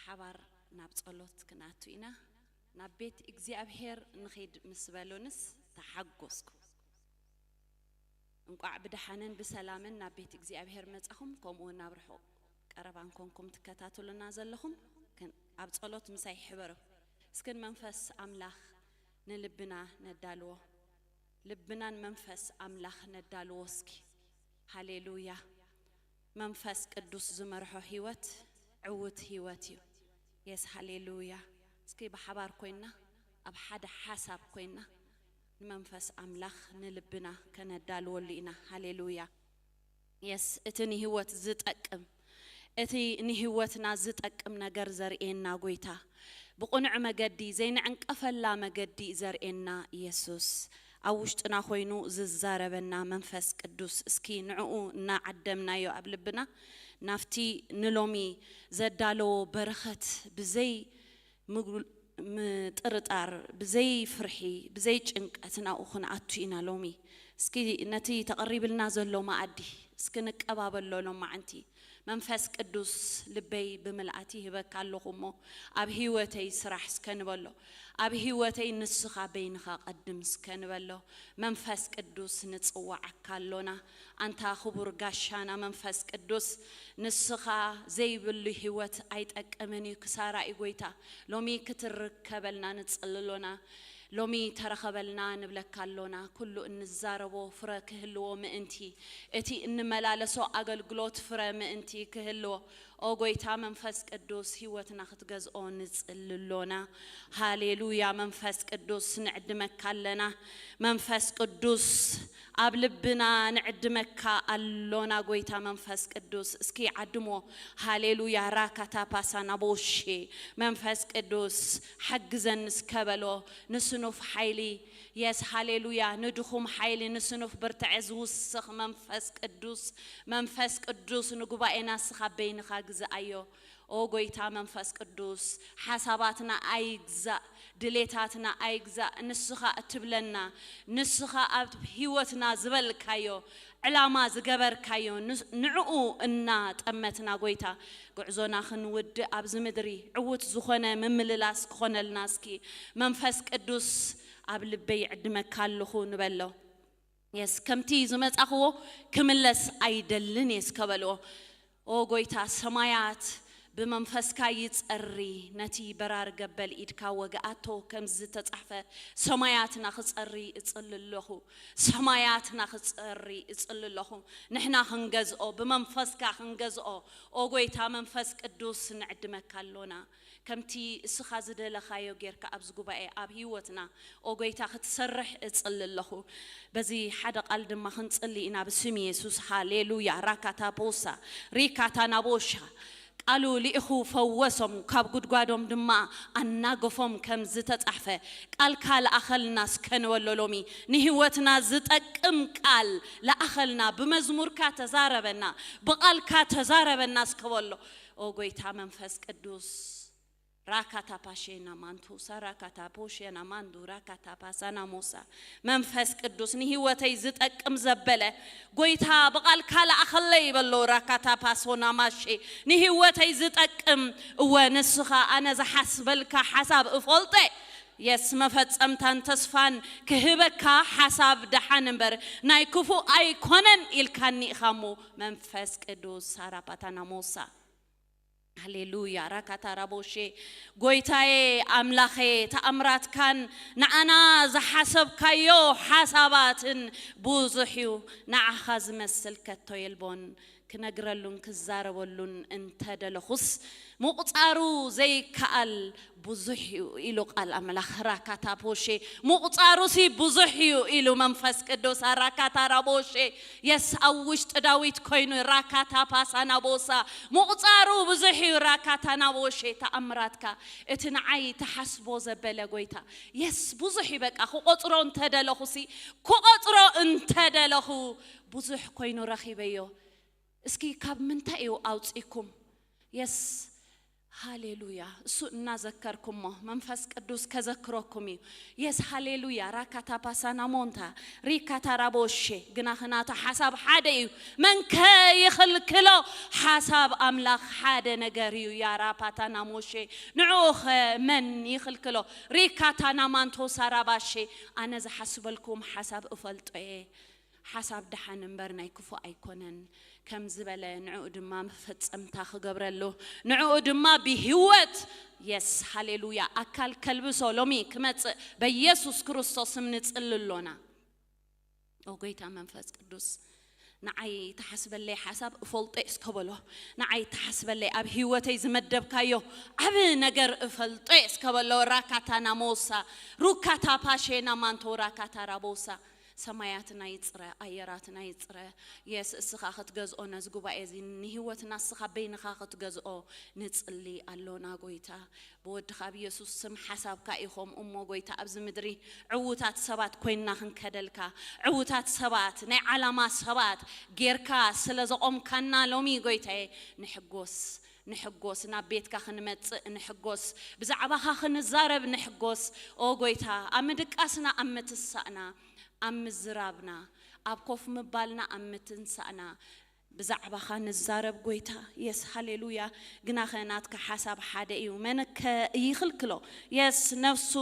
ሓባር ናብ ጸሎት ክንኣቱ ኢና። ናብ ቤት እግዚኣብሔር ንኺድ ምስ በሉንስ ተሓጎስኩ። እንቋዕ ብደሓንን ብሰላምን ናብ ቤት እግዚኣብሔር መጻኹም፣ ከምኡ እውን ናብ ርሑቕ ቀረባን ኮንኩም ትከታተሉና ዘለኹም ክን-፣ ኣብ ጸሎት ምሳይ ሕበሩ። እስክን መንፈስ ኣምላኽ ንልብና ነዳልዎ። ልብናን መንፈስ ኣምላኽ ነዳልዎ እስኪ። ሃሌሉያ። መንፈስ ቅዱስ ዝመርሖ ህይወት ዕውት ህይወት እዩ። የስ፣ ሃሌሉያ። እስኪ ብሓባር ኮይና፣ ኣብ ሓደ ሓሳብ ኮይና ንመንፈስ ኣምላኽ ንልብና ከነዳልወሉ ኢና። ሃሌሉያ። የስ፣ እቲ ንህይወት ዝጠቅም፣ እቲ ንህይወትና ዝጠቅም ነገር ዘርእየና ጎይታ፣ ብቕኑዕ መገዲ፣ ዘይንዕንቀፈላ መገዲ ዘርእየና ኢየሱስ፣ ኣብ ውሽጥና ኮይኑ ዝዛረበና መንፈስ ቅዱስ፣ እስኪ ንዕኡ እናዓደምናዮ ኣብ ልብና፣ ናብቲ ንሎሚ ዘዳለዎ በረኸት ብዘይ ምጉል-፣ ምጥርጣር፣ ብዘይ ፍርሒ፣ ብዘይ ጭንቀት ናብኡ ክንኣቱ ኢና ሎሚ። እስኪ ነቲ ተቐሪብልና ዘሎ መኣዲ እስኪ ንቀባበሎ ሎማዓንቲ። መንፈስ ቅዱስ፣ ልበይ ብምልኣት ይህበካ ኣለኹ እሞ፣ ኣብ ህይወተይ ስራሕ እስከ ንበሎ። ኣብ ህይወተይ ንስኻ በይንኻ ቀድም እስከ ንበሎ። መንፈስ ቅዱስ፣ ንጽዋዓካ ኣሎና። ኣንታ ክቡር ጋሻና መንፈስ ቅዱስ፣ ንስኻ ዘይብሉ ህይወት ኣይጠቅምን እዩ። ክሳራ እዩ ጎይታ። ሎሚ ክትርከበልና ንጽሊ ኣሎና። ሎሚ ተረኸበልና ንብለካ ኣሎና። ኩሉ እንዛረቦ ፍረ ክህልዎ ምእንቲ፣ እቲ እንመላለሶ ኣገልግሎት ፍረ ምእንቲ ክህልዎ፣ ኦ ጎይታ መንፈስ ቅዱስ፣ ህይወትና ክትገዝኦ ንጽሊ ኣሎና። ሃሌሉያ። መንፈስ ቅዱስ፣ ንዕድመካ ኣለና። መንፈስ ቅዱስ፣ ኣብ ልብና ንዕድመካ ኣሎና። ጎይታ መንፈስ ቅዱስ፣ እስኪ ዓድሞ። ሃሌሉያ። ራካታ ፓሳና ቦሼ። መንፈስ ቅዱስ፣ ሓግዘኒ እስከ በሎ። ንስኑፍ ሓይሊ፣ የስ፣ ሃሌሉያ። ንድኹም ሓይሊ፣ ንስኑፍ ብርትዐ ዝውስኽ መንፈስ ቅዱስ፣ መንፈስ ቅዱስ፣ ንጉባኤና እስኻ በይንኻ ግዝኣዮ። ኦ ጎይታ መንፈስ ቅዱስ፣ ሓሳባትና ኣይግዛእ፣ ድሌታትና ኣይግዛእ፣ ንስኻ እትብለና፣ ንስኻ ኣብ ህይወትና ዝበልካዮ፣ ዕላማ ዝገበርካዮ፣ ንስ-፣ ንዕኡ እናጠመትና ጎይታ፣ ጉዕዞና ክንውድእ ኣብዚ ምድሪ ዕዉት ዝኾነ ምምልላስ ክኾነልና እስኪ መንፈስ ቅዱስ ኣብ ልበይ ዕድመካ ኣለኹ ንበሎ። የስ፣ ከምቲ ዝመጻኽዎ ክምለስ ኣይደልን እየ እስከ በልዎ። ኦ ጎይታ፣ ሰማያት ብመንፈስካ ይጸሪ፣ ነቲ በራሪ ገበል ኢድካ ወግኣቶ፣ ከም ዝተጻሕፈ ሰማያትና ክጸሪ እጽሊ ኣለኹ። ሰማያትና ክጸሪ እጽሊ ኣለኹ። ንሕና ክንገዝኦ፣ ብመንፈስካ ክንገዝኦ፣ ኦ ጎይታ መንፈስ ቅዱስ ንዕድመካ ኣሎና። ከምቲ እስኻ ዝደለኻዮ ጌርካ ኣብዚ ጉባኤ፣ ኣብ ህይወትና፣ ኦ ጎይታ፣ ክትሰርሕ እጽሊ ኣለኹ። በዚ ሓደ ቃል ድማ ክንጽሊ ኢና ብስም የሱስ። ሃሌሉያ። ራካታ ፖሳ፣ ሪካታ ናቦሻ። ቃሉ ልኢኹ ፈወሶም፣ ካብ ጉድጓዶም ድማ ኣናገፎም፣ ከም ዝተጻሕፈ፣ ቃልካ ለኣኸልና እስከ ንበሎ ሎሚ። ንህይወትና ዝጠቅም ቃል ለኣኸልና፣ ብመዝሙርካ ተዛረበና፣ ብቃልካ ተዛረበና እስከ በሎ። ኦ ጎይታ መንፈስ ቅዱስ፣ ራካታ ፓሼና ማንቱሳ፣ ራካታ ፖሼና ማንዱ፣ ራካታ ፓሳና ሞሳ። መንፈስ ቅዱስ፣ ንህይወተይ ዝጠቅም ዘበለ ጎይታ፣ ብቃልካ ለኣኸለይ በሎ። ራካታ ፓሶና ማሼ፣ ንህይወተይ ዝጠቅም፣ እወ፣ ንስኻ ኣነ ዝሓስበልካ ሓሳብ እፈልጠ። የስ፣ መፈጸምታን ተስፋን ክህበካ ሓሳብ ደሓን እምበር ናይ ክፉእ ኣይኮነን ኢልካኒ ኢኻ እሞ። መንፈስ ቅዱስ፣ ሳራፓታና ሞሳ። ሃሌሉያ። ራካታ ራቦሼ። ጎይታዬ ኣምላኸ፣ ተኣምራትካን ንዓና ዝሓሰብካዮ ሓሳባትን ብዙሕ እዩ። ንዓኻ ዝመስል ከቶ የልቦን። ክነግረሉን ክዛረበሉን እንተደለኹስ፣ ምቑጻሩ ዘይከኣል ብዙሕ እዩ ኢሉ ቃል ኣምላኽ። ራካታ ፖሼ፣ ምቑጻሩሲ ብዙሕ እዩ ኢሉ መንፈስ ቅዱስ። ራካታ ራቦሼ፣ የስ፣ ኣብ ውሽጢ ዳዊት ኮይኑ፣ ራካታ ፓሳና ቦሳ፣ ምቑጻሩ ብዙሕ እዩ። ራካታ ናቦሼ፣ ተኣምራትካ፣ እቲ ንዓይ ተሓስቦ ዘበለ ጎይታ፣ የስ፣ ብዙሕ እዩ። በቃ ክቆጽሮ እንተደለኹሲ፣ ክቆጽሮ እንተደለኹ ብዙሕ ኮይኑ ረኺበዮ። እስኪ ካብ ምንታይ እዩ ኣውጺኩም? የስ፣ ሃሌሉያ። እሱ እናዘከርኩሞ መንፈስ ቅዱስ ከዘክረኩም እዩ። የስ ሃሌሉያ። ራካታ ፓሳና ሞንታ ሪካታ ራቦሼ ግናኸ ናቱ ሓሳብ ሓደ እዩ። መን ከ ይኽልክሎ? ሓሳብ ኣምላኽ ሓደ ነገር እዩ። ያ ራፓታና ሞሼ ንዕኡ ኸ መን ይኽልክሎ? ሪካታና ማንቶሳ ራባሼ ኣነ ዝሓስበልኩም ሓሳብ እፈልጦ እየ። ሓሳብ ደሓን እምበር ናይ ክፉእ ኣይኮነን ከም ዝበለ ንዕኡ ድማ መፈጸምታ ክገብረሉ ንዕኡ ድማ ብህይወት የስ ሃሌሉያ ኣካል ከልብሶ ሎሚ ክመጽእ በኢየሱስ ክርስቶስ ስም ንጽሊ ኣሎና። ኦ ጎይታ መንፈስ ቅዱስ ንዓይ ተሓስበለይ ሓሳብ እፈልጦ እየ እስከ በሎ። ንዓይ ተሓስበለይ ኣብ ህይወተይ ዝመደብካዮ ዓብ ነገር እፈልጦ እየ እስከ በሎ። ራካታና ሞሳ ሩካታ ፓሼና ማንቶ ራካታ ራቦሳ ሰማያትና ይጽረ፣ ኣየራትና ይጽረ። የስ እስኻ ክትገዝኦ ነዚ ጉባኤ እዚ ንህይወትና እስኻ በይንኻ ክትገዝኦ ንጽሊ ኣሎና ጎይታ። ብወድኻ ኣብ ኢየሱስ ስም ሓሳብካ ኢኹም እሞ ጎይታ ኣብዚ ምድሪ ዕዉታት ሰባት ኮይንና ክንከደልካ፣ ዕዉታት ሰባት፣ ናይ ዓላማ ሰባት ጌርካ ስለ ዘቖምካና ሎሚ ጎይታዬ ንሕጎስ፣ ንሕጎስ፣ ናብ ቤትካ ክንመጽእ ንሕጎስ፣ ብዛዕባኻ ክንዛረብ ንሕጎስ። ኦ ጎይታ፣ ኣብ ምድቃስና፣ ኣብ ምትሳእና፣ ኣብ ምዝራብና፣ ኣብ ኮፍ ምባልና፣ ኣብ ምትንሳእና ብዛዕባኻ ንዛረብ ጎይታ። የስ ሃሌሉያ። ግናኸ ናትካ ሓሳብ ሓደ እዩ። መን ከ ይኽልክሎ? የስ ነፍሱ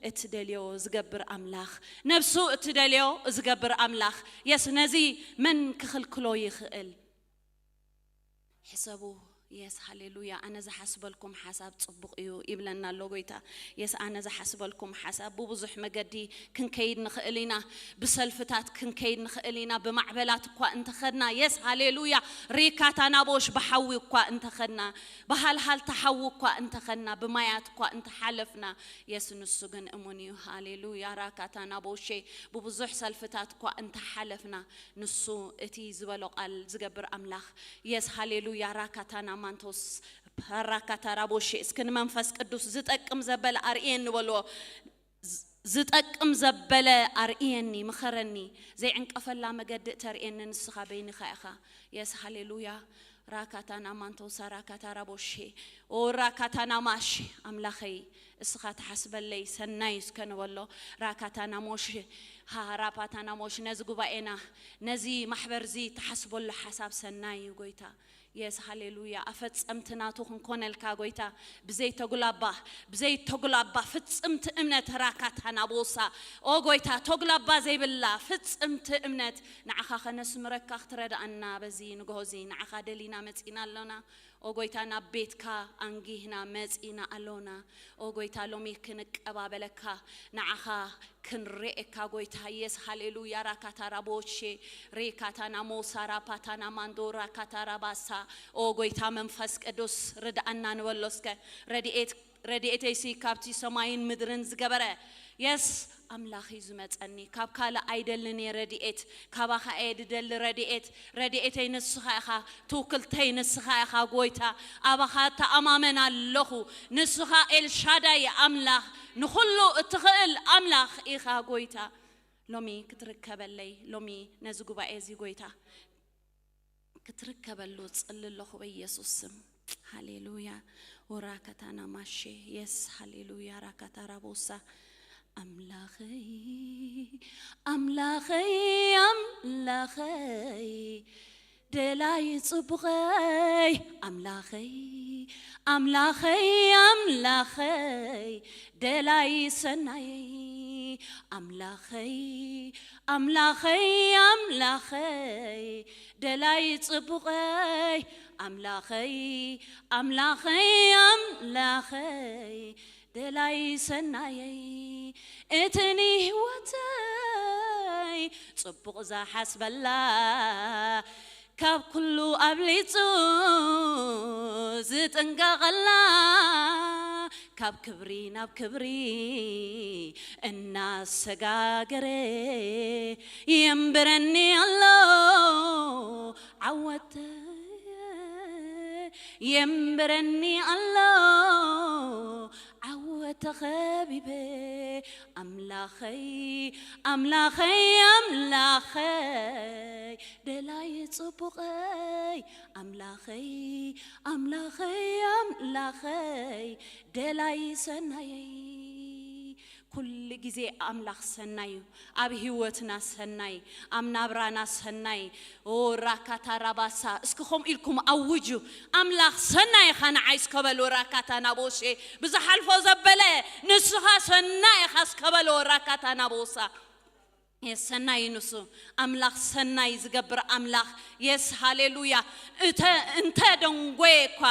እትደልዮ ዝገብር ኣምላኽ፣ ነፍሱ እትደልዮ ዝገብር ኣምላኽ። የስ ነዚ መን ክኽልክሎ ይኽእል? ሕሰቡ። የስ ሃሌሉያ። ኣነ ዝሓስበልኩም ሓሳብ ጽቡቕ እዩ ይብለና ኣሎ ጎይታ። የስ ኣነ ዝሓስበልኩም ሓሳብ ብብዙሕ መገዲ ክንከይድ ንኽእል ኢና። ብሰልፍታት ክንከይድ ንኽእል ኢና። ብማዕበላት እኳ እንተኸድና የስ ሃሌሉያ። ሪካታ ናቦሽ ብሓዊ እኳ እንተኸድና፣ ብሃልሃልታ ሓዊ እኳ እንተኸድና፣ ብማያት እኳ እንተሓለፍና የስ ንሱ ግን እሙን እዩ። ሃሌሉያ። ራካታ ናቦሼ ብብዙሕ ሰልፍታት እኳ እንተሓለፍና ንሱ እቲ ዝበሎ ቃል ዝገብር ኣምላኽ። የስ ሃሌሉያ። ራካታና ማንቶስ ራካታ ራቦሼ እስኪ ንመንፈስ ቅዱስ ዝጠቅም ዘበለ ኣርእየኒ በልዎ። ዝ- ዝጠቅም ዘበለ ኣርእየኒ፣ ምኸረኒ። ዘይዕንቀፈላ መገዲ እተርእየኒ ንስኻ በይንኻ ኢኻ። የስ ሃሌሉያ። ራካታና ማንቶሳ ራካታ ራቦሼ ኦ ራካታና ማሽ ኣምላኸይ እስኻ ትሓስበለይ ሰናይ እስከ ንበሎ። ራካታና ሞሽ ሃራፓታና ሞሽ ነዚ ጉባኤና ነዚ ማሕበር እዚ ትሓስበሉ ሓሳብ ሰናይ እዩ ጎይታ። የስ ሃሌሉያ። ኣፈጸምቲ ናቱ ክንኮነልካ ጎይታ። ብዘይ ተጉላባ ብዘይ ተጉላባ ፍጽምቲ እምነት ራካታና ቦሳ ኦ ጎይታ ተጉላባ ዘይብላ ፍጽምቲ እምነት ንዓኻ ከነስምረካ ክትረዳኣና በዚ ንግሆ እዚ ንዓኻ ደሊና መጺና ኣሎና። ኦ ጎይታ ናብ ቤትካ ኣንጊህና መጺና ኣሎና። ኦ ጎይታ ሎሚ ክንቀባበለካ ንዓኻ ክንርኤካ ጎይታ የስ ሃሌሉያ። ራካታ ራቦሼ ሬካታ ናሞሳ ራፓታ ናማንዶ ራካታ ራባሳ ኦ ጎይታ መንፈስ ቅዱስ ርድኣና ንበሎ እስከ። ረድኤት ረድኤተይሲ ካብቲ ሰማይን ምድርን ዝገበረ የስ ኣምላኽ እዩ ዝመጸኒ። ካብ ካልእ ኣይደልን እየ ረድኤት፣ ካባኻ እየ ድደሊ ረድኤት። ረድኤተይ ንስኻ ኢኻ፣ ትውክልተይ ንስኻ ኢኻ ጎይታ። ኣባኻ እተኣማመን ኣለኹ። ንስኻ ኤልሻዳይ ኣምላኽ፣ ንኹሉ እትኽእል ኣምላኽ ኢኻ ጎይታ። ሎሚ ክትርከበለይ፣ ሎሚ ነዚ ጉባኤ እዚ ጎይታ ክትርከበሉ ጽሊ ኣለኹ በኢየሱስ ስም። ሃሌሉያ። ወራካታና ማሼ የስ ሃሌሉያ። ራካታ ራቦሳ ኣምላኸይ ኣምላኸይ ኣምላኸይ ደላይ ጽቡቐይ ኣምላኸይ ኣምላኸይ ኣምላኸይ ደላይ ሰናየይ ኣምላኸይ ኣምላኸይ ኣምላኸይ ደላይ ጽቡቐይ ኣምላኸይ ኣምላኸይ ኣምላኸይ ደላይ ሰናየይ እቲ ንህይወተይ ጽቡቕ ዝሓስበላ ካብ ኩሉ ኣብሊጹ ዝጥንቀቐላ ካብ ክብሪ ናብ ክብሪ እናሰጋገረ የንብረኒ ኣሎ ዓወተ የንብረኒ ኣሎ ዓወ ተኸቢበ ኣምላኸይ ኣምላኸይ ኣምላኸይ ደላይ ጽቡቐይ ኣምላኸይ ኣምላኸይ ኣምላኸይ ደላይ ሰናየይ። ኩሉ ግዜ ኣምላኽ ሰናይ እዩ። ኣብ ህይወትና ሰናይ፣ ኣብ ናብራና ሰናይ። ኦ ራካታ ራባሳ፣ እስኪ ከምኡ ኢልኩም ኣውጁ። ኣምላኽ ሰናይ ኢኻ ንዓይ እስከ በሉ። ራካታ ናቦሼ፣ ብዝሓልፎ ዘበለ ንስኻ ሰናይ ኢኻ እስከ በሎ። ራካታ ናቦሳ፣ የስ ሰናይ እዩ ንሱ። ኣምላኽ ሰናይ ዝገብር ኣምላኽ። የስ ሃሌሉያ። እተ እንተ ደንጎየ እኳ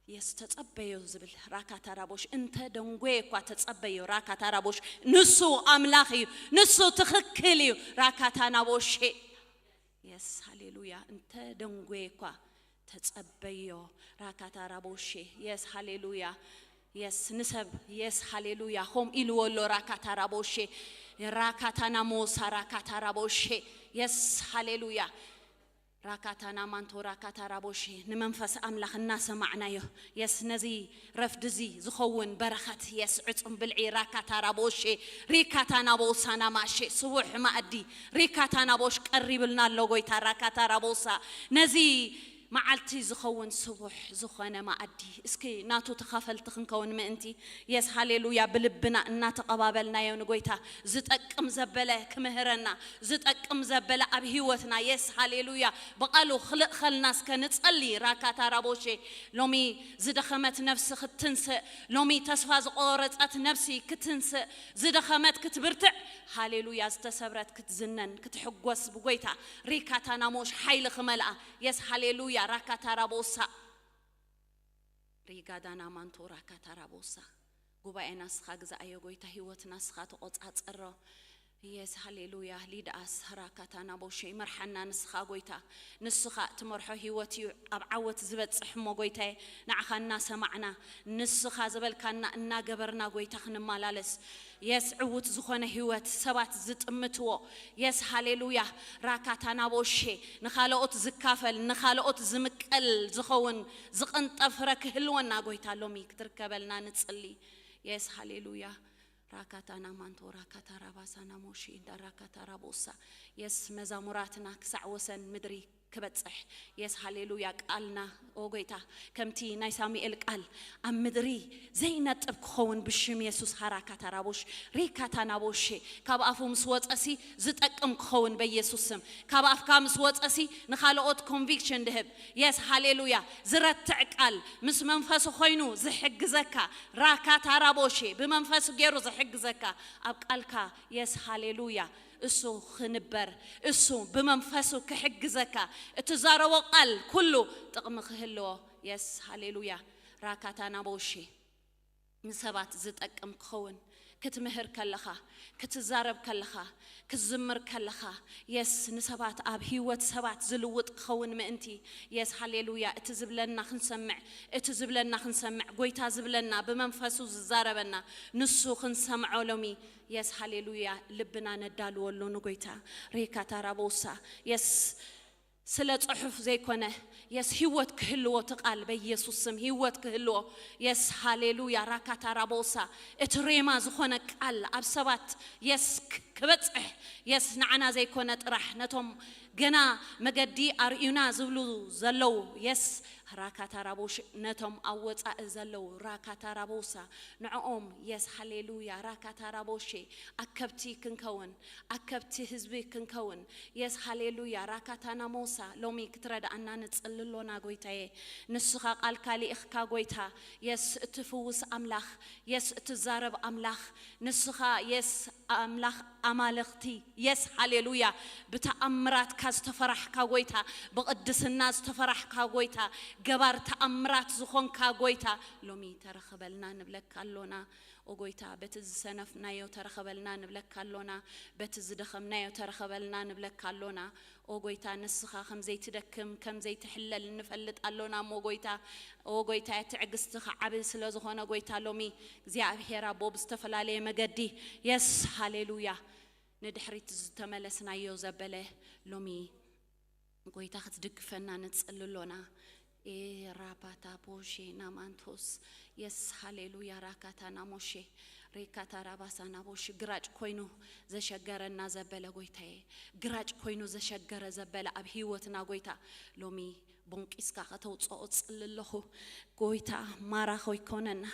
የስ ተጸበዮ ዝብል ራካታ ራቦሽ፣ እንተ ደንጎየ እኳ ተጸበዮ። ራካታ ራቦሽ፣ ንሱ ኣምላኽ እዩ። ንሱ ትኽክል እዩ። ራካታ ናቦሼ፣ የስ ሃሌሉያ። እንተ ደንጎየ እኳ ተጸበዮ። ራካታ ራቦሼ፣ የስ ሃሌሉያ። የስ ንሰብ፣ የስ ሃሌሉያ። ሆም ኢልዎ ኣሎ። ራካታ ራቦሼ፣ ራካታ ናሞሳ ራካታ ራቦሼ፣ የስ ሃሌሉያ። ራካታ ናማንቶ ራካታ ራቦሼ፣ ንመንፈስ ኣምላኽ እናሰማዕናዮ፣ የስ ነዚ ረፍድዚ ዝኸውን በረኸት፣ የስ ዕጹም ብልዒ ራካታ ራቦሼ፣ ሪካታ ናቦሳ ናማሼ፣ ስቡሕ ማእዲ ሪካታ ናቦሽ ቀሪብልና ኣሎ ጎይታ። ራካታ ራቦሳ፣ ነዚ መዓልቲ ዝኸውን ስቡሕ ዝኾነ መኣዲ፣ እስኪ ናቱ ተኻፈልቲ ክንከውን ምእንቲ። የስ ሃሌሉያ። ብልብና እናተቐባበልናዮ ንጎይታ ዝጠቅም ዘበለ ክምህረና፣ ዝጠቅም ዘበለ ኣብ ህይወትና፣ የስ ሃሌሉያ፣ ብቓሉ ክልእኸልና እስከ ንጸሊ። ራካታ ራቦሼ፣ ሎሚ ዝደኸመት ነፍሲ ክትትንስእ፣ ሎሚ ተስፋ ዝቆረጸት ነፍሲ ክትንስእ፣ ዝደኸመት ክትብርትዕ፣ ሃሌሉያ፣ ዝተሰብረት ክትዝነን ክትሕጎስ ብጎይታ። ሪካታ ናሞሽ ሓይሊ ክመልኣ። የስ ሃሌሉያ። ራካታ ራቦሳ፣ ሪጋዳና ማንቶ ራካታ ራቦሳ። ጉባኤና ንስኻ ግዛኣዮ ጎይታ፣ ህይወትና ንስኻ ተቆጻጸሮ። የስ ሃሌሉያ። ሊድኣስ ራካታ ናቦሼ፣ መርሓና ንስኻ ጎይታ። ንስኻ እትመርሖ ህይወት እዩ ኣብ ዓወት ዝበጽሕ እሞ ጎይታዬ፣ ንዓኻ እናሰማዕና፣ ንስኻ ዝበልካና እናገበርና ጎይታ ክንመላለስ። የስ ዕዉት ዝኾነ ህይወት፣ ሰባት ዝጥምትዎ። የስ ሃሌሉያ። ራካታ ናቦሼ፣ ንኻልኦት ዝካፈል፣ ንኻልኦት ዝምቀል ዝኸውን ዝቕንጠብ ፍረ ክህልወና ጎይታ ሎሚ ክትርከበልና ንጽሊ። የስ ሃሌሉያ። ራካታ ናማንቶ ራካታ ራባሳ ናሞሺ እንዳ ራካታ ራቦሳ። የስ መዛሙራትና ክሳዕ ወሰን ምድሪ ክበጽሕ። የስ ሃሌሉያ። ቃልና ኦ ጎይታ፣ ከምቲ ናይ ሳሙኤል ቃል ኣብ ምድሪ ዘይነጥብ ክኸውን ብሽም የሱስ። ሃራካታ ራቦሽ ሪካታ ናቦሼ፣ ካብ ኣፉ ምስ ወጸሲ ዝጠቅም ክኸውን በየሱስ ስም። ካብ ኣፍካ ምስ ወጸሲ ንኻልኦት ኮንቪክሽን ድህብ። የስ ሃሌሉያ። ዝረትዕ ቃል ምስ መንፈሱ ኮይኑ ዝሕግዘካ። ራካታ ራቦሼ፣ ብመንፈሱ ገይሩ ዝሕግዘካ ኣብ ቃልካ። የስ ሃሌሉያ። እሱ ክንበር፣ እሱ ብመንፈሱ ክሕግዘካ። እትዛረቦ ቃል ኩሉ ጥቕሚ ክህልዎ። የስ ሃሌሉያ። ራካታ ናቦሼ፣ ንሰባት ዝጠቅም ክኸውን ክትምህር ከለኻ፣ ክትዛረብ ከለኻ፣ ክትዝምር ከለኻ፣ የስ ንሰባት፣ ኣብ ህይወት ሰባት ዝልውጥ ክኸውን ምእንቲ። የስ ሃሌሉያ። እቲ ዝብለና ክንሰምዕ፣ እቲ ዝብለና ክንሰምዕ፣ ጎይታ ዝብለና፣ ብመንፈሱ ዝዛረበና፣ ንሱ ክንሰምዖ ሎሚ። የስ ሃሌሉያ። ልብና ነዳልወሉ ንጎይታ። ሬካታ ራቦሳ። የስ ስለ ጽሑፍ ዘይኮነ፣ የስ ህይወት ክህልዎ፣ እቲ ቃል በኢየሱስ ስም ህይወት ክህልዎ። የስ ሃሌሉያ። ራካታ ራቦሳ። እቲ ሬማ ዝኾነ ቃል ኣብ ሰባት፣ የስ ክ-፣ ክበጽሕ። የስ ንዓና ዘይኮነ ጥራሕ፣ ነቶም ገና መገዲ ኣርእዩና ዝብሉ ዘለዉ። የስ ራካታ ራቦሽ፣ ነቶም ኣብ ወጻኢ ዘለዉ። ራካታ ራቦሳ። ንዕኦም፣ የስ ሃሌሉያ። ራካታ ራቦሼ፣ ኣከብቲ ክንከውን፣ ኣከብቲ ህዝቢ ክንከውን። የስ ሃሌሉያ። ራካታ ናሞሳ። ሎሚ ክትረድኣና ንጽሊ ኣሎና ጎይታዬ። ንስኻ ቃልካ ልኢኽካ ጎይታ። የስ እትፍውስ ኣምላኽ፣ የስ እትዛረብ ኣምላኽ። ንስኻ የስ ኣምላኽ ኣማልኽቲ። የስ ሃሌሉያ። ብተኣምራትካ ዝተፈራሕካ ጎይታ፣ ብቕድስና ዝተፈራሕካ ጎይታ፣ ገባር ተኣምራት ዝኾንካ ጎይታ፣ ሎሚ ተረኸበልና ንብለካ ኣሎና። ኦ ጎይታ፣ በቲ ዝሰነፍናዮ ተረኸበልና ንብለካ ኣሎና። በቲ ዝደኸምናዮ ተረኸበልና ንብለካ ኣሎና። ኦ ጎይታ፣ ንስኻ ከም ዘይትደክም፣ ከም ዘይትሕለል ንፈልጥ ኣሎና እሞ ጎይታ። ኦ ጎይታ፣ ትዕግስትኻ ዓቢ ስለ ዝኾነ ጎይታ፣ ሎሚ እግዚኣብሔር ኣቦ ብዝተፈላለየ መገዲ፣ የስ ሃሌሉያ፣ ንድሕሪት ዝተመለስናዮ ዘበለ ሎሚ ጎይታ ክትድግፈና ንጽሊ ኣሎና። ኤ ራባታ ቦሼ ናማንቶስ የስ ሃሌሉያ ራካታ ናሞሼ ሬካታ ራባሳ ናቦሽ ግራጭ ኮይኑ ዘሸገረና ዘበለ ጎይታዬ፣ ግራጭ ኮይኑ ዘሸገረ ዘበለ ኣብ ህይወትና ጎይታ ሎሚ ቦንቂስካ ከተውፅኦ ጽሊ ኣለኹ። ጎይታ ማራ ከይኮነና፣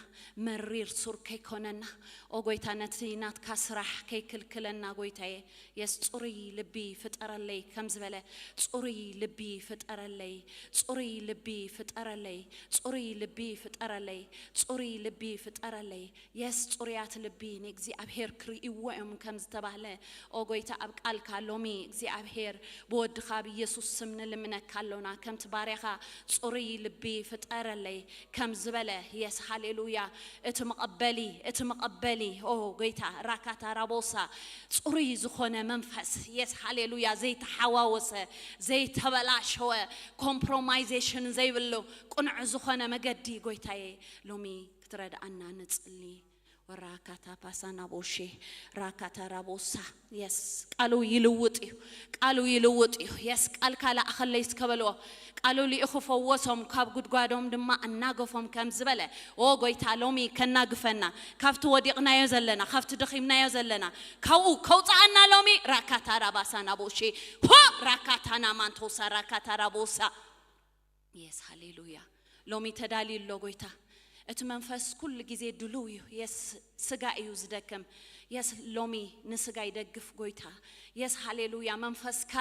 መሪር ሱር ከይኮነና፣ ኦ ጎይታ ነቲ ናትካ ስራሕ ከይክልክለና ጎይታዬ፣ የስ ጽሩይ ልቢ ፍጠረለይ ከም ዝበለ፣ ጽሩይ ልቢ ፍጠረለይ፣ ጽሩይ ልቢ ፍጠረለይ፣ ጽሩይ ልቢ ፍጠረለይ፣ ጽሩይ ልቢ ፍጠረለይ። የስ ጽሩያት ልቢ ንእግዚኣብሔር ክርእይዎ እዮም ከም ዝተባህለ፣ ኦ ጎይታ ኣብ ቃልካ ሎሚ እግዚኣብሔር ብወድኻ ብኢየሱስ ስም ንልምነካ ኣሎና። ከምቲ ባርያኻ ጽሩይ ልቢ ፍጠረለይ ከም ዝበለ፣ የስ ሃሌሉያ። እቲ መቐበሊ፣ እቲ መቐበሊ፣ ኦ ጎይታ ራካታ ራቦሳ ጽሩይ ዝኾነ መንፈስ፣ የስ ሃሌሉያ፣ ዘይተሓዋወሰ፣ ዘይተበላሸወ፣ ኮምፕሮማይዜሽን ዘይብሉ ቅኑዕ ዝኾነ መገዲ ጎይታዬ ሎሚ ክትረድኣና ንጽሊ። ወራካታ ፓሳና ቦሼ ራካታ ራቦሳ የስ ቃሉ ይልውጥ እዩ። ቃሉ ይልውጥ እዩ። የስ ቃልካ ላእኸለይ እስከ በልዎ። ቃሉ ልኢኹ ፈወሶም ካብ ጉድጓዶም ድማ ኣናገፎም ከም ዝበለ፣ ኦ ጎይታ ሎሚ ከናግፈና፣ ካብቲ ወዲቕናዮ ዘለና፣ ካብቲ ደኺምናዮ ዘለና ካብኡ ከውፅኣና ሎሚ። ራካታ ራባሳ ናቦሼ ሆ ራካታ ናማንቶሳ ራካታ ራቦሳ የስ ሃሌሉያ። ሎሚ ተዳልዩ ኣሎ ጎይታ። እቲ መንፈስ ኩሉ ግዜ ድሉው እዩ። የስ ስጋ እዩ ዝደክም። የስ ሎሚ ንስጋ ይደግፍ ጎይታ። የስ ሃሌሉያ። መንፈስካ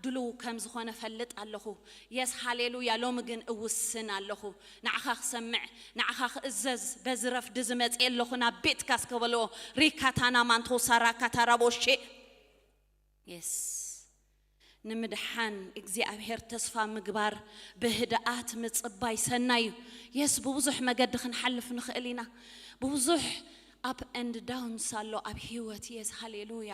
ድሉው ከም ዝኾነ ፈልጥ ኣለኹ። የስ ሃሌሉያ። ሎሚ ግን እውስን ኣለኹ። ንዓኻ ክሰምዕ፣ ንዓኻ ክእዘዝ፣ በዚ ረፍዲ ዝመጽእ ኣለኹ ናብ ቤትካ እስከ በልዎ። ሪካታና ማንቶሳ ራካታ ራቦሼ የስ ንምድሓን እግዚኣብሔር ተስፋ ምግባር ብህድኣት ምጽባይ ሰናይ እዩ። የስ ብብዙሕ መገዲ ክንሓልፍ ንኽእል ኢና። ብብዙሕ up and downs ኣሎ ኣብ ህይወት። የስ ሃሌሉያ።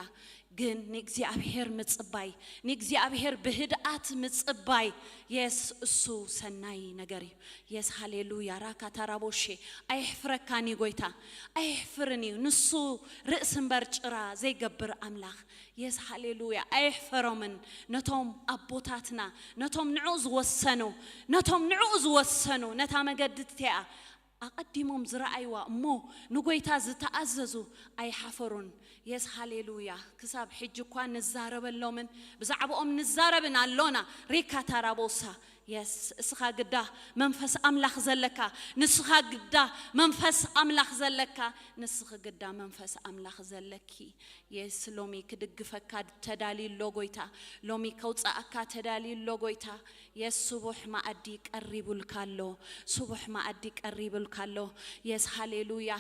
ግን ንእግዚኣብሔር ምጽባይ፣ ንእግዚኣብሔር ብህድኣት ምጽባይ የስ እሱ ሰናይ ነገር እዩ። የስ ሃሌሉያ። ራካ ታራቦሼ ኣየሕፍረካን እዩ ጎይታ፣ ኣየሕፍርን እዩ። ንሱ ርእሲ እምበር ጭራ ዘይገብር ኣምላኽ። የስ ሃሌሉያ። ኣየሕፈሮምን ነቶም ኣቦታትና፣ ነቶም ንዕኡ ዝወሰኑ፣ ነቶም ንዕኡ ዝወሰኑ፣ ነታ መገዲ እቲኣ ኣቐዲሞም ዝረኣይዋ እሞ ንጎይታ ዝተኣዘዙ ኣይሓፈሩን። የስ ሃሌሉያ። ክሳብ ሕጂ እኳ ንዛረበሎምን ብዛዕባኦም ንዛረብን ኣሎና። ሪካ ታራቦሳ የስ እስኻ ግዳ መንፈስ ኣምላኽ ዘለካ፣ ንስኻ ግዳ መንፈስ ኣምላኽ ዘለካ፣ ንስኺ ግዳ መንፈስ ኣምላኽ ዘለኪ። የስ ሎሚ ክድግፈካ ተዳልዩ ኣሎ ጎይታ። ሎሚ ከውፅኣካ ተዳልዩ ኣሎ ጎይታ። የስ ስቡሕ መኣዲ ቀሪቡልካ ኣሎ። ስቡሕ መኣዲ ቀሪቡልካ ኣሎ። የስ ሃሌሉያ።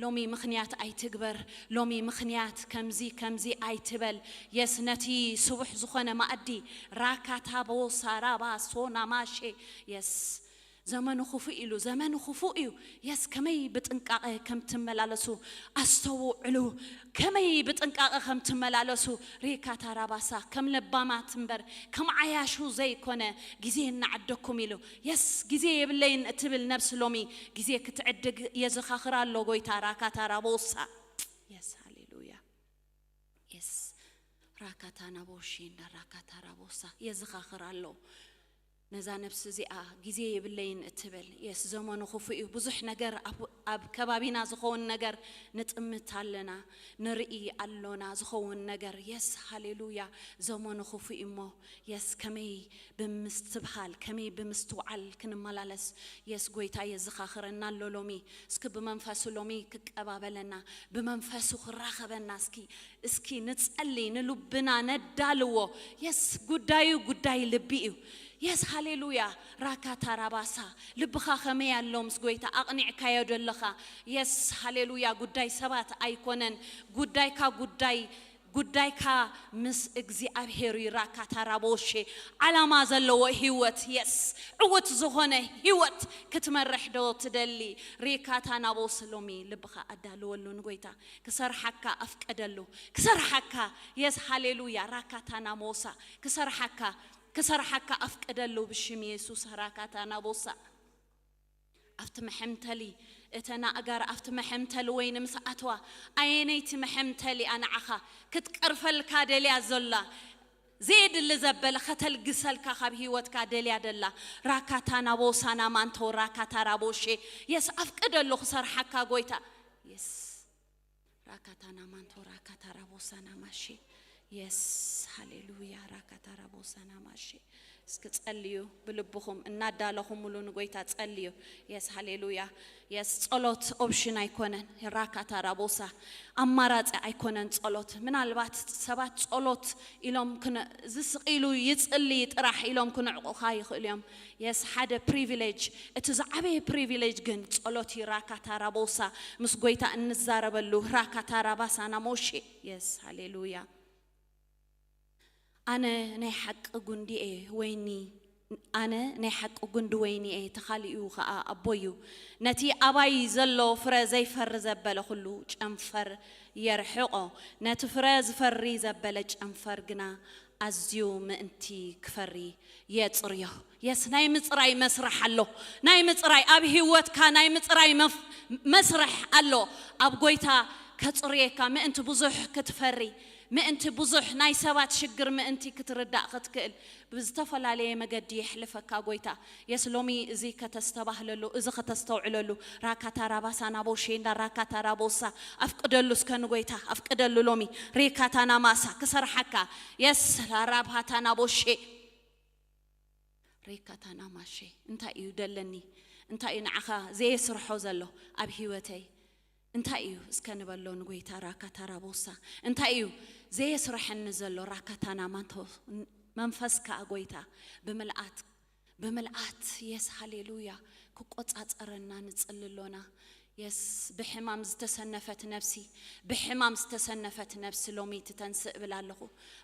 ሎሚ ምኽንያት ኣይትግበር። ሎሚ ምኽንያት ከምዚ ከምዚ ኣይትበል። የስ ነቲ ስቡሕ ዝኾነ መኣዲ ራካታቦ ሳራባ ሶናማሼ የስ ዘመኑ ክፉእ ኢሉ፣ ዘመኑ ክፉእ እዩ። የስ ከመይ ብጥንቃቐ ከም ትመላለሱ ኣስተውዕሉ። ከመይ ብጥንቃቐ ከም ትመላለሱ ሪካ ታራባሳ ከም ለባማት እምበር ከም ዓያሹ ዘይኮነ ግዜ እናዓደኩም ኢሉ። የስ ግዜ የብለይን እትብል ነብሲ ሎሚ ግዜ ክትዕድግ የዘኻኽራ ኣሎ ጎይታ። ራካ ታራቦሳ የስ ሃሌሉያ። የስ ራካታ ናቦሺ እንዳ ራካታ ራቦሳ የዘኻኽር ኣሎ። ነዛ ነብሲ እዚኣ ግዜ የብለይን እትብል የስ ዘመኑ ክፉእ እዩ። ብዙሕ ነገር ኣብ- ኣብ ከባቢና ዝኸውን ነገር ንጥምት ኣለና፣ ንርኢ ኣሎና ዝኸውን ነገር። የስ ሃሌሉያ። ዘመኑ ክፉእ እዩ እሞ የስ ከመይ ብምስትብሃል ከመይ ብምስትውዓል ክንመላለስ የስ ጎይታ የዘኻኽረና ኣሎ ሎሚ። እስኪ ብመንፈሱ ሎሚ ክቀባበለና፣ ብመንፈሱ ክራኸበና እስኪ እስኪ ንጸሊ፣ ንልብና ነዳልዎ። የስ ጉዳዩ ጉዳይ ልቢ እዩ። የስ ሃሌሉያ። ራካ ታራባሳ ልብኻ ከመይ ኣሎ ምስ ጎይታ ኣቕኒዕካዮ ደለኻ? የስ ሃሌሉያ። ጉዳይ ሰባት ኣይኮነን። ጉዳይካ ጉዳይ ጉዳይካ ምስ እግዚኣብሔር እዩ። ራካ ታራቦሼ ዓላማ ዘለዎ ህይወት የስ ዕውት ዝኾነ ህይወት ክትመርሕ ዶ ትደሊ? ሪካ ታናቦስ ሎሚ ልብኻ ኣዳልወሉ ንጎይታ ክሰርሓካ ኣፍቀደሉ። ክሰርሓካ የስ ሃሌሉያ። ራካ ታናሞሳ ክሰርሓካ ክሰርሓካ ኣፍቀደሉ ብሽም የሱስ። ራካ ታናቦሳ ኣብቲ መሐምተሊ እተን ኣእጋር ኣብቲ መሐምተሊ ወይኒ ምስ ኣተዋ ኣየነይቲ መሐምተሊ እያ ንዓኻ ክትቀርፈልካ ደልያ ዘላ? ዘየድሊ ዘበለ ከተልግሰልካ ካብ ህይወትካ ደልያ ደላ። ራካታ ናቦ ሳናማንቶ ራካታ ራቦሼ። የስ ኣፍቅደሉ ክሰርሓካ ጎይታ። የስ ራካታ ናማንቶ ራካታ ራቦ ሳናማሼ። የስ ሃሌሉያ። ራካታ ራቦ ሳናማሼ። እስኪ ጸልዩ ብልብኹም እናዳለኹምሉ ንጎይታ ጸልዩ። የስ ሃሌሉያ። የስ ጸሎት ኦፕሽን ኣይኮነን። ራካታ ራቦሳ ኣማራጺ ኣይኮነን ጸሎት። ምናልባት ሰባት ጸሎት ኢሎም ክነ- ዝስቕ ኢሉ ይጽሊ ጥራሕ ኢሎም ክንዕቑኻ ይኽእሉ እዮም። የስ ሓደ ፕሪቪሌጅ፣ እቲ ዝዓበየ ፕሪቪሌጅ ግን ጸሎት እዩ። ራካታ ራቦሳ ምስ ጎይታ እንዛረበሉ። ራካታ ራባሳ ናሞሼ። የስ ሃሌሉያ። ኣነ ናይ ሓቂ ጉንዲ እየ ወይኒ ኣነ ናይ ሓቂ ጉንዲ ወይኒ እየ፣ ተኻሊኡ ኸኣ ኣቦዩ። ነቲ ኣባይ ዘሎ ፍረ ዘይፈሪ ዘበለ ኹሉ ጨንፈር የርሕቖ፣ ነቲ ፍረ ዝፈሪ ዘበለ ጨንፈር ግና ኣዝዩ ምእንቲ ክፈሪ የጽርዮ። የስ ናይ ምጽራይ መስርሕ ኣሎ። ናይ ምጽራይ ኣብ ህይወትካ ናይ ምጽራይ መፍ- መስርሕ ኣሎ። ኣብ ጎይታ ከጽርየካ ምእንቲ ብዙሕ ክትፈሪ ምእንቲ ብዙሕ ናይ ሰባት ሽግር ምእንቲ ክትርዳእ ክትክእል ብዝተፈላለየ መገዲ የሕልፈካ ጎይታ። የስ ሎሚ እዚ ከተስተባህለሉ እዚ ከተስተውዕለሉ ራካታ ራባሳ ናቦሼ እንዳ ራካታ ራቦሳ ኣፍቅደሉ እስከ ንጎይታ ኣፍቅደሉ ሎሚ ሬካታ ናማሳ ክሰርሓካ የስ ራባታ ናቦሼ ሬካታ ናማሼ እንታይ እዩ ደለኒ እንታይ እዩ ንዓኻ ዘየስርሖ ዘሎ ኣብ ህይወተይ እንታይ እዩ እስከ ንበሎ ንጎይታ ራካታ ራቦሳ እንታይ እዩ ዘየስርሐኒ ዘሎ ራካታ ናማንቶ መንፈስካ ጎይታ ብምልኣት ብምልኣት የስ ሃሌሉያ ክቆጻጸረና ንጽሊ ኣሎና የስ ብሕማም ዝተሰነፈት ነፍሲ ብሕማም ዝተሰነፈት ነፍሲ ሎሚ ትተንስእ እብል ኣለኹ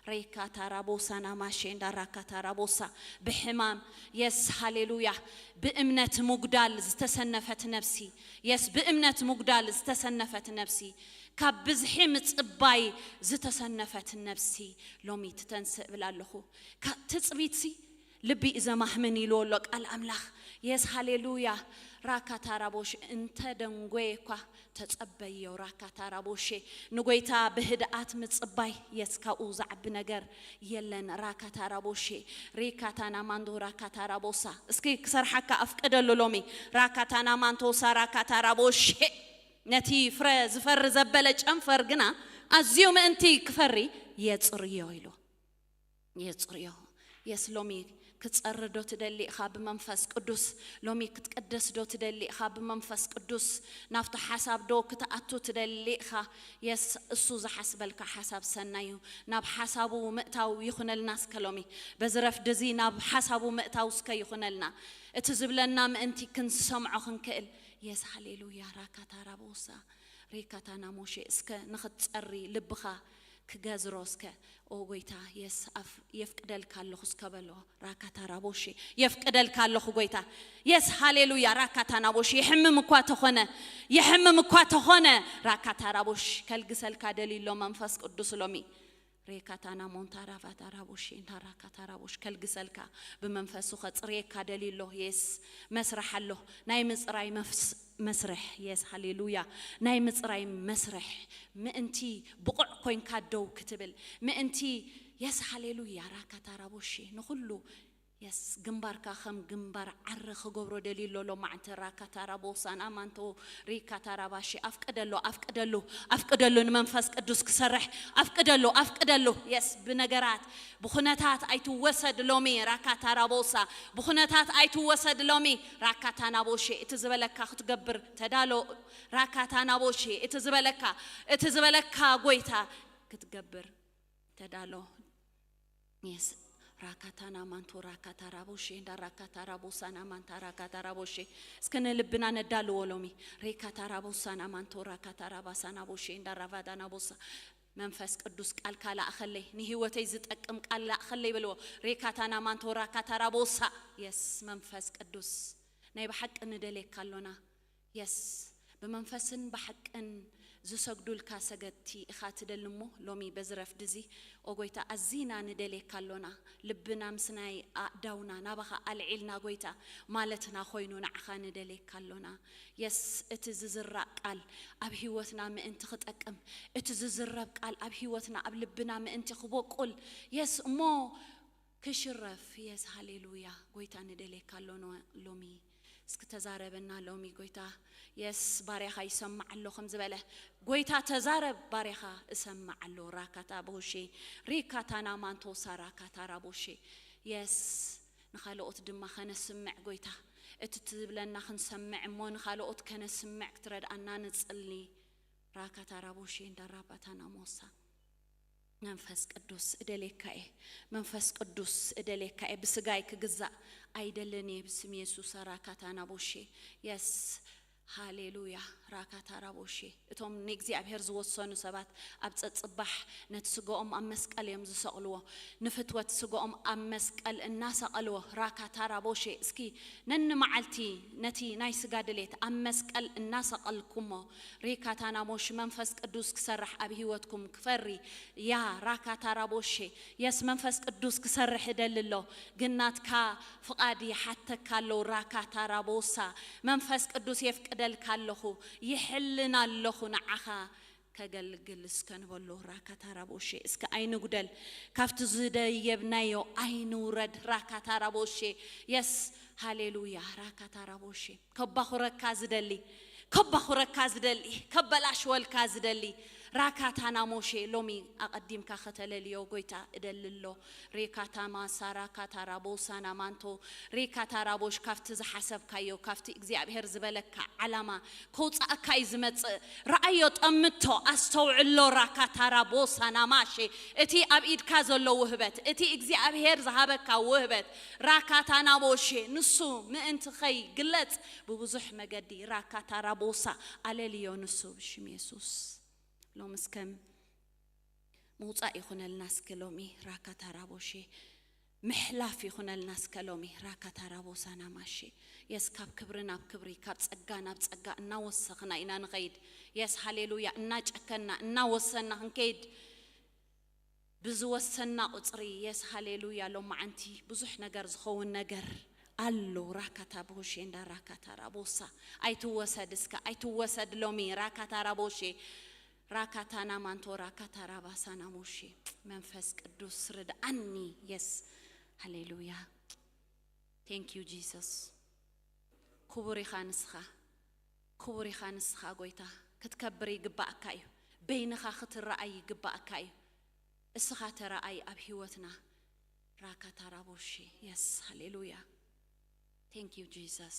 ሬካ ታራቦሳ ናማሼ እንዳራካ ታራቦሳ ብሕማም የስ ሃሌሉያ ብእምነት ሙጉዳል ዝተሰነፈት ነፍሲ የስ ብእምነት ሙጉዳል ዝተሰነፈት ነፍሲ ካብ ብዝሒ ምጽባይ ዝተሰነፈት ነፍሲ ሎሚ ትተንስእ እብል ኣለኹ ትጽቢትሲ ልቢ እዩ ዘማህምን ኢልዎ ኣሎ ቃል ኣምላኽ የስ ሃሌሉያ ራካ ታራቦሽ እንተ ደንጎየ እኳ ተጸበዮ ራካ ታራቦሼ ንጎይታ ብህድኣት ምጽባይ የስ ካብኡ ዝዓቢ ነገር የለን ራካ ታራቦሼ ሪካ ታናማንዶ ራካ ታራቦሳ እስኪ ክሰርሓካ ኣፍቅደሉ ሎሚ ራካ ታናማንቶሳ ራካ ታራቦሼ ነቲ ፍረ ዝፈሪ ዘበለ ጨንፈር ግና ኣዝዩ ምእንቲ ክፈሪ የጽርዮ ኢሉ የጽርዮ የስ ሎሚ ክትጸሪ ዶ ትደሊ ኢኻ ብመንፈስ ቅዱስ ሎሚ ክትቅደስ ዶ ትደሊ ኢኻ ብመንፈስ ቅዱስ ናብቲ ሓሳብ ዶ ክትኣቱ ትደሊ ኢኻ የስ እሱ ዝሓስበልካ ሓሳብ ሰናይ እዩ ናብ ሓሳቡ ምእታው ይኹነልና እስከ ሎሚ በዚ ረፍዲ እዚ ናብ ሓሳቡ ምእታው እስከ ይኹነልና እቲ ዝብለና ምእንቲ ክንሰምዖ ክንክእል የስ ሃሌሉያ ራካ ታራቦሳ ሬካ ታናሞሼ እስከ ንኽትጸሪ ልብኻ ክገዝሮ እስከ ኦ ጎይታ የስ ኣፍ የፍቅደልካ ኣለኹ እስከ በሎ ራካ ታራቦሼ የፍቅደልካ ኣለኹ ጎይታ የስ ሃሌሉያ ራካ ታናቦሽ ይሕምም እኳ ተኾነ ይሕምም እኳ ተኾነ ራካ ታራቦሽ ከልግሰልካ ደልዩ ኣሎ መንፈስ ቅዱስ ሎሚ ሬካታና ሞንታራ ቫታራ ቦሼ እንታራ ካታራ ቦሽ ከልግሰልካ ብመንፈሱ ከጽርየካ ደልዩ ኣሎ የስ መስርሕ ኣሎ ናይ ምጽራይ መስርሕ የስ ሃሌሉያ ናይ ምጽራይ መስርሕ ምእንቲ ብቑዕ ኮይንካ ደው ክትብል ምእንቲ የስ ሃሌሉያ ራካታራ ቦሼ ንኹሉ የስ ግንባርካ ከም ግንባር ዓረ ክገብሮ ደልዩ ኣሎ ሎማዕንቲ ራካታራ ቦሳን ኣማንቶ ሪካታራ ባሺ ኣፍቅደሉ ኣፍቅደሉ ኣፍቅደሉ ንመንፈስ ቅዱስ ክሰርሕ ኣፍቅደሉ ኣፍቅደሉ የስ ብነገራት ብኩነታት ኣይትወሰድ ሎሚ ራካታራ ቦሳ ብኩነታት ኣይትወሰድ ሎሚ ራካታና ቦሼ እቲ ዝበለካ ክትገብር ተዳሎ ራካታና ቦሼ እቲ ዝበለካ እቲ ዝበለካ ጎይታ ክትገብር ተዳሎ የስ ራካታና ማንቶ ራካታ ራቦሼ እንዳ ራካታ ራቦሳና ማንታ ራካታ ራቦሼ እስከ ንልብና ነዳልዎ ሎሚ ሬካታ ራቦሳና ማንቶ ራካታ ራባሳና ቦሼ እንዳ ራቫዳና ቦሳ መንፈስ ቅዱስ ቃልካ ላእኸለይ ንህይወተይ ዝጠቅም ቃል ላእኸለይ በልዎ ሬካታና ማንቶ ራካታ ራቦሳ የስ መንፈስ ቅዱስ ናይ ብሓቂ ንደልየካ ኣሎና የስ ብመንፈስን ብሓቅን ዝሰግዱልካ ሰገድቲ ኢኻ ትደሊ እሞ፣ ሎሚ በዚ ረፍዲ እዚ፣ ኦ ጎይታ፣ ኣዚና ንደልየካ ኣሎና። ልብና ምስ ናይ ኣእዳውና ናባኻ ኣልዒልና፣ ጎይታ፣ ማለትና ኮይኑ ንዓኻ ንደልየካ ኣሎና። የስ፣ እቲ ዝዝራእ ቃል ኣብ ህይወትና ምእንቲ ክጠቅም፣ እቲ ዝዝረብ ቃል ኣብ ህይወትና፣ ኣብ ልብና ምእንቲ ክቦቁል፣ የስ፣ እሞ ክሽረፍ፣ የስ፣ ሃሌሉያ። ጎይታ ንደልየካ ኣሎና ሎሚ። እስኪ ተዛረበና ሎሚ ጎይታ። የስ፣ ባርያኻ ይሰማዕ ኣሎ ከም ዝበለ፣ ጎይታ ተዛረብ፣ ባርያኻ እሰማዕ ኣሎ። ራካታ ቦሼ፣ ሪካታና ማንቶሳ ራካታ ራቦሼ። የስ፣ ንኻልኦት ድማ ከነስምዕ ጎይታ፣ እቲ ትብለና ክንሰምዕ እሞ ንኻልኦት ከነስምዕ ክትረድኣና ንጽሊ። ራካታ ራቦሼ እንዳራባታና ሞሳ። መንፈስ ቅዱስ እደልየካ እየ። መንፈስ ቅዱስ እደልየካ እየ። ብስጋይ ክግዛእ ኣይደልን እየ። ብስም የሱስ ራካታና ቦሼ። የስ፣ ሃሌሉያ። ራካታ ራቦሼ። እቶም ንእግዚኣብሔር ዝወሰኑ ሰባት ኣብ ጸጽባሕ ነቲ ስጋኦም ኣብ መስቀል እዮም ዝሰቕልዎ። ንፍትወት ስጋኦም ኣብ መስቀል እናሰቐልዎ፣ ራካታ ራቦሼ። እስኪ ነኒ መዓልቲ ነቲ ናይ ስጋ ድሌት ኣብ መስቀል እናሰቐልኩሞ፣ ሪካታና ሞሽ መንፈስ ቅዱስ ክሰርሕ ኣብ ህይወትኩም ክፈሪ። ያ ራካታ ራቦሼ። የስ፣ መንፈስ ቅዱስ ክሰርሕ እደሊ ኣሎ፣ ግን ናትካ ፍቓድ ይሓተካ ኣሎ። ራካታ ራቦሳ። መንፈስ ቅዱስ የፍቅደልካ ኣለኹ፣ ይሕልን ኣለኹ ንዓኻ ከገልግል እስከ ንበሎ። ራካታ ራቦሼ። እስከ ኣይንጉደል፣ ካብቲ ዝደየብናዮ ኣይንውረድ። ራካታ ራቦሼ። የስ፣ ሃሌሉያ። ራካታ ራቦሼ። ከባኹረካ ዝደሊ፣ ከባኹረካ ዝደሊ፣ ከበላሽወልካ ዝደሊ፣ ራካታና ሞሼ፣ ሎሚ ኣቐዲምካ ከተለልዮ ጎይታ እደሊ ኣሎ። ሬካታ ማሳ ራካታ ራቦሳና ማንቶ፣ ሬካታ ራቦሽ፣ ካብቲ ዝሓሰብካዮ፣ ካብቲ እግዚኣብሔር ዝበለካ ዓላማ ከውጻእካ እዩ ዝመጽእ። ረኣዮ፣ ጠምቶ፣ ኣስተውዕሎ። ራካታ ራቦሳና ማሼ፣ እቲ ኣብ ኢድካ ዘሎ ውህበት፣ እቲ እግዚኣብሔር ዝሃበካ ውህበት፣ ራካታና ቦሼ፣ ንሱ ምእንቲ ኸይግለጽ ብብዙሕ መገዲ ራካታ ራቦሳ ኣለልዮ። ንሱ ብሽም የሱስ ሎም እስከም ምውጻእ ይኹነልና እስከ ሎሚ። ራካታ ራቦሼ፣ ምሕላፍ ይኹነልና እስከ ሎሚ። ራካታ ራቦሳና ማሼ፣ የስ፣ ካብ ክብሪ ናብ ክብሪ፣ ካብ ጸጋ ናብ ጸጋ እናወሰኽና ኢና ንኸይድ። የስ፣ ሃሌሉያ። እናጨከና እናወሰና ክንከይድ ብዝወሰና ቁጽሪ፣ የስ፣ ሃሌሉያ፣ ሎማዓንቲ ብዙሕ ነገር ዝኸውን ነገር ኣሎ። ራካታ ቦሼ እንዳ ራካታ ራቦሳ። ኣይትወሰድ እስከ፣ ኣይትወሰድ ሎሚ። ራካታ ራቦሼ፣ ራካታና ማንቶ፣ ራካታ ራባሳና ሞሼ። መንፈስ ቅዱስ ርድኣኒ። የስ፣ ሃሌሉያ። Thank you Jesus። ክቡር ኢኻ ንስኻ፣ ክቡር ኢኻ ንስኻ ጎይታ። ክትከብር ይግባኣካ እዩ። በይንኻ ክትረኣይ ይግባኣካ እዩ። እስኻ ተረኣይ ኣብ ህይወትና። ራካታ ራቦሼ። የስ፣ ሃሌሉያ። Thank you Jesus።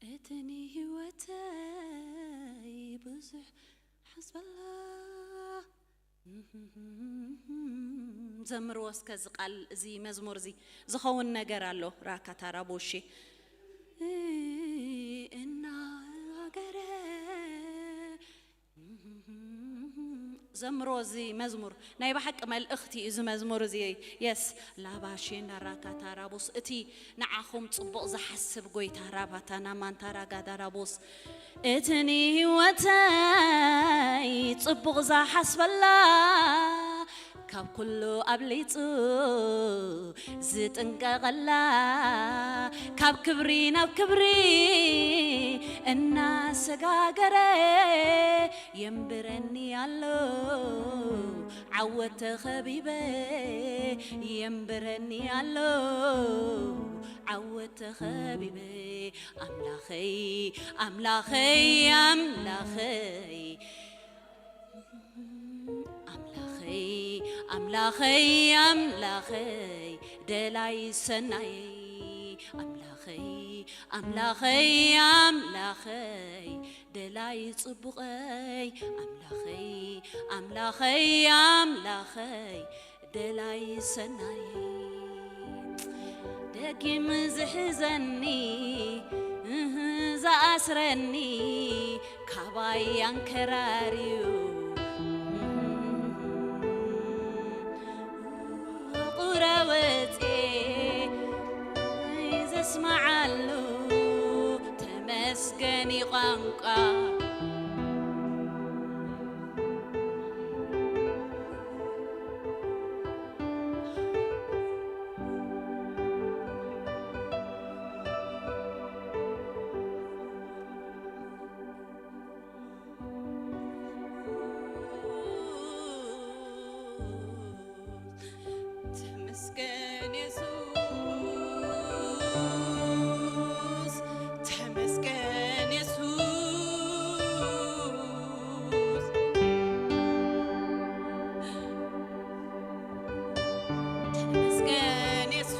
እቲ ንህይወተይ ብዙሕ ሓስበላ። ዘምርዎ እስከ እዚ ቃል፣ እዚ መዝሙር እዚ ዝኸውን ነገር ኣሎ። ራካታ ራቦሼ እናሃገረ ዘምሮ እዚ መዝሙር ናይ ብሓቂ መልእኽቲ እዩ። እዚ መዝሙር እዚ፣ የስ፣ ላባሼ እንዳ ራካታ ራቦስ፣ እቲ ንዓኹም ጽቡቕ ዝሓስብ ጎይታ። ራባታና ማንታ ራጋዳ ራቦስ፣ እቲ ንህይወተይ ጽቡቕ ዝሓስበላ፣ ካብ ኩሉ ኣብሊጹ ዝጥንቀቐላ፣ ካብ ክብሪ ናብ ክብሪ እናሰጋገረ የንብረኒ ኣሎ። ዓወት ተኸቢበ የንብረኒ ኣሎ። ዓወት ተኸቢበ ኣምላኸይ፣ ኣምላኸይ፣ ኣምላኸይ፣ ኣምላኸይ፣ ኣምላኸይ፣ ኣምላኸይ፣ ደላይ ሰናይ፣ ኣምላኸይ፣ ኣምላኸይ፣ ኣምላኸይ፣ ደላይ ጽቡቐይ፣ ኣምላኸይ፣ ኣምላኸይ፣ ኣምላኸይ፣ ደላይ ሰናይ። ደጊም ዝሕዘኒ፣ እህ፣ ዝኣስረኒ፣ ካባይ ኣንከራርዩ፣ ቁረ ወፅየ ዘስመዓሉ ተመስገን። ገኒ ቋንቋ ተመስገን የሱስ፣ ተመስገን የሱስ፣ ተመስገን የሱስ።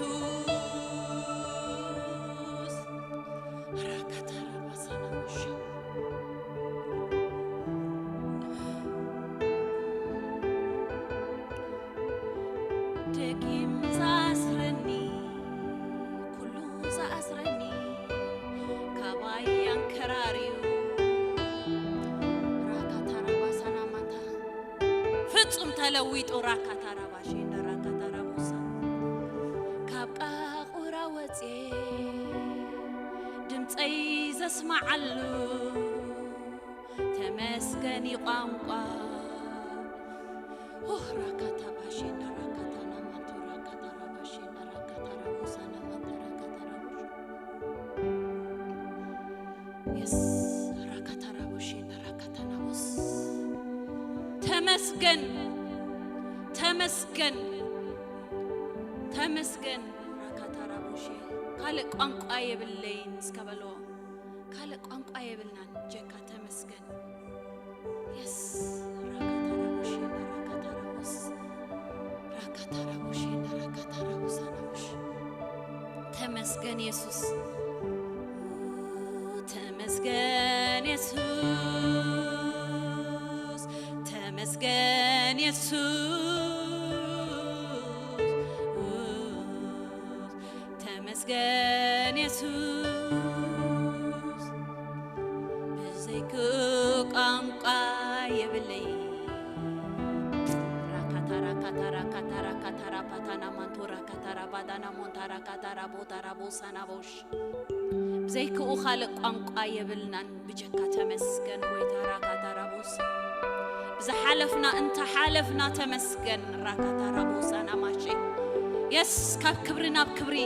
ራካታራባሳናቦሽ ደጊም ዝኣስረኒ፣ ኩሉ ዝኣስረኒ፣ ካባይ ኣንከራርዩ። ራካታራባሳናማታ ፍጹም ተለዊጡ። ራካታራባሽ እንዳ ራካታራቦሳ ካብ ቃቑራ ወጽየ ድምጸይ ዘስማዓሉ ተመስገን ቋንቋ። ሆህ ራካታ ባሼና ራካታ ናማንቶ ራካታ ራባሼና ራካታ ራቦሳና ማንታ ራካታ ራቦሽ። የስ ራካታ ራቦሼና ራካታ ናቦስ። ተመስገን፣ ተመስገን፣ ተመስገን። ራካታ ራቦሼ ካልእ ቋንቋ የብለይን እስከ በልዎ። ካልእ ቋንቋ የብልናን፣ ጀካ ተመስገን። የስ ራካታራቦሽ ራካታራቦስ ራካታራቦሽ ራካታራቦስ ኣናቦሽ። ተመስገን የሱስ፣ ተመስገን የሱስ፣ ተመስገን የሱስ። ተመስገን የሱስ፣ ብዘይክ ቋንቋ የብለይ። ራካታ ራካታ ራካታ ራካታ ራፓታና ማንቶ ራካታ ራባዳና ሞንታ ራካታ ራቦታ ራቦሳና ቦሽ። ብዘይክኡ ካልእ ቋንቋ የብልናን። ብጀካ ተመስገን ጎይታ ራካታ ራቦስ። ብዝሓለፍና እንተ ሓለፍና ተመስገን ራካታ ራቦሳና ማሼ። የስ ካብ ክብሪ ናብ ክብሪ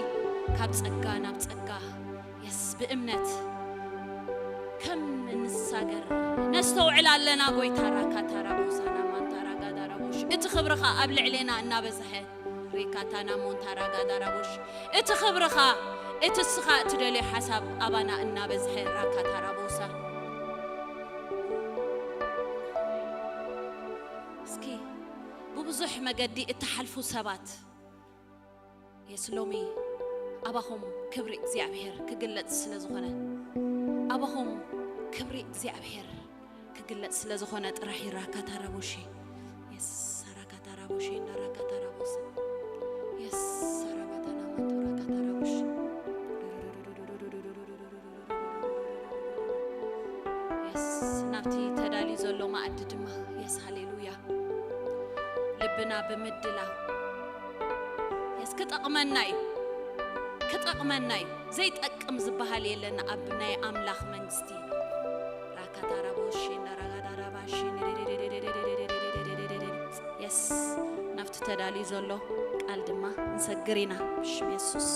ካብ ጸጋ ናብ ጸጋ የስ ብእምነት ከም እንሳገር ነስተውዕል ኣለና። ጎይታ ራካታ ራቦሳና ማንታ ራጋዳ ራቦሽ እቲ ክብርኻ ኣብ ልዕሌና እናበዝሐ ሪካታና ሞንታ ራጋዳ ራቦሽ እቲ ክብርኻ እቲ እስኻ እትደልዮ ሓሳብ ኣባና እናበዝሐ ራካታ ራቦሳ። እስኪ ብብዙሕ መገዲ እትሓልፉ ሰባት የስ ሎሚ ኣባኹም ክብሪ እግዚኣብሔር ክግለጽ ስለ ዝኾነ ኣባኹም ክብሪ እግዚኣብሔር ክግለጽ ስለ ዝኾነ ጥራሕ ይራካታ ራቦሺ የስ ሰራካታ ራቦሺ እንዳራካታ ራቦስ የስ ሰራባታና ማንቶ ራካታ ራቦሽ የስ ናብቲ ተዳልዩ ዘሎ መኣዲ ድማ የስ ሃሌሉያ ልብና ብምድላው የስ ክጠቕመና እዩ ክጠቕመና እዩ ዘይጠቅም ዝበሃል የለን ኣብ ናይ ኣምላኽ መንግስቲ ራካታራቦሺ እንዳራጋዳራባሺ የስ ናብቲ ተዳልዩ ዘሎ ቃል ድማ ንሰግር ኢና ብሽም የሱስ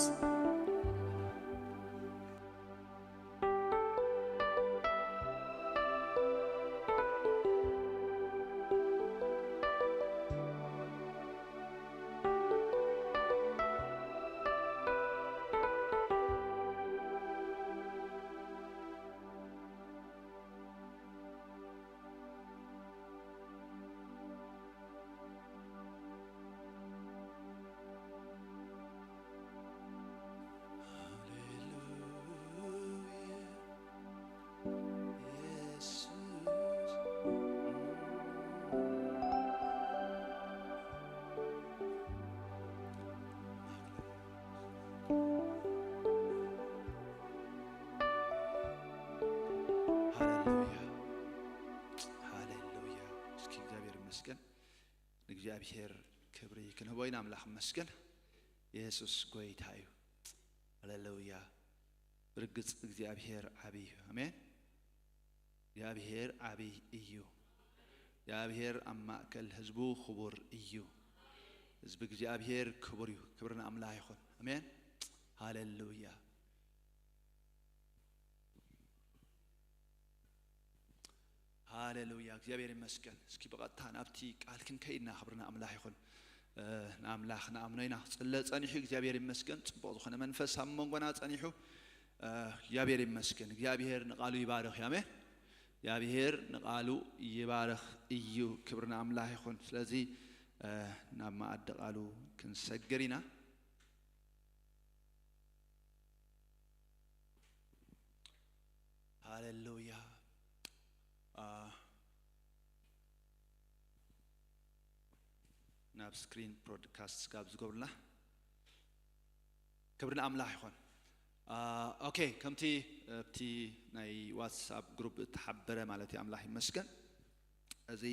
ሃሌሉያ፣ ሃሌሉያ። እስኪ እግዚኣብሔር ይመስገን። ንእግዚኣብሔር ክብሪ ክንህቦ ኢና። ኣምላኽ ይመስገን። የሱስ ጎይታ እዩ። ሃሌሉያ። ብርግጽ እግዚኣብሔር ዓብዪ እዩ። ኣሜን። እግዚኣብሔር ዓብይ እዩ። እግዚኣብሔር ኣብ ማእከል ህዝቡ ክቡር እዩ። ህዝቢ እግዚኣብሔር ክቡር እዩ። ክብሪ ንኣምላኽ ይኹን። ኣሜን። ሃሌሉያ። ሃሌሉያ። እግዚኣብሔር ይመስገን። እስኪ ብቐጥታ ናብቲ ቃል ክንከይድና ክብሪ ንኣምላኽ ይኹን። እ፣ ንኣምላኽ ንኣምኖ ኢና። ጽለ ጸኒሑ እግዚኣብሔር ይመስገን። ጽቡቕ ዝኾነ መንፈስ ኣብ መንጎና ጸኒሑ፣ እ፣ እግዚኣብሔር ይመስገን። እግዚኣብሔር ንቓሉ ይባርኽ እዩ። ኣሜን። እግዚኣብሔር ንቓሉ ይባርኽ እዩ። ክብሪ ንኣምላኽ ይኹን። ስለዚ፣ እ፣ ናብ መኣዲ ቃሉ ክንሰግር ኢና። ሃሌሉያ። አ፣ ናብ ስክሪን ብሮድካስት ካብ ዝገብሩልና ክብሪ ንኣምላኽ ይኹን። አ፣ ኦኬ፣ ከምቲ ኣብቲ ናይ ዋትስኣፕ ግሩፕ እተሓበረ ማለት እዩ፣ ኣምላኽ ይመስገን። እዚ፣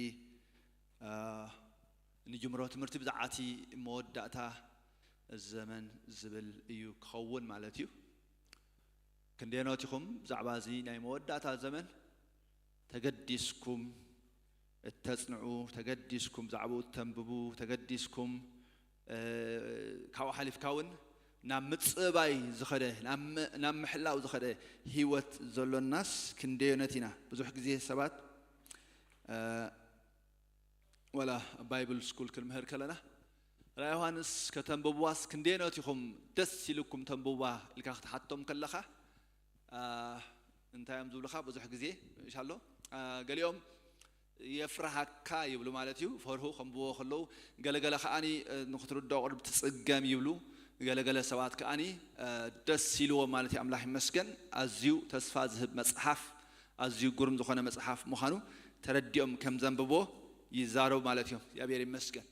አ፣ ንጅምሮ ትምህርቲ ብዛዕባ እቲ መወዳእታ ዘመን ዝብል እዩ ክኸውን ማለት እዩ። ክንደየኖት ኢኹም ብዛዕባ እዚ ናይ መወዳእታ ዘመን ተገዲስኩም እተጽንዑ፣ ተገዲስኩም ብዛዕባኡ እተንብቡ፣ ተገዲስኩም፣ እ፣ ካብኡ ሓሊፍካ እውን ናብ ምጽባይ ዝኸደ፣ ናብ ም-፣ ናብ ምሕላው ዝኸደ ህይወት ዘሎናስ ክንደዮነት ኢና። ብዙሕ ግዜ ሰባት፣ እ፣ ወላ ኣብ ባይብል ስኩል ክንምህር ከለና፣ ራእይ ዮሃንስ ከተንብብዋስ ክንደየኖት ኢኹም ደስ ኢልኩም ተንብብዋ ኢልካ ክትሓቶም ከለኻ፣ አ፣ እንታይ እዮም ዝብሉኻ? ብዙሕ ግዜ፣ ኢንሻሎ፣ አ፣ ገሊኦም የፍርሃካ ይብሉ ማለት እዩ። ፈርሁ ከንብብዎ ከለዉ፣ ገለገለ ከኣኒ፣ እ፣ ንክትርድኦ ቅድሚ ትጽገም ይብሉ። ገለገለ ሰባት ከኣኒ፣ እ፣ ደስ ኢልዎም ማለት እዩ። ኣምላኽ ይመስገን። ኣዝዩ ተስፋ ዝህብ መጽሓፍ፣ ኣዝዩ ግሩም ዝኾነ መጽሓፍ ምዃኑ ተረዲኦም ከም ዘንብብዎ ይዛረቡ ማለት እዮም። እግዚኣብሔር ይመስገን።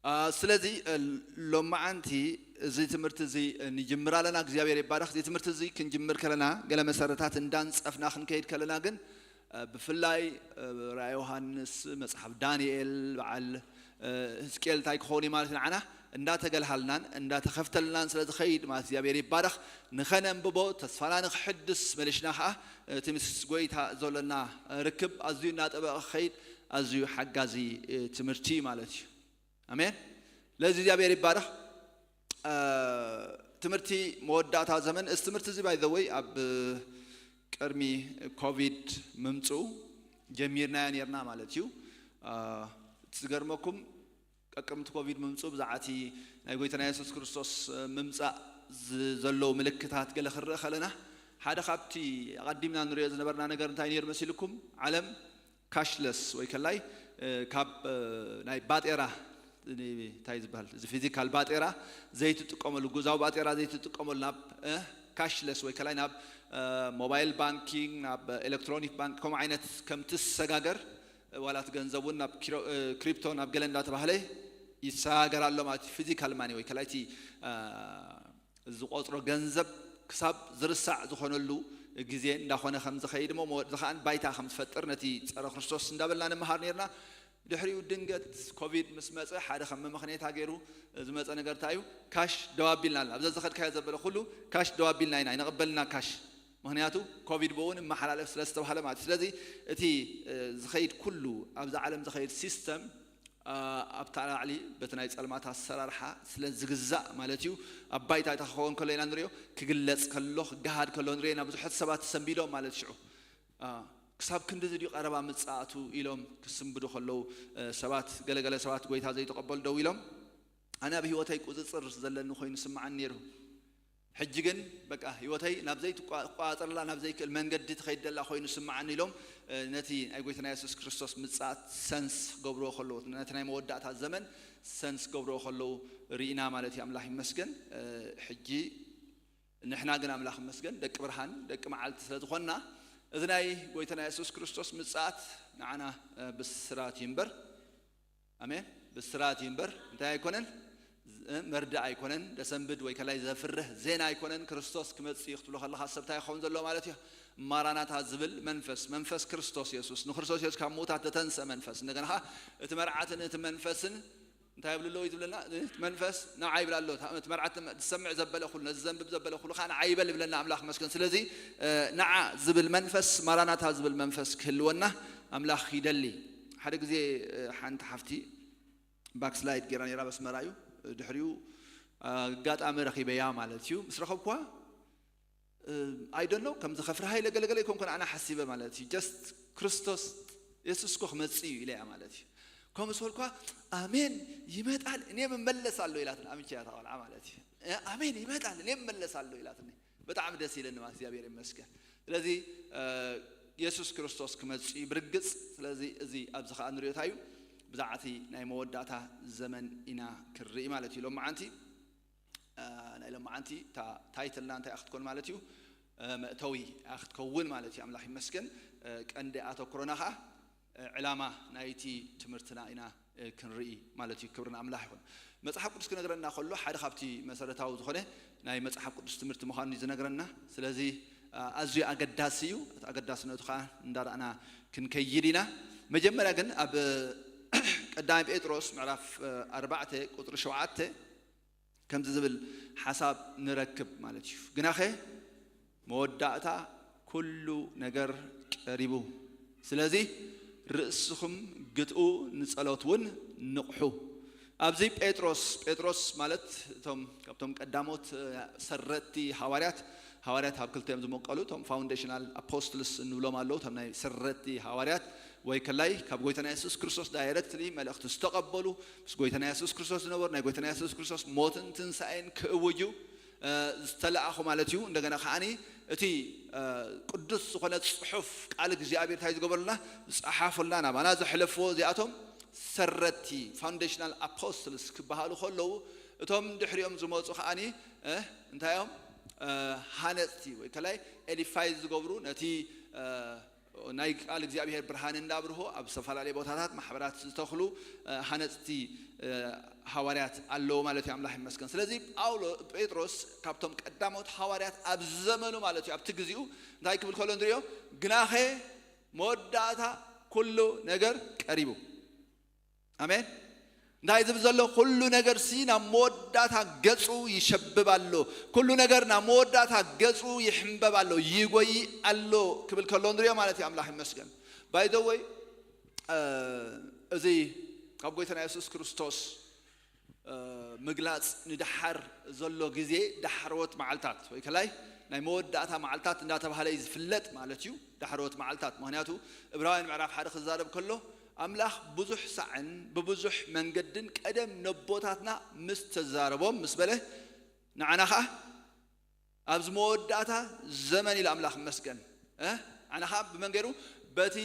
አ፣ ስለዚ፣ እ፣ ሎማዓንቲ እዚ ትምህርቲ እዚ ንጅምር ኣለና። እግዚኣብሔር ይባረኽ። እዚ ትምህርቲ እዚ ክንጅምር ከለና ገለ መሰረታት እንዳንጸፍና ክንከይድ ከለና ግን፣ እ፣ ብፍላይ፣ እ፣ ራእይ ዮሃንስ፣ መጽሓፍ ዳንኤል፣ በዓል፣ እ፣ ህዝቅኤል እንታይ ክኸውን እዩ ማለት ንዓና እንዳተገልሃልናን እንዳተኸፍተልናን ስለ ዝኸይድ ማለት እግዚኣብሔር ይባረኽ። ንኸነንብቦ ተስፋና ንኽሕድስ መሊሽና ኸዓ እቲ ምስ ጎይታ ዘሎና ርክብ ኣዝዩ እናጠበቐ ክኸይድ ኣዝዩ ሓጋዚ፣ እ፣ ትምህርቲ ማለት እዩ። ኣሜን። ለዚ እግዚኣብሔር ይባረኽ። እ፣ ትምህርቲ መወዳእታ ዘመን፣ እዚ ትምህርቲ እዚ ባይ ዘ ወይ ኣብ ቅድሚ ኮቪድ ምምፅኡ ጀሚርናዮ ነርና ማለት እዩ። እ፣ እቲ ዝገርመኩም ቀቅምቲ ኮቪድ ምምፅኡ ብዛዕባ እቲ ናይ ጎይታና የሱስ ክርስቶስ ምምፃእ ዝ-፣ ዘለዉ ምልክታት ገለ ክንርኢ ከለና ሓደ ካብቲ ኣቐዲምና ንሪኦ ዝነበርና ነገር እንታይ ነይሩ መሲልኩም? ዓለም ካሽለስ ወይ ከላይ፣ እ፣ ካብ፣ እ፣ ናይ ባጤራ፣ ን-፣ እንታይ ዝበሃል፣ እዚ ፊዚካል ባጤራ ዘይትጥቀመሉ፣ ግዛዊ ባጤራ ዘይትጥቀመሉ ናብ፣ እ፣ ካሽለስ ወይ ከላይ ናብ፣ እ፣ ሞባይል ባንኪንግ፣ ናብ ኤሌክትሮኒክ ባንክ፣ ከምኡ ዓይነት ከም ትሰጋገር፣ እ፣ ዋላ እቲ ገንዘብ እውን ናብ ኪሮ-፣ እ፣ ክሪፕቶ ናብ ገለ እንዳተባህለ ይሰጋገር ኣሎ ማለት እዩ። ፊዚካል ማኒ ወይ ከላይ እቲ፣ እ፣ ዝቆጽሮ ገንዘብ ክሳብ ዝርሳዕ ዝኾነሉ ግዜ እንዳኾነ ከም ዝኸይድ እሞ መወ-፣ እዚ ኸኣ ባይታ ከም ዝፈጥር ነቲ ጸረ ክርስቶስ እንዳበልና ንምሃር ነርና። ድሕሪኡ ድንገት ኮቪድ ምስ መጸ ሓደ ከም መመኽነይታ ገይሩ ዝመጸ ነገር እንታይ እዩ? ካሽ ደው ኣቢልና ኣለና። ኣብዚ ዝኸድካዮ ዘበለ ኩሉ ካሽ ደው ኣቢልና ኢና፣ ኣይንቕበልና ካሽ። ምኽንያቱ ኮቪድ ብኡ ንመሓላለፍ ስለ ዝተባህለ ማለት እዩ። ስለዚ እቲ፣ እ፣ ዝኸይድ ኩሉ ኣብዛ ዓለም ዝኸይድ ሲስተም፣ አ፣ ኣብታ ላዕሊ በቲ ናይ ጸልማት ኣሰራርሓ ስለ ዝግዛእ ማለት እዩ። ኣብ ባይታ እታ ክኸውን ከሎ ኢና ንሪኦ፣ ክግለጽ ከሎ፣ ክገሃድ ከሎ ንሪኦ ኢና። ብዙሓት ሰባት ተሰንቢዶም ማለት ሽዑ። አ፣ ክሳብ ክንድዚ ድዩ ቀረባ ምጽኣቱ ኢሎም ክስንብዱ ከለዉ፣ እ፣ ሰባት፣ ገለገለ ሰባት ጎይታ ዘይተቐበሉ ደው ኢሎም፣ ኣነ ኣብ ህይወተይ ቁጽጽር ዘለኒ ኮይኑ ስምዓኒ ነይሩ። ሕጂ ግን በቃ ህይወተይ ናብ ዘይትቋ-፣ ክቋጸረላ ናብ ዘይክእል መንገዲ ትኸይድ ደላ ኮይኑ ስምዓኒ ኢሎም፣ እ፣ ነቲ ናይ ጎይታና የሱስ ክርስቶስ ምጽኣት ሰንስ ክገብርዎ ከለዉ፣ ነቲ ናይ መወዳእታ ዘመን ሰንስ ክገብርዎ ከለዉ ርኢና ማለት እዩ። ኣምላኽ ይመስገን። እ፣ ሕጂ ንሕና ግን ኣምላኽ ይመስገን ደቂ ብርሃን፣ ደቂ መዓልቲ ስለ ዝኾንና፣ እዚ ናይ ጎይታና የሱስ ክርስቶስ ምጽኣት ንዓና፣ እ፣ ብስራት እዩ እምበር፣ ኣሜን። ብስራት እዩ እምበር እንታይ ኣይኮነን? ዝ-፣ መርዳእ ኣይኮነን። ደሰንብድ ወይ ከላይ ዘፍርህ ዜና ኣይኮነን። ክርስቶስ ክመጽእ እዩ ክትብሎ ከለኻ ሰብ እንታይ ክኸውን ዘለዎ ማለት እዩ? ማራናታ ዝብል መንፈስ፣ መንፈስ ክርስቶስ የሱስ፣ ንክርስቶስ የሱስ ካብ ምዉታት ዘተንስአ መንፈስ። እንደገና ኸዓ እቲ መርዓትን እቲ መንፈስን እንታይ ይብሉ ኣለዉ እዩ ዝብለና? እቲ መንፈስ ንዓ ይብል ኣሎ። እቲ መርዓት ዝሰምዕ ዘበለ ኩሉ፣ ነዚ ዘንብብ ዘበለ ኩሉ ከዓ ንዓ ይበል ይብለና ኣምላኽ መስገን። ስለዚ ንዓ ዝብል መንፈስ፣ ማራናታ ዝብል መንፈስ ክህልወና ኣምላኽ ይደሊ። ሓደ ግዜ ሓንቲ ሓፍቲ ባክስላይድ ገይራ ነይራ፣ በስመራ እዩ። ድሕሪኡ ኣጋጣሚ ረኺበያ ማለት እዩ። ምስ ረኸብኳ ኣይደኖ ከምዚ ከፍርሃ ኢለ ገለገለ ይኮንኩን ኣነ ሓሲበ ማለት እዩ። ጀስት ክርስቶስ የሱስ እኮ ክመጽእ እዩ ኢለያ ማለት እዩ። ከምኡ ዝበልኳ ኣሜን ይመጣል እኔ እመለሳለሁ ኢላትን ኣምቻ እያ እታ ቆልዓ ማለት እዩ። ኣሜን ይመጣል እኔ እመለሳለሁ ኢላትኒ። በጣም ደስ ኢለኒ ማለት እግዚኣብሔር ይመስገን። ስለዚ የሱስ ክርስቶስ ክመጽእ እዩ ብርግጽ። ስለዚ እዚ ኣብዚ ከዓ ንሪኦ እንታይ እዩ ብዛዕባ እቲ ናይ መወዳእታ ዘመን ኢና ክንርኢ ማለት እዩ። ሎመዓንቲ ናይ ሎመዓንቲ እታ ታይትልና እንታይ ክትኮን ማለት እዩ? መእተዊ ክትከውን ማለት እዩ። ኣምላኽ ይመስገን። ቀንዲ ኣተኩሮና ከዓ ዕላማ ናይቲ ትምህርትና ኢና ክንርኢ ማለት እዩ። ክብርን ኣምላኽ ይኹን። መጽሓፍ ቅዱስ ክነግረና ከሎ ሓደ ካብቲ መሰረታዊ ዝኾነ ናይ መጽሓፍ ቅዱስ ትምህርቲ ምዃኑ እዩ ዝነግረና። ስለዚ ኣዝዩ ኣገዳሲ እዩ። እቲ ኣገዳስነቱ ከዓ እንዳረኣና ክንከይድ ኢና። መጀመርያ ግን ኣብ ቀዳማይ ጴጥሮስ ምዕራፍ ኣርባዕተ ቁፅሪ ሸውዓተ ከምዚ ዝብል ሓሳብ ንረክብ ማለት እዩ። ግናኸ መወዳእታ ኩሉ ነገር ቀሪቡ። ስለዚ ርእስኹም ግትኡ፣ ንጸሎት እውን ንቕሑ። ኣብዚ ጴጥሮስ፣ ጴጥሮስ ማለት እቶም ካብቶም ቀዳሞት ሰረቲ ሃዋርያት፣ ሃዋርያት ኣብ ክልተ እዮም ዝመቀሉ። እቶም ፋውንዴሽናል ኣፖስትልስ እንብሎም ኣለዉ፣ እቶም ናይ ሰረቲ ሃዋርያት ወይ ከላይ ካብ ጎይታና የሱስ ክርስቶስ ዳይረክትሊ መልእኽቲ ዝተቐበሉ፣ ምስ ጎይታና የሱስ ክርስቶስ ዝነበሩ፣ ናይ ጎይታና የሱስ ክርስቶስ ሞትን ትንሳኤን ክእውጁ ዝተላእኹ ማለት እዩ። እንደገና ከዓኒ እቲ ቅዱስ ዝኾነ ጽሑፍ ቃል እግዚኣብሔር እንታይ ዝገበሩልና ዝጸሓፉልና ናባና ዘሕለፍዎ እዚኣቶም ሰረቲ ፋውንዴሽናል ኣፖስትልስ ክበሃሉ ከለዉ እቶም ድሕሪኦም ዝመፁ ከዓኒ እንታይ እዮም ሃነፅቲ ወይ ከላይ ኤዲፋይ ዝገብሩ ነቲ ናይ ቃል እግዚኣብሔር ብርሃን እንዳብርሆ ኣብ ዝተፈላለዩ ቦታታት ማሕበራት ዝተኽሉ ሃነፅቲ ሃዋርያት ኣለዉ ማለት እዩ። ኣምላኽ ይመስገን። ስለዚ ጳውሎ ጴጥሮስ ካብቶም ቀዳሞት ሃዋርያት ኣብ ዘመኑ ማለት እዩ ኣብቲ ግዜኡ እንታይ ክብል ከሎ ንሪኦ ግናኸ መወዳእታ ኩሉ ነገር ቀሪቡ። ኣሜን። እንታይ ዝብል ዘሎ ኩሉ ነገር ሲ ናብ መወዳእታ ገጹ ይሸብብ ኣሎ። ኩሉ ነገር ናብ መወዳእታ ገጹ ይሕንበብ ኣሎ፣ ይጎይ ኣሎ ክብል ከሎ ንሪኦ ማለት እዩ። ኣምላኽ ይመስገን። ባይ ዘ ወይ እዚ ካብ ጎይታና የሱስ ክርስቶስ ምግላጽ ንደሓር ዘሎ ግዜ ዳሕረዎት መዓልታት ወይ ከላይ ናይ መወዳእታ መዓልታት እንዳተባህለ እዩ ዝፍለጥ ማለት እዩ። ዳሕረዎት መዓልታት ምክንያቱ እብራውያን ምዕራፍ ሓደ ክዛረብ ከሎ ኣምላኽ ብዙሕ ሳዕን ብብዙሕ መንገድን ቀደም ነቦታትና ምስ ተዛረቦም ምስ በለ ንዓና ኸዓ ኣብዚ መወዳእታ ዘመን ኢሉ ኣምላኽ መስገን ኣነ ኸዓ ብመን ገይሩ በቲ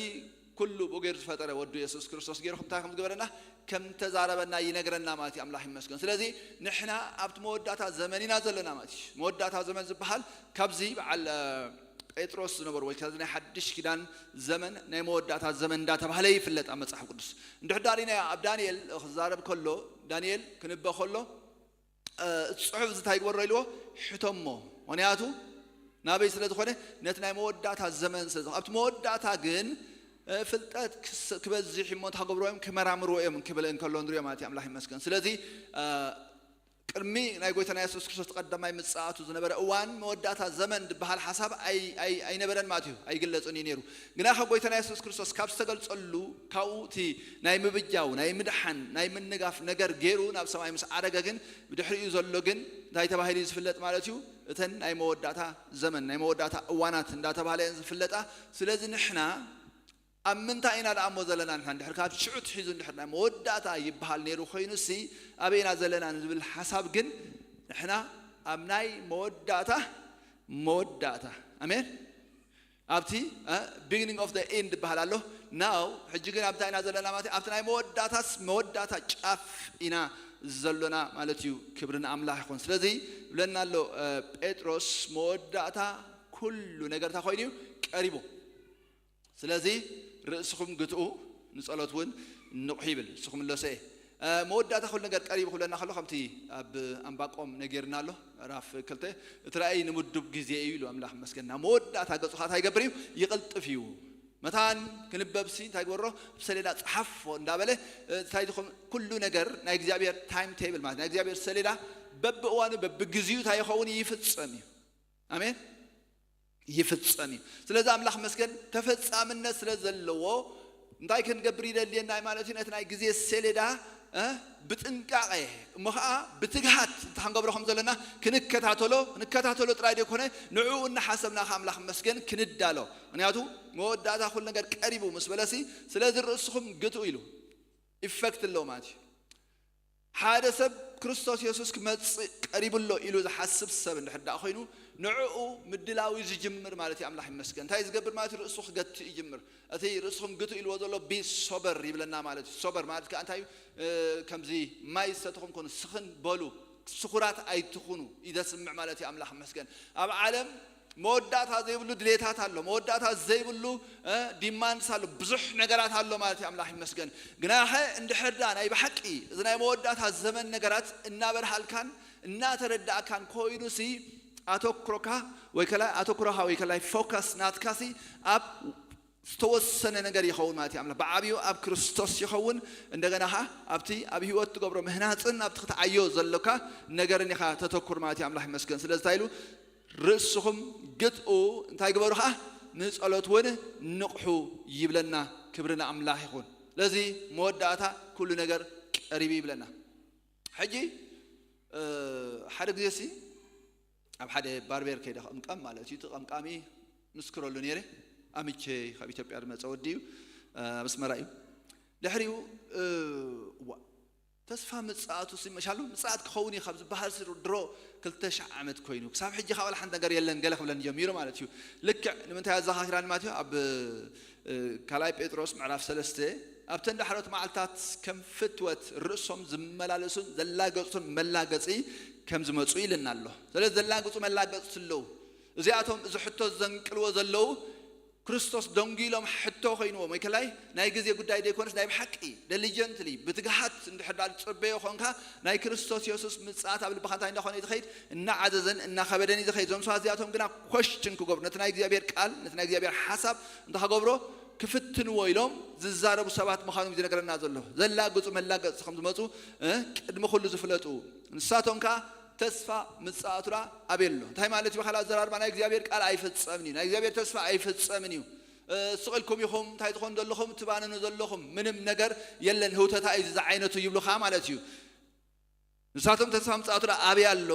ኩሉ ብኡ ገይሩ ዝፈጠረ ወዱ የሱስ ክርስቶስ ገይሩ ከምታ ከም ዝገበረና ከም ተዛረበና ይነግረና ማለት እዩ። ኣምላኽ ይመስገን። ስለዚ ንሕና ኣብቲ መወዳእታ ዘመን ኢና ዘለና ማለት እዩ። መወዳእታ ዘመን ዝበሃል ካብዚ በዓል ጴጥሮስ ዝነበሩ ወይ ከዚ ናይ ሓድሽ ኪዳን ዘመን ናይ መወዳእታ ዘመን እንዳተባህለ ይፍለጥ ኣብ መጽሓፍ ቅዱስ። እንድሕር ዳሪና ኣብ ዳንኤል ክዛረብ ከሎ ዳንኤል ክንበ ከሎ እቲ ጽሑፍ እዚ እንታይ ግበሮ ኢልዎ ሕቶሞ። ምክንያቱ ናበይ ስለ ዝኾነ ነቲ ናይ መወዳእታ ዘመን ስለ ዝኾነ ኣብቲ መወዳእታ ግን ፍልጠት ክበዝሕ እሞ እንታይ ክገብርዎ እዮም ክመራምርዎ እዮም ክብል እንከሎ ንሪኦ ማለት እዩ። ኣምላኽ ይመስገን። ስለዚ ቅድሚ ናይ ጎይታና የሱስ ክርስቶስ ቀዳማይ ምጽኣቱ ዝነበረ እዋን መወዳእታ ዘመን ዝበሃል ሓሳብ ኣይነበረን ማለት እዩ፣ ኣይግለጽን እዩ ነይሩ። ግና ካብ ጎይታና የሱስ ክርስቶስ ካብ ዝተገልጸሉ ካብኡ እቲ ናይ ምብጃው ናይ ምድሓን ናይ ምንጋፍ ነገር ገይሩ ናብ ሰማይ ምስ ዓረገ ግን ብድሕሪኡ ዘሎ ግን እንታይ ተባሂሉ እዩ ዝፍለጥ ማለት እዩ? እተን ናይ መወዳእታ ዘመን ናይ መወዳእታ እዋናት እንዳተባህለ እየን ዝፍለጣ። ስለዚ ንሕና ኣብ ምንታይ ኢና ደኣ እሞ ዘለና ንሕና? እንድሕር ካብ ሽዑ ትሒዙ እንድሕር ናይ መወዳእታ ይበሃል ነይሩ ኮይኑሲ ኣበይ ኢና ዘለና ንዝብል ሓሳብ ግን ንሕና ኣብ ናይ መወዳእታ መወዳእታ ኣሜን ኣብቲ beginning of the end ይበሃል ኣሎ። ናው ሕጂ ግን ኣብታ ኢና ዘለና ማለት ኣብቲ ናይ መወዳእታስ መወዳእታ ጫፍ ኢና ዘሎና ማለት እዩ። ክብሪ ንኣምላኽ ይኹን። ስለዚ ይብለና ኣሎ ጴጥሮስ መወዳእታ ኩሉ ነገር እንታይ ኮይኑ እዩ ቀሪቡ። ስለዚ ርእስኹም ግትኡ ንጸሎት እውን ንቑሑ ይብል። ንስኹም ኣለሰ መወዳእታ ኩሉ ነገር ቀሪቡ ክብለና ከሎ ከምቲ ኣብ ኣንባቆም ነጊርና ኣሎ ምዕራፍ ክልተ እቲ ራእይ ንምዱብ ግዜ እዩ ኢሉ ኣምላኽ መስገን ናብ መወዳእታ ገጹ ከዓ እንታይ ይገብር እዩ ይቕልጥፍ እዩ። መታን ክንበብሲ እንታይ ግበሮ? ብሰሌዳ ጸሓፎ እንዳበለ እንታይ ዝኾን ኩሉ ነገር ናይ እግዚኣብሔር ታይም ቴብል ማለት ናይ እግዚኣብሔር ሰሌዳ በብእዋኑ በብግዚኡ እንታይ ይኸውን? ይፍጸም እዩ። ኣሜን። ይፍጸም እዩ። ስለዚ ኣምላኽ መስገን ተፈጻምነት ስለ ዘለዎ እንታይ ክንገብር ይደልየና ማለት እዩ? ነቲ ናይ ግዜ ሰሌዳ ብጥንቃቐ እሞ ኸዓ ብትግሃት እንተ ክንገብሮ ከም ዘለና ክንከታተሎ ክንከታተሎ ጥራይ ዘይኮነ ንዕኡ እናሓሰብና ከ ኣምላኽ መስገን ክንዳሎ። ምክንያቱ መወዳእታ ኩሉ ነገር ቀሪቡ ምስ በለሲ ስለዚ ርእስኹም ግትኡ ኢሉ ኢፈክት ኣለዎ ማለት እዩ። ሓደ ሰብ ክርስቶስ የሱስ ክመጽእ ቀሪቡ ኣሎ ኢሉ ዝሓስብ ሰብ እንድሕር ደኣ ኮይኑ ንዕኡ ምድላዊ ዝጅምር ማለት እዩ። ኣምላኽ ይመስገን እንታይ ዝገብር ማለት እዩ? ርእሱ ክገትእ ይጅምር። እቲ ርእስኹም ግትኡ ኢልዎ ዘሎ ቢ ሶበር ይብለና ማለት እዩ። ሶበር ማለት ከዓ እንታይ እዩ? ከምዚ ማይ ዝሰትኹም ኮኑ ስኽን በሉ ስኹራት ኣይትኹኑ እዩ ዘስምዕ ማለት እዩ። ኣምላኽ ይመስገን ኣብ ዓለም መወዳእታ ዘይብሉ ድሌታት ኣሎ። መወዳእታ ዘይብሉ ዲማንድስ ኣሎ። ብዙሕ ነገራት ኣሎ ማለት እዩ። ኣምላኽ ይመስገን። ግናኸ እንድሕር ዳ ናይ ብሓቂ እዚ ናይ መወዳእታ ዘመን ነገራት እናበርሃልካን እናተረዳእካን ኮይኑሲ ኣተኩሮካ ወይ ከላይ ኣተኩሮኻ ወይ ከላይ ፎከስ ናትካሲ ኣብ ዝተወሰነ ነገር ይኸውን ማለት እዩ። ኣምላኽ ብዓብዩ ኣብ ክርስቶስ ይኸውን። እንደገና ኸዓ ኣብቲ ኣብ ህይወት ትገብሮ ምህናፅን ኣብቲ ክትዓዮ ዘሎካ ነገርን ኢኻ ተተኩር ማለት እዩ። ኣምላኽ ይመስገን። ስለዚ እንታይ ኢሉ ርእስኹም ግትኡ እንታይ ግበሩ ኸዓ ንጸሎት እውን ንቕሑ ይብለና። ክብሪ ንኣምላኽ ይኹን። ስለዚ መወዳእታ ኩሉ ነገር ቀሪቡ ይብለና። ሕጂ ሓደ ግዜ ሲ ኣብ ሓደ ባርቤር ከይደ ክቕምቀም ማለት እዩ። እቲ ቀምቃሚ ምስክረሉ ነይረ። ኣምቼ ካብ ኢትዮጵያ ዝመፀ ወዲ እዩ። ኣብ ኣስመራ እዩ። ድሕሪኡ እዋ ተስፋ ምጽኣቱ ሲ መሻሉ ምጽኣት ክኸውን እዩ ካብ ዝበሃል ሲ ድሮ ክልተ ሺሕ ዓመት ኮይኑ ክሳብ ሕጂ ካብ ሓንቲ ነገር የለን ገለ ክብለኒ ጀሚሩ ማለት እዩ። ልክዕ ንምንታይ ኣዘኻኺራኒ ማለት እዩ? ኣብ ካልኣይ ጴጥሮስ ምዕራፍ ሰለስተ ኣብተን ዳሕሮት መዓልታት ከም ፍትወት ርእሶም ዝመላለሱን ዘላገጹን መላገጺ ከም ዝመጹ ኢልና ኣሎ። ስለዚ ዘላግጹ መላገጽቲ ኣለዉ። እዚኣቶም እዚ ሕቶ ዘንቅልዎ ዘለዉ ክርስቶስ ደንጒሎም ሕቶ ኮይንዎም ወይ ከላይ ናይ ግዜ ጉዳይ ዘይኮነስ ናይ ብሓቂ ደሊጀንትሊ ብትግሃት እንድሕር ዳ ዝጽበዮ ኮንካ ናይ ክርስቶስ የሱስ ምጽኣት ኣብ ልብኻ እንታይ እንዳኾነ እዩ ዝኸይድ? እናዓዘዘን እናኸበደን እዩ ዝኸይድ። እዞም ሰባት እዚኣቶም ግና ኮሽችን ክገብሩ ነቲ ናይ እግዚኣብሔር ቃል ነቲ ናይ እግዚኣብሔር ሓሳብ እንታይ ክገብሮ ክፍትንዎ ኢሎም ዝዛረቡ ሰባት ምዃኖም ዝነግረና ዘሎ። ዘላግጹ መላገጽቲ ከም ዝመጹ ቅድሚ ኩሉ ዝፍለጡ ንሳቶም ከኣ ተስፋ ምጽኣቱ ደኣ ኣበይ ኣሎ? እንታይ ማለት እዩ? ብኻልእ ኣዘራርባ ናይ እግዚኣብሔር ቃል ኣይፍጸምን እዩ። ናይ እግዚኣብሔር ተስፋ ኣይፍጸምን እዩ። ስቕ ኢልኩም ኢኹም እንታይ ትኾኑ ዘለኹም ትባንኑ ዘለኹም ምንም ነገር የለን ህውተታ እዩ ዝዓይነቱ ይብሉኻ ማለት እዩ። ንሳቶም ተስፋ ምጽኣቱ ደኣ ኣበይ ኣሎ?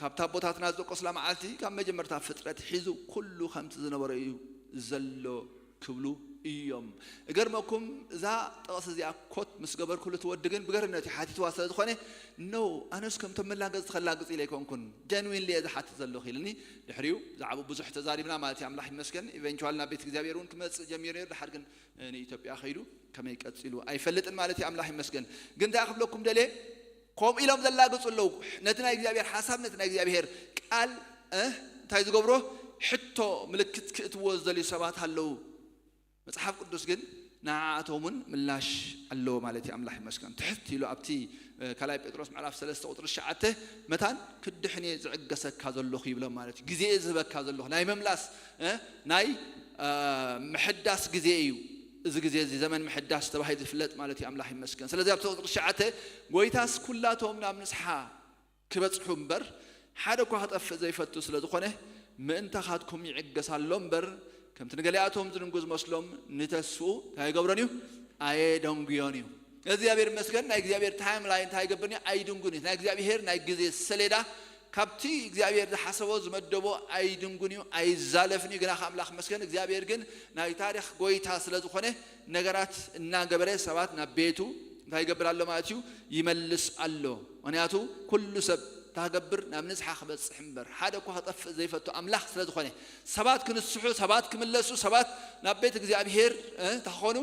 ካብታ ኣቦታትና ዝጠቀስላ መዓልቲ ካብ መጀመርታ ፍጥረት ሒዙ ኩሉ ከምቲ ዝነበረ እዩ ዘሎ ክብሉ እዮም። እገርመኩም እዛ ጥቕሲ እዚኣ ኮት ምስ ገበርኩሉ እቲ ወዲ ግን ብገርነት እዩ ሓቲትዋ ስለ ዝኾነ ኖ ኣነስ ከምቶም መላገጽቲ ከላግጽ ኢለ ኣይኮንኩን ጀንዊንሊ እየ ዝሓትት ዘለኹ ኢልኒ። ድሕሪኡ ብዛዕባኡ ብዙሕ ተዛሪብና ማለት እዩ። ኣምላኽ ይመስገን። ኢቨንቹዋል ናብ ቤት እግዚኣብሔር እውን ክመጽእ ጀሚሩ ነይሩ። ድሓር ግን ንኢትዮጵያ ከይዱ ከመይ ቀጺሉ ኣይፈልጥን ማለት እዩ። ኣምላኽ ይመስገን። ግን እንታይ ክብለኩም ደልየ ከምኡ ኢሎም ዘላግጹ ኣለዉ። ነቲ ናይ እግዚኣብሔር ሓሳብ ነቲ ናይ እግዚኣብሔር ቃል እንታይ ዝገብሮ ሕቶ ምልክት ክእትዎ ዝደልዩ ሰባት ኣለዉ። መጽሓፍ ቅዱስ ግን ንዓኣቶም እውን ምላሽ ኣለዎ ማለት እዩ። ኣምላኽ ይመስገን። ትሕት ኢሉ ኣብቲ ካልኣይ ጴጥሮስ ምዕራፍ ሰለስተ ቁጥሪ ትሽዓተ መታን ክድሕን እየ ዝዕገሰካ ዘለኹ ይብሎም ማለት እዩ። ግዜ እየ ዝህበካ ዘለኹ ናይ ምምላስ ናይ ምሕዳስ ግዜ እዩ። እዚ ግዜ እዚ ዘመን ምሕዳስ ተባሂሉ ዝፍለጥ ማለት እዩ። ኣምላኽ ይመስገን። ስለዚ ኣብቲ ቁጥሪ ትሽዓተ ጎይታስ ኩላቶም ናብ ንስሓ ክበጽሑ እምበር ሓደ እኳ ክጠፍእ ዘይፈቱ ስለ ዝኾነ ምእንታኻትኩም ይዕገስ ኣሎ እምበር ከምቲ ንገሊኣቶም ዝድንጉ ዝመስሎም ንተስፍኡ እንታይ ይገብሮን እዩ? ኣየደንጉዮን እዩ። እግዚኣብሔር ይመስገን። ናይ እግዚኣብሔር ታይም ላይን እንታይ ይገብርን እዩ? ኣይድንጉን እዩ። ናይ እግዚኣብሔር ናይ ግዜ ሰሌዳ ካብቲ እግዚኣብሔር ዝሓሰቦ ዝመደቦ ኣይድንጉን እዩ ኣይዛለፍን እዩ። ግና ከኣምላኽ መስገን እግዚኣብሔር ግን ናይ ታሪኽ ጎይታ ስለ ዝኾነ ነገራት እናገበረ ሰባት ናብ ቤቱ እንታይ ይገብር ኣሎ ማለት እዩ? ይመልስ ኣሎ። ምክንያቱ ኩሉ ሰብ ታገብር ናብ ንስሓ ክበፅሕ እምበር ሓደ እኳ ክጠፍእ ዘይፈቱ ኣምላኽ ስለ ዝኾነ ሰባት ክንስሑ ሰባት ክምለሱ ሰባት ናብ ቤት እግዚኣብሔር እንታይ ክኾኑ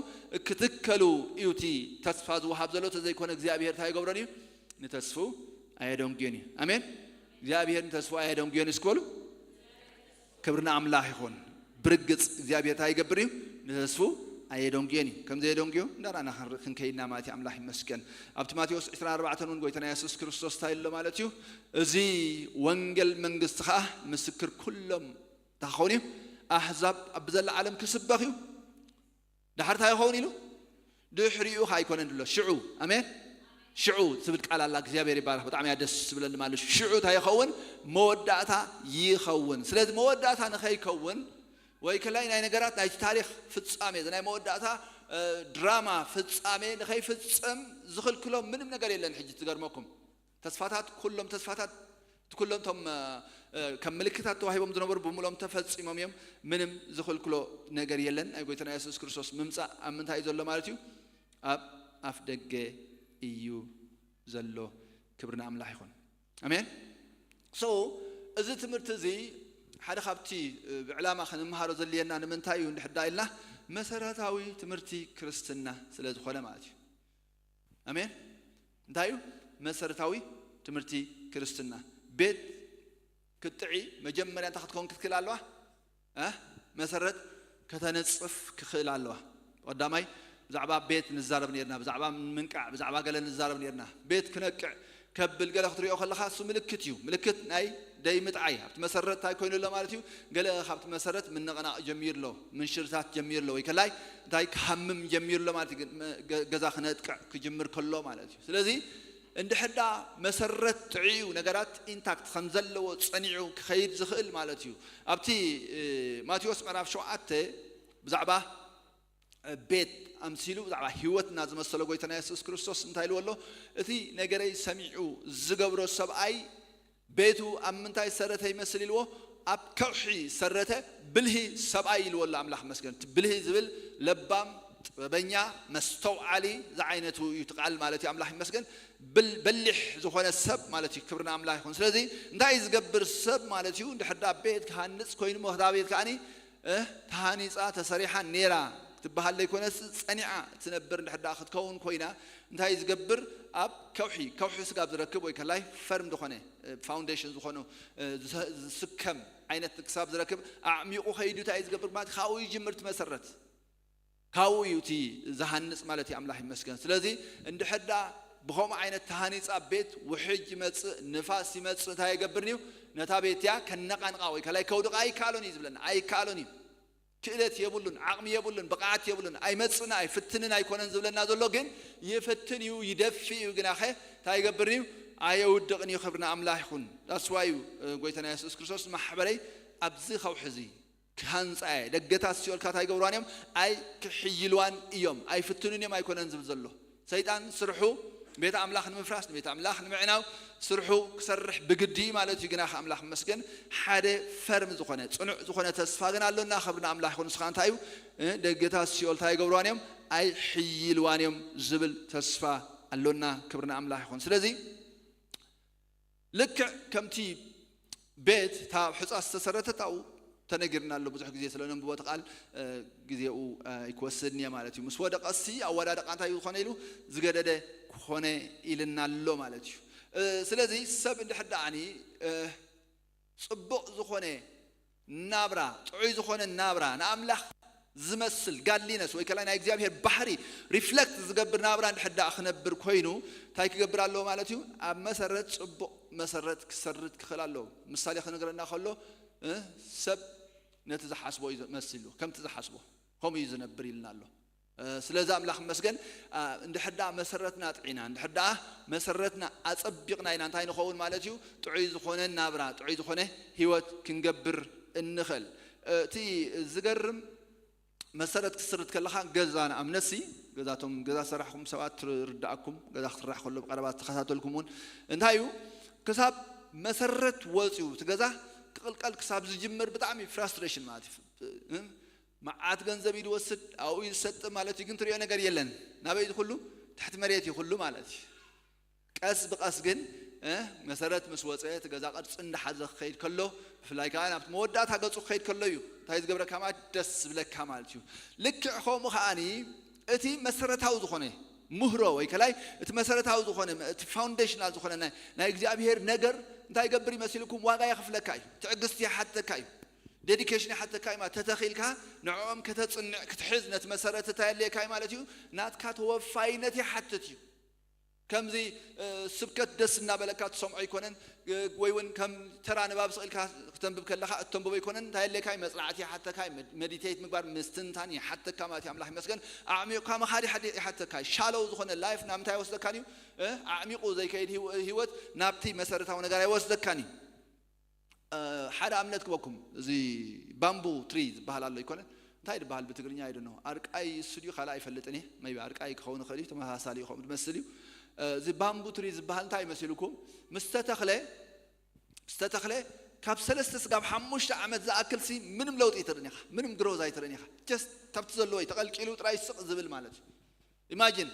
ክትከሉ እዩ እቲ ተስፋ ዝወሃብ ዘሎ። ተዘይኮነ እግዚኣብሔር እንታይ ይገብረን እዩ? ንተስፉ ኣየደንጉዮን እዩ። ኣሜን። እግዚኣብሔር ንተስፉ ኣየደንጉዮን እስክበሉ። ክብሪ ንኣምላኽ ይኹን። ብርግጽ እግዚኣብሔር እንታይ ይገብር እዩ? ንተስፉ ኣየደንጉዮን እዩ። ከም ዘየደንጉዮ እንዳራና ክንከይድና ማለት እዩ። ኣምላኽ ይመስገን። ኣብቲ ማቴዎስ ዕስራን ኣርባዕተን እውን ጎይታና የሱስ ክርስቶስ እንታይ ኣሎ ማለት እዩ? እዚ ወንጌል መንግስቲ ኸዓ ምስክር ኩሎም እንታይ ክኸውን እዩ? ኣህዛብ ኣብ ብዘላ ዓለም ክስበኽ እዩ። ዳሕር እንታይ ይኸውን ኢሉ? ድሕሪኡ ከ ኣይኮነን ድሎ ሽዑ። ኣሜን። ሽዑ ትብል ቃል ኣላ። እግዚኣብሔር ይባረክ። ብጣዕሚ እያ ደስ ትብለኒ ማለት እዩ። ሽዑ እንታይ ይኸውን? መወዳእታ ይኸውን። ስለዚ መወዳእታ ንኸይከውን ወይ ከላይ ናይ ነገራት ናይ ታሪክ ፍጻሜ ናይ መወዳእታ ድራማ ፍጻሜ ንኸይፍጸም ዝኽልክሎ ምንም ነገር የለን። ሕጂ ትገርመኩም ተስፋታት ኩሎም ተስፋታት እቲ ኩሎም እቶም ከም ምልክታት ተዋሂቦም ዝነበሩ ብምሎም ተፈጺሞም እዮም። ምንም ዝኽልክሎ ነገር የለን። ናይ ጎይታና የሱስ ክርስቶስ ምምጻእ ኣብ ምንታይ እዩ ዘሎ ማለት እዩ? ኣብ ኣፍ ደገ እዩ ዘሎ። ክብሪ ንኣምላኽ ይኹን። ኣሜን። So እዚ ትምህርቲ እዚ ሓደ ካብቲ ብዕላማ ክንምሃሮ ዘልየና ንምንታይ እዩ እንድሕዳ ኢልና መሰረታዊ ትምህርቲ ክርስትና ስለ ዝኾነ ማለት እዩ። ኣሜን። እንታይ እዩ መሰረታዊ ትምህርቲ ክርስትና? ቤት ክትጥዒ መጀመርያ እንታይ ክትከውን ክትክእል ኣለዋ? መሰረት ከተነፅፍ ክኽእል ኣለዋ። ቀዳማይ ብዛዕባ ቤት ንዛረብ ነርና፣ ብዛዕባ ምንቃዕ፣ ብዛዕባ ገለ ንዛረብ ነርና። ቤት ክነቅዕ ከብል ገለ ክትሪኦ ከለኻ እሱ ምልክት እዩ። ምልክት ናይ ደይ ምጥዓይ ኣብቲ መሰረት እንታይ ኮይኑ ኣሎ ማለት እዩ? ገለ ካብቲ መሰረት ምንቕናቕ ጀሚሩ ኣሎ፣ ምንሽርታት ጀሚሩ ኣሎ፣ ወይ ከላይ እንታይ ክሃምም ጀሚሩ ኣሎ ማለት እዩ። ገዛ ክነጥቅዕ ክጅምር ከሎ ማለት እዩ። ስለዚ እንድሕዳ መሰረት ጥዕዩ ነገራት ኢንታክት ከም ዘለዎ ጸኒዑ ክኸይድ ዝኽእል ማለት እዩ። ኣብቲ ማቴዎስ ምዕራፍ ሸውዓተ ብዛዕባ ቤት ኣምሲሉ ብዛዕባ ህይወትና ዝመሰሎ ጎይታና የሱስ ክርስቶስ እንታይ ኢልዎ ኣሎ? እቲ ነገረይ ሰሚዑ ዝገብሮ ሰብኣይ ቤቱ ኣብ ምንታይ ዝሰረተ ይመስል ኢልዎ? ኣብ ከውሒ ዝሰረተ ብልሂ ሰብኣይ ኢልዎ ኣሎ። ኣምላኽ ይመስገን። እቲ ብልሂ ዝብል ለባም፣ ጥበበኛ፣ መስተውዓሊ ዝዓይነቱ እዩ እቲ ቃል ማለት እዩ። ኣምላኽ ይመስገን። ብል-፣ በሊሕ ዝኾነ ሰብ ማለት እዩ። ክብሪ ንኣምላኽ ይኹን። ስለዚ እንታይ እዩ ዝገብር ሰብ ማለት እዩ? እንድሕር ደኣ ቤት ክሃንጽ ኮይኑ፣ መኽዳ ቤት ከኣኒ ተሃኒፃ ተሰሪሓ ኔራ ክትበሃል ዘይኮነስ ጸኒዓ ትነብር እንድሕር ደኣ ክትከውን ኮይና እንታይ ዝገብር? ኣብ ከውሒ፣ ከውሒ ስጋብ ዝረክብ ወይ ከላይ ፈርም ዝኾነ ፋውንዴሽን ዝኾኑ ዝስከም ዓይነት ክሳብ ዝረክብ ኣዕሚቑ ከይዱ እንታይ ዝገብር ማለት ካብኡ ይጅምር ትመሰረት ካብኡ እዩ እቲ ዝሃንጽ ማለት እዩ። ኣምላኽ ይመስገን። ስለዚ እንድሕር ደኣ ብኸምኡ ዓይነት ተሃኒጻ ቤት ውሕጅ ይመጽእ፣ ንፋስ ይመጽእ እንታይ ይገብር እዩ? ነታ ቤት እያ ከነቓንቓ ወይ ከላይ ከውድቓ ኣይከኣሎን እዩ ዝብለና። ኣይከኣሎን እዩ። ክእለት የብሉን፣ ዓቕሚ የብሉን፣ ብቕዓት የብሉን፣ ኣይመጽእን ኣይፍትንን ኣይኮነን ዝብለና ዘሎ ግን ይፍትን እዩ፣ ይደፊ እዩ። ግናኸ እንታይ ይገብር እዩ? ኣየውድቕን እዩ። ክብሪ ንኣምላኽ ይኹን። ዳስዋ እዩ ጎይታና የሱስ ክርስቶስ ማሕበረይ ኣብዚ ከውሒ እዚ ክሃንጻ እየ። ደገታት ሲኦል ካታ ይገብርዋን እዮም፣ ኣይ ክሕይልዋን እዮም፣ ኣይፍትኑን እዮም ኣይኮነን ዝብል ዘሎ። ሰይጣን ስርሑ ቤተ ኣምላኽ ንምፍራስ፣ ንቤተ ኣምላኽ ንምዕናው ስርሑ ክሰርሕ ብግዲ ማለት እዩ። ግና ኣምላኽ መስገን ሓደ ፈርም ዝኾነ ጽኑዕ ዝኾነ ተስፋ ግን ኣሎና። ክብሪ ንኣምላኽ ይኹን። ንስኻ እንታይ እዩ? ደገታት ሲኦል እንታይ ይገብርዋን እዮም? ኣይሕይልዋን እዮም ዝብል ተስፋ ኣሎና። ክብሪ ንኣምላኽ ይኹን። ስለዚ ልክዕ ከምቲ ቤት እታ ኣብ ሑፃ ዝተሰረተት ኣብኡ ተነጊርና ኣሎ። ብዙሕ ግዜ ስለ ነንብቦ እቲ ቃል ግዜኡ ኣይክወስድን እየ ማለት እዩ። ምስ ወደቐሲ ኣወዳድቓ እንታይ ዝኾነ ኢሉ ዝገደደ ክኾነ ኢልና ኣሎ ማለት እዩ። ስለዚ ሰብ እንድሕር ደኣኒ ፅቡቕ ዝኾነ ናብራ፣ ጥዑይ ዝኾነ ናብራ ንኣምላኽ ዝመስል ጋድሊነስ ወይ ከላ ናይ እግዚኣብሔር ባህሪ ሪፍለክት ዝገብር ናብራ እንድሕር ደኣ ክነብር ኮይኑ እንታይ ክገብር ኣለዎ ማለት እዩ? ኣብ መሰረት ፅቡቕ መሰረት ክሰርት ክኽእል ኣለዎ። ምሳሌ ክነግረና ከሎ ሰብ ነቲ ዝሓስቦ እዩ መሲሉ ከምቲ ዝሓስቦ ከምኡ እዩ ዝነብር ኢልና ኣሎ። ስለዚ ኣምላኽ መስገን እንድሕር ደኣ መሰረትና ጥዒና እንድሕር ደኣ መሰረትና ኣፀቢቕና ኢና እንታይ ንኸውን ማለት እዩ? ጥዑይ ዝኾነ ናብራ ጥዑይ ዝኾነ ህይወት ክንገብር እንኽእል። እቲ ዝገርም መሰረት ክስርት ከለኻ ገዛ ንኣብነሲ ገዛቶም ገዛ ሰራሕኩም ሰባት ትርዳእኩም ገዛ ክስራሕ ከሎ ብቀረባ ዝተኸታተልኩም እውን እንታይ እዩ ክሳብ መሰረት ወፅዩ እቲ ገዛ ክቕልቀል ክሳብ ዝጅምር ብጣዕሚ ፍራስትሬሽን ማለት እዩ። መዓት ገንዘብ እዩ ዝወስድ ኣብኡ እዩ ዝሰጥ ማለት እዩ። ግን ትሪኦ ነገር የለን። ናበይ እዚ ኩሉ ትሕቲ መሬት እዩ ኩሉ ማለት እዩ። ቀስ ብቐስ ግን መሰረት ምስ ወፀ እቲ ገዛ ቅርፂ እንዳሓዘ ክኸይድ ከሎ ብፍላይ ከዓ ናብቲ መወዳእታ ገፁ ክኸይድ ከሎ እዩ እንታይ ዝገብረካ ማለት ደስ ዝብለካ ማለት እዩ። ልክዕ ከምኡ ከዓኒ እቲ መሰረታዊ ዝኾነ ምህሮ ወይ ከላይ እቲ መሰረታዊ ዝኾነ እቲ ፋውንዴሽናል ዝኾነ ናይ እግዚኣብሄር ነገር እንታይ ይገብር ይመሲልኩም ዋጋ የኽፍለካ እዩ። ትዕግስቲ ይሓተካ እዩ። ዴዲኬሽን ይሓተካ እዩ ማለት ተተኺልካ ንዕኦም ከተፅንዕ ክትሕዝ ነቲ መሰረት እንታይ የድልየካ እዩ ማለት እዩ። ናትካ ተወፋይነት ይሓትት እዩ። ከምዚ ስብከት ደስ እናበለካ ትሰምዖ ኣይኮነን። ወይ እውን ከም ተራ ንባብ ስቕ ኢልካ ክተንብብ ከለኻ እተንብቦ ኣይኮነን። እንታይ የድልየካ እዩ? መፅናዕቲ ይሓተካ እዩ። መዲቴት ምግባር፣ ምስትንታን ይሓተካ ማለት እዩ። ኣምላኽ ይመስገን። ኣዕሚቑካ ምኻድ ይሓተካ እዩ። ሻሎው ዝኾነ ላይፍ ናብ ምንታይ ኣይወስደካን እዩ? ኣዕሚቑ ዘይከይድ ህይወት ናብቲ መሰረታዊ ነገር ኣይወስደካን እዩ። ሓደ ኣብነት ክበኩም። እዚ ባምቡ ትሪ ዝበሃል ኣሎ ኣይኮነን? እንታይ ዝበሃል ብትግርኛ? ኣይደ ነው። ኣርቃይ እሱ ድዩ ካልኣ ኣይፈልጥን እየ። ቢ ኣርቃይ ክኸውን ይኽእል እዩ። ተመሳሳሊ እዩ ከምኡ ዝመስል እዩ። እዚ ባምቡ ትሪ ዝበሃል እንታይ ይመሲልኩም? ምስ ተተኽለ ምስ ተተኽለ ካብ ሰለስተ ስጋብ ሓሙሽተ ዓመት ዝኣክል ሲ ምንም ለውጢ ኣይትርእን ኢኻ። ምንም ግሮዝ ኣይትርእን ኢኻ። ጀስት ካብቲ ዘለዎ እዩ ተቐልቂሉ ጥራይ ስቕ ዝብል ማለት እዩ። ኢማጂን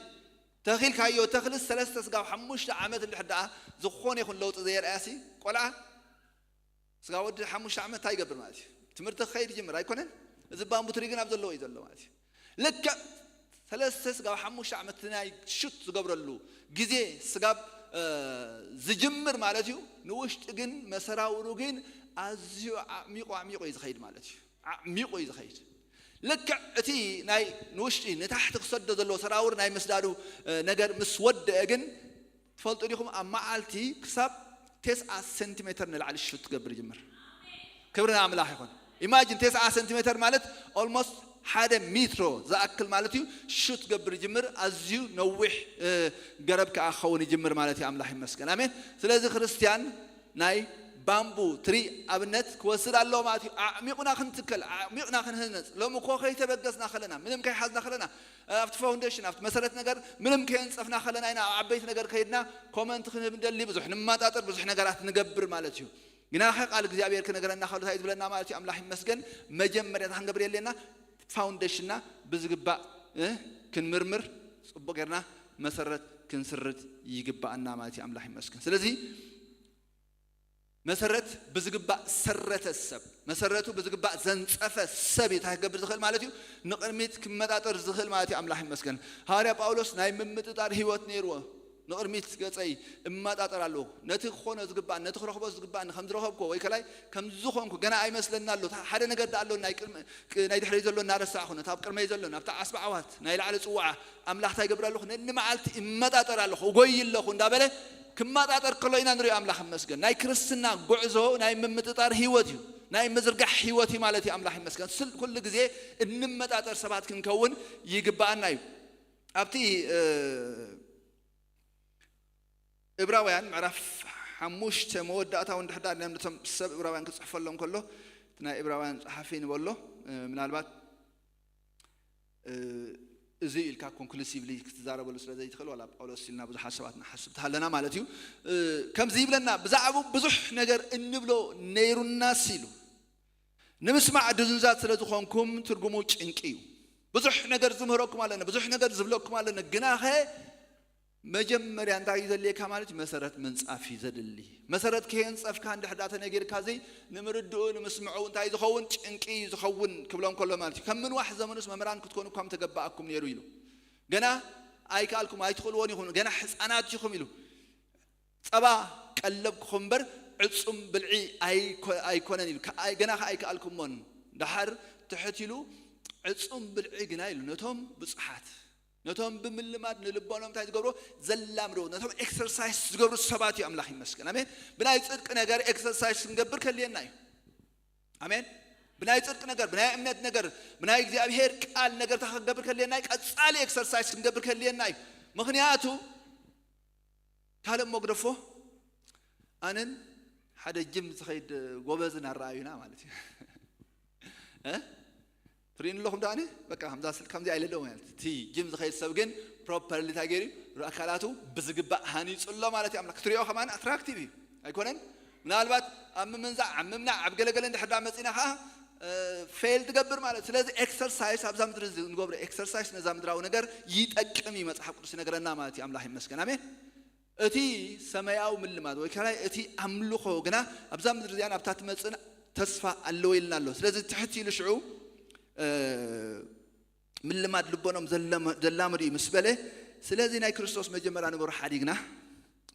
ተኺልካዮ ተኽሊ ሰለስተ ስጋብ ሓሙሽተ ዓመት እንድሕር ደኣ ዝኾነ ይኹን ለውጢ ዘየርኣያ ሲ ቆልዓ ስጋ ወዲ ሓሙሽተ ዓመት እንታይ ይገብር ማለት እዩ? ትምህርቲ ክኸይድ ይጅምር ኣይኮነን? እዚ ባምቡ ትሪ ግን ኣብ ዘለዎ እዩ ዘሎ ማለት እዩ። ልክዕ ሰለስተ ስጋብ ሓሙሽተ ዓመት ናይ ሹት ዝገብረሉ ግዜ ስጋብ ዝጅምር ማለት እዩ። ንውሽጢ ግን መሰራውሩ ግን ኣዝዩ ኣዕሚቑ ኣዕሚቑ እዩ ዝኸይድ ማለት እዩ። ኣዕሚቑ እዩ ዝኸይድ። ልክዕ እቲ ናይ ንውሽጢ ንታሕቲ ክሰዶ ዘለዎ ሰራውር ናይ ምስዳዱ ነገር ምስ ወደአ ግን ትፈልጡ ዲኹም? ኣብ መዓልቲ ክሳብ ተስዓ ሴንቲሜተር ንላዕሊ ሹት ክገብር ይጅምር። ክብሪ ንኣምላኽ ይኹን። ኢማጂን ተስዓ ሴንቲሜተር ማለት ኦልሞስት ሓደ ሜትሮ ዝኣክል ማለት እዩ። ሹት ክገብር ይጅምር። ኣዝዩ ነዊሕ ገረብ ከዓ ክኸውን ይጅምር ማለት እዩ። ኣምላኽ ይመስገን። ኣሜን። ስለዚ ክርስትያን ናይ ባምቡ ትሪ ኣብነት ክወስድ ኣለዎ ማለት እዩ። ኣዕሚቑና ክንትከል፣ ኣዕሚቑና ክንህነፅ። ሎሚ እኮ ከይተበገስና ከለና፣ ምንም ከይሓዝና ከለና፣ ኣብቲ ፋውንዴሽን ኣብቲ መሰረት ነገር ምንም ከየንፀፍና ከለና ኢና ኣብ ዓበይቲ ነገር ከይድና ኮመንት ክንህብ እንደሊ ብዙሕ ንማጣጠር ብዙሕ ነገራት ንገብር ማለት እዩ። ግናኸ ቃል እግዚኣብሔር ክነገረና ከሎ እንታይ ዝብለና ማለት እዩ? ኣምላኽ ይመስገን። መጀመርያ ክንገብር የለና ፋውንዴሽንና ብዝግባእ ክንምርምር፣ ፅቡቅ ጌርና መሰረት ክንስርት ይግባኣና ማለት እዩ። ኣምላኽ ይመስገን። ስለዚ መሰረት ብዝግባእ ሰረተ ሰብ፣ መሰረቱ ብዝግባእ ዘንጸፈ ሰብ እዩ እንታይ ክገብር ዝኽእል ማለት እዩ? ንቕድሚት ክመጣጠር ዝኽእል ማለት እዩ። ኣምላኽ ይመስገን። ሃዋርያ ጳውሎስ ናይ ምምጥጣር ህይወት ነይርዎ። ንቕድሚት ገጸይ እመጣጠር ኣለኹ፣ ነቲ ክኾኖ ዝግባእኒ፣ ነቲ ክረኽቦ ዝግባእኒ ከም ዝረኸብኮ ወይ ከላይ ከም ዝኾንኩ ገና ኣይመስለና ኣሎ። ሓደ ነገር ደኣ ኣሎ ናይ ድሕረይ ዘሎ እናረሳዕኹ ነቲ ኣብ ቅድመይ ዘሎ ናብቲ ዓስቢ ዓዋት ናይ ላዕሊ ጽዋዓ ኣምላኽ እንታይ ይገብር ኣለኹ? ነኒ መዓልቲ እመጣጠር ኣለኹ፣ እጎይ ኣለኹ እንዳበለ ክመጣጠር ከሎ ኢና ንሪኦ። ኣምላኽ ይመስገን። ናይ ክርስትና ጉዕዞ ናይ ምምጥጣር ህይወት እዩ፣ ናይ ምዝርጋሕ ህይወት እዩ ማለት እዩ። ኣምላኽ ይመስገን። ኩሉ ግዜ እንመጣጠር ሰባት ክንከውን ይግባኣና እዩ። ኣብቲ እብራውያን ምዕራፍ ሓሙሽተ መወዳእታዊ እንድሕዳር ነቶም ሰብ እብራውያን ክፅሕፈሎም ከሎ እቲ ናይ እብራውያን ፀሓፊ ንበሎ ምናልባት እዚ ኢልካ ኮንክሉሲቭሊ ክትዛረበሉ ስለ ዘይትኽእል ዋላ ጳውሎስ ኢልና ብዙሓት ሰባት ንሓስብ ተሃለና ማለት እዩ። ከምዚ ይብለና፣ ብዛዕባኡ ብዙሕ ነገር እንብሎ ነይሩናስ ኢሉ፣ ንምስማዕ ድዙዛት ስለ ዝኾንኩም ትርጉሙ ጭንቂ እዩ። ብዙሕ ነገር ዝምህረኩም ኣለና፣ ብዙሕ ነገር ዝብለኩም ኣለና፣ ግናኸ መጀመርያ እንታይ እዩ ዘድልየካ ማለት እዩ? መሰረት ምንጻፍ እዩ ዘድሊ። መሰረት ከየንጸፍካ እንድሕር ዳ ተነጊርካ እዚ ንምርድኡ ንምስምዑ እንታይ ዝኸውን ጭንቂ እዩ ዝኸውን ክብሎም ከሎ ማለት እዩ። ከም ምንዋሕ ዘመኑስ መምህራን ክትኮኑ እኳ ምተገባኣኩም ነይሩ ኢሉ። ገና ኣይከኣልኩም ኣይትኽእልዎን ኢኹም፣ ገና ሕፃናት ኢኹም ኢሉ። ጸባ ቀለብኩኹም እምበር ዕጹም ብልዒ ኣይኮነን ኢሉ። ገና ከ ኣይከኣልኩሞን። ደሓር ትሕት ኢሉ ዕጹም ብልዒ ግና ኢሉ ነቶም ብጹሓት ነቶም ብምልማድ ንልቦኖም እንታይ ዝገብሮ ዘላምዶ ነቶም ኤክሰርሳይስ ዝገብሩ ሰባት እዩ። ኣምላኽ ይመስገን። ኣሜን። ብናይ ጽድቂ ነገር ኤክሰርሳይስ ክንገብር ከልየና እዩ። ኣሜን። ብናይ ጽድቂ ነገር፣ ብናይ እምነት ነገር፣ ብናይ እግዚኣብሔር ቃል ነገር እንታይ ክንገብር ከልየና እዩ? ቀጻሊ ኤክሰርሳይስ ክንገብር ከልየና እዩ። ምኽንያቱ ካልእ መግደፎ ኣነን ሓደ ጅም ዝኸይድ ጎበዝን ኣረኣዩና ማለት እዩ። ትርእይኒ ኣለኹም ደኣ በቃ ከምዛ ስል ከምዚ ኣይለለዎ ማለት እቲ ጅም ዝኸይድ ሰብ ግን ፕሮፐርሊ እንታይ ገይሩ ኣካላቱ ብዝግባእ ሃኒፁ ኣሎ ማለት እዩ። ኣምላኽ ክትሪኦ ከማን ኣትራክቲቭ እዩ ኣይኮነን? ምናልባት ኣብ ምምንዛዕ ኣብ ምምናዕ ኣብ ገለገለ እንድሕር ዳ መፂና ከዓ ፌል ትገብር ማለት። ስለዚ ኤክሰርሳይስ ኣብዛ ምድሪ ንገብሮ ኤክሰርሳይስ ነዛ ምድራዊ ነገር ይጠቅም እዩ መፅሓፍ ቅዱስ ይነግረና ማለት እዩ። ኣምላኽ ይመስገን። ኣሜን። እቲ ሰማያዊ ምልማድ ወይ ከላይ እቲ ኣምልኾ ግና ኣብዛ ምድሪ እዚኣ ናብታ ትመፅእ ተስፋ ኣለዎ ኢልና ኣሎ። ስለዚ ትሕት ኢሉ ሽዑ ምልማድ ልቦኖም ዘላምድ እዩ ምስ በለ፣ ስለዚ ናይ ክርስቶስ መጀመርያ ንገሩ ሓዲግና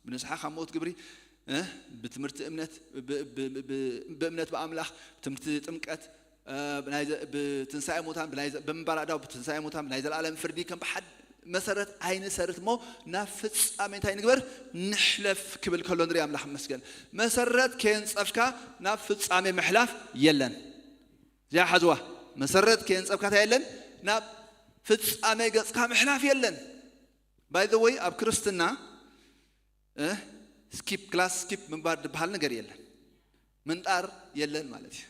ብንስሓ ካብ ሞት ግብሪ ብትምህርቲ እምነት ብእምነት ብኣምላኽ ብትምህርቲ ጥምቀት ብትንሳኤ ሙታን ብምንባር ኣእዳው ብትንሳኤ ሙታን ብናይ ዘለኣለም ፍርዲ ከም ብሓድ መሰረት ኣይንሰርት እሞ ናብ ፍጻሜ እንታይ ንግበር? ንሕለፍ ክብል ከሎ ንርኢ። ኣምላኽ ይመስገን። መሰረት ከየንጸፍካ ናብ ፍጻሜ ምሕላፍ የለን። እዚኣ ሓዝዋ። መሰረት ከየንጸፍካ እንታይ የለን? ናብ ፍጻሜ ገጽካ ምሕላፍ የለን። By the way ኣብ ክርስትና ስኪፕ፣ ክላስ ስኪፕ ምንባር ዝበሃል ነገር የለን። ምንጣር የለን ማለት እዩ።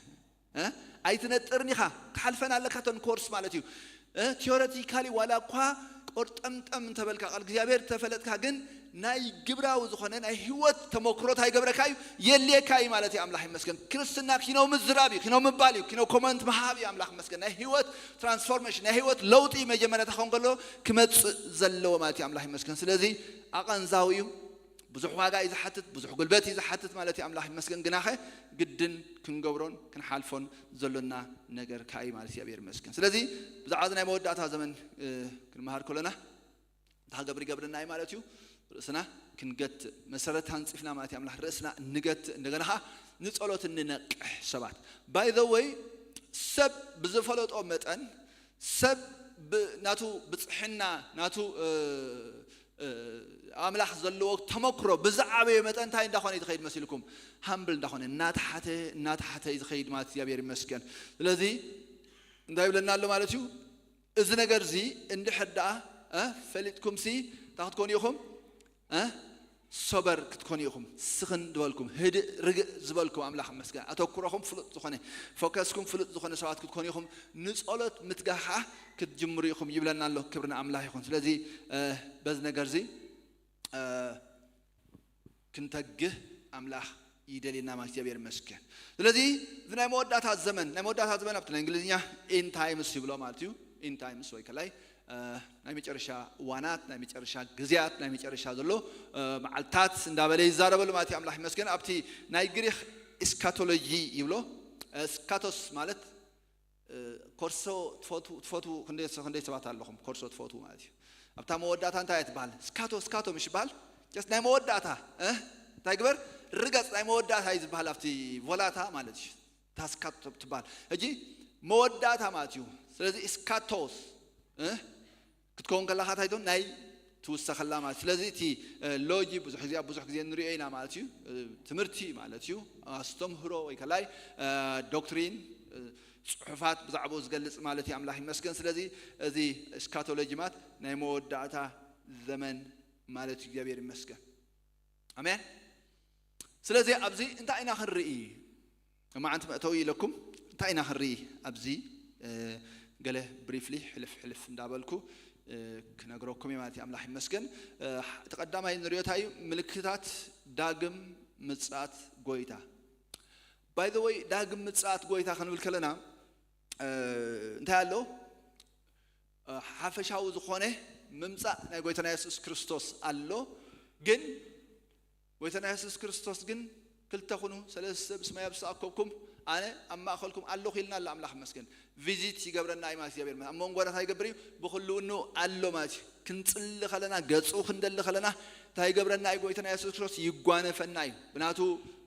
እ? ኣይትነጥርን ኢኻ፣ ክሓልፈን ኣለካ እተን ኮርስ ማለት እዩ። እ? ቲዮረቲካሊ ዋላ እኳ ቆርጠምጠም እንተበልካ፣ ቃል እግዚኣብሔር ተፈለጥካ፣ ግን ናይ ግብራዊ ዝኾነ ናይ ህይወት ተመክሮ እንታይ ይገብረካ እዩ? የልየካ እዩ ማለት እዩ። ኣምላኽ ይመስገን። ክርስትና ኪኖ ምዝራብ እዩ፣ ኪኖ ምባል እዩ፣ ኪኖ ኮመንት ምሃብ እዩ። ኣምላኽ ይመስገን። ናይ ህይወት ትራንስፎርሜሽን፣ ናይ ህይወት ለውጢ መጀመርያ ተኾን ከሎ ክመጽእ ዘለዎ ማለት እዩ። ኣምላኽ ይመስገን። ስለዚ ኣቐንዛዊ እዩ። ብዙሕ ዋጋ እዩ ዝሓትት፣ ብዙሕ ጉልበት እዩ ዝሓትት ማለት እዩ። ኣምላኽ ይመስገን። ግናኸ ግድን ክንገብሮን ክንሓልፎን ዘሎና ነገር ከኣ እዩ ማለት እግዚኣብሔር ይመስገን። ስለዚ ብዛዕባ እዚ ናይ መወዳእታ ዘመን እ፣ ክንመሃር ከሎና እንታይ ክገብር ይገብረና እዩ ማለት እዩ? ርእስና ክንገትእ መሰረት ኣንጺፍና ማለት እዩ። ኣምላኽ ርእስና እንገትእ፣ እንደገና ኸዓ ንጸሎት እንነቅሕ ሰባት። By the way ሰብ ብዝፈለጦ መጠን ሰብ ብ- ናቱ ብጽሕና ናቱ እ፣ እ፣ ኣምላኽ ዘለዎ ተመክሮ ብዝዓበየ መጠን እንታይ እንዳኾነ እዩ ዝኸይድ መሲልኩም? ሃምብል እንዳኾነ እናተሓተ እናተሓተ እዩ ዝኸይድ ማለት እግዚኣብሔር ይመስገን። ስለዚ እንታይ ይብለና ኣሎ ማለት እዩ? እዚ ነገር እዚ እንድሕር ደኣ እ፣ ፈሊጥኩም ሲ እንታይ ክትኮኑ ኢኹም? እ? ሶበር ክትኮኑ ኢኹም። ስኽን ዝበልኩም፣ ህድእ ርግእ ዝበልኩም ኣምላኽ ይመስገን። ኣተኩሮኹም ፍሉጥ ዝኾነ፣ ፎከስኩም ፍሉጥ ዝኾነ ሰባት ክትኮኑ ኢኹም። ንጸሎት ምትጋህ ኸዓ ክትጅምሩ ኢኹም ይብለና ኣሎ። ክብሪ ንኣምላኽ ይኹን። ስለዚ እ፣ በዚ ነገር እዚ እ፣ ክንተግህ ኣምላኽ ይደልየና ማለት እግዚኣብሔር ይመስገን። ስለዚ እዚ ናይ መወዳእታ ዘመን፣ ናይ መወዳእታ ዘመን ኣብቲ ናይ እንግሊዝኛ ኢንድ ታይምስ ይብሎ ማለት እዩ። ኢንድ ታይምስ ወይ ከላይ እ፣ ናይ መጨረሻ እዋናት፣ ናይ መጨረሻ ግዜያት፣ ናይ መጨረሻ ዘሎ እ፣ መዓልታት እንዳበለ ይዛረበሉ ማለት እዩ። ኣምላኽ ይመስገን። ኣብቲ ናይ ግሪኽ ኤስካቶሎጂ ይብሎ። እ፣ ስካቶስ ማለት እ፣ ኮርሶ ትፈትዉ ትፈትዉ ክንደይ ክንደይ ሰባት ኣለኹም ኮርሶ ትፈትዉ ማለት እዩ። ኣብታ መወዳእታ እንታይ እያ ትበሃል? ስካቶ ስካቶ ምሽ ይበሃል። ጀስት ናይ መወዳእታ እ፣ እንታይ ግበር? ርገጽ። ናይ መወዳእታ እዩ ዝበሃል ኣብቲ ቮላታ ማለት እዩ። እታ ስካቶ ትበሃል ሕጂ መወዳእታ ማለት እዩ። ስለዚ ስካቶስ እ፣ ክትከውን ከላ እንታይ ትኾን? ናይ ትውሰኸላ ማለት። ስለዚ እቲ እ፣ ሎጂ ብዙሕ ግዜ ኣብ ብዙሕ ግዜ ንሪኦ ኢና ማለት እዩ። እ፣ ትምህርቲ ማለት እዩ። ኣስተምህሮ ወይ ከላይ እ፣ ዶክትሪን እ፣ ጽሑፋት ብዛዕባኡ ዝገልጽ ማለት እዩ። ኣምላኽ ይመስገን። ስለዚ እዚ ኤስካቶሎጂ ማለት ናይ መወዳእታ ዘመን ማለት እዩ። እግዚኣብሔር ይመስገን። ኣሜን። ስለዚ ኣብዚ እንታይ ኢና ክንርኢ? መዓንቲ መእተዊ ኢለኩም እንታይ ኢና ክንርኢ ኣብዚ እ፣ ገለ ብሪፍሊ ሕልፍ ሕልፍ እንዳበልኩ እ፣ ክነግረኩም እየ ማለት እዩ። ኣምላኽ ይመስገን። እ፣ እቲ ቀዳማይ ንሪኦ እንታይ እዩ? ምልክታት ዳግም ምጽኣት ጎይታ። By the way ዳግም ምጽኣት ጎይታ ክንብል ከለና እ፣ እንታይ ኣሎ? እ፣ ሓፈሻዊ ዝኾነ ምምጻእ ናይ ጎይታና የሱስ ክርስቶስ ኣሎ። ግን ጎይታና የሱስ ክርስቶስ ግን ክልተ ኩኑ ሰለስተ ብስመይ ኣብ ዝተኣከብኩም ኣነ ኣብ ማእኸልኩም ኣለኹ ኢልና ኣሎ። ኣምላኽ ይመስገን። ቪዚት ይገብረና እዩ ማለት እግዚኣብሔር ይመስገን። ኣብ መንጎና እንታይ ይገብር እዩ? ብህልውንኡ ኣሎ ማለት እዩ። ክንጽሊ ከለና ገጹ ክንደሊ ከለና እንታይ ይገብረና እዩ? ጎይታና የሱስ ክርስቶስ ይጓነፈና እዩ። ብናቱ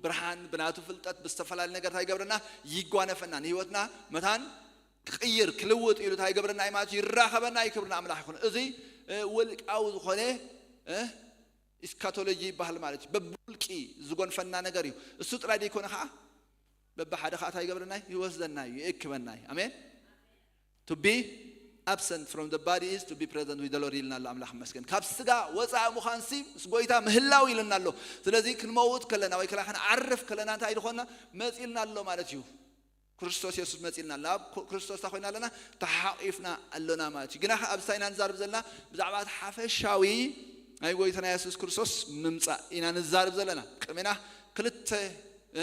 ብርሃን ብናቱ ፍልጠት ብዝተፈላለየ ነገር እንታይ ይገብረና? ይጓነፈና። ንህይወትና መታን ክቕይር ክልውጥ ኢሉ እንታይ ይገብረና እዩ ማለት እዩ? ይራኸበና እዩ። ክብሪ ንኣምላኽ ይኹን። እዚ እ፣ ውልቃዊ ዝኾነ እ፣ ኢስካቶሎጂ ይበሃል ማለት እዩ። በብውልቂ ዝጎንፈና ነገር እዩ። እሱ ጥራይ ዘይኮነ ከዓ በብሓደ ከዓ እንታይ ይገብረና እዩ? ይወስደና እዩ፣ ይእክበና እዩ። ኣሜን። To be absent from the body is to be present with the Lord ኢልና ኣሎ። ኣምላኽ ይመስገን። ካብ ስጋ ወፃኢ ምዃን ሲ ምስ ጎይታ ምህላው ኢልና ኣሎ። ስለዚ ክንመውት ከለና ወይ ከላ ክንዓርፍ ከለና እንታይ ዝኾንና መፂልና ኣሎ ማለት እዩ። ክርስቶስ የሱስ መፂልና ኣሎ። ኣብ ኮ- ክርስቶስ እንታይ ኮይና ኣለና? ተሓቂፍና ኣሎና ማለት እዩ። ግና ከ ኣብዚ እንታይ ኢና ንዛርብ ዘለና? ብዛዕባ እቲ ሓፈሻዊ ናይ ጎይታና የሱስ ክርስቶስ ምምፃእ ኢና ንዛርብ ዘለና። ቅድሜና ክልተ እ፣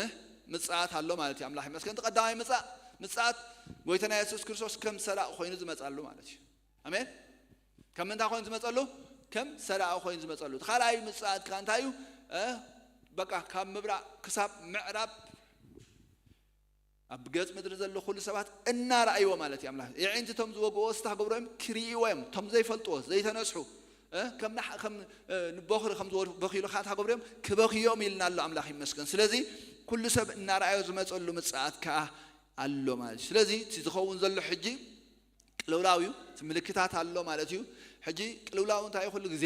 ምጽኣት ኣሎ ማለት እዩ። ኣምላኽ ይመስገን። እቲ ቀዳማይ ምጽኣ- ምጽኣት ጎይታና የሱስ ክርስቶስ ከም ሰራቂ ኮይኑ ዝመጻሉ ማለት እዩ። ኣሜን። ከም ምንታይ ኮይኑ ዝመጸሉ? ከም ሰራቂ ኮይኑ ዝመጸሉ። እቲ ካልኣይ ምጽኣት ከኣ እንታይ እዩ? እ፣ በቃ ካብ ምብራቕ ክሳብ ምዕራብ ኣብ ገጽ ምድሪ ዘሎ ኩሉ ሰባት እናረኣይዎ ማለት እዩ። ኣምላኽ የዒንቲ እቶም ዝወግእዎ ስታ ክገብሮም ክርእይዎ እዮም። እቶም ዘይፈልጥዎ ዘይተነስሑ እ፣ ከም ናሕ- ከም እ፣ ንቦኽሪ ከም ዝበኽዩሉ ከዓ እንታይ ክገብሩ እዮም? ክበኽዮም ኢልና ኣሎ። ኣምላኽ ይመስገን። ስለዚ ኩሉ ሰብ እናረኣዮ ዝመፀሉ ምፅኣት ከዓ ኣሎ ማለት እዩ። ስለዚ እቲ ዝኸውን ዘሎ ሕጂ ቅልውላው እዩ። እቲ ምልክታት ኣሎ ማለት እዩ። ሕጂ ቅልውላው እንታይ እዩ? ኩሉ ግዜ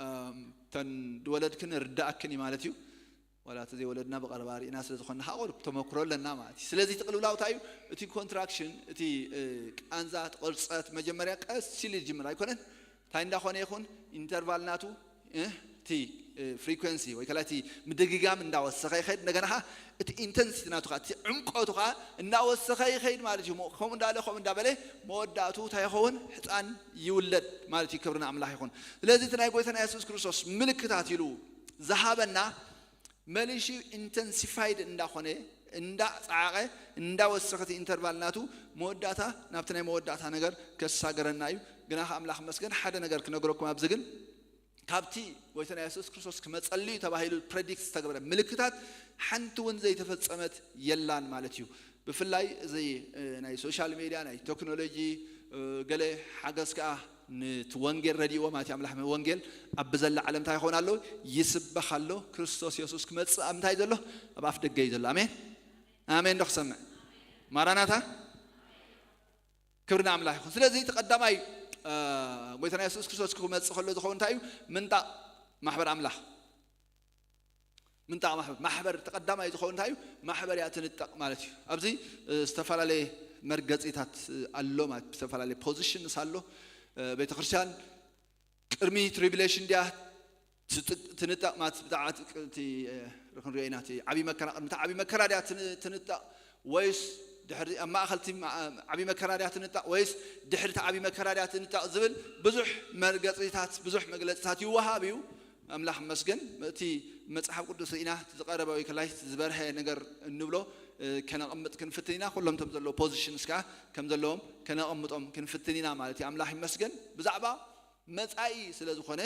እም፣ ተን ዝወለድክን ርዳእክን እዩ ማለት እዩ። ዋላ እቲ ዘይወለድና ብቐረባ ርኢና ስለ ዝኾንና፣ ከዓ ቁሩብ ተመክሮ ኣለና ማለት እዩ። ስለዚ እቲ ቅልውላው እንታይ እዩ? እቲ ኮንትራክሽን፣ እቲ እ፣ ቃንዛ፣ እቲ ቅርፀት መጀመርያ ቀስ ኢሉ ይጅምር ኣይኮነን? እንታይ እንዳኾነ ይኹን፣ ኢንተርቫል ናቱ እ፣ እቲ ፍሪኩንሲ ወይ ከላ እቲ ምድግጋም እንዳወሰኸ ይኸይድ። እንደገና ኸዓ እቲ ኢንተንሲቲ ናቱ ኸዓ፣ እቲ ዕምቆቱ ኸዓ እንዳወሰኸ ይኸይድ ማለት እዩ። ከምኡ እንዳለ ከምኡ እንዳበለ መወዳእቱ እንታይ ይኸውን? ህፃን ይውለድ ማለት እዩ። ክብሪ ንኣምላኽ ይኹን። ስለዚ እቲ ናይ ጎይታና የሱስ ክርስቶስ ምልክታት ኢሉ ዝሃበና መሊሹ ኢንተንሲፋይድ እንዳኾነ፣ እንዳፀዓቐ፣ እንዳወሰኸ እቲ ኢንተርቫል ናቱ መወዳእታ ናብቲ ናይ መወዳእታ ነገር ከሳገረና እዩ። ግና ከ ኣምላኽ መስገን ሓደ ነገር ክነግረኩም ኣብዚ ግን ካብቲ ጎይታና የሱስ ክርስቶስ ክመጸሉ እዩ ተባሂሉ ፕሬዲክት ዝተገብረ ምልክታት ሓንቲ እውን ዘይተፈጸመት የላን ማለት እዩ። ብፍላይ እዚ እ፣ ናይ ሶሻል ሜድያ ናይ ቴክኖሎጂ እ፣ ገለ ሓገዝ ከኣ ነቲ ወንጌል ረድእዎ ማለት እዩ። ኣምላኽ ወንጌል ኣብ ብዘላ ዓለም እንታይ ይኸውን ኣሎ? ይስበኽ ኣሎ። ክርስቶስ የሱስ ክመጽእ ኣብ እንታይ ዘሎ? ኣብ ኣፍ ደገ እዩ ዘሎ። ኣሜን ኣሜን። ዶ ክሰምዕ? ማራናታ። ክብሪ ንኣምላኽ ይኹን። ስለዚ እቲ ቀዳማይ እ፣ ጎይታና የሱስ ክርስቶስ ክመጽእ ከሎ ዝኸውን እንታይ እዩ? ምንጣቕ ማሕበር ኣምላኽ። ምንጣቕ ማሕበር ማሕበር እቲ ቀዳማይ ዝኸውን እንታይ እዩ? ማሕበር እያ ትንጠቕ ማለት እዩ። ኣብዚ እ፣ ዝተፈላለየ መርገጺታት እ፣ ኣሎ ማለት ዝተፈላለየ ፖዚሽንስ ኣሎ። እ፣ ቤተክርስትያን ቅድሚ ትሪቢሌሽን ድያ ትጥ- ትንጠቕ ማለት ብጣዕሚ እቲ እ፣ ክንሪኦ ኢና። እቲ ዓብዪ መከራ ቅድሚ እቲ ዓብዪ መከራ ድያ ትን- ትንጠቕ ወይስ ድሕሪ ኣብ ማእኸል እቲ ማ- ዓብዪ መከራ ድያ ትንጠቕ ወይስ ድሕሪ እቲ ዓብዪ መከራ ድያ ትንጠቕ ዝብል ብዙሕ መርገጺታት ብዙሕ መግለጺታት ይወሃብ እዩ። ኣምላኽ መስገን እቲ መጽሓፍ ቅዱስ ርኢና እቲ ዝቐረበ ወይ ከላይ ዝበርሀ ነገር እንብሎ እ፣ ከነቐምጥ ክንፍትን ኢና። ኩሎም እቶም ዘለዉ ፖዚሽንስ ከዓ ከም ዘለዎም ከነቐምጦም ክንፍትን ኢና ማለት እዩ። ኣምላኽ ይመስገን ብዛዕባ መጻኢ ስለ ዝኾነ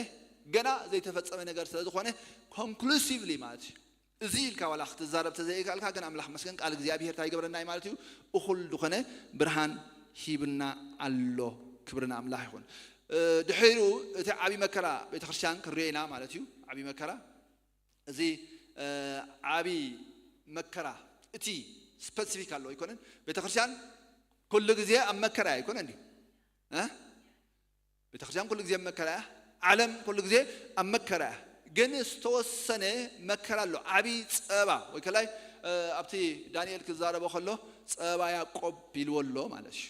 ገና ዘይተፈጸመ ነገር ስለ ዝኾነ ኮንክሉሲቭሊ ማለት እዩ። እዚ ኢልካ ዋላ ክትዛረብ ተዘይከኣልካ ግን ኣምላኽ መስገን ቃል እግዚኣብሔር እንታይ ይገብረና እዩ ማለት እዩ? እኹል ዝኾነ ብርሃን ሂብና ኣሎ። ክብሪ ንኣምላኽ ይኹን። እ፣ ድሕሪኡ እቲ ዓብዪ መከራ ቤተክርስትያን ክንሪኦ ኢና ማለት እዩ። ዓብዪ መከራ እዚ እ፣ ዓብዪ መከራ እቲ ስፐሲፊክ ኣሎ ኣይኮነን። ቤተክርስትያን ኩሉ ግዜ ኣብ መከራ ኣይኮነን ድዩ? እ? ቤተክርስትያን ኩሉ ግዜ ኣብ መከራ እያ። ዓለም ኩሉ ግዜ ኣብ መከራ እያ። ግን ዝተወሰነ መከራ ኣሎ። ዓብዪ ጸባ ወይ ከላይ እ፣ ኣብቲ ዳንኤል ክዛረቦ ከሎ ጸባ ያዕቆብ ኢልዎ ኣሎ ማለት እዩ።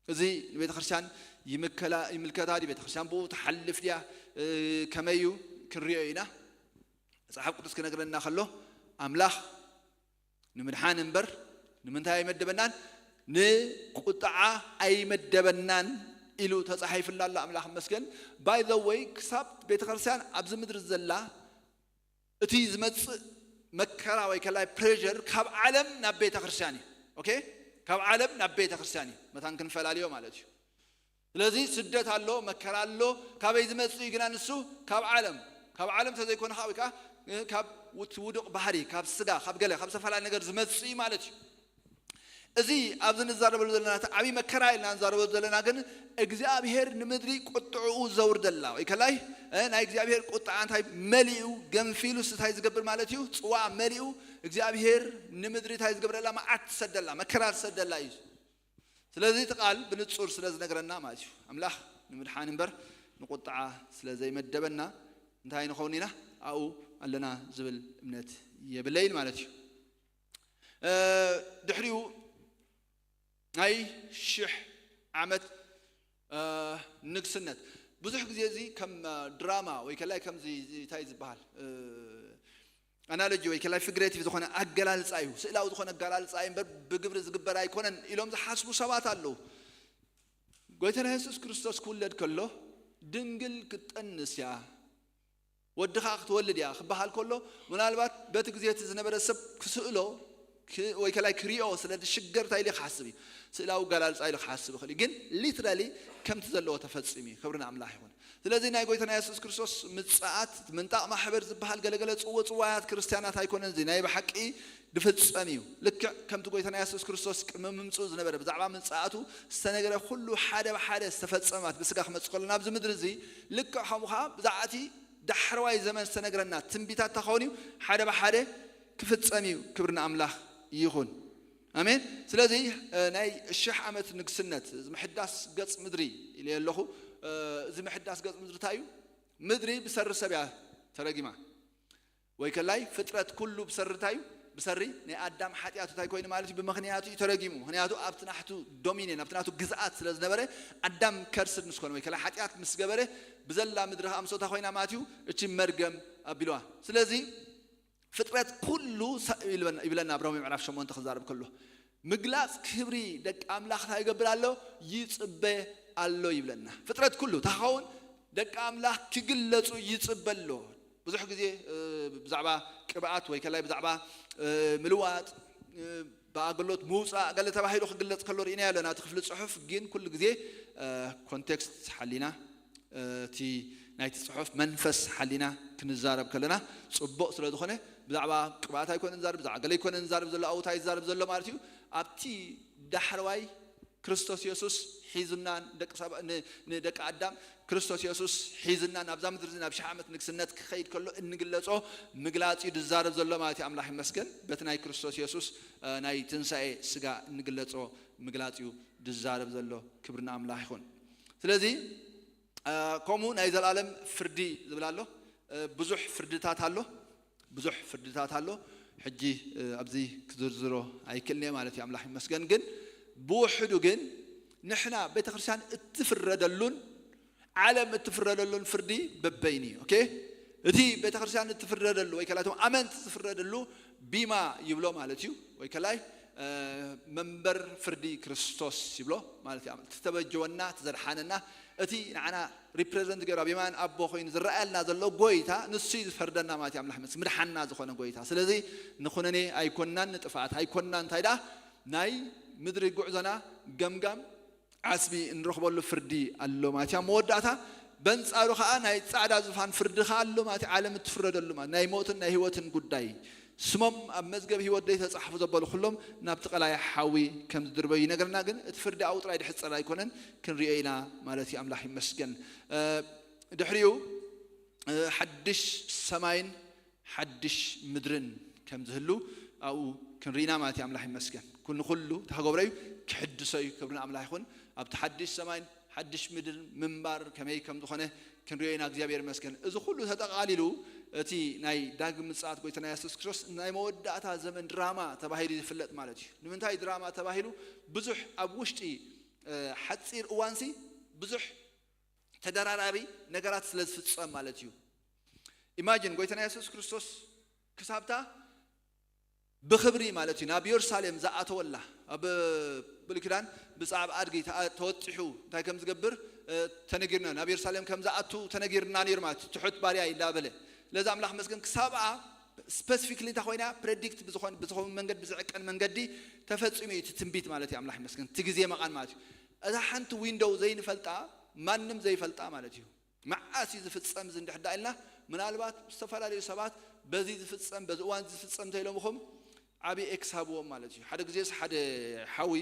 እዚ ንቤተክርስትያን ይምከላ ይምልከታ ድዩ? ቤተክርስትያን ብኡ ትሓልፍ ድያ? እ፣ ከመይ እዩ ክንሪኦ ኢና። መጽሓፍ ቅዱስ ክነግረና ከሎ ኣምላኽ ንምድሓን እምበር ንምንታይ ኣይመደበናን? ንቁጥዓ ኣይመደበናን ኢሉ ተጻሒፉላ ኣሎ። ኣምላኽ መስገን። ባይ ዘ ወይ ክሳብ ቤተክርስትያን ኣብዚ ምድሪ ዘላ እቲ ዝመጽእ መከራ ወይ ከላይ ፕሬር ካብ ዓለም ናብ ቤተክርስትያን እዩ። ኦኬ፣ ካብ ዓለም ናብ ቤተክርስትያን እዩ። መታን ክንፈላልዮ ማለት እዩ። ስለዚ ስደት ኣሎ፣ መከራ ኣሎ። ካበይ ዝመጽእ እዩ ግና ንሱ? ካብ ዓለም። ካብ ዓለም ተዘይኮነ ከዓ ወይ ከዓ እ፣ ካብ ውት- ውዱቕ ባህሪ፣ ካብ ስጋ፣ ካብ ገለ፣ ካብ ዝተፈላለየ ነገር ዝመጽእ እዩ ማለት እዩ። እዚ ኣብዚ ንዛረበሉ ዘለና እቲ ዓብዪ መከራ ኢልና ንዛረበሉ ዘለና ግን እግዚኣብሔር ንምድሪ ቁጥዕኡ ዘውርደላ ወይ ከላይ እ፣ ናይ እግዚኣብሔር ቁጥዓ እንታይ መሊኡ ገንፊሉ እንታይ ዝገብር ማለት እዩ? ጽዋ መሊኡ እግዚኣብሔር ንምድሪ እንታይ ዝገብረላ? መዓት ትሰደላ፣ መከራ ትሰደላ እዩ። ስለዚ እቲ ቃል ብንጹር ስለ ዝነግረና ማለት እዩ። ኣምላኽ ንምድሓን እምበር ንቁጥዓ ስለ ዘይመደበና እንታይ ንኸውን ኢና? ኣብኡ ኣለና ዝብል እምነት የብለይን ማለት እዩ። እ፣ ድሕሪኡ ናይ ሽሕ ዓመት እ፣ ንግስነት። ብዙሕ ግዜ እዚ ከም እ፣ ድራማ ወይ ከላይ ከምዚ እዚ እንታይ ዝበሃል እ፣ ኣናሎጂ ወይ ከላይ ፊግሬቲቭ ዝኾነ ኣገላልጻ እዩ። ስእላዊ ዝኾነ ኣገላልጻ እዩ እምበር ብግብሪ ዝግበር ኣይኮነን ኢሎም ዝሓስቡ ሰባት ኣለዉ። ጎይታና የሱስ ክርስቶስ ክውለድ ከሎ ድንግል ክትጠንስ እያ፣ ወድኻ ክትወልድ እያ ክበሃል ከሎ ምናልባት በቲ ግዜ እቲ ዝነበረ ሰብ ክስእሎ ክ- ወይ ከላይ ክሪኦ ስለ ዝሽገር እንታይ ኢሉ ክሓስብ እዩ? ስእላዊ ኣገላልጻ ኢሉ ክሓስብ ይኽእል እዩ። ግን ሊትራሊ ከምቲ ዘለዎ ተፈጺሙ እዩ። ክብሪ ንኣምላኽ ይኹን። ስለዚ ናይ ጎይታና የሱስ ክርስቶስ ምጽኣት ምንጣቕ ማሕበር ዝበሃል ገለገለ ጽዎ ጽዋያት ክርስትያናት ኣይኮነን። እዚ ናይ ብሓቂ ድፍጸም እዩ። ልክዕ ከምቲ ጎይታና የሱስ ክርስቶስ ቅድሚ ምምጽኡ ዝነበረ ብዛዕባ ምጽኣቱ ዝተነገረ ኩሉ ሓደ ብሓደ ዝተፈጸማት ብስጋ ክመጽእ ከሎ ናብዚ ምድሪ እዚ ልክዕ ከምኡ ከዓ ብዛዕባ እቲ ዳሕረዋይ ዘመን ዝተነግረና ትንቢታት እንታይ ክኸውን እዩ? ሓደ ብሓደ ክፍጸም እዩ። ክብሪ ንኣምላኽ ይኹን። ኣሜን። ስለዚ እ፣ ናይ ሽሕ ዓመት ንግስነት እዚ ምሕዳስ ገጽ ምድሪ ኢለ ኣለኹ። እዚ ምሕዳስ ገጽ ምድሪ እንታይ እዩ? ምድሪ ብሰሪ ሰብ እያ ተረጊማ። ወይ ከላይ ፍጥረት ኩሉ ብሰሪ እንታይ እዩ? ብሰሪ ናይ ኣዳም ሓጢኣት እንታይ ኮይኑ ማለት እዩ? ብምኽንያቱ እዩ ተረጊሙ። ምኽንያቱ ኣብቲ ናሕቱ ዶሚኔን ኣብቲ ናቱ ግዝኣት ስለ ዝነበረ ኣዳም ከርስድ ምስ ኮነ ወይ ከላይ ሓጢኣት ምስ ገበረ ብዘላ ምድሪ ከዓ ምስታ ኮይና ማለት እዩ እቺ መርገም ኣቢልዋ። ስለዚ ፍጥረት ኩሉ ይብለና ኣብ ሮሜ ምዕራፍ ሸሞንተ ክዛረብ ከሎ ምግላፅ ክብሪ ደቂ ኣምላኽ እንታይ ይገብር ኣሎ? ይፅበ ኣሎ ይብለና። ፍጥረት ኩሉ ታኸውን ደቂ ኣምላኽ ክግለፁ ይፅበ ኣሎ። ብዙሕ ግዜ ብዛዕባ ቅብኣት ወይ ከላይ ብዛዕባ ምልዋጥ ብኣገሎት ምውፃእ ገለ ተባሂሉ ክግለፅ ከሎ ርኢና ኣለና። እቲ ክፍሊ ፅሑፍ ግን ኩሉ ግዜ ኮንቴክስት ሓሊና እቲ ናይቲ ፅሑፍ መንፈስ ሓሊና ክንዛረብ ከለና ፅቡቕ ስለ ዝኾነ ብዛዕባ ቅብኣት ኣይኮነ ንዛረብ፣ ብዛዕባ ገለ ኣይኮነ ንዛረብ ዘሎ ኣብኡ እንታይ ዝዛረብ ዘሎ ማለት እዩ። ኣብቲ ዳሕረዋይ ክርስቶስ የሱስ ሒዙና ንደቂ ኣዳም ክርስቶስ የሱስ ሒዝና ናብዛ ምድሪ ናብ ሽሕ ዓመት ንግስነት ክኸይድ ከሎ እንግለጾ ምግላጽ እዩ ዝዛረብ ዘሎ ማለት እዩ። ኣምላኽ ይመስገን በቲ ናይ ክርስቶስ የሱስ ናይ ትንሳኤ ስጋ እንግለጾ ምግላጽ እዩ ዝዛረብ ዘሎ። ክብሪ ንኣምላኽ ይኹን። ስለዚ ከምኡ ናይ ዘላለም ፍርዲ ዝብል ኣሎ። ብዙሕ ፍርድታት ኣሎ፣ ብዙሕ ፍርድታት ኣሎ። ሕጂ ኣብዚ ክዝርዝሮ ኣይክእልን እየ ማለት እዩ። ኣምላኽ ይመስገን። ግን ብውሕዱ ግን ንሕና ቤተክርስትያን እትፍረደሉን ዓለም እትፍረደሉን ፍርዲ በበይኒ እዩ። ኦኬ፣ እቲ ቤተክርስትያን እትፍረደሉ ወይ ከላቶም ኣመንቲ ዝፍረደሉ ቢማ ይብሎ ማለት እዩ። ወይ ከላይ መንበር ፍርዲ ክርስቶስ ይብሎ ማለት እዩ። ዝተበጀወና፣ ዝተዘድሓነና፣ እቲ ንዓና ሪፕሬዘንት ገይሩ ኣብ የማን ኣቦ ኮይኑ ዝረኣየልና ዘሎ ጎይታ ንሱ እዩ ዝፈርደና ማለት እዩ። ኣምላኽ ምስ ምድሓና ዝኾነ ጎይታ። ስለዚ ንኹነኔ ኣይኮንናን፣ ንጥፍኣት ኣይኮንናን። እንታይ ደኣ ናይ ምድሪ ጉዕዞና ገምጋም ዓስቢ እንረኽበሉ ፍርዲ ኣሎ ማለት እዩ። ኣብ መወዳእታ በንጻሩ ኸኣ ናይ ጻዕዳ ዝፋን ፍርዲ ኸኣ ኣሎ ማለት እዩ። ዓለም እትፍረደሉ ማለት ናይ ሞትን ናይ ህይወትን ጉዳይ ስሞም ኣብ መዝገብ ህይወት ዘይተጻሕፉ ዘበሉ ኩሎም ናብቲ ቀላይ ሓዊ ከም ዝድርበዩ ይነግረና። ግን እቲ ፍርዲ ኣብኡ ጥራይ ድሕጸር ኣይኮነን፣ ክንሪኦ ኢና ማለት እዩ። ኣምላኽ ይመስገን። ድሕሪኡ ሓድሽ ሰማይን ሓድሽ ምድርን ከም ዝህሉ ኣብኡ ክንርኢና ማለት እዩ። ኣምላኽ ይመስገን። ኩሉ ኩሉ ተኸገብረ እዩ ክሕድሶ እዩ። ክብሪ ንኣምላኽ ይኹን። ኣብቲ ሓድሽ ሰማይን ሓድሽ ምድርን ምንባር ከመይ ከም ዝኾነ ክንሪኦ ኢና። እግዚኣብሔር ይመስገን። እዚ ኩሉ ተጠቓሊሉ እቲ ናይ ዳግም ምጽኣት ጎይታና የሱስ ክርስቶስ ናይ መወዳእታ ዘመን ድራማ ተባሂሉ ዝፍለጥ ማለት እዩ። ንምንታይ ድራማ ተባሂሉ? ብዙሕ ኣብ ውሽጢ ሓፂር እዋንሲ ብዙሕ ተደራራቢ ነገራት ስለ ዝፍጸም ማለት እዩ። ኢማጂን ጎይታና የሱስ ክርስቶስ ክሳብታ ብኽብሪ ማለት እዩ ናብ የሩሳሌም ዝኣተወላ ኣብ ብሉይ ኪዳን ብጻዕብ ኣድጊ ተወጢሑ እንታይ ከም ዝገብር ተነጊርና፣ ናብ የሩሳሌም ከም ዝኣቱ ተነጊርና ነይሩ ማለት እዩ። ትሑት ባርያ እንዳበለ ስለዚ ኣምላኽ መስገን ክሳብኣ ስፐሲፊክሊ እንታይ ኮይና ፕሬዲክት ብዝኾን ብዝኸውን መንገዲ ብዝዕቀን መንገዲ ተፈጺሙ እዩ እቲ ትንቢት ማለት እዩ። ኣምላኽ ይመስገን እቲ ግዜ መቓን ማለት እዩ። እዛ ሓንቲ ዊንዶው ዘይንፈልጣ ማንም ዘይፈልጣ ማለት እዩ። መዓስ እዩ ዝፍጸም እዚ እንድሕር ደኣ ኢልና ምናልባት ዝተፈላለዩ ሰባት በዚ ዝፍጸም በዚ እዋን ዝፍጸም እንተኢሎምኹም ዓብዪ ኤክስ ሃብዎም ማለት እዩ። ሓደ ግዜስ ሓደ ሓዊ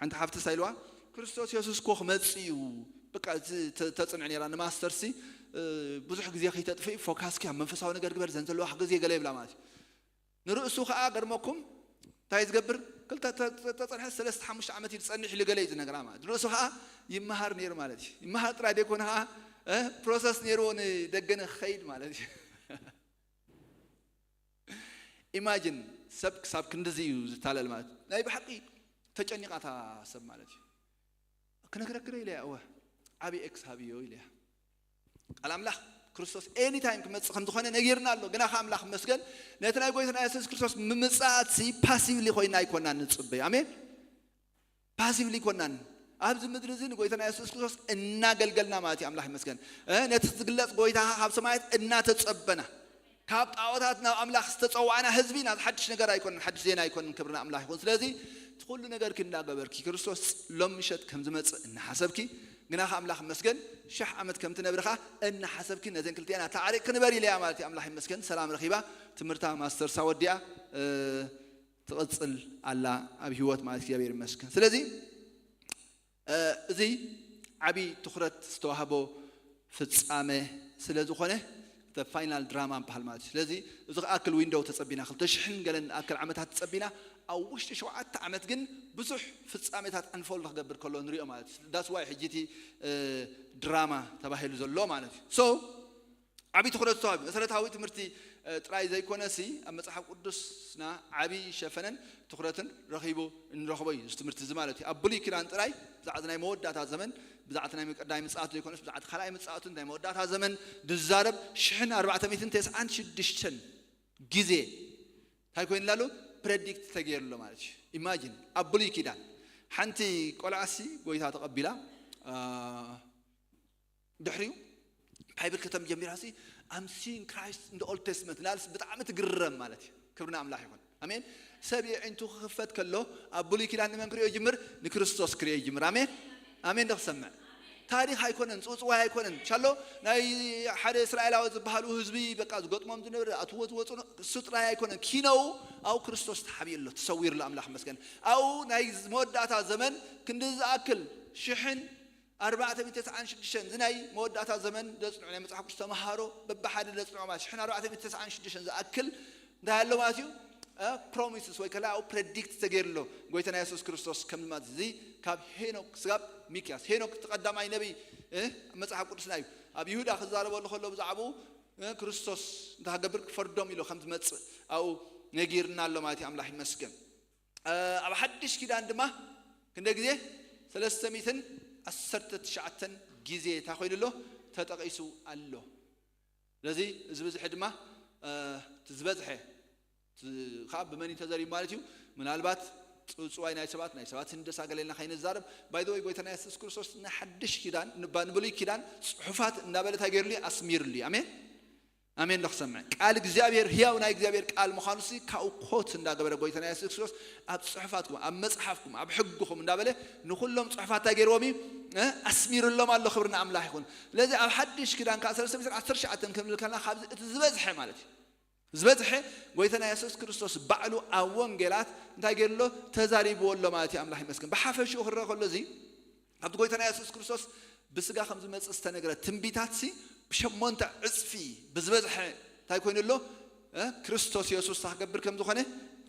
ሓንቲ ሓፍቲ ሳይልዋ ክርስቶስ የሱስ እኮ ክመጽእ እዩ በቃ ተጽንዕ ነራ ንማስተርሲ ብዙሕ ግዜ ከይተጥፍኢ ፎካስኪ ኣብ መንፈሳዊ ነገር ግበር ዘን ዘለዋ ግዜ ገለ ይብላ ማለት እዩ። ንርእሱ ከዓ ገርመኩም እንታይ ዝገብር ክልተ ተፀንሐ ሰለስተ ሓሙሽተ ዓመት እዩ ዝፀንሕ ኢሉ ገለ እዩ ዝነግራ ማለት ንርእሱ ከዓ ይመሃር ነይሩ ማለት እዩ። ይመሃር ጥራይ ዘይኮነ ከዓ ፕሮሰስ ነይርዎ ንደገ ንክኸይድ ማለት እዩ። ኢማጂን ሰብ ክሳብ ክንድዚ እዩ ዝታለል ማለት ናይ ብሓቂ ተጨኒቓታ ሰብ ማለት እዩ። ክነግረክረ ኢለያ እወ ዓብዪ ኤክስ ሃብዮ ኢለያ። ቃል ኣምላኽ ክርስቶስ ኤኒታይም ክመፅእ ከም ዝኾነ ነጊርና ኣሎ። ግና ከ ኣምላኽ መስገን ነቲ ናይ ጎይታና የሱስ ክርስቶስ ምምፃእሲ ፓሲቭሊ ኮይና ኣይኮናን ንፅበይ። ኣሜን። ፓሲቭሊ ኣይኮናን ኣብዚ ምድሪ እዚ ንጎይታና የሱስ ክርስቶስ እናገልገልና ማለት እዩ። ኣምላኽ ይመስገን። ነቲ ዝግለፅ ጎይታ ካብ ሰማያት እናተፀበና ካብ ጣዖታት ናብ ኣምላኽ ዝተጸዋዕና ህዝቢ ናብ ሓድሽ ነገር ኣይኮንን፣ ሓድሽ ዜና ኣይኮንን። ክብሪ ንኣምላኽ ይኹን። ስለዚ እቲ ኩሉ ነገርኪ እንዳገበርኪ ክርስቶስ ሎም ምሸት ከም ዝመጽእ እናሓሰብኪ ግና ከ ኣምላኽ ይመስገን ሽሕ ዓመት ከም ትነብሪ ከኣ እናሓሰብኪ ነዘን ክልቲኣን ኣተዓሪቕኪ ንበሪ ኢለያ ማለት እዩ። ኣምላኽ ይመስገን ሰላም ረኺባ ትምህርታ ማስተርሳ ወዲኣ ትቕጽል ኣላ ኣብ ህይወት ማለት እግዚኣብሔር ይመስገን። ስለዚ እዚ ዓብዪ ትኹረት ዝተዋህቦ ፍጻመ ስለ ዝኾነ ፋይናል ድራማ በሃል ማለት እዩ። ስለዚ እዚ ክኣክል ዊንዶው ተጸቢና ክልተ ሽሕን ገለን ኣክል ዓመታት ተጸቢና ኣብ ውሽጢ ሸውዓተ ዓመት ግን ብዙሕ ፍጻሜታት ኣንፎልድ ክገብር ከሎ ንሪኦ ማለት እዩ። ዳስ ዋይ ሕጂ እቲ ድራማ ተባሂሉ ዘሎ ማለት እዩ። ሶ ዓብዪ ትኹረት ተዋሂቡ መሰረታዊ ትምህርቲ ጥራይ ዘይኮነ ሲ ኣብ መፅሓፍ ቅዱስና ዓብዪ ሸፈነን ትኹረትን ረኺቡ እንረኽቦ እዩ። እዚ ትምህርቲ እዚ ማለት እዩ ኣብ ብሉይ ኪዳን ጥራይ ብዛዕባ ናይ መወዳእታ ዘመን ብዛዕባ ናይ ቀዳማይ ምጽኣት ዘይኮነስ ብዛዕባ ካልኣይ ምጽኣቱን ናይ መወዳእታ ዘመን ዝዛረብ ሽሕን ኣርባዕተ ሚእትን ተስዓን ሽዱሽተን ግዜ እንታይ ኮይኑ ኣሎ? ፕረዲክት ተገይሩ ኣሎ ማለት እዩ። ኢማጂን ኣብ ብሉይ ኪዳን ሓንቲ ቆልዓሲ ጎይታ ተቐቢላ ድሕሪኡ ባይብል ከተም ጀሚራ ሲ I'm seeing Christ in the Old Testament ናልስ ብጣዕሚ ትግረም ማለት እዩ። ክብርና ኣምላኽ ይኹን። ኣሜን። ሰብ የዒንቱ ክኽፈት ከሎ ኣብ ብሉይ ኪዳን ንመን ክሪኦ ይጅምር? ንክርስቶስ ክሪኦ ይጅምር። ኣሜን። ኣሜን ዶ ክሰምዕ? ታሪኽ ኣይኮነን፣ ጽውጽዋይ ኣይኮነን። ሻሎ ናይ ሓደ እስራኤላዊ ዝበሃሉ ህዝቢ በቃ ዝገጥሞም ዝነበረ ኣትዎ ዝወፁ እሱ ጥራይ ኣይኮነን። ኪነው ኣብ ክርስቶስ ተሓቢኡ ኣሎ፣ ተሰዊሩ ኣሎ። ኣምላኽ መስገን። ኣብኡ ናይ መወዳእታ ዘመን ክንዲ ዝኣክል ሽሕን ኣርባዕተ ሚእቲ ተስዓን ሽዱሽተን እዚ ናይ መወዳእታ ዘመን ዘጽንዑ ናይ መጽሓፍ ቅዱስ ተምሃሮ በብሓደ ዘጽንዑ ማለት ሽሕን ኣርባዕተ ሚእቲ ተስዓን ሽዱሽተን ዝኣክል እንታይ ኣሎ ማለት እዩ? ፕሮሚስስ ወይ ከላ ኣብኡ ፕረዲክት ተገይርሎ ጎይታና የሱስ ክርስቶስ ከም ማለት እዚ ካብ ሄኖክ ስጋብ ሚክያስ ሄኖክ እቲ ቀዳማይ ነቢይ መጽሓፍ ቅዱስና እዩ። ኣብ ይሁዳ ክዛረበሉ ከሎ ብዛዕባኡ ክርስቶስ እንታይ ክገብር ክፈርዶም ኢሎ ከም ዝመጽእ ኣብኡ ነጊርና ኣሎ ማለት እዩ። ኣምላኽ ይመስገን። ኣብ ሓድሽ ኪዳን ድማ ክንደ ግዜ ሰለስተ ሚእትን ዓሰርተ ትሽዓተን ግዜ እንታይ ኮይኑ ኣሎ ተጠቒሱ ኣሎ። ስለዚ እዚ ብዝሒ ድማ እቲ ዝበዝሐ ከዓ ብመን እዩ ተዘሪቡ ማለት እዩ? ምናልባት ፅውፅዋይ ናይ ሰባት ናይ ሰባት ህንደሳ ገለ ኢልና ከይንዛረብ ባይዘወይ ጎይታና የሱስ ክርስቶስ ንሓድሽ ኪዳን ንብሉይ ኪዳን ፅሑፋት እንዳበለ እንታይ ገይርሉ እዩ? ኣስሚርሉ እዩ። ኣሜን። ኣሜን ዶ ክሰምዕ? ቃል እግዚኣብሔር ህያው ናይ እግዚኣብሔር ቃል ምዃኑ ሲ ካብኡ ኮት እንዳገበረ ጎይታና የሱስ ክርስቶስ ኣብ ጽሑፋትኩም ኣብ መጽሓፍኩም ኣብ ሕግኹም እንዳበለ ንኹሎም ጽሑፋት እንታይ ገይርዎም እዩ? ኣስሚርሎም ኣሎ። ክብሪ ንኣምላኽ ይኹን። ስለዚ ኣብ ሓድሽ ኪዳን ከዓ ሰለስተ ሚእትን ዓሰርተ ትሽዓተን ክንብል ከለና ካብዚ እቲ ዝበዝሐ ማለት እዩ ዝበዝሐ ጎይታና የሱስ ክርስቶስ ባዕሉ ኣብ ወንጌላት እንታይ ገይርሎ ተዛሪብዎ ኣሎ ማለት እዩ። ኣምላኽ ይመስገን። ብሓፈሽኡ ክረአ ከሎ እዚ ካብቲ ጎይታና የሱስ ክርስቶስ ብስጋ ከም ዝመጽእ ዝተነግረ ትንቢታት ሲ ብሸሞንተ ዕጽፊ ብዝበዝሐ እንታይ ኮይኑ ኣሎ? ክርስቶስ የሱስ ክገብር ከም ዝኾነ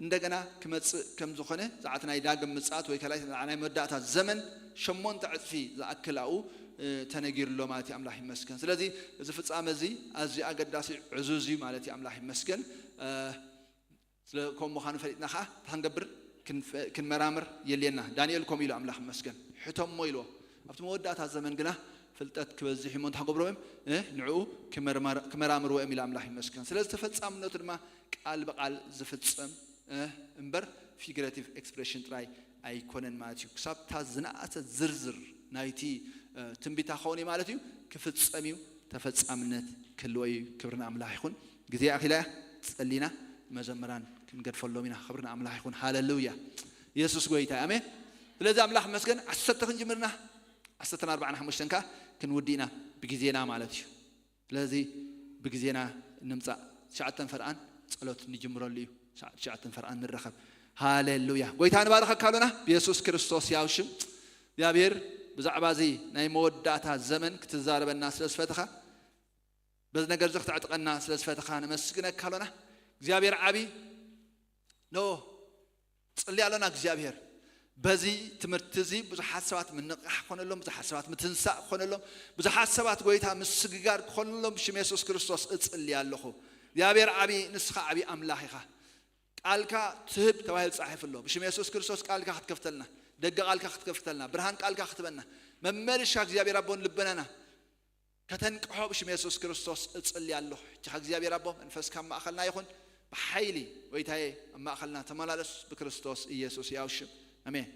እንደገና ክመጽእ ከም ዝኾነ ዛዕት ናይ ዳግም ምጽኣት ወይ ከላይ ናይ መዳእታ ዘመን ሸሞንተ ዕጽፊ ዝኣክል ኣኡ ተነጊሩ ኣሎ ማለት እዩ። ኣምላኽ ይመስገን። ስለዚ እዚ ፍጻመ እዚ ኣዝዩ ኣገዳሲ ዕዙዝ እዩ ማለት እዩ። ኣምላኽ ይመስገን። ስለ ከም ምዃኑ ፈሊጥና ከዓ እንታይ ክንገብር ክንመራምር የልየና። ዳንኤል ከምኡ ኢሉ ኣምላኽ ይመስገን ሕቶሞ ኢልዎ ኣብቲ መወዳእታ ዘመን ግና ፍልጠት ክበዝሕ እሞ እንታይ ክገብርዎ እዮም ንዕኡ ክመራምርዎ እዮም ኢሉ ኣምላኽ ይመስገን። ስለዚ ተፈጻምነቱ ድማ ቃል ብቃል ዝፍጸም እምበር ፊግሬቲቭ ኤክስፕሬሽን ጥራይ ኣይኮነን ማለት እዩ። ክሳብታ ዝነኣሰ ዝርዝር ናይቲ ትንቢታ ክኸውን እዩ ማለት እዩ ክፍጸም እዩ ተፈጻምነት ክህልዎ እዩ። ክብሪ ንኣምላኽ ይኹን። ግዜ ኣኺላ እያ ጸሊና መዘምራን ክንገድፈሎም ኢና። ክብሪ ንኣምላኽ ይኹን። ሃለሉያ። የሱስ ጎይታ ኣሜን። ስለዚ ኣምላኽ መስገን ዓሰርተ ክንጅምርና ዓሰርተን ኣርባዕን ሓሙሽተን ከዓ ክንውዲ ኢና ብግዜና ማለት እዩ። ስለዚ ብግዜና ንምፃእ ትሽዓተን ፈርኣን ጸሎት ንጅምረሉ እዩ። ትሽዓተን ፈርኣን ንረኸብ። ሃሌሉያ። ጎይታ ንባረኸካ ኣሎና ብየሱስ ክርስቶስ ያው ሽም እግዚኣብሔር ብዛዕባ እዚ ናይ መወዳእታ ዘመን ክትዛረበና ስለ ዝፈተኻ በዚ ነገር እዚ ክትዕጥቀና ስለ ዝፈተኻ ነመስግነካ ኣሎና። እግዚኣብሔር ዓቢ ኖ ጽሊ ኣሎና እግዚኣብሔር በዚ ትምህርቲ እዚ ብዙሓት ሰባት ምንቕቃሕ ክኾነሎም ብዙሓት ሰባት ምትንሳእ ክኾነሎም ብዙሓት ሰባት ጎይታ ምስግጋር ክኾነሎም ብሽም የሱስ ክርስቶስ እጽሊ ኣለኹ። እግዚኣብሔር ዓቢ ንስኻ ዓቢ ኣምላኽ ኢኻ። ቃልካ ትህብ ተባሂሉ ጻሒፉ ኣሎ። ብሽም የሱስ ክርስቶስ ቃልካ ክትከፍተልና ደገ ቃልካ ክትከፍተልና ብርሃን ቃልካ ክትበና መመልሻ እግዚኣብሔር ኣቦን ልበናና ከተንቅሖ ብሽም የሱስ ክርስቶስ እጽሊ ኣለኹ። ሕጂ እግዚኣብሔር ኣቦ መንፈስካ ኣብ ማእኸልና ይኹን። ብሓይሊ ጎይታዬ ኣብ ማእኸልና ተመላለስ ብክርስቶስ ኢየሱስ ያው ሽም ኣሜን።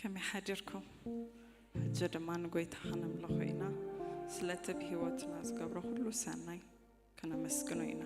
ከመይ ሓዲርኩም? ሕጂ ድማ ንጎይታ ከነምልኾ ኢና። ስለቲ ብህይወትና ዝገብሮ ኩሉ ሰናይ ከነመስግኖ ኢና።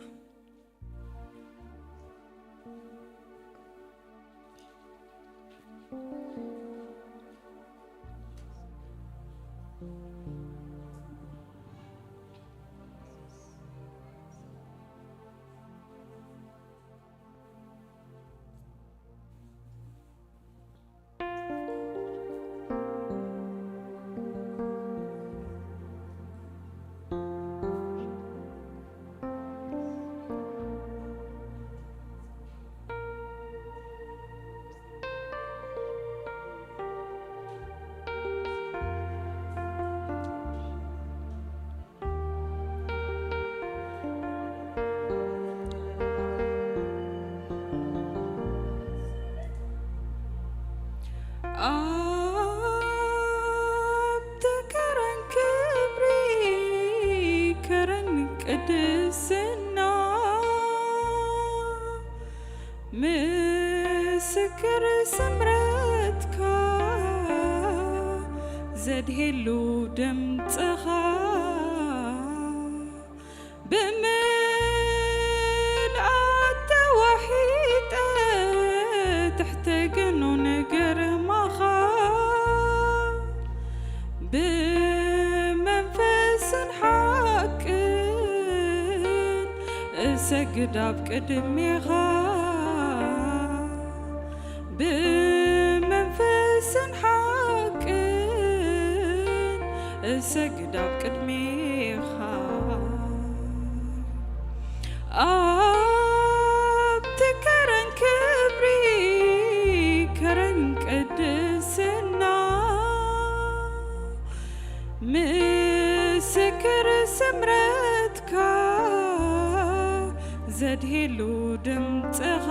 ኣብቲ ከረን ክብሪ፣ ከረን ቅድስና፣ ምስክር ስምረትካ ዘድሄሉ ድምፅኻ፣ ብምልኣት ተዋሒጠ ትሕተ ገኖ ነገር ማኻ፣ ብመንፈስን ሓቅን እሰግድ ኣብ ቅድሜኻ። ብመንፈስን ሓቅን እሰግድ ኣብ ቅድሜኻ። ኣብቲ ከረን ክብሪ፣ ከረን ቅድስና፣ ምስክር ስምረትካ ዘድሄሉ ድምፅኻ፣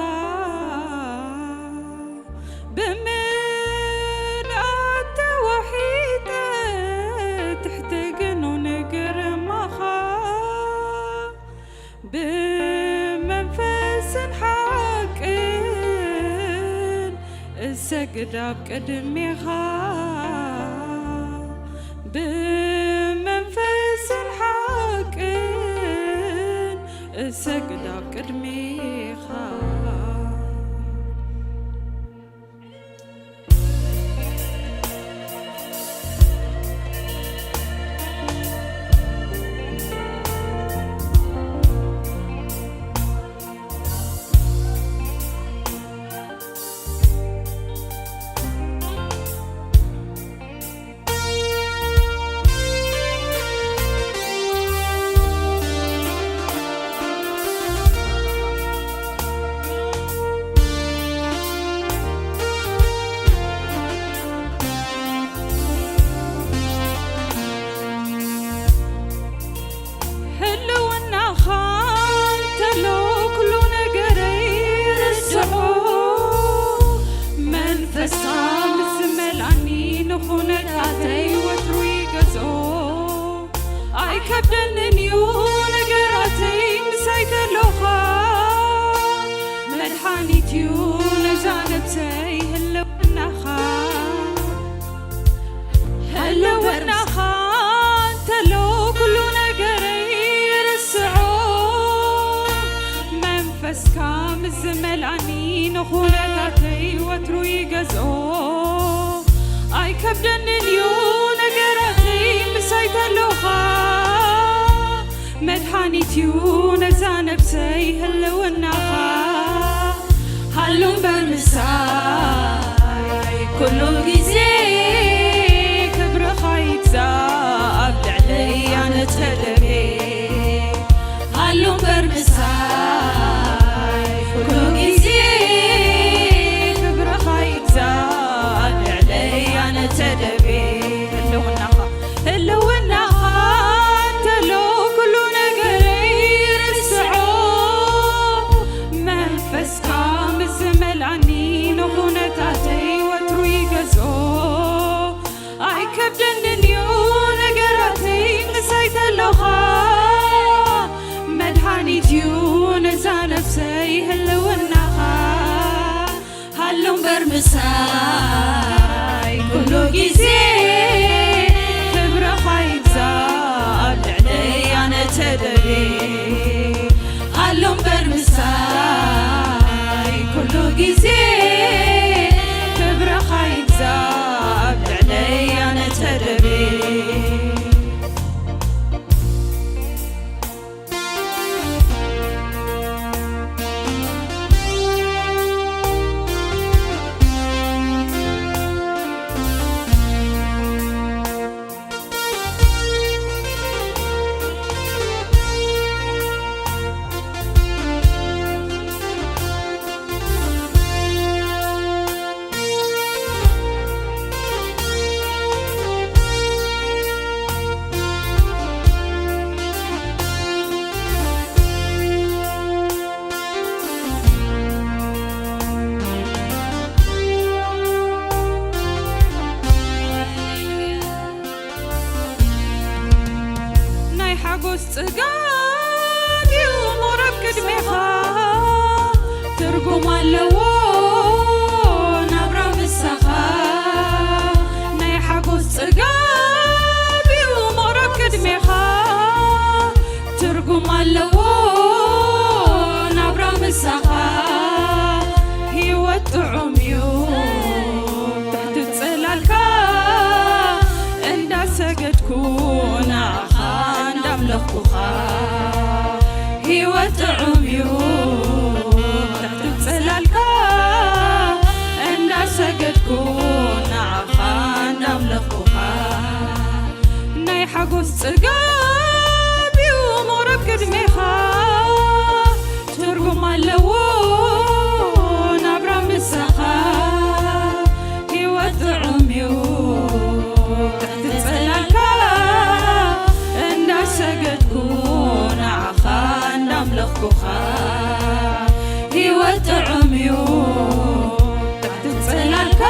ብምልኣት ተዋሒጠ ትሕቲ ገኖ ነገር ማኻ፣ ብመንፈስን ሓቅን እሰግድ ኣብ ቅድሜኻ። ብመንፈስን ሓቅን እሰግድ ኣብ ቅድሜኻ። ህልውናኻ እንተሎ ኩሉ ነገረይ ርስዖ፣ መንፈስካ ምስ መላኒ ንኹነታተይ ወትሩ ይገዝኦ። ኣይከብደንን እዩ ነገራተይ ምሳይ ከሎኻ፣ መድሓኒት እዩ ነዛ ነብሰይ ህልውናኻ። ህልውናኻ እንተሎ ኩሉ ነገረይ ርስዖ፣ መንፈስካ ምስ ዝመልኣኒ ንኹነታተይ ወትሩ ይገዝኦ። ኣይከብደንን እዩ ነገራተይ ምሳይ ተሎኻ፣ መድሓኒት እዩ ነዛ ነብሰይ ህልውናኻ። ሃሉ እምበር ምሳይ ኩሉ ግዜ፣ ክብርኻ ይግዛእ ኣብ ልዕለይ ኣነ ተደብየ። ሃሉ እምበር ምሳይ ኩሉ ግዜ፣ ክብርኻ ይግዛእ ኣብ ልዕለይ ኣነ ተደብየ። ህልውናኻ፣ ህልውናኻ እንተሎ ኩሉ ነገረይ ርስዖ፣ መንፈስካ ምስ ዝመልኣኒ ንኹነታተይ ወትሩ ይገዝኦ። ኣይከብደንን እዩ ነገራተይ ምሳይ ተሎኻ፣ መድሓኒት እዩ ነዛ ነብሰይ ህልውናኻ። ሃሉ እምበር ምሳይ ኩሉ ግዜ ክብርኻ ይብዛሕ ኣብ ልዕለይ ኣነ ተደልየ። ኣሎ እምበር ምሳይ ኩሉ ግዜ ክብርኻ ይብዛሕ ኣብ ልዕለይ ኣነ ተደልየ። ናይ ሓጎስ ጽጋብ እዩ ምቕራብ ቅድሜኻ፣ ትርጉም ኣለዎ ናብራ ምሳኻ። ናይ ሓጎስ ጽጋብ እዩ ምቕራብ ቅድሜኻ፣ ትርጉም ኣለዎ ናብራ ምሳኻ። ህይወት ጥዑም እዩ ትሕቲ ጽላልካ፣ እንዳሰገድኩ ንዓኻ እንዳምለኽኩኻ። ህይወት ጥዑም እዩ ትሕቲ ጽላልካ፣ እንዳሰገድኩ ንዓኻ እንዳምለኽኩኻ። ናይ ሓጎስ ጽጋብ እዩ ምቕራብ ቅድሜኻ፣ ትርጉም ኣለዎ ናብራ ምሳኻ። ህይወት ጥዑም እዩ ትሕቲ ጽላልካ፣ እንዳሰገድኩ ንዓኻ እንዳምለኽኩኻ። ህይወት ጥዑም እዩ ትሕቲ ጽላልካ፣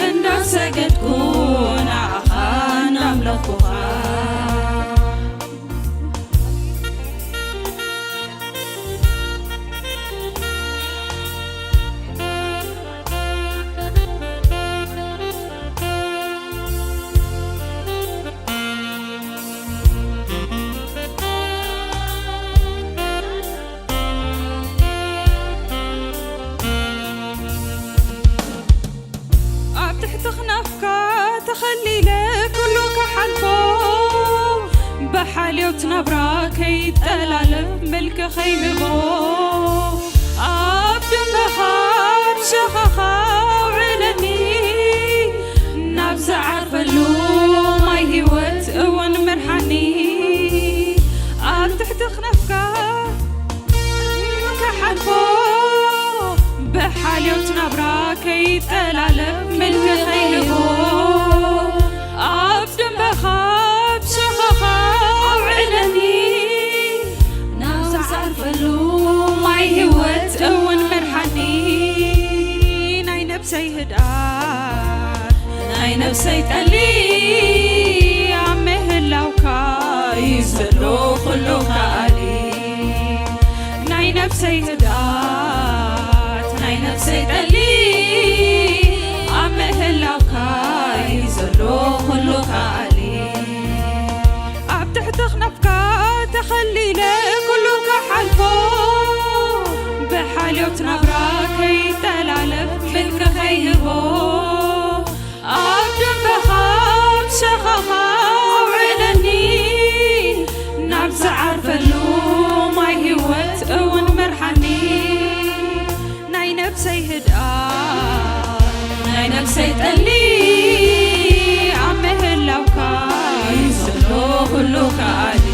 እንዳሰገድኩ ንዓኻ እንዳምለኽኩኻ። ኣብ ትሕቲ ክናፍካ ተኸሊለ ኩሉ ክሓልፎ፣ ብሓልዮት ናብራ ከይጠላለፍ ምልኪ ከይህቦ፣ ኣብ ደንበኻ ብሸኻኻ ኣውዕለኒ፣ ናብ ዝዓርፈሉ ማይ ህይወት እውን ምርሓኒ። ኣብ ትሕቲ ክናፍካ ክሓልፎ፣ ብሓልዮት ናብራ ከይጠላለፍ ምልኪ ከይህቦ፣ ኣብ ደንበኻ ብሸኻኻ ኣውዕለኒ፣ ናብ ዝዓርፈሉ ማይ ህይወት እውን ምርሓኒ። ናይ ነብሰይ ህድኣት፣ ናይ ነብሰይ ጠሊ፣ ኣብ ምህላውካ እዩ ዘሎ ኩሉ ከኣሊ። ናይ ነብሰይ ህድኣት፣ ናይ ነብሰይ ጠሊ፣ ኣብ ምህላውካ እዩ ዘሎ ኩሉ ከኣሊ። ኣብ ትሕቲ ክናፍካ ተኸሊለ ኩሉ ክሓልፎ፣ ብሓልዮት ናብራ ከይጠላለፍ ምልኪ ከይህቦ፣ ኣብ ደንበኻ ብሸኻኻ ኣውዕለኒ፣ ናብ ዝዓርፈሉ ማይ ህይወት እውን ምርሓኒ። ናይ ነብሰይ ህድኣት፣ ናይ ነብሰይ ጠሊ፣ ኣብ ምህላውካ እዩ ዘሎ ኩሉ ከኣሊ።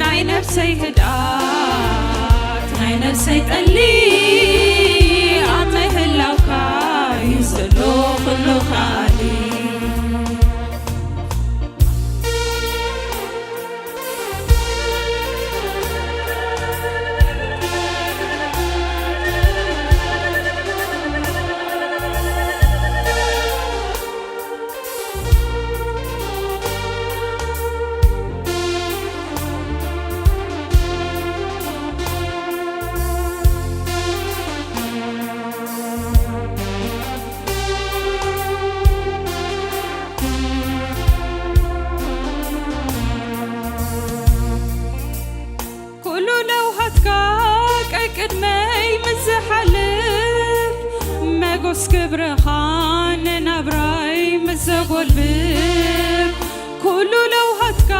ናይ ነብሰይ ህድኣት፣ ናይ ነብሰይ ጠሊ፣ ኣብ ምህላውካ እዩ ዘሎ ኩሉ ከኣሊ። ክብርኻ ንናብራይ ምስ ዘጎልብብ፣ ኩሉ ለውሃትካ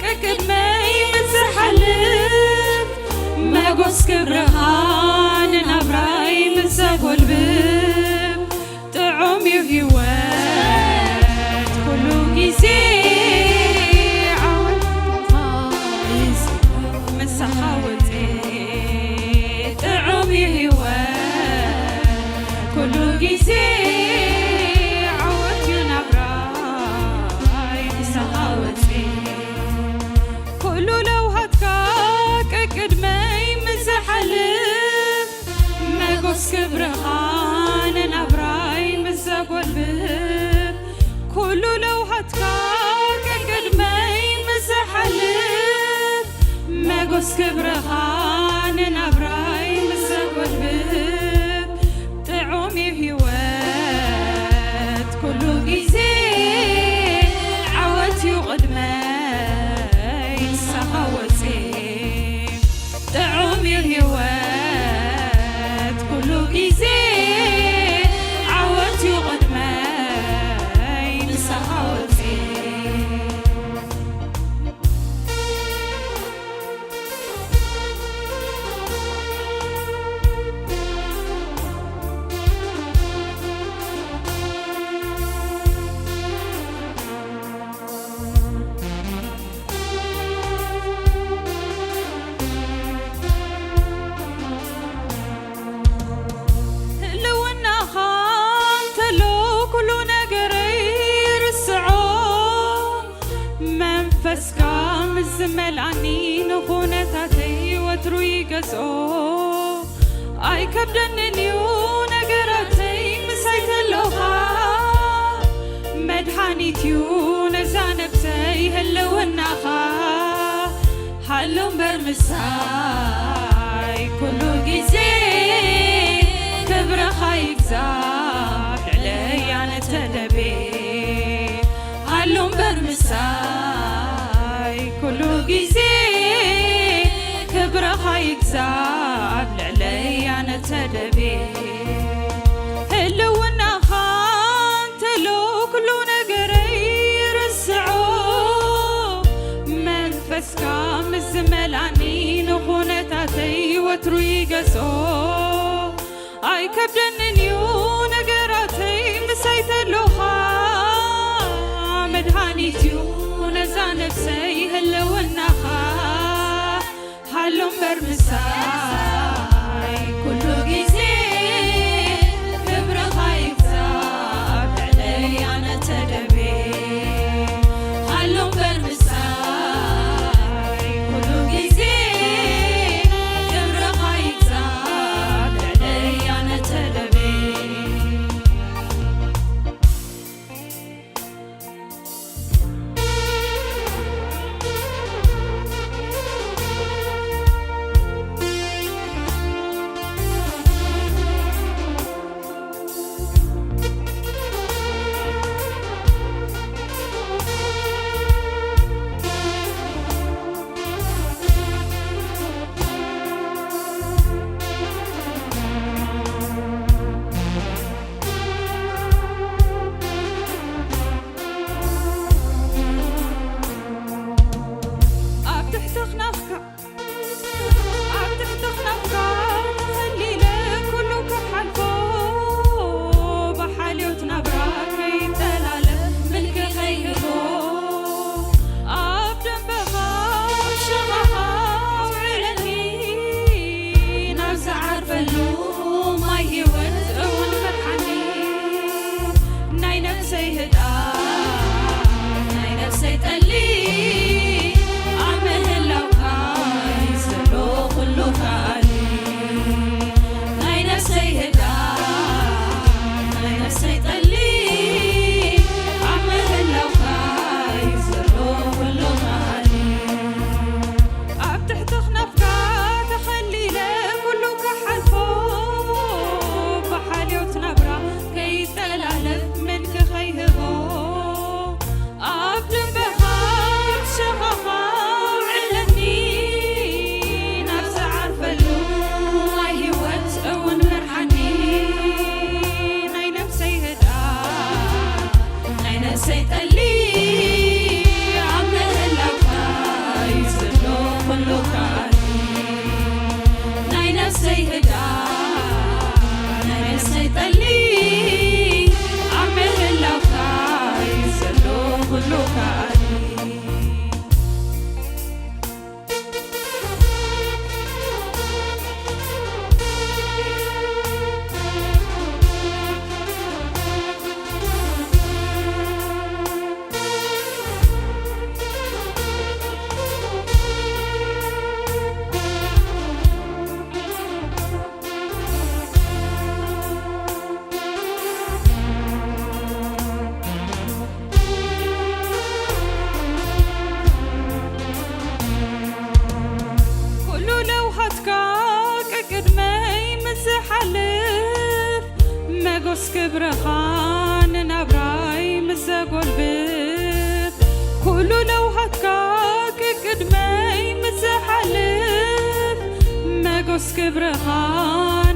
ቅቅድመይ ምስ ዝሓልፍ፣ መጎስ ክብርኻ ንናብራይ ምስ ዘጎልብብ፣ ጥዑም እዩ ህይወት ኩሉ ግዜ ዓወት ምሳኻ ወጽእ ጥዑም እዩ ህይወት ኩሉ ግዜ ዓወት እዩ ናብራይ ምሳኻ ወጽእ ኩሉ ለውሃትካ ቅቅድመይ ምስ ዝሓልፍ መጎስ ክብርኻ ንናብራይ ምስ ዘጎልብብ ኩሉ ለውሃትካ ቅድመይ ምስ ዝሓልፍ መጎስ ክብርኻ ንናብራይ ምስ ዘጎልብብ ጥዑም እዩ ህይወት ኩሉ ግዜ ዓወት እዩ ቅድመይ ንሳኻ ወፅእ ጥዑም እዩ ህይወት ኩሉ ግዜ ዓወት እዩ ቅድመይ ንሳኻ ወፅእ ህልውናኻ እንተሎ ኩሉ ነገረይ ርስዖ መንፈስካ ምስ ዝመልኣኒ ንኹነታተይ ወትሩ ይገዝኦ ኣይከብደንን እዩ ነገራተይ ምሳይ ተሎኻ መድሓኒት እዩ ነዛ ነብሰይ ህልውናኻ ሃሎ እምበር ምሳይ ኩሉ ግዜ ክብርኻ ይግዛእ ልዕለይ ኣነ ተደቤ ሃሎ እምበር ምሳይ ኩሉ ግዜ ክብርኻ ይግዛእ ልዕለይ ኣነ ተደቤ ህልውናኻ እንተሎ ኩሉ ነገረይ ርስዖ መንፈስካ ምስ ዝመልኣኒ ንኹነታተይ ወትሩ ይገዝኦ ኣይከብደንን እዩ ነገራተይ ምሳይ ተሎኻ መድሃኒት እዩ ነዛ ነብሰይ ህልውናኻ ሃሎ እምበር ምሳይ ኩሉ ግዜ ክብርኻ ይብዛሕ ልዕለይ ኣነ ተደቤ ሃሎ እምበር ምሳይ ኩሉ ግዜ ክብርኻ ይብዛሕ ልዕለይ ኣነ ተደቤ ሞስ ክብርኻ ንናብራይ ምስ ዘጎልብብ፣ ኩሉ ለውሃትካ ቅድመይ ምስ ዝሓልፍ፣ መጎስ ክብርኻ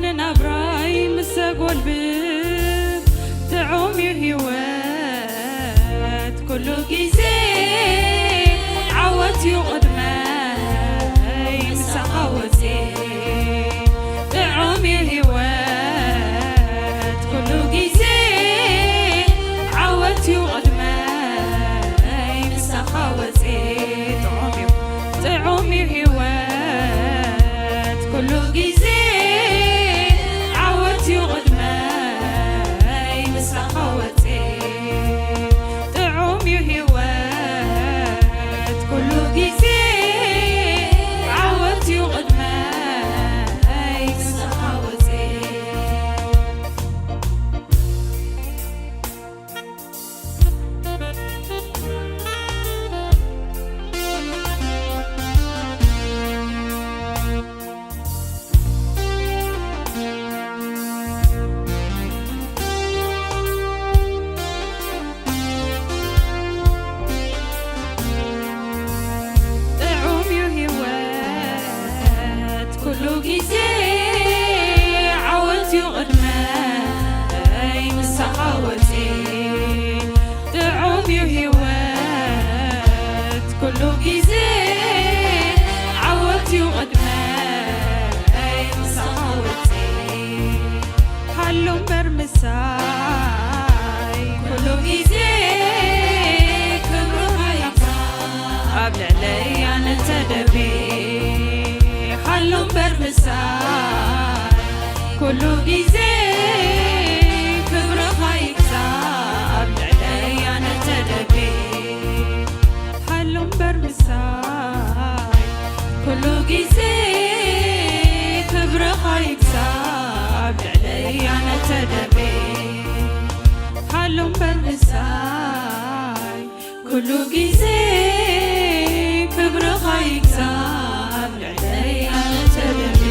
ንናብራይ ምስ ዘጎልብብ፣ ጥዑም እዩ ህይወት ኩሉ ግዜ፣ ዓወት እዩ ቅድመይ ምሳኻ ወዜ። ጥዑም እዩ ህይወት ኩሉ ግዜ፣ ዓወት እዩ ቅድመይ ምሳኻ ወዜ። ጥዑም እዩ፣ ጥዑም እዩ ህይወት ኩሉ ግዜ፣ ዓወት እዩ ቅድመይ ምሳኻ ወዜ። ጥዑም እዩ ህይወት ኩሉ ግዜ፣ ዓወት እዩ ቅድመይ ንስኻ ወዜ። ጥዑም እዩ ህይወት ኩሉ ግዜ፣ ዓወት እዩ ቅድመይ ምሳኻ ወዜ። ጥዑም እዩ ህይወት ኩሉ ግዜ፣ ዓወት እዩ ቅድመይ ምሳኻ ወዜ። ሃሎ እምበር ምሳይ ኩሉ ግዜ፣ ክብርኻ ይብዛሕ ኣብ ልዕለይ ኣነ ተደቢ። ሃሎ እምበር ምሳይ ኩሉ ግዜ፣ ክብርኻ ይብዛሕ ኣብ ልዕለይ ኣነ ተደቢ። ሃሎ እምበር ምሳይ ኩሉ ግዜ፣ ክብርኻ ይብዛሕ ኣብ ልዕለይ ኣነ ተደቢ። ሃሎ እምበር ምሳይ ኩሉ ግዜ፣ ክብርኻ ይብዛሕ ኣብ ልዕለይ ኣነ ተደቢ።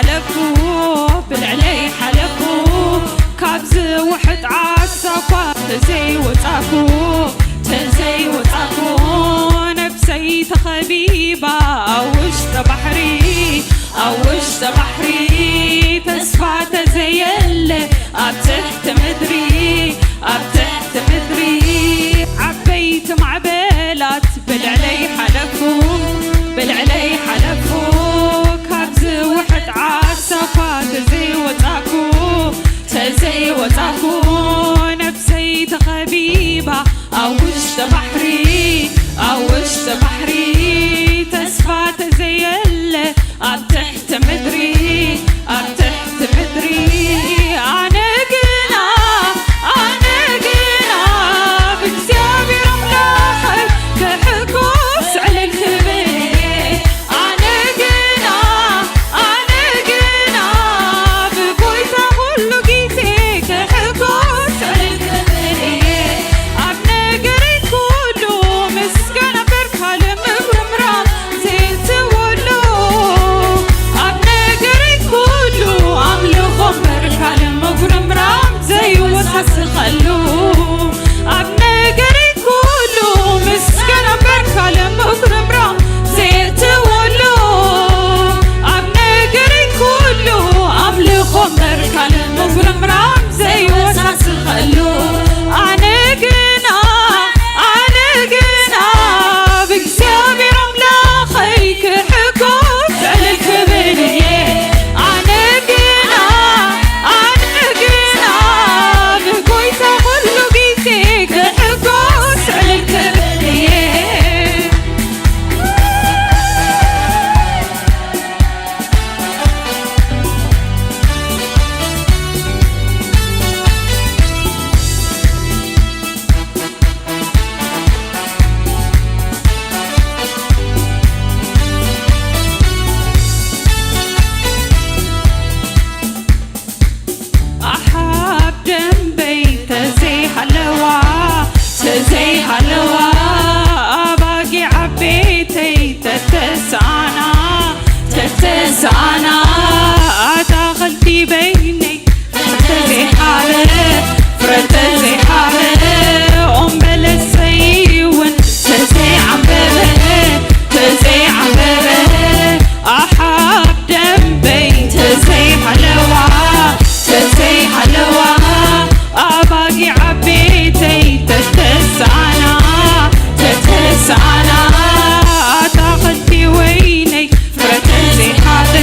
ሓለፉ፣ ብልዕለይ ሓለፉ፣ ካብ ዝውሕጥ ዓሳ እኳ ተዘይወጻኩ፣ ተዘይወጻኩ፣ ነፍሰይ ተኸቢባ ኣብ ውሽጢ ባሕሪ፣ ኣብ ውሽጢ ባሕሪ፣ ተስፋ ተዘየለ ኣብ ትሕቲ ምድሪ፣ ኣብ ትሕቲ ምድሪ፣ ዓበይቲ ማዕበላት ብልዕለይ ሓለፉ፣ ብልዕለይ ሓለፉ፣ ካብ ዝውሕጥ ዓሳ እኳ ተዘይወጻኩ፣ ተዘይወጻኩ፣ ነፍሰይ ተኸቢባ ኣብ ውሽጢ ባሕሪ፣ ኣብ ውሽጢ ባሕሪ፣ ተስፋ ተዘየለ ኣብ ትሕቲ ምድሪ፣ ኣብ ትሕቲ ምድሪ፣ ኣነ ግና፣ ኣነ ግና ብእግዚኣብሔር ኣምላኸይ ክሕጎስ ዕልል ክብል እየ። ኣነ ግና፣ ኣነ ግና ብጎይታ ኩሉ ግዜ ክሕጎስ ዕልል ክብል እየ። ኣብ ነገረይ ኩሉ ምስጋና እምበር ካልእ ምጉርምራም ዘይእትወሉ፣ ኣብ ነገረይ ኩሉ ኣምልኾ እምበር ካልእ ምጉርምራም ዘይወሳስኸሉ፣ ኣብ ነገረይ ኩሉ ምስጋና እምበር ካልእ ምጉርምራም ዘይእትወሉ፣ ኣብ ነገረይ ኩሉ ኣምልኾ እምበር ካልእ ምጉርምራም ዘይወሳስኸሉ፣ ኣነ ግና፣ ኣነ ግና ብእግዚኣብሔር ኣምላኸይ ክሕጎስ ዕልል ክብል እየ። ኣነ ግና፣ ኣነ ግና ብጎይታ ኩሉ ግዜ ክሕጎስ ዕልል ክብል እየ። ኣሓብ ደንበይ ተዘይሃለዋ፣ ተዘይሃለዋ፣ ኣባጊዕ ኣብ ቤተይ ተተስኣና፣ ተተስኣና፣ ኣታኽልቲ በይነይ ተዘይሃበ፣ ፍረ ተዘይሃበ፣ ኦም በለሰይ እውን ተዘይዓምበበ፣ ተዘይዓምበበ፣ ኣሓብ ደንበይ ተዘይሃለዋ፣ ተዘይሃለዋ፣ ኣባጊዕ ኣብ ቤተይ ተተስኣና፣ ተተስኣና፣ ኣታኽልቲ ወይነይ ፍረ ተዘይሃበ፣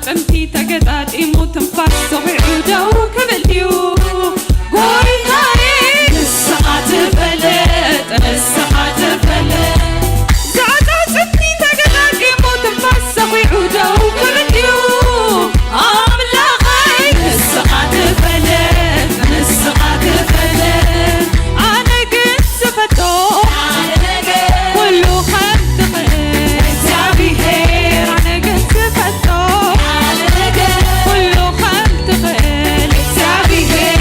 ጽምቲ ተገጣጢሙ ትንፋስ ሰኺዑ ደው ክብል ድዩ? ጎይታዬ ንስኻ ትፈልጥ፣ ንስኻ ትፈልጥ። ዛዕታ ጽምቲ ተገጣጢሙ ትንፋስ ሰኺዑ ደው ክብል ድዩ? ኣምላኸይ ንስኻ ትፈልጥ፣ ንስኻ ትፈልጥ። ኣነ ግን ዝፈቶ ኩሉ ከም ትኽእል እግዚኣብሔር ኣነ ግን ዝፈቶ ኩሉ ከም ትኽእል እግዚኣብሔር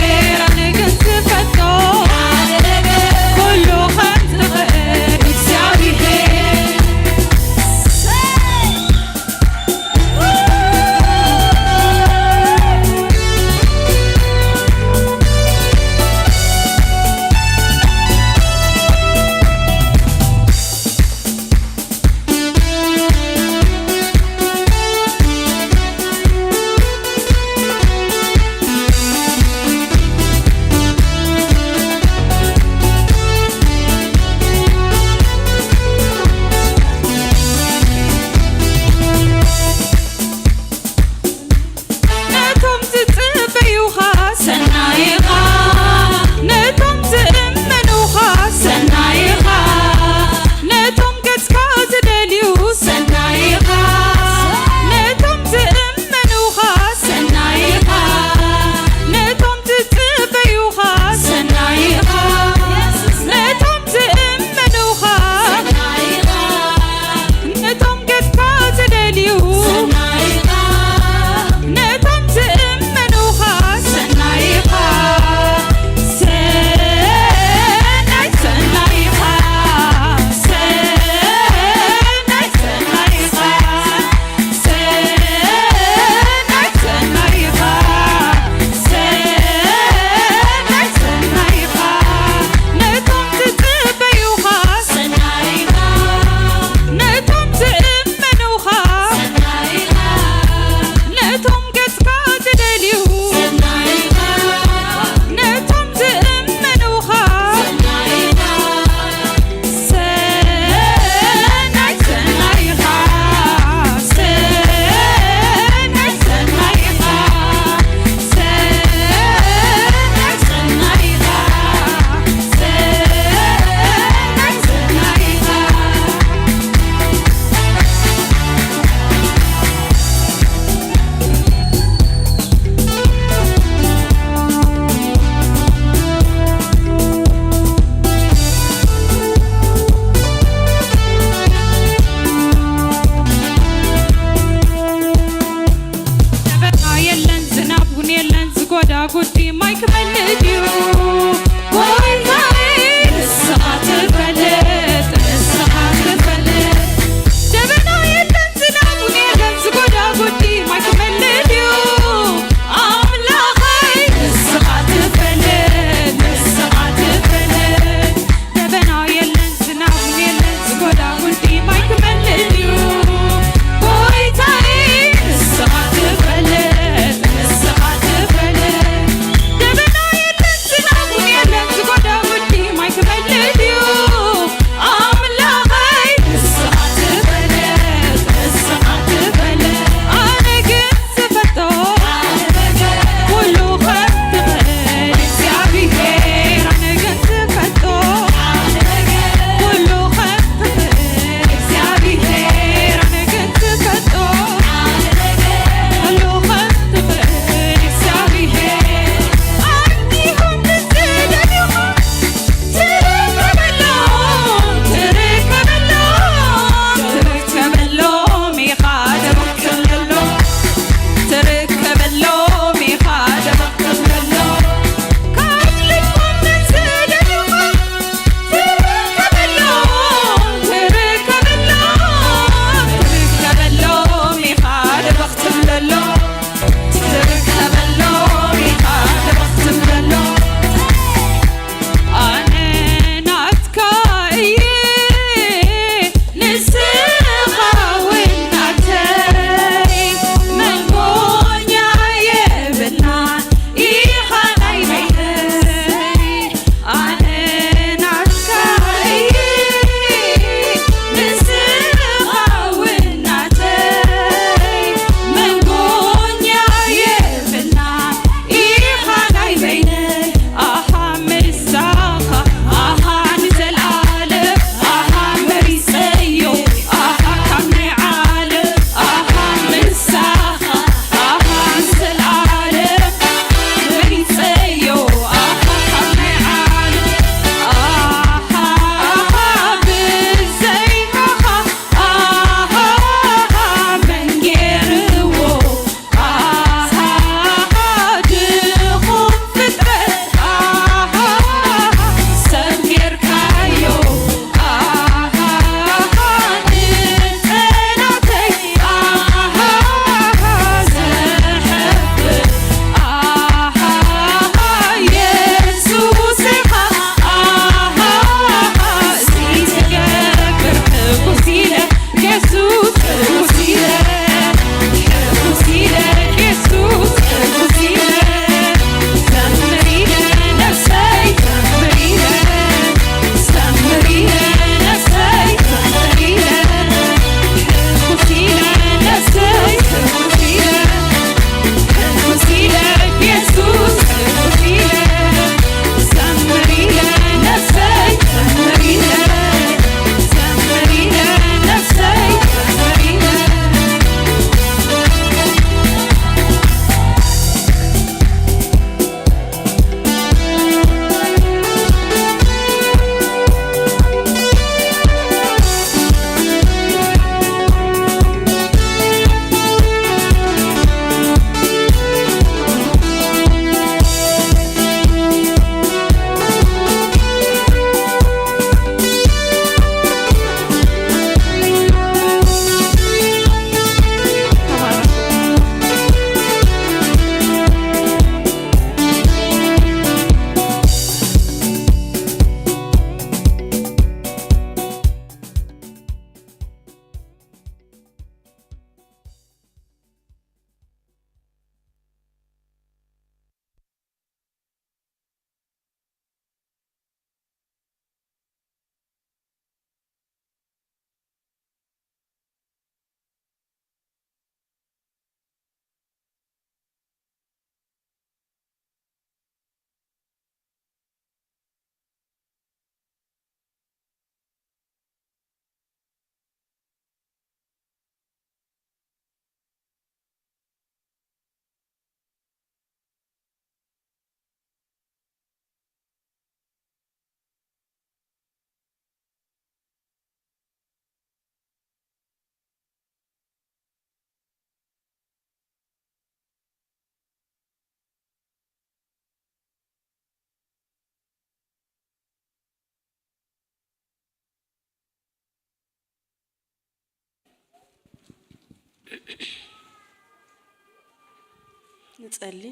ንጸሊ።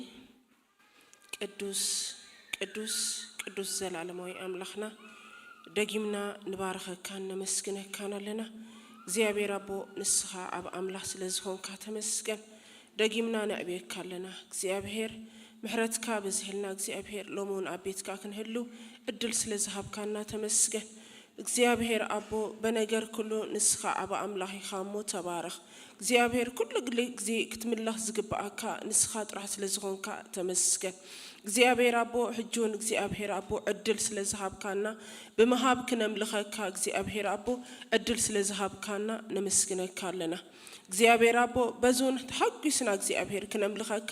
ቅዱስ፣ ቅዱስ፣ ቅዱስ ዘላለማዊ ኣምላኽና፣ ደጊምና ንባርኸካን ነመስግነካን ኣለና። እግዚኣብሔር ኣቦ፣ ንስኻ ኣብ ኣምላኽ ስለ ዝኾንካ ተመስገን። ደጊምና ነዕብየካ ኣለና። እግዚኣብሔር፣ ምሕረትካ በዝሔልና። እግዚኣብሔር፣ ሎሚ እውን ኣብ ቤትካ ክንህሉ ዕድል ስለ ዝሃብካና ተመስገን። እግዚኣብሔር ኣቦ፣ በነገር ኩሉ ንስኻ ዓቢ ኣምላኽ ኢኻ እሞ ተባረኽ። እግዚኣብሔር፣ ኩሉ ግሊ-፣ ግዜ ክትምለኽ ዝግብኣካ ንስኻ ጥራሕ ስለ ዝኾንካ ተመስገን። እግዚኣብሔር ኣቦ፣ ሕጂ እውን እግዚኣብሔር ኣቦ፣ ዕድል ስለ ዝሃብካና፣ ብምሃብ ክነምልኸካ እግዚኣብሔር ኣቦ፣ ዕድል ስለ ዝሃብካና ነመስግነካ ኣለና። እግዚኣብሔር ኣቦ፣ በዚ እውን ተሓጒስና እግዚኣብሔር ክነምልኸካ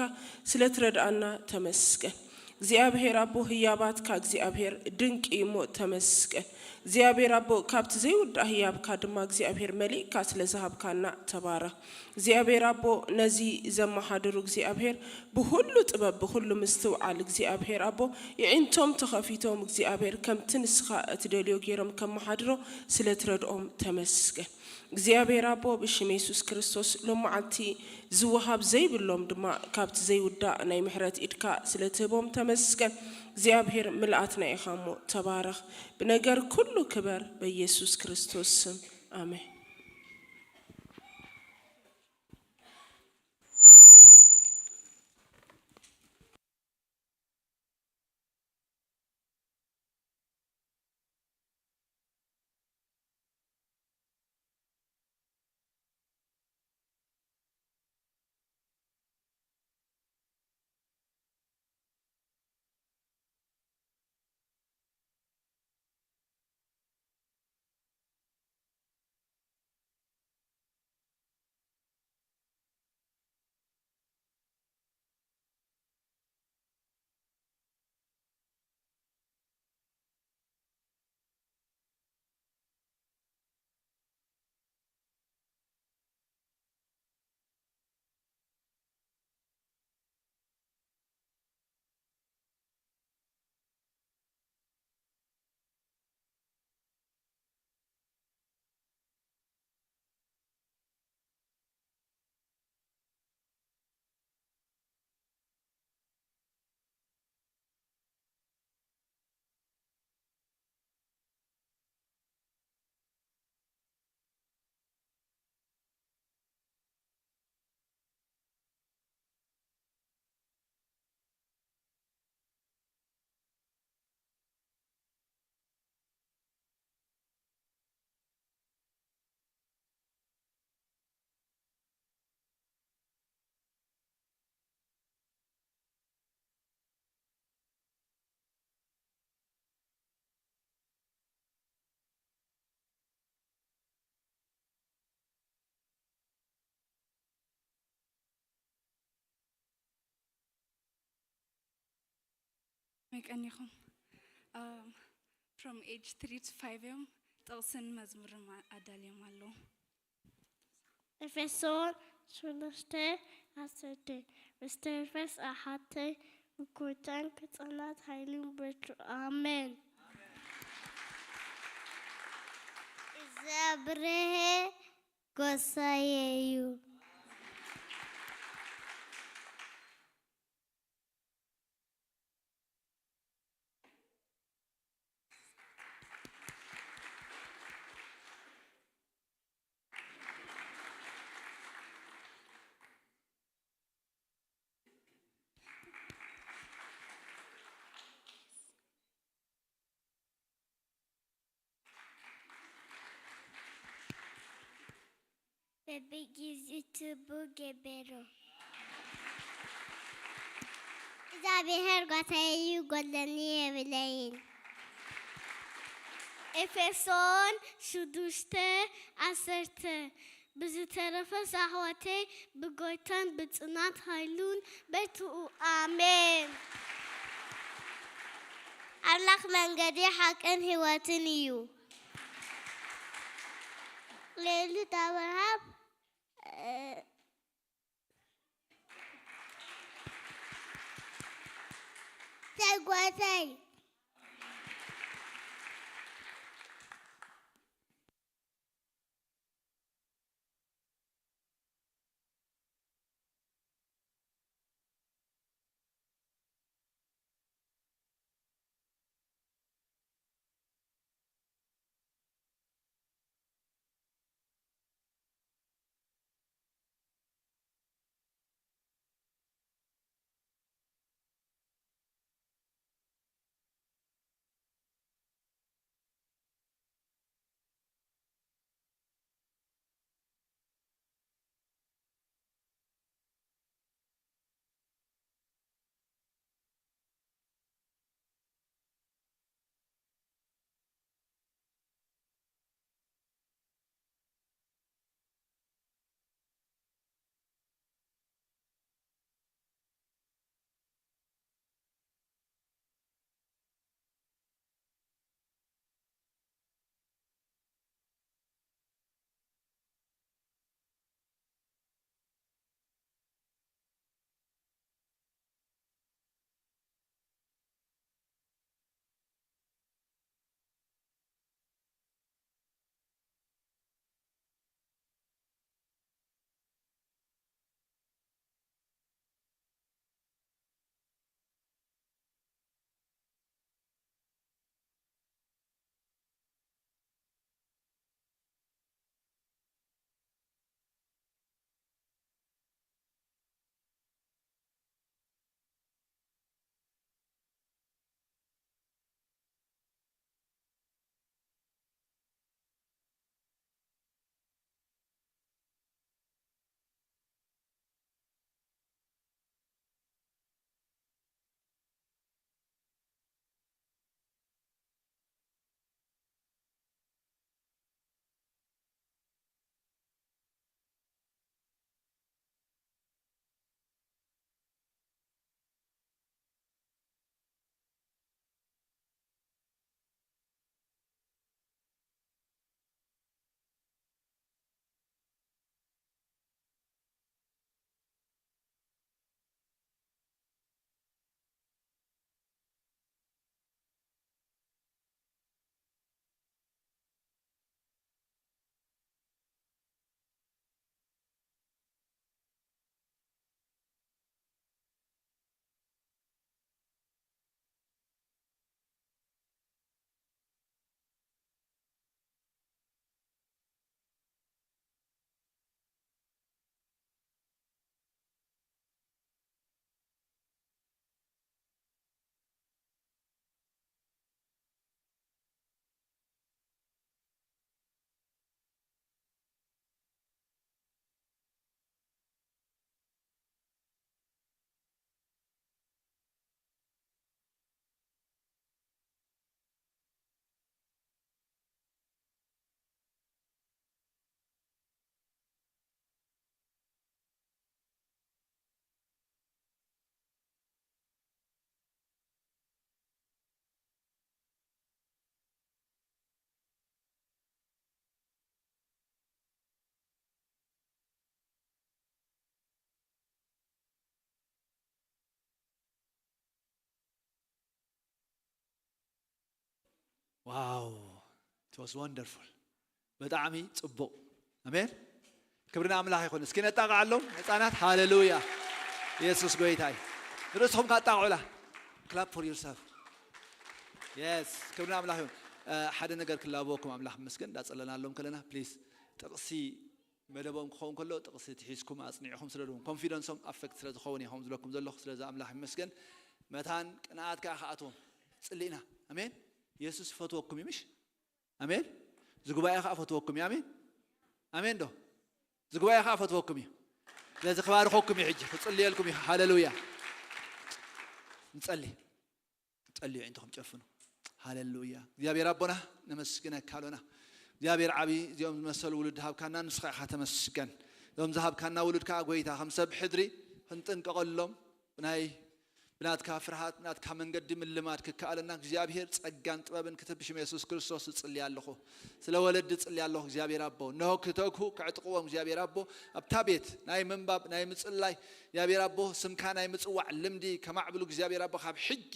ስለ ትረድኣና ተመስገን። እግዚኣብሔር ኣቦ፣ ህያባትካ እግዚኣብሔር ድንቂ እዩ እሞ ተመስገን። እግዚኣብሔር ኣቦ፣ ካብቲ ዘይውዳእ ህያብካ ድማ እግዚኣብሔር መሊእካ ስለ ዝሃብካና ተባረኽ። እግዚኣብሔር ኣቦ፣ ነዚ ዘመሓድሩ እግዚኣብሔር ብኹሉ ጥበብ ብኹሉ ምስትውዓል እግዚኣብሔር ኣቦ፣ የዒንቶም ተኸፊቶም እግዚኣብሔር ከምቲ ንስኻ እትደልዮ ገይሮም ከመሓድሮ ስለ ትረድኦም ተመስገን። እግዚኣብሔር ኣቦ፣ ብሽም የሱስ ክርስቶስ ሎም መዓልቲ ዝወሃብ ዘይብሎም ድማ ካብቲ ዘይውዳእ ናይ ምሕረት ኢድካ ስለ ትህቦም ተመስገን። እግዚኣብሔር ምልኣትና ኢኻ እሞ ተባረኽ። ብነገር ኩሉ ክበር በኢየሱስ ክርስቶስ ስም። ኣሜን። መቀኒኹም። Um, from age three to five እዮም። ጥቕስን መዝሙርን ማ-፣ ኣዳልዮም ኣለዉ። ኤፌሶን ሽዱሽተ ዓሰርተ። ምስተርፈስ ኣሓተይ ብጎይታን ክጸናት ኃይልን በርቱ። ኣሜን። እዛ ብርሄ ጎሳዬ እዩ። በብጊዜኡ ጽቡቕ ገበሮ። እግዚኣብሔር ጓሳይ እዩ፣ ጎድለኒ የብለይን። ኤፌሶን ሽዱሽተ ዓሰርተ። ብዝተረፈስ ኣሕዋተይ ብጎይታን ብጽናት ኃይሉን በርትዑ። ኣሜን። ኣምላኽ መንገዲ ሓቅን ሕይወትን እዩ። ሌሊት ኣብርሃም፣ እ፣ ተጓሳይ። Wow, it was wonderful. ብጣዕሚ ጽቡቕ። ኣሜን። ክብሪ ንኣምላኽ ይኹን። እስኪ ነጣቕዓሎም ህፃናት። ሃሌሉያ። ኢየሱስ ጎይታ እዩ። ንርእስኹም ካጣቕዑላ። Clap for yourself. Yes፣ ክብሪ ንኣምላኽ ይኹን። እ፣ ሓደ ነገር ክላበወኩም ኣምላኽ ይመስገን። እንዳጸለናሎም ከለና፣ ፕሊዝ፣ ጥቕሲ መደቦም ክኸውን ከሎ ጥቕሲ ትሒዝኩም ኣጽኒዕኹም ስደድዎም። ኮንፊደንሶም ኣፌክት ስለ ዝኸውን እዮም ዝለኩም ዘለኹ። ስለዚ ኣምላኽ ይመስገን። መታን ቅንኣት ከኣ ክኣትዎም ጽሊእና። ኣሜን። የሱስ ይፈትወኩም እዩ፣ ምሽ? ኣሜን። እዚ ጉባኤ ከኣ ፈትወኩም እዩ። ኣሜን። ኣሜን ዶ? እዚ ጉባኤ ከኣ ፈትወኩም እዩ። ስለዚ ክባርኸኩም እዩ፣ ሕጂ ክጽልየልኩም እዩ። ሃሌሉያ። ንጸሊ። ጸልዩ ኣዒንትኹም ጨፍኑ። ሃሌሉያ። እግዚኣብሔር ኣቦና፣ ነመስግነካ ኣሎና። እግዚኣብሔር ዓቢ፣ እዚኦም ዝመሰሉ ውሉድ ሃብካና፣ ንስኻ ኢኻ ተመስገን። እዞም ዝሃብካና ውሉድ ከኣ፣ ጎይታ፣ ከም ሰብ ሕድሪ ክንጥንቀቐሎም፣ ብናይ፣ ብናትካ ፍርሃት፣ ብናትካ መንገዲ ምልማድ ክከኣለና፣ እግዚኣብሔር ጸጋን ጥበብን ክትህብ ብሽም የሱስ ክርስቶስ እጽሊ ኣለኹ። ስለ ወለዲ እጽሊ ኣለኹ፣ እግዚኣብሔር ኣቦ። እንሆ ክተግሁ፣ ክዕጥቕዎም፣ እግዚኣብሔር ኣቦ፣ ኣብታ ቤት ናይ ምንባብ፣ ናይ ምጽላይ፣ እግዚኣብሔር ኣቦ፣ ስምካ ናይ ምጽዋዕ ልምዲ ከማዕብሉ፣ እግዚኣብሔር ኣቦ፣ ካብ ሕጂ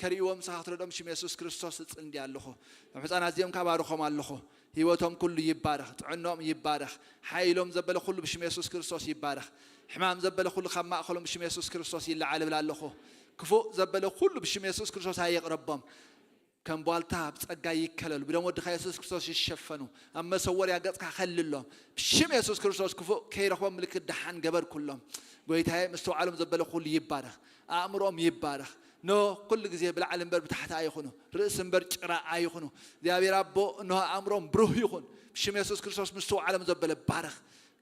ከርእይዎም ንስኻ ክትረድኦም ሽም የሱስ ክርስቶስ እጽሊ ኣለኹ። እቶም ህፃናት እዚኦም ከባርኾም ኣለኹ። ህይወቶም ኩሉ ይባረኽ፣ ጥዕኖም ይባረኽ፣ ሓይሎም ዘበለ ኩሉ ብሽም የሱስ ክርስቶስ ይባረኽ። ሕማም ዘበለ ኩሉ ካብ ማእኸሎም ብሽም የሱስ ክርስቶስ ይለዓል እብል ኣለኹ። ክፉእ ዘበለ ኩሉ ብሽም የሱስ ክርስቶስ ኣይቕረቦም። ከም ቧልታ ብጸጋ ይከለሉ፣ ብደም ወድኻ የሱስ ክርስቶስ ይሸፈኑ። ኣብ መሰወርያ ገጽካ ከልሎም። ብሽም የሱስ ክርስቶስ ክፉእ ከይረኽቦም ምልክት ደሓን ገበርኩሎም። ጎይታዬ፣ ምስትውዓሎም ዘበለ ኩሉ ይባረኽ። ኣእምሮኦም ይባረኽ። ኖ ኩሉ ግዜ ብላዕሊ እምበር ብታሕቲ ኣይኹኑ፣ ርእሲ እምበር ጭራ ኣይኹኑ። እግዚኣብሔር ኣቦ፣ እንሆ ኣእምሮኦም ብሩህ ይኹን። ብሽም የሱስ ክርስቶስ ምስትውዓሎም ዘበለ ባረኽ።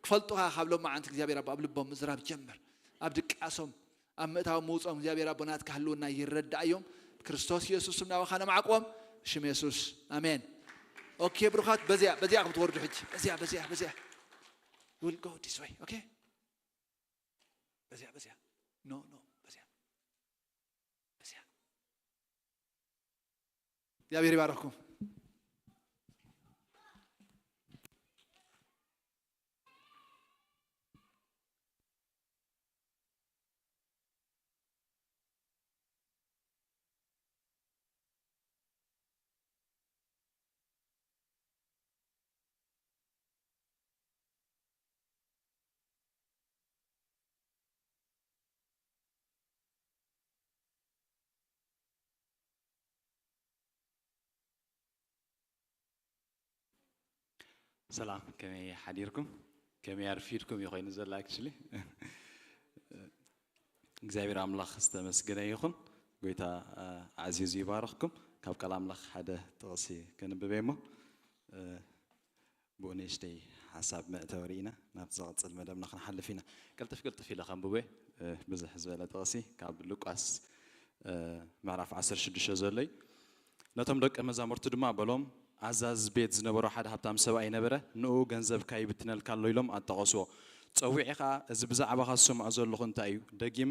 ክፈልጡኻ ካብ ሎማዓንቲ እግዚኣብሔር ኣቦ ኣብ ልቦም ምዝራብ ጀምር። ኣብ ድቃሶም፣ ኣብ ምእታዎም ምውፅኦም እግዚኣብሔር ኣቦ ናትካ ህልውና ይረዳእዮም። ብክርስቶስ የሱስ ስም ናባኻ ነማዕቆም። ብሽም የሱስ ኣሜን። ኦኬ ብሩኻት፣ በዚያ በዚያ ከም ትወርዱ ሕጂ። በዚያ በዚያ በዚያ። We'll go this way, okay? በዚያ በዚያ። No, no, በዚያ በዚያ። እግዚኣብሔር ይባርኽኩም። ሰላም፣ ከመይ ሓዲርኩም? ከመይ ኣርፊድኩም እዩ ኮይኑ ዘሎ፣ actually። እግዚኣብሔር ኣምላኽ ዝተመስገነ ይኹን። ጎይታ፣ እ፣ ኣዕዚዙ ይባርኽኩም። ካብ ቃል ኣምላኽ ሓደ ጥቕሲ ከንብብ እየ እሞ፣ እ፣ ብኡ ንእሽተይ ሓሳብ መእተዊ ርኢና ናብ ዝቕጽል መደብና ክንሓልፍ ኢና። ቅልጥፍ ቅልጥፍ ኢለ ከንብቦ እየ፣ እ፣ ብዝሕ ዝበለ ጥቕሲ ካብ ሉቃስ፣ እ፣ ምዕራፍ ዓሰርተ ሽዱሽተ ዘሎ እዩ። ነቶም ደቀ መዛሙርቱ ድማ በሎም፣ ኣዛዚ ቤት ዝነበሮ ሓደ ሃብታም ሰብኣይ ነበረ። ንኡ፣ "ገንዘብካ ይብትነልካ ኣሎ" ኢሎም ኣጣቐስዎ። ጸዊዑ ኸኣ፣ "እዚ ብዛዕባኻ ዝሰምዖ ዘለኹ እንታይ እዩ? ደጊም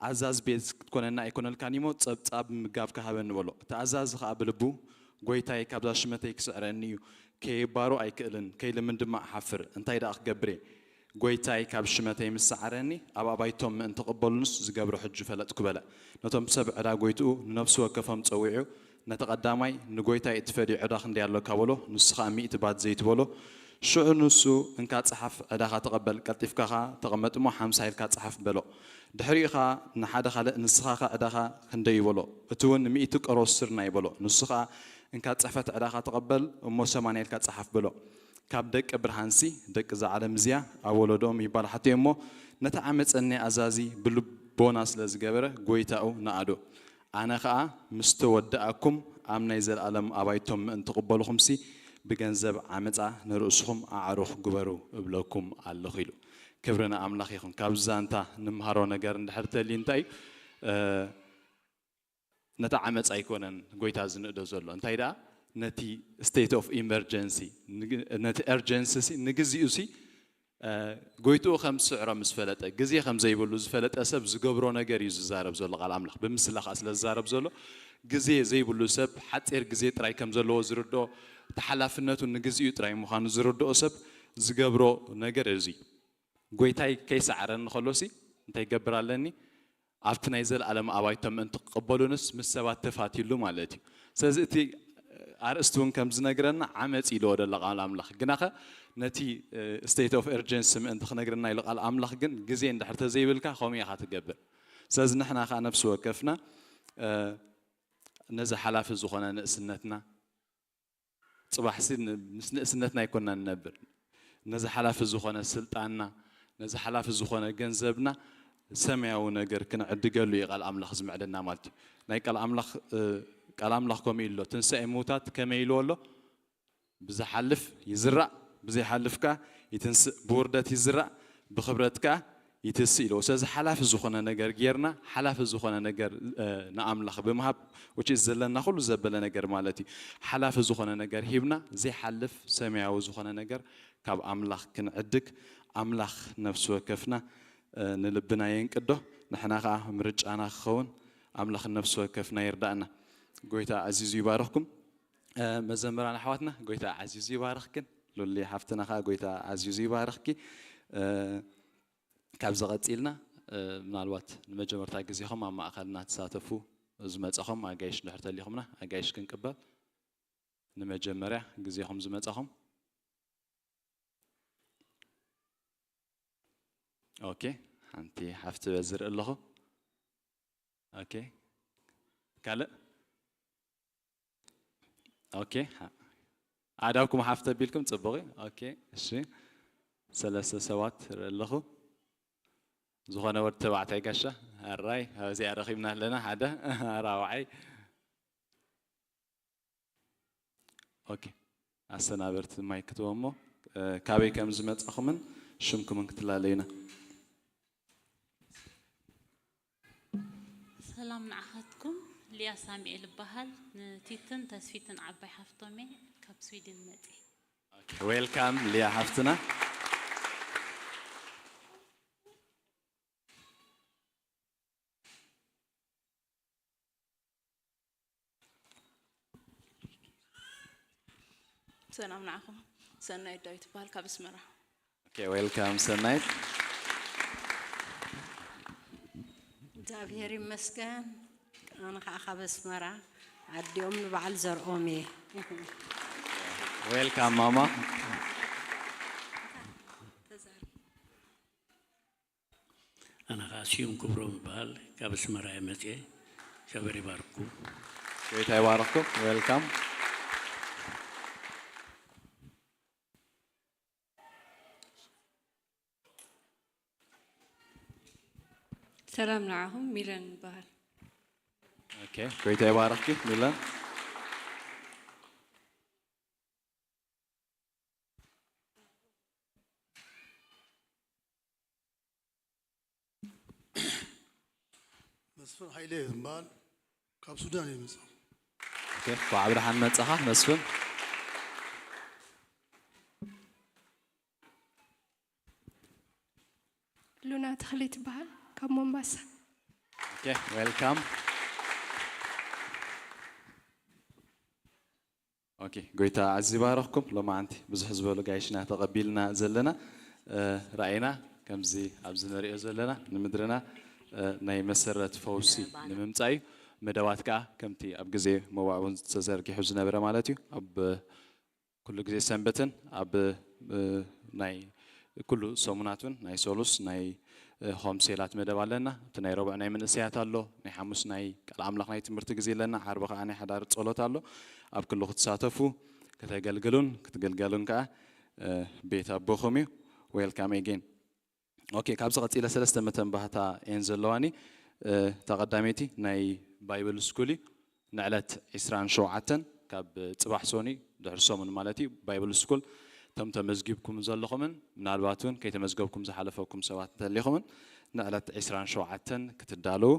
ኣዛዚ ቤት ክትኮነኒ ኣይኮነልካን እሞ፣ ጸብጻብ ምጋብካ ሃበኒ" በሎ። እቲ ኣዛዚ ኸኣ ብልቡ፣ "ጐይታይ ካብዛ ሽመተይ ክስዕረኒ እዩ፣ ከይባሮ ኣይክእልን፣ ከይልምን ድማ እሓፍር። እንታይ ደኣ ክገብር እየ? ጐይታይ ካብ ሽመተይ ምስ ሰዓረኒ፣ ኣብ ኣባይቶም ምእንቲ ክቕበሉንስ ዝገብሮ ሕጂ ፈለጥኩ" በለ። ነቶም ሰብ ዕዳ ጐይትኡ ንነፍሲ ወከፎም ጸዊዑ፣ ነቲ ቀዳማይ፣ "ንጐይታይ እቲ ፈድዩ ዕዳ ክንደይ ኣሎካ?" በሎ። ንሱ ኸኣ፣ "ሚእቲ ባት ዘይት" በሎ። ሽዑ ንሱ፣ "እንካ ጽሓፍ፣ ዕዳኻ ተቐበል፣ ቀልጢፍካ ኸኣ ተቐመጥ እሞ፣ ሓምሳ ኢልካ ጽሓፍ" በሎ። ድሕሪኡ ኸኣ ንሓደ ኻልእ፣ "ንስኻ ኸ ዕዳኻ ክንደይ እዩ?" በሎ። እቲ እውን፣ "ሚእቲ ቆሮስ ስርናይ" በሎ። ንሱ ኸኣ፣ "እንካ ጽሕፈት፣ ዕዳኻ ተቐበል እሞ፣ ሰማንያ ኢልካ ጽሓፍ" በሎ። ካብ ደቂ ብርሃንሲ፣ ደቂ እዛ ዓለም እዚኣ፣ ኣብ ወለዶኦም ይባላሓቱ እዮም እሞ፣ ነቲ ዓመጸ እኒኣ ኣዛዚ ብልቦና ስለ ዝገበረ፣ ጐይታኡ ነኣዶ። ኣነ ኸኣ ምስ ተወደኣኩም፣ ኣብ ናይ ዘለኣለም ኣባይቶም ምእንቲ ክቕበልኹምሲ፣ ብገንዘብ ዓመጻ ንርእስኹም ኣዕሩኽ ግበሩ እብለኩም ኣለኹ ኢሉ። ክብሪ ንኣምላኽ ይኹን። ካብዚ ዛንታ ንምሃሮ ነገር እንድሕር ተልዩ እንታይ እዩ? እ፣ ነቲ ዓመጻ ኣይኮነን ጐይታ ዝንእዶ ዘሎ። እንታይ ደኣ? ነቲ state of emergency፣ ንግ-፣ ነቲ urgency ሲ፣ ንግዚኡ ሲ፣ እ፣ ጐይትኡ ከም ዝስዕሮ ምስ ፈለጠ፣ ግዜ ከም ዘይብሉ ዝፈለጠ ሰብ ዝገብሮ ነገር እዩ ዝዛረብ ዘሎ ቃል ኣምላኽ። ብምስላ ኸኣ ስለ ዝዛረብ ዘሎ፣ ግዜ ዘይብሉ ሰብ፣ ሓጺር ግዜ ጥራይ ከም ዘለዎ ዝርድኦ፣ እቲ ሓላፍነቱ ንግዚኡ ጥራይ ምዃኑ ዝርድኦ ሰብ ዝገብሮ ነገር እዚ። ጐይታይ ከይሰዓረኒ ከሎሲ እንታይ ክገብር ኣለኒ? ኣብቲ ናይ ዘለኣለም ኣባይቶም ምእንቲ ክቕበሉንስ ምስ ሰባት ተፋትዩሉ ማለት እዩ። ስለዚ እቲ፣ እ፣ ኣርእስቲ እውን ከም ዝነግረና ዓመፅ ኢልዎ ደሎ ቃል ኣምላኽ። ግናኸ ነቲ state of urgency ምእንቲ ክነግረና ኢሉ ቃል ኣምላኽ ግን ግዜ እንድሕር ተዘይብልካ ከምኡ ኢኻ ትገብር። ስለዚ ንሕና ከዓ ነፍሲ ወከፍና ነዚ ሓላፊ ዝኾነ ንእስነትና፣ ፅባሕሲ ምስ ንእስነትና ኣይኮንና ንነብር። ነዚ ሓላፊ ዝኾነ ስልጣንና፣ ነዚ ሓላፊ ዝኾነ ገንዘብና ሰማያዊ ነገር ክንዕድገሉ እዩ ቃል ኣምላኽ ዝምዕደና ማለት እዩ። ናይ ቃል ኣምላኽ ቃል ኣምላኽ ከምኡ ኢሉ ኣሎ፣ ትንሳኤ ምውታት ከመይ ኢልዎ ኣሎ? ብዝሓልፍ ይዝራእ፣ ብዘይሓልፍ ከኣ ይትንስእ፣ ብውርደት ይዝራእ፣ ብኽብረት ከኣ ይትስእ ኢልዎ። ስለዚ ሓላፊ ዝኾነ ነገር ጌርና፣ ሓላፊ ዝኾነ ነገር ንኣምላኽ ብምሃብ፣ ውጭ ዘለና ኩሉ ዘበለ ነገር ማለት እዩ። ሓላፊ ዝኾነ ነገር ሂብና ዘይሓልፍ ሰማያዊ ዝኾነ ነገር ካብ ኣምላኽ ክንዕድግ ኣምላኽ ነፍሲ ወከፍና ንልብና የንቅዶ። ንሕና ከዓ ምርጫና ክኸውን ኣምላኽ ነፍሲ ወከፍና ይርዳእና። ጎይታ ኣዚዙ ይባርኽኩም። መዘምራን ኣሕዋትና ጎይታ ኣዚዙ ይባርኽክን። ሉሊ ሓፍትና ከዓ ጎይታ ኣዚዙ ይባርኽኪ። ካብዚ ቀፂልና ምናልባት ንመጀመርታ ግዜኹም ኣብ ማእኸልና ትሳተፉ ዝመፀኹም ኣጋይሽ እንድሕር ተሊኹምና ኣጋይሽ ክንቅበል ንመጀመርያ ግዜኹም ዝመፀኹም። ኦኬ፣ ሓንቲ ሓፍቲ በዝር ኣለኹ። ኦኬ፣ ካልእ? ኦኬ፣ ኣዳብኩም ሓፍቲ ኣቢልኩም ፅቡቕ እዩ። ኦኬ፣ እሺ፣ ሰለስተ ሰባት ርኢ ኣለኹ። ዝኾነ ወዲ ተባዕታይ ጋሻ ኣራይ ኣብዚኣ ረኺብና ኣለና ሓደ ራብዓይ። ኦኬ፣ ኣሰናበርቲ ማይክ ክትቦ እሞ ካበይ ከም ዝመጻኹምን ሽምኩምን ክትላለዩና። ሰላም ንዓኻትኩም። ሊያ ሳሚኤል እበሃል። ንቲትን ተስፊትን ዓባይ ሓፍቶም እየ። ካብ ስዊድን መጽየ። ዌልካም ሊያ ሓፍትና። ሰላም ንዓኹም። ሰናይት ዳዊት ይበሃል ካብ ኣስመራ። ኦኬ፣ ዌልካም ሰናይት። እግዚኣብሔር ይመስገን። ኣነ ከዓ ካብ ኣስመራ ዓዲኦም ንበዓል ዘርኦም እየ። ዌልካም ማማ። ኣነ ከዓ ስዩም ክብሮም ይበሃል፣ ካብ ኣስመራ እየ መፅየ። እግዚኣብሔር ይባርኩም። ጎይታ ይባርኩም። ዌልካም። ሰላም ንዓኹም፣ ሚለን ይበሃል። ኦኬ፣ ጎይታ ይባርኽኪ ሚለን። መስፍን ሃይለ እየ ዝበሃል። ካብ ሱዳን እየ መፃኹ። ኦኬ፣ እንኳዕ ብደሓን መጻኻ መስፍን። ሉና ተኽሊት ይበሃል ካብ ሞምባሳ። ኦኬ፣ ዌልካም። ኦኬ፣ ጎይታ ኣዚ ባረኽኩም። ሎማዓንቲ ብዙሕ ዝበሉ ጋይሽና ተቐቢልና ዘለና ራእይና ከምዚ ኣብዚ ንሪኦ ዘለና ንምድርና ናይ መሰረት ፈውሲ ንምምፃእ እዩ። መደባት ከዓ ከምቲ ኣብ ግዜ መዋዕ እውን ተዘርጊሑ ዝነበረ ማለት እዩ። ኣብ ኩሉ ግዜ ሰንበትን ኣብ ናይ ኩሉ ሰሙናት እውን ናይ ሶሉስ ናይ ሆም ሴላት መደብ ኣለና። እቲ ናይ ረቡዕ ናይ መንእሰያት ኣሎ፣ ናይ ሓሙስ ናይ ቃል ኣምላኽ ናይ ትምህርቲ ግዜ ኣለና፣ ዓርቢ ከዓ ናይ ሓዳር ጸሎት ኣሎ። ኣብ ክሉ ክትሳተፉ ከተገልግሉን ክትግልገሉን ከዓ ቤት ኣቦኹም እዩ። Welcome again። ኦኬ፣ ካብዚ ቀጺለ ሰለስተ መተንባህታ እየን ዘለዋኒ። እታ ቀዳመይቲ ናይ ባይብል ስኩል እዩ። ንዕለት ዒስራን ሸውዓተን ካብ ጽባሕ ሶኒ ድሕሪ ሰሙን ማለት እዩ ባይብል ስኩል እቶም ተመዝጊብኩም ዘለኹምን ምናልባት እውን ከይተመዝገብኩም ዝሓለፈኩም ሰባት እንተሊኹምን ንዕለት ዒስራን ሸውዓተን ክትዳለዉ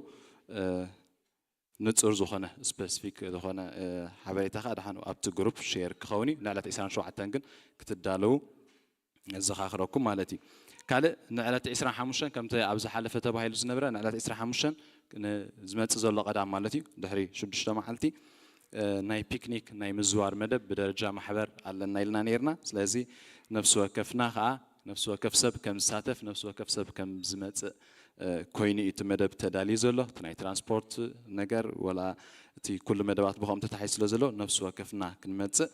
ንጹር ዝኾነ ስፐሲፊክ ዝኾነ ሓበሬታ ከዓ ድሓን ኣብቲ ግሩፕ ሼር ክኸውን እዩ። ንዕለት ዒስራን ሸውዓተን ግን ክትዳለዉ ዘኻኽረኩም ማለት እዩ። ካልእ ንዕለት ዒስራን ሓሙሽተን ከምቲ ኣብ ዝሓለፈ ተባሂሉ ዝነበረ ንዕለት ዒስራን ሓሙሽተን ዝመጽእ ዘሎ ቀዳም ማለት እዩ ድሕሪ ሽዱሽተ መዓልቲ ናይ ፒክኒክ ናይ ምዝዋር መደብ ብደረጃ ማሕበር ኣለና ኢልና ነይርና። ስለዚ ነፍሲ ወከፍና ከዓ ነፍሲ ወከፍ ሰብ ከም ዝሳተፍ ነፍሲ ወከፍ ሰብ ከም ዝመጽእ እ፣ ኮይኑ እዩ እቲ መደብ ተዳልዩ ዘሎ። እቲ ናይ ትራንስፖርት ነገር ወላ እቲ ኩሉ መደባት ብኸም ተታሒዙ ስለ ዘሎ ነፍሲ ወከፍና ክንመጽእ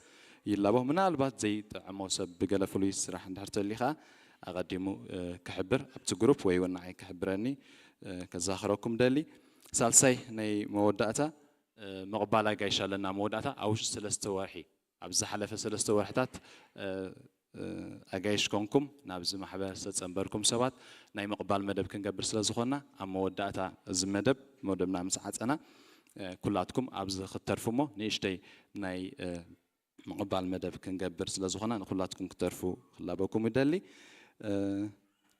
ይላቦ። ምናልባት ዘይጥዕሞ ሰብ ብገለ ፍሉይ ስራሕ እንድሕር ተልዩ ኸኣ ኣቐዲሙ፣ እ፣ ክሕብር ኣብቲ ግሩፕ ወይ እውን ንዓይ ክሕብረኒ፣ እ፣ ከዘኻኽረኩም ደሊ። ሳልሳይ ናይ መወዳእታ፣ እ፣ ምቕባል ኣጋይሽ ኣለና። መወዳእታ ኣብ ውሽጢ ሰለስተ ወርሒ፣ ኣብ ዝሓለፈ ሰለስተ ወርሕታት፣ እ፣ እ፣ ኣጋይሽ ኮንኩም ናብዚ ማሕበር ዝተጸንበርኩም ሰባት ናይ ምቕባል መደብ ክንገብር ስለ ዝኾንና፣ ኣብ መወዳእታ እዚ መደብ፣ መደብና ምስ ዓጸና፣ እ፣ ኩላትኩም ኣብዚ ክትተርፉ እሞ ንእሽተይ ናይ፣ እ፣ ምቕባል መደብ ክንገብር ስለ ዝኾና ንኹላትኩም ክትተርፉ ክላበኩም ይደሊ። እ፣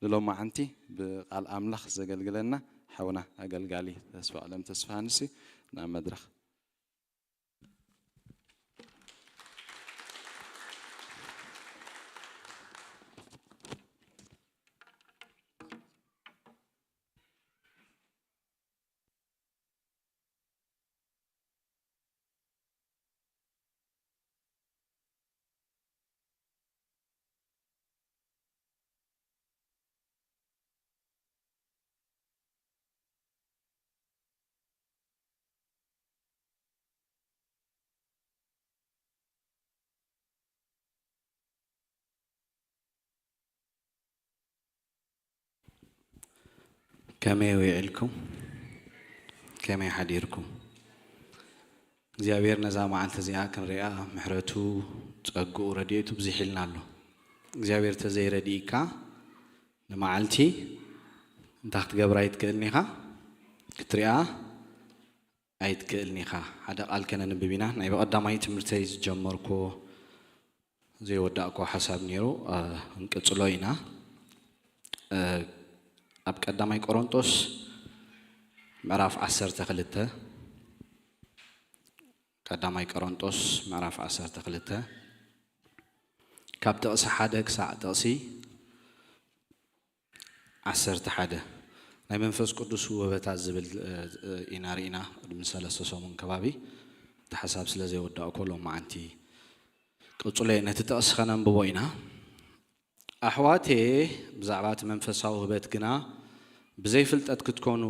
ንሎማዓንቲ ብቃል ኣምላኽ ዘገልግለና ሓውና ኣገልጋሊ ተስፋ ኣለም ተስፋሃንስ እዩ። ናብ መድረኽ። ከመይ ውዒልኩም? ከመይ ሓዲርኩም? እግዚኣብሔር ነዛ መዓልቲ እዚኣ ክንሪኣ ምሕረቱ፣ ጸግኡ፣ ረድኤቱ ብዚሒልና ኣሎ። እግዚኣብሔር ተዘይረድኢካ ንመዓልቲ እንታይ ክትገብር ኣይትክእልን ኢኻ? ክትሪኣ ኣይትክእልን ኢኻ። ሓደ ቃል ከነንብብ ኢና። ናይ ብቐዳማይ ትምህርተይ ዝጀመርኩዎ ዘይወዳእኩዎ ሓሳብ ነይሩ፣ እ፣ ክንቅጽሎ ኢና። እ፣ ኣብ ቀዳማይ ቆሮንጦስ ምዕራፍ ዓሰርተ ክልተ፣ ቀዳማይ ቆሮንጦስ ምዕራፍ ዓሰርተ ክልተ ካብ ጥቕሲ ሓደ ክሳዕ ጥቕሲ ዓሰርተ ሓደ ናይ መንፈስ ቅዱስ ውህበታት ዝብል፣ እ፣ እ፣ ኢና ርኢና ቅድሚ ሰለስተ ሰሙን ከባቢ። እቲ ሓሳብ ስለ ዘይወዳእኩ ሎማዓንቲ ቅጽሎ እየ። ነቲ ጥቕሲ ከነንብቦ ኢና። ኣሕዋቴ፣ ብዛዕባ እቲ መንፈሳዊ ውህበት ግና ብዘይ ፍልጠት ክትኮኑ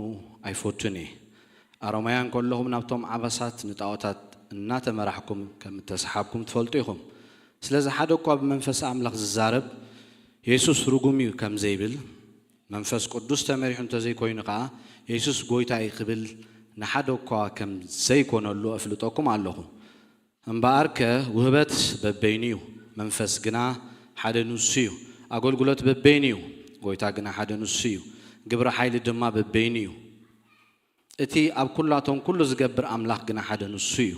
ኣይፈቱን እየ። ኣሮማውያን ከለኹም ናብቶም ዓበሳት ንጣዖታት እናተመራሕኩም ከም እተሰሓብኩም ትፈልጡ ኢኹም። ስለዚ ሓደ እኳ ብመንፈስ ኣምላኽ ዝዛረብ የሱስ ርጉም እዩ ከም ዘይብል፣ መንፈስ ቅዱስ ተመሪሑ እንተዘይኮይኑ ከኣ የሱስ ጐይታ እዩ ክብል ንሓደ እኳ ከም ዘይኮነሉ እፍልጠኩም ኣለኹ። እምበኣርከ ውህበት በበይኑ እዩ፣ መንፈስ ግና ሓደ ንሱ እዩ። ኣገልግሎት በበይኑ እዩ፣ ጐይታ ግና ሓደ ንሱ እዩ። ግብሪ ሓይሊ ድማ በበይኑ እዩ። እቲ ኣብ ኩላቶም ኩሉ ዝገብር ኣምላኽ ግና ሓደ ንሱ እዩ።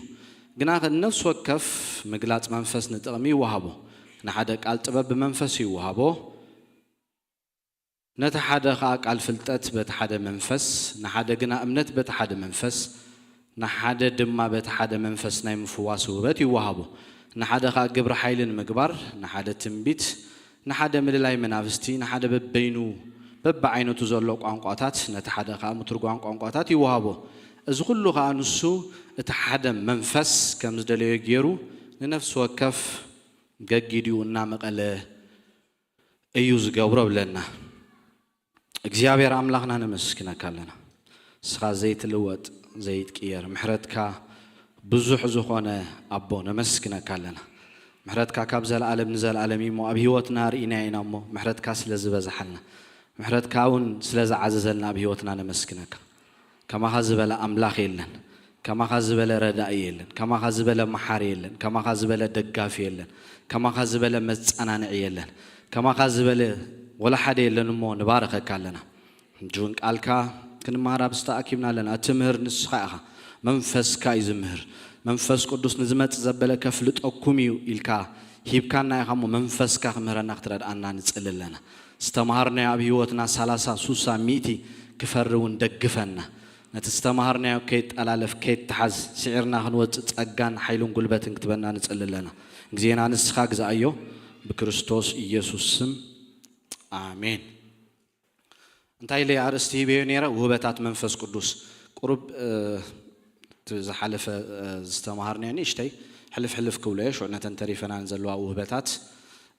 ግናኸ ንነፍሲ ወከፍ ምግላጽ መንፈስ ንጥቕሚ ይወሃቦ። ንሓደ ቃል ጥበብ ብመንፈስ ይወሃቦ፣ ነቲ ሓደ ኸኣ ቃል ፍልጠት በቲ ሓደ መንፈስ፣ ንሓደ ግና እምነት በቲ ሓደ መንፈስ፣ ንሓደ ድማ በቲ ሓደ መንፈስ ናይ ምፍዋስ ውህበት ይወሃቦ። ንሓደ ኸኣ ግብሪ ሓይሊ ንምግባር፣ ንሓደ ትንቢት፣ ንሓደ ምልላይ መናፍስቲ፣ ንሓደ በበይኑ በብዓይነቱ ዘሎ ቋንቋታት፣ ነቲ ሓደ ኸኣ ምትርጓም ቋንቋታት ይወሃቦ። እዚ ኹሉ ኸኣ ንሱ እቲ ሓደ መንፈስ ከም ዝደለዮ ገይሩ ንነፍሲ ወከፍ ገጊዲኡ እናመቐለ እዩ ዝገብሮ ብለና። እግዚኣብሔር ኣምላኽና ነመስግነካ ኣለና። ንስኻ ዘይትልወጥ፣ ዘይትቅየር፣ ምሕረትካ ብዙሕ ዝኾነ ኣቦ ነመስግነካ ኣለና። ምሕረትካ ካብ ዘለኣለም ንዘለኣለም እዩ እሞ ኣብ ህይወትና ርኢናዮ ኢና እሞ ምሕረትካ ስለ ዝበዝሓልና፣ ምሕረትካ እውን ስለ ዝዓዘዘልና ኣብ ህይወትና ነመስግነካ። ከማኻ ዝበለ ኣምላኽ የለን። ከማኻ ዝበለ ረዳኢ የለን። ከማኻ ዝበለ መሓሪ የለን። ከማኻ ዝበለ ደጋፊ የለን። ከማኻ ዝበለ መጸናንዒ የለን። ከማኻ ዝበለ ወላ ሓደ የለን እሞ ንባረኸካ ኣለና። ሕጂ እውን ቃልካ ክንመሃር ኣብ ዝተኣኪብና ኣለና። እትምህር ንስኻ ኢኻ። መንፈስካ እዩ ዝምህር። መንፈስ ቅዱስ ንዝመጽእ ዘበለ ከፍልጠኩም እዩ ኢልካ ሂብካና ኢኻ እሞ መንፈስካ ክምህረና ክትረድኣና ንጽሊ ኣለና። ዝተምሃርናዮ ኣብ ህይወትና ሰላሳ፣ ሱሳ፣ ሚእቲ ክፈሪ እውን ደግፈና። ነቲ ዝተምሃርናዮ ከይጠላለፍ ከይተሓዝ ስዒርና ክንወጽእ ጸጋን ሓይልን ጉልበትን ክትበና ንጽሊ ኣለና። ግዜና ንስኻ ግዛኣዮ ብክርስቶስ ኢየሱስ ስም ኣሜን። እንታይ ኢለ ኣርእስቲ ሂበዮ ነይረ? ውህበታት መንፈስ ቅዱስ። ቁሩብ፣ እ፣ እቲ ዝሓለፈ፣ እ፣ ዝተምሃርናዮ ንእሽተይ ሕልፍ ሕልፍ ክብሎ እየ። ሽዑ ነተን ተሪፈናን ዘለዋ ውህበታት፣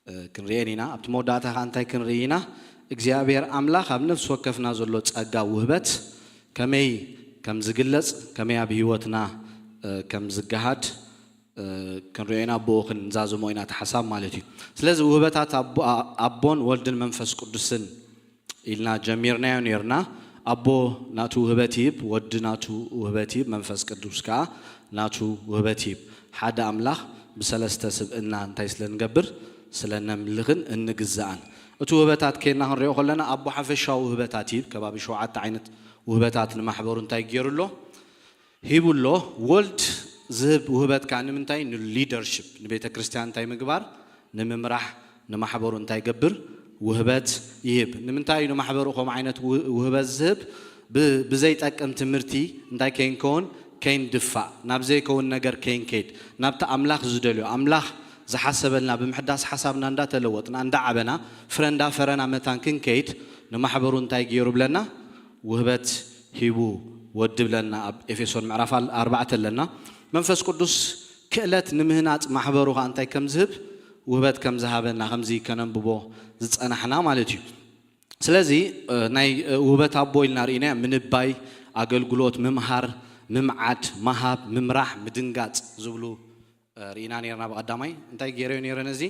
እ፣ ክንርእየን ኢና። ኣብቲ መወዳእታ ኸኣ እንታይ ክንርኢ ኢና? እግዚኣብሔር ኣምላኽ ኣብ ነፍሲ ወከፍና ዘሎ ጸጋ ውህበት ከመይ ከም ዝግለጽ፣ ከመይ ኣብ ህይወትና፣ እ፣ ከም ዝገሃድ፣ እ፣ ክንሪኦ ኢና፣ ብኡ ክንዛዝሞ ኢና እቲ ሓሳብ ማለት እዩ። ስለዚ ውህበታት ኣቦ-፣ ኣ-፣ ኣቦን ወልድን መንፈስ ቅዱስን ኢልና ጀሚርናዮ ኔርና። ኣቦ ናቱ ውህበት ይህብ፣ ወዲ ናቱ ውህበት ይህብ፣ መንፈስ ቅዱስ ከኣ ናቱ ውህበት ይህብ። ሓደ ኣምላኽ ብሰለስተ ስብእና እንታይ ስለ ንገብር? ስለ ነምልኽን እንግዛእን። እቲ ውህበታት ኬና ክንሪኦ ከለና ኣቦ ሓፈሻዊ ውህበታት ይህብ፣ ከባቢ ሸውዓተ ዓይነት ውህበታት ንማሕበሩ እንታይ ገይሩ ኣሎ? ሂቡ ኣሎ። ወልድ ዝህብ ውህበት ከኣ ንምንታይ? ንሊደርሺፕ፣ ንቤተ ክርስቲያን እንታይ ምግባር? ንምምራሕ፣ ንማሕበሩ እንታይ ይገብር? ውህበት ይህብ። ንምንታይ እዩ ንማሕበሩ ከምኡ ዓይነት ው-፣ ውህበት ዝህብ? ብ-፣ ብዘይጠቅም ትምህርቲ እንታይ ከይንከውን? ከይንድፋእ፣ ናብ ዘይከውን ነገር ከይንከይድ፣ ናብቲ ኣምላኽ ዝደልዮ፣ ኣምላኽ ዝሓሰበልና፣ ብምሕዳስ ሓሳብና እንዳተለወጥና፣ እንዳዓበና፣ ፍረ እንዳፈረና መታን ክንከይድ ንማሕበሩ እንታይ ገይሩ ብለና? ውህበት ሂቡ ወዲ ብለና ኣብ ኤፌሶን ምዕራፍ ኣል-፣ ኣርባዕተ ኣለና። መንፈስ ቅዱስ ክእለት ንምህናጽ ማሕበሩ ከኣ እንታይ ከም ዝህብ? ውህበት ከም ዝሃበና፣ ከምዚ ከነንብቦ ዝጸናሕና ማለት እዩ። ስለዚ፣ እ፣ ናይ፣ እ፣ ውህበት ኣቦ ኢልና ርኢና፣ ምንባይ፣ ኣገልግሎት፣ ምምሃር፣ ምምዓድ፣ ምሃብ፣ ምምራሕ፣ ምድንጋጽ ዝብሉ፣ እ፣ ርኢና ነይርና። ብቐዳማይ እንታይ ገይረዮ ነይረ? ነዚ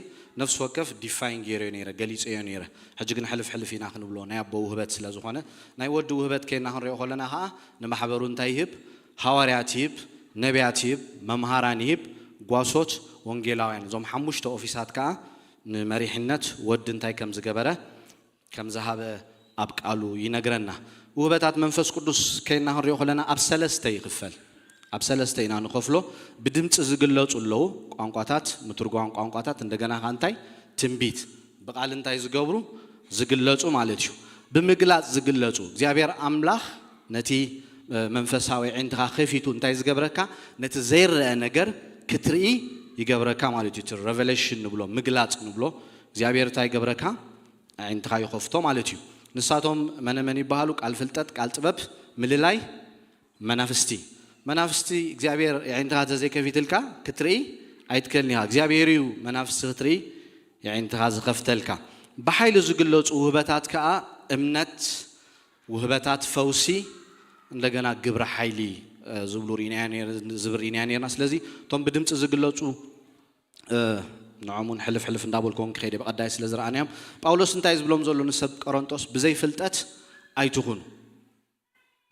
ነፍሲ ወከፍ ዲፋይን ገይረዮ ነይረ፣ ገሊጸዮ ነይረ። ሕጂ ግን ሕልፍ ሕልፍ ኢና ክንብሎ፣ ናይ ኣቦ ውህበት ስለ ዝኾነ። ናይ ወዲ ውህበት ኬና ክንሪኦ ከለና ከኣ ንማሕበሩ እንታይ ይህብ? ሃዋርያት ይህብ፣ ነቢያት ይህብ፣ መምሃራን ይህብ፣ ጓሶት፣ ወንጌላውያን። እዞም ሓሙሽተ ኦፊሳት ከኣ ንመሪሕነት ወዲ እንታይ ከም ዝገበረ፣ ከም ዝሃበ ኣብ ቃሉ ይነግረና። ውህበታት መንፈስ ቅዱስ ከይና ክንሪኦ ከለና ኣብ ሰለስተ ይኽፈል። ኣብ ሰለስተ ኢና ንኸፍሎ። ብድምፂ ዝግለጹ ኣለዉ፣ ቋንቋታት፣ ምትርጓም ቋንቋታት፣ እንደገና ከኣ እንታይ? ትንቢት። ብቓል እንታይ ዝገብሩ? ዝግለጹ ማለት እዩ። ብምግላጽ ዝግለጹ። እግዚኣብሔር ኣምላኽ ነቲ፣ እ፣ መንፈሳዊ ኣዒንትኻ ከፊቱ እንታይ ዝገብረካ? ነቲ ዘይረአ ነገር ክትርኢ ይገብረካ ማለት እዩ። እቲ ሬቨሌሽን ንብሎ፣ ምግላጽ ንብሎ። እግዚኣብሔር እንታይ ይገብረካ? ኣዒንትኻ ይኸፍቶ ማለት እዩ። ንሳቶም መነ መን ይበሃሉ? ቃል ፍልጠት፣ ቃል ጥበብ፣ ምልላይ፣ መናፍስቲ። መናፍስቲ እግዚኣብሔር የዒንትኻ ተዘይከፊትልካ ክትርኢ ኣይትክእልን ኢኻ። እግዚኣብሔር እዩ መናፍስቲ ክትርኢ የዒንትኻ ዝኸፍተልካ። ብሓይሊ ዝግለጹ ውህበታት ከኣ እምነት፣ ውህበታት ፈውሲ፣ እንደገና ግብረ ሓይሊ፣ እ፣ ዝብሉ ርኢናዮ ነር-፣ ዝብል ርኢናዮ ነርና። ስለዚ እቶም ብድምፂ ዝግለጹ፣ እ፣ ንዖም እውን ሕልፍ ሕልፍ እንዳበልኩ እውን ክኸይድ እየ፣ ብቐዳይ ስለ ዝረኣናዮም። ጳውሎስ እንታይ ዝብሎም ዘሎ ንሰብ ቆሮንጦስ? ብዘይ ፍልጠት ኣይትኹኑ።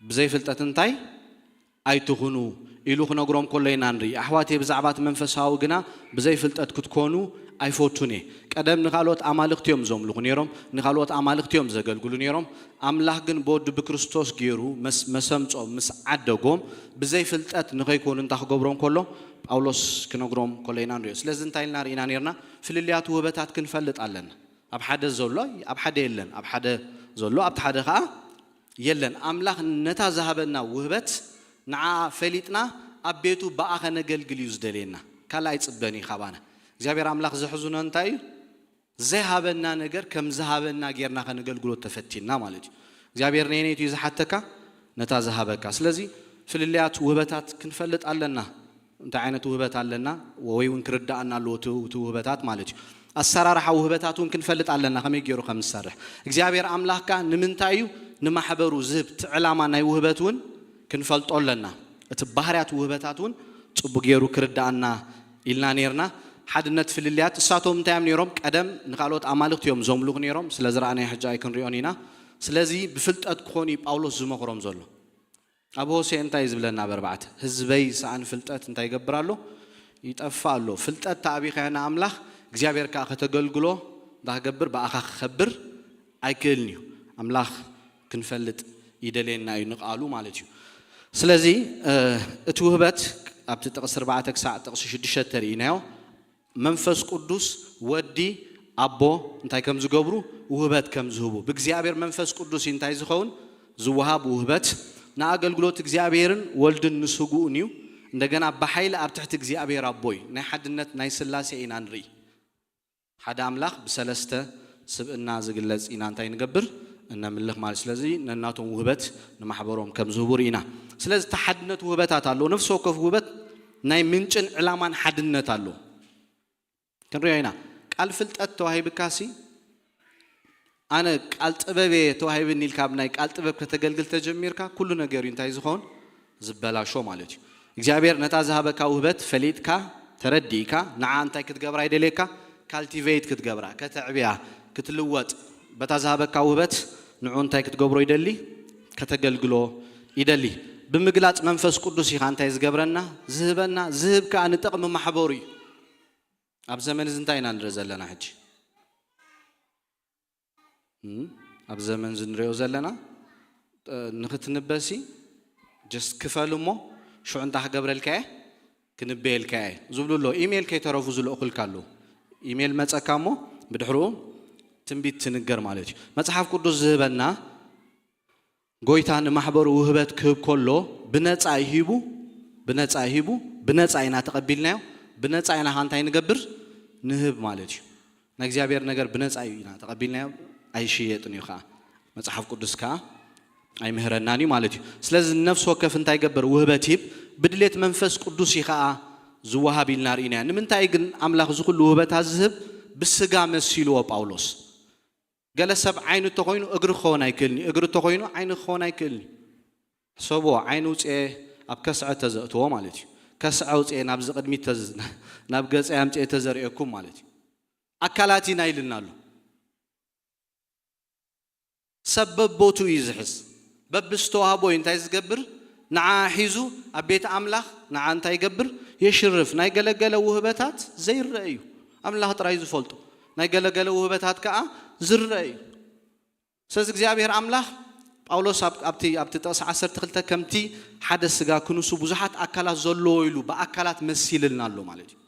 ብዘይ ፍልጠት እንታይ ኣይትኹኑ ኢሉ ክነግሮም ከሎ ኢና ንርኢ። ኣሕዋተይ፣ ብዛዕባ እቲ መንፈሳዊ ግና ብዘይ ፍልጠት ክትኮኑ ኣይፈቱን እየ። ቀደም ንኻልኦት ኣማልኽቲ እዮም ዘምልኹ ነይሮም፣ ንኻልኦት ኣማልኽቲ እዮም ዘገልግሉ ነይሮም። ኣምላኽ ግን ብወዱ ብክርስቶስ ገይሩ መስ-፣ መሰምጾም ምስ ዓደጎም፣ ብዘይ ፍልጠት ንኸይኮኑ እንታይ ክገብሮም ከሎ? ጳውሎስ ክነግሮም ከሎ ኢና ንሪኦ። ስለዚ እንታይ ኢልና ርኢና ነይርና? ፍልልያት ውህበታት ክንፈልጥ ኣለና። ኣብ ሓደ ዘሎ፣ ኣብ ሓደ የለን። ኣብ ሓደ ዘሎ፣ ኣብቲ ሓደ ኸኣ የለን። ኣምላኽ ነታ ዝሃበና ውህበት ንዓ ፈሊጥና ኣብ ቤቱ ብኣ ከነገልግል እዩ ዝደልየና። ካልእ ኣይጽበን እዩ ካባና። እግዚኣብሔር ኣምላኽ ዘሕዝኖ እንታይ እዩ? ዘይሃበና ነገር ከም ዝሃበና ጌርና ከነገልግሎ ተፈቲንና ማለት እዩ። እግዚኣብሔር ነየነይቲ እዩ ዝሓተካ? ነታ ዝሃበካ። ስለዚ ፍልልያት ውህበታት ክንፈልጥ ኣለና። እንታይ ዓይነት ውህበት ኣለና? ወይ እውን ክርዳኣና ኣለዎ እቲ፣ እቲ ውህበታት ማለት እዩ። ኣሰራርሓ ውህበታት እውን ክንፈልጥ ኣለና፣ ከመይ ገይሩ ከም ዝሰርሕ። እግዚኣብሔር ኣምላኽ ከኣ ንምንታይ እዩ ንማሕበሩ ዝህብ? እቲ ዕላማ ናይ ውህበት እውን ክንፈልጦ ኣለና። እቲ ባህርያት ውህበታት እውን ጽቡቅ ገይሩ ክርዳኣና ኢልና ነይርና። ሓድነት ፍልልያት፣ እሳቶም እንታይ እዮም ነይሮም? ቀደም ንኻልኦት ኣማልኽቲ እዮም ዘምልኹ ነይሮም። ስለ ዝረኣናዮ ሕጂ ኣይክንሪኦን ኢና። ስለዚ ብፍልጠት ክኾኑ እዩ ጳውሎስ ዝመኽሮም ዘሎ። ኣብ ሆሴዕ እንታይ እዩ ዝብለና? ኣብ ኣርባዕተ፣ ህዝበይ ሰኣን ፍልጠት እንታይ ይገብር ኣሎ? ይጠፍእ ኣሎ። ፍልጠት ተኣቢኻዮ ንኣምላኽ፣ እግዚኣብሔር ከኣ ከተገልግሎ እንታይ ክገብር? ብኣኻ ክኸብር ኣይክእልን እዩ። ኣምላኽ ክንፈልጥ ይደልየና እዩ፣ ንቃሉ ማለት እዩ። ስለዚ፣ እ፣ እቲ ውህበት ኣብቲ ጥቕሲ ኣርባዕተ ክሳዕ ጥቕሲ ሽዱሽተ ርኢናዮ። መንፈስ ቅዱስ፣ ወዲ፣ ኣቦ እንታይ ከም ዝገብሩ፣ ውህበት ከም ዝህቡ። ብእግዚኣብሔር መንፈስ ቅዱስ እዩ እንታይ ዝኸውን? ዝወሃብ ውህበት። ንኣገልግሎት እግዚኣብሔርን ወልድን ንስግኡን እዩ። እንደገና ብሓይሊ ኣብ ትሕቲ እግዚኣብሔር ኣቦ እዩ። ናይ ሓድነት ናይ ስላሴ ኢና ንርኢ። ሓደ ኣምላኽ ብሰለስተ ስብእና ዝግለጽ ኢና እንታይ ንገብር? እነምልኽ ማለት። ስለዚ ነናቶም ውህበት ንማሕበሮም ከም ዝህቡ ርኢና። ስለዚ እቲ ሓድነት ውህበታት ኣለዎ። ነፍሲ ወከፍ ውህበት ናይ ምንጭን ዕላማን ሓድነት ኣለዎ። ክንሪኦ ኢና። ቃል ፍልጠት ተዋሂብካሲ ኣነ ቃል ጥበብ እየ ተዋሂብኒ ኢልካ ኣብ ናይ ቃል ጥበብ ከተገልግል ተጀሚርካ፣ ኩሉ ነገር እዩ እንታይ ዝኸውን? ዝበላሾ ማለት እዩ። እግዚኣብሔር ነታ ዝሃበካ ውህበት ፈሊጥካ፣ ተረዲእካ፣ ንዓ እንታይ ክትገብራ ይደልየካ? ካልቲቬት ክትገብራ፣ ከተዕብያ፣ ክትልወጥ፣ በታ ዝሃበካ ውህበት ንዑ እንታይ ክትገብሮ ይደሊ? ከተገልግሎ ይደሊ። ብምግላጽ መንፈስ ቅዱስ ኢኻ እንታይ ዝገብረና? ዝህበና። ዝህብ ከኣ ንጥቕሚ ማሕበሩ እዩ። ኣብ ዘመን እዚ እንታይ ኢና ንርኢ ዘለና ሕጂ? እም፣ ኣብ ዘመን እዚ ንሪኦ ዘለና፣ እ፣ ንኽትንበሲ ጀስት ክፈል እሞ ሽዑ እንታይ ክገብረልካ እየ? ክንበየልካ እየ ዝብሉ ኣሎ። ኢሜይል ከይተረፉ ዝልእኹልካ ኣለዉ። ኢሜይል መጸካ እሞ ብድሕርኡ ትንቢት ትንገር ማለት እዩ። መጽሓፍ ቅዱስ ዝህበና ጎይታ ንማሕበሩ ውህበት ክህብ ከሎ ብነጻ እዩ ሂቡ፣ ብነጻ እዩ ሂቡ፣ ብነጻ ኢና ተቐቢልናዮ፣ ብነጻ ኢና ኸኣ እንታይ ንገብር? ንህብ ማለት እዩ። ናይ እግዚኣብሔር ነገር ብነጻ እዩ ኢና ተቐቢልናዮ፣ ኣይሽየጥን እዩ ኸኣ። መጽሓፍ ቅዱስ ከኣ ኣይምህረናን እዩ ማለት እዩ። ስለዚ ነፍሲ ወከፍ እንታይ ይገብር? ውህበት ይህብ፣ ብድሌት መንፈስ ቅዱስ እዩ ኸኣ ዝወሃብ ኢልና ርኢናዮ። ንምንታይ ግን ኣምላኽ እዚ ኩሉ ውህበታት ዝህብ? ብስጋ መሲልዎ ጳውሎስ። ገለ ሰብ ዓይኒ እንተኾይኑ እግሪ ክኸውን ኣይክእልን እዩ፣ እግሪ እንተኾይኑ ዓይኒ ክኸውን ኣይክእልን እዩ። ሕሰብዎ፣ ዓይኒ ውፅኤ ኣብ ከስዐ ተዘእትዎ ማለት እዩ። ከስዐ ውፅኤ ናብዚ ቅድሚት ተዝ-፣ ናብ ገፀ ኣምፅኤ ተዘርእየኩም ማለት እዩ። ኣካላት ኢና ኢልና ኣሎ። ሰብ በቦቱ እዩ ዝሕዝ። በብዝተዋህቦ እዩ እንታይ ዝገብር? ንዓ ሒዙ ኣብ ቤት ኣምላኽ ንዓ እንታይ ይገብር? የሽርፍ። ናይ ገለገለ ውህበታት ዘይረአ እዩ። ኣምላኽ ጥራይ ዝፈልጦ። ናይ ገለገለ ውህበታት ከኣ ዝረአ እዩ። ስለዚ እግዚኣብሔር ኣምላኽ ጳውሎስ ኣብ-፣ ኣብቲ፣ ኣብቲ ጥቕሲ ዓሰርተ ክልተ ከምቲ ሓደ ስጋ ክንሱ ብዙሓት ኣካላት ዘለዎ ኢሉ ብኣካላት መሲልልና ኣሎ ማለት እዩ።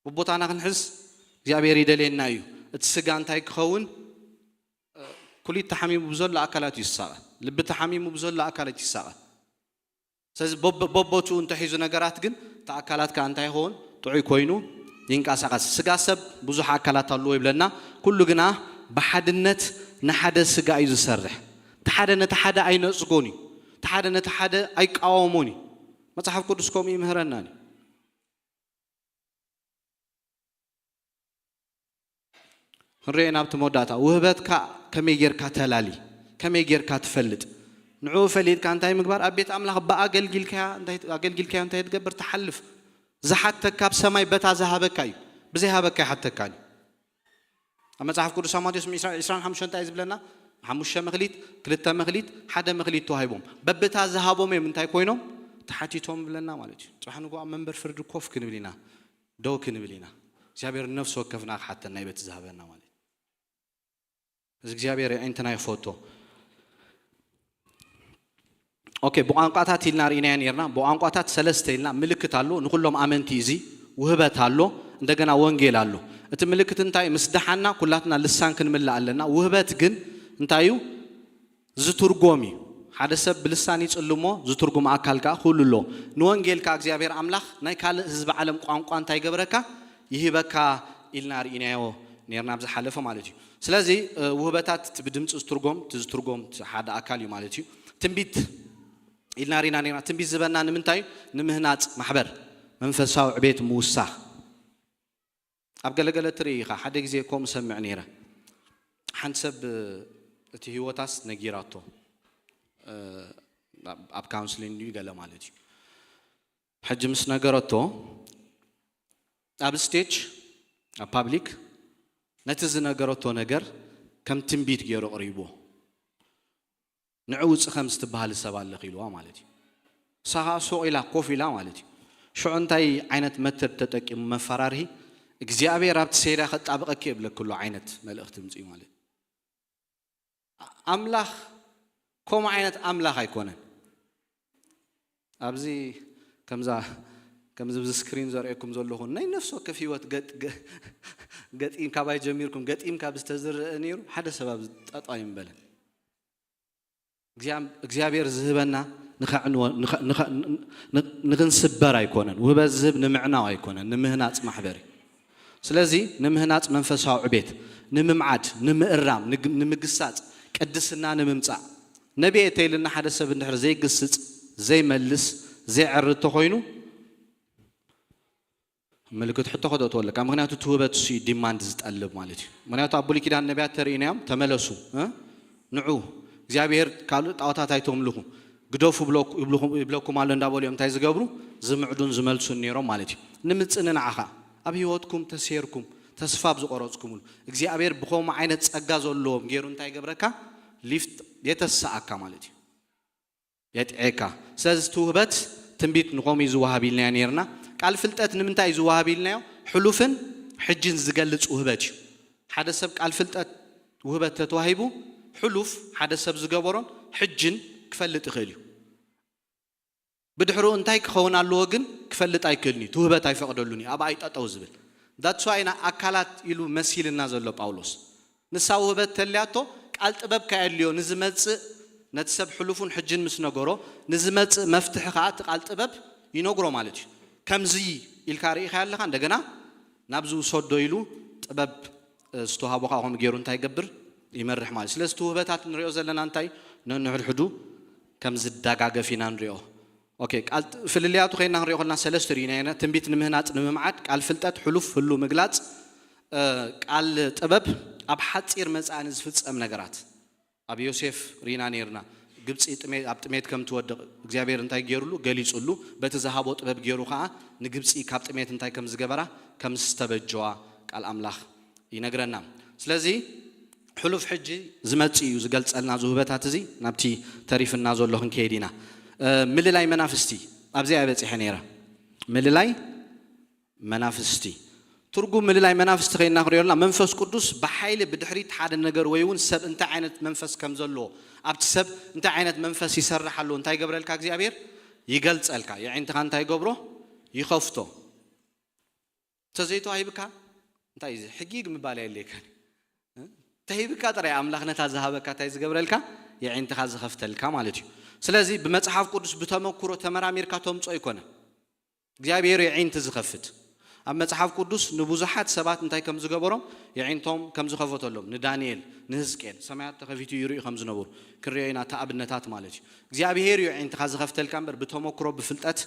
ብቦታና ክንሕዝ እግዚኣብሔር ይደልየና እዩ። እቲ ስጋ እንታይ ክኸውን? ኩሊት ተሓሚሙ ብዘሎ ኣካላት እዩ ዝሳቐ። ልቢ ተሓሚሙ ብዘሎ ኣካላት እዩ ዝሳቐ። ስለዚ በብ-፣ በቦትኡ እንተሒዙ ነገራት ግን እቲ ኣካላት ከኣ እንታይ ይኸውን? ጥዑይ ኮይኑ ይንቀሳቐስ። ስጋ ሰብ ብዙሕ ኣካላት ኣለዎ ይብለና። ኩሉ ግና ብሓድነት ንሓደ ስጋ እዩ ዝሰርሕ። እቲ ሓደ ነቲ ሓደ ኣይነጽጎን እዩ። እቲ ሓደ ነቲ ሓደ ኣይቃወሞን እዩ። መጽሓፍ ቅዱስ ከምኡ ይምህረናን እዩ። ክንሪኦ ናብቲ መወዳእታ። ውህበትካ ከመይ ጌርካ ተላሊ? ከመይ ጌርካ ትፈልጥ? ንዕኡ ፈሊጥካ እንታይ ምግባር? ኣብ ቤት ኣምላኽ ብኣገልጊልካያ እንታይ፣ ኣገልጊልካዮ እንታይ ትገብር? ትሓልፍ። ዝሓተካ ኣብ ሰማይ በታ ዝሃበካ እዩ። ብዘይሃበካ ኣይሓተካን እዩ። ኣብ መጽሓፍ ቅዱስ ኣብ ማቴዎስ ዕስራን ሓሙሽተን እንታይ እዩ ዝብለና? ሓሙሽተ መኽሊት፣ ክልተ መኽሊት፣ ሓደ መኽሊት ተዋሂቦም። በብታ ዝሃቦም እዮም እንታይ ኮይኖም? ተሓቲቶም ብለና ማለት እዩ። ጽባሕ ንግሆ ኣብ መንበር ፍርዲ ኮፍ ክንብል ኢና። ደው ክንብል ኢና። እግዚኣብሔር ነፍሲ ወከፍና ክሓተና እዩ በቲ ዝሃበና ማለት እዩ። እዚ እግዚኣብሔር ኣዒንትና ይፈቶ። ኦኬ፣ ብቋንቋታት ኢልና ርኢናዮ ነርና። ብቋንቋታት ሰለስተ ኢልና ምልክት ኣሎ። ንኹሎም ኣመንቲ እዚ ውህበት ኣሎ። እንደገና ወንጌል ኣሎ። እቲ ምልክት እንታይ? ምስ ደሓና ኩላትና ልሳን ክንምልእ ኣለና። ውህበት ግን እንታይ እዩ? ዝትርጎም እዩ። ሓደ ሰብ ብልሳን ይጽሊ እሞ ዝትርጉም ኣካል ከኣ ክህሉ ኣለዎ። ንወንጌል ከኣ እግዚኣብሔር ኣምላኽ ናይ ካልእ ህዝቢ ዓለም ቋንቋ እንታይ ይገብረካ? ይህበካ ኢልና ርኢናዮ ነርና ኣብ ዝሓለፈ ማለት እዩ። ስለዚ፣ እ፣ ውህበታት እቲ ብድምጺ ዝትርጎም፣ እቲ ዝትርጎም እቲ ሓደ ኣካል እዩ ማለት እዩ። ትንቢት ኢልና ርኢና ነርና። ትንቢት ዝበና ንምንታይ እዩ? ንምህናጽ ማሕበር፣ መንፈሳዊ ዕቤት ምውሳኽ። ኣብ ገለገለ ትርኢ ኢኻ። ሓደ ግዜ ከምኡ ሰምዕ ነይረ። ሓንቲ ሰብ እቲ ህይወታስ ነጊራቶ፣ እ፣ ኣብ፣ ኣብ ካውንስሊንግ ድዩ ገለ ማለት እዩ። ሕጂ ምስ ነገረቶ፣ ኣብ ስቴጅ፣ ኣብ ፓብሊክ፣ ነቲ ዝነገረቶ ነገር ከም ትንቢት ገይሩ ኣቕሪብዎ። ንዑ ውጽእ ከም ዝትበሃል ሰብ ኣለኽ ኢልዋ ማለት እዩ። ንሳ ኸኣ ሱቕ ኢላ ኮፍ ኢላ ማለት እዩ። ሽዑ እንታይ ዓይነት መተድ ተጠቂሙ መፈራርሂ? እግዚኣብሔር ኣብቲ ሴራ ከጣብቐኪ የብለኪ ኣሎ ዓይነት መልእኽቲ ምጽኡ ማለት እዩ። ኣምላኽ ከምኡ ዓይነት ኣምላኽ ኣይኮነን። ኣብዚ ከምዛ፣ ከምዚ ብዚ ስክሪን ዘርእየኩም ዘለኹ ናይ ነፍሲ ወከፍ ህይወት ገጥ-፣ ገ-፣ ገጢም ካባይ ጀሚርኩም ገጢም ካብ ዝተዝርአ ነይሩ ሓደ ሰብ ኣብዚ ጠጠው ኣይምበለን። እግዚኣብ-፣ እግዚኣብሔር ዝህበና ንኸዕንወ-፣ ንኸ-፣ ንኸ-፣ ን-፣ ን-፣ ንኽንስበር ኣይኮነን። ውህበት ዝህብ ንምዕናው ኣይኮነን፣ ንምህናጽ ማሕበር እዩ። ስለዚ ንምህናጽ መንፈሳዊ ዕቤት፣ ንምምዓድ፣ ንምእራም፣ ንግ-፣ ንምግሳጽ፣ ቅድስና ንምምጻእ። ነቢየ ተይልና ሓደ ሰብ እንድሕር ዘይግስጽ፣ ዘይመልስ፣ ዘይዕሪ እንተኾይኑ፣ ምልክት ሕቶ ከተእትወለካ። ምክንያቱ እቲ ውህበት እሱ እዩ ዲማንድ ዝጠልብ ማለት እዩ። ምክንያቱ ኣብ ብሉይ ኪዳን ነቢያት ተርእይናዮም፣ "ተመለሱ፣ እ? ንዑ፣ እግዚኣብሔር ካልእ ጣዖታት ኣይተምልኹ፣ ግደፉ ብለኩ-" ይብልኹም-፣ ይብለኩም ኣሎ እንዳበሉ እዮም እንታይ ዝገብሩ? ዝምዕዱን ዝመልሱን ነይሮም ማለት እዩ። ንምጽኒ ንዓኻ ኣብ ህይወትኩም ተሰይርኩም፣ ተስፋ ኣብ ዝቆረጽኩምሉ፣ እግዚኣብሔር ብኸምኡ ዓይነት ጸጋ ዘለዎም ገይሩ እንታይ ይገብረካ? ሊፍት የተስኣካ ማለት እዩ። የጥዔካ። ስለዚ እቲ ውህበት ትንቢት ንኸምኡ እዩ ዝወሃብ ኢልናዮ ነይርና። ቃል ፍልጠት ንምንታይ እዩ ዝወሃብ ኢልናዮ? ሕሉፍን ሕጅን ዝገልጽ ውህበት እዩ። ሓደ ሰብ ቃል ፍልጠት ውህበት ተተዋሂቡ፣ ሕሉፍ ሓደ ሰብ ዝገበሮን ሕጅን ክፈልጥ ይኽእል እዩ። ብድሕሪኡ እንታይ ክኸውን ኣለዎ ግን ክፈልጥ ኣይክእልን እዩ። እቲ ውህበት ኣይፈቕደሉን እዩ። ኣብኣ እዩ ጠጠው ዝብል። That's why ኢና ኣካላት ኢሉ መሲልና ዘሎ ጳውሎስ። ንሳ ውህበት ተልያቶ ቃል ጥበብ ከየድልዮ ንዝመጽእ፣ ነቲ ሰብ ሕሉፉን ሕጅን ምስ ነገሮ፣ ንዝመጽእ መፍትሒ ከኣ እቲ ቃል ጥበብ ይነግሮ ማለት እዩ። ከምዚ ኢልካ ርኢኻ ኣለኻ፣ እንደገና ናብ ዝውሰዶ ኢሉ ጥበብ፣ እ፣ ዝተዋህቦ ከኣ ከምኡ ገይሩ እንታይ ይገብር? ይመርሕ ማለት እዩ። ስለዚ እቲ ውህበታት ንሪኦ ዘለና እንታይ? ነንሕድሕዱ ከም ዝደጋገፍ ኢና ንሪኦ። ኦኬ፣ ቃል ጥ-፣ ፍልልያቱ ከይና ክንሪኦ ከለና ሰለስተ ርኢና ኢና። ትንቢት ንምህናጽ፣ ንምምዓድ፣ ቃል ፍልጠት፣ ሕሉፍ ህሉ ምግላጽ፣ እ፣ ቃል ጥበብ ኣብ ሓጺር መጻኢ ንዝፍጸም ነገራት። ኣብ ዮሴፍ ርኢና ነይርና። ግብጺ ጥሜ-፣ ኣብ ጥሜት ከም ትወድቕ እግዚኣብሔር እንታይ ገይሩሉ? ገሊጹሉ። በቲ ዝሃቦ ጥበብ ገይሩ ከኣ ንግብጺ ካብ ጥሜት እንታይ ከም ዝገበራ? ከም ዝተበጀዋ ቃል ኣምላኽ ይነግረና። ስለዚ ሕሉፍ ሕጂ ዝመጽእ እዩ ዝገልጸልና እዚ ውህበታት እዚ። ናብቲ ተሪፍና ዘሎ ክንከይድ ኢና። እ፣ ምልላይ መናፍስቲ ኣብዚኣ በጺሐ ነይረ። ምልላይ መናፍስቲ። ትርጉም ምልላይ መናፍስቲ ከይና ክንሪኦ ኣለና፣ መንፈስ ቅዱስ ብሓይሊ ብድሕሪት ሓደ ነገር ወይ እውን ሰብ እንታይ ዓይነት መንፈስ ከም ዘለዎ፣ ኣብቲ ሰብ እንታይ ዓይነት መንፈስ ይሰርሕ ኣለዎ፣ እንታይ ይገብረልካ እግዚኣብሔር? ይገልጸልካ። የዒንትኻ እንታይ ይገብሮ? ይኸፍቶ። እንተዘይተዋሂብካ እንታይ እዩ እዚ? ሕጊግ ምባል ኣየድልየካን። እ? ተሂብካ ጥራይ ኣምላኽ ነታ ዝሃበካ እንታይ ዝገብረልካ? የዒንትኻ ዝኸፍተልካ ማለት እዩ። ስለዚ ብመጽሓፍ ቅዱስ ብተመኩሮ ተመራሚርካ ተምጾ ኣይኮነ። እግዚኣብሔር የዒንቲ ዝኸፍት። ኣብ መጽሓፍ ቅዱስ ንብዙሓት ሰባት እንታይ ከም ዝገበሮም፣ የዒንቶም ከም ዝኸፈተሎም፣ ንዳንኤል፣ ንህዝቅኤል፣ ሰማያት ተኸፊቱ ይርእዩ ከም ዝነበሩ ክንሪኦ ኢና፣ እቲ ኣብነታት ማለት እዩ። እግዚኣብሔር እዩ የዒንትኻ ዝኸፍተልካ እምበር ብተመኩሮ፣ ብፍልጠት፣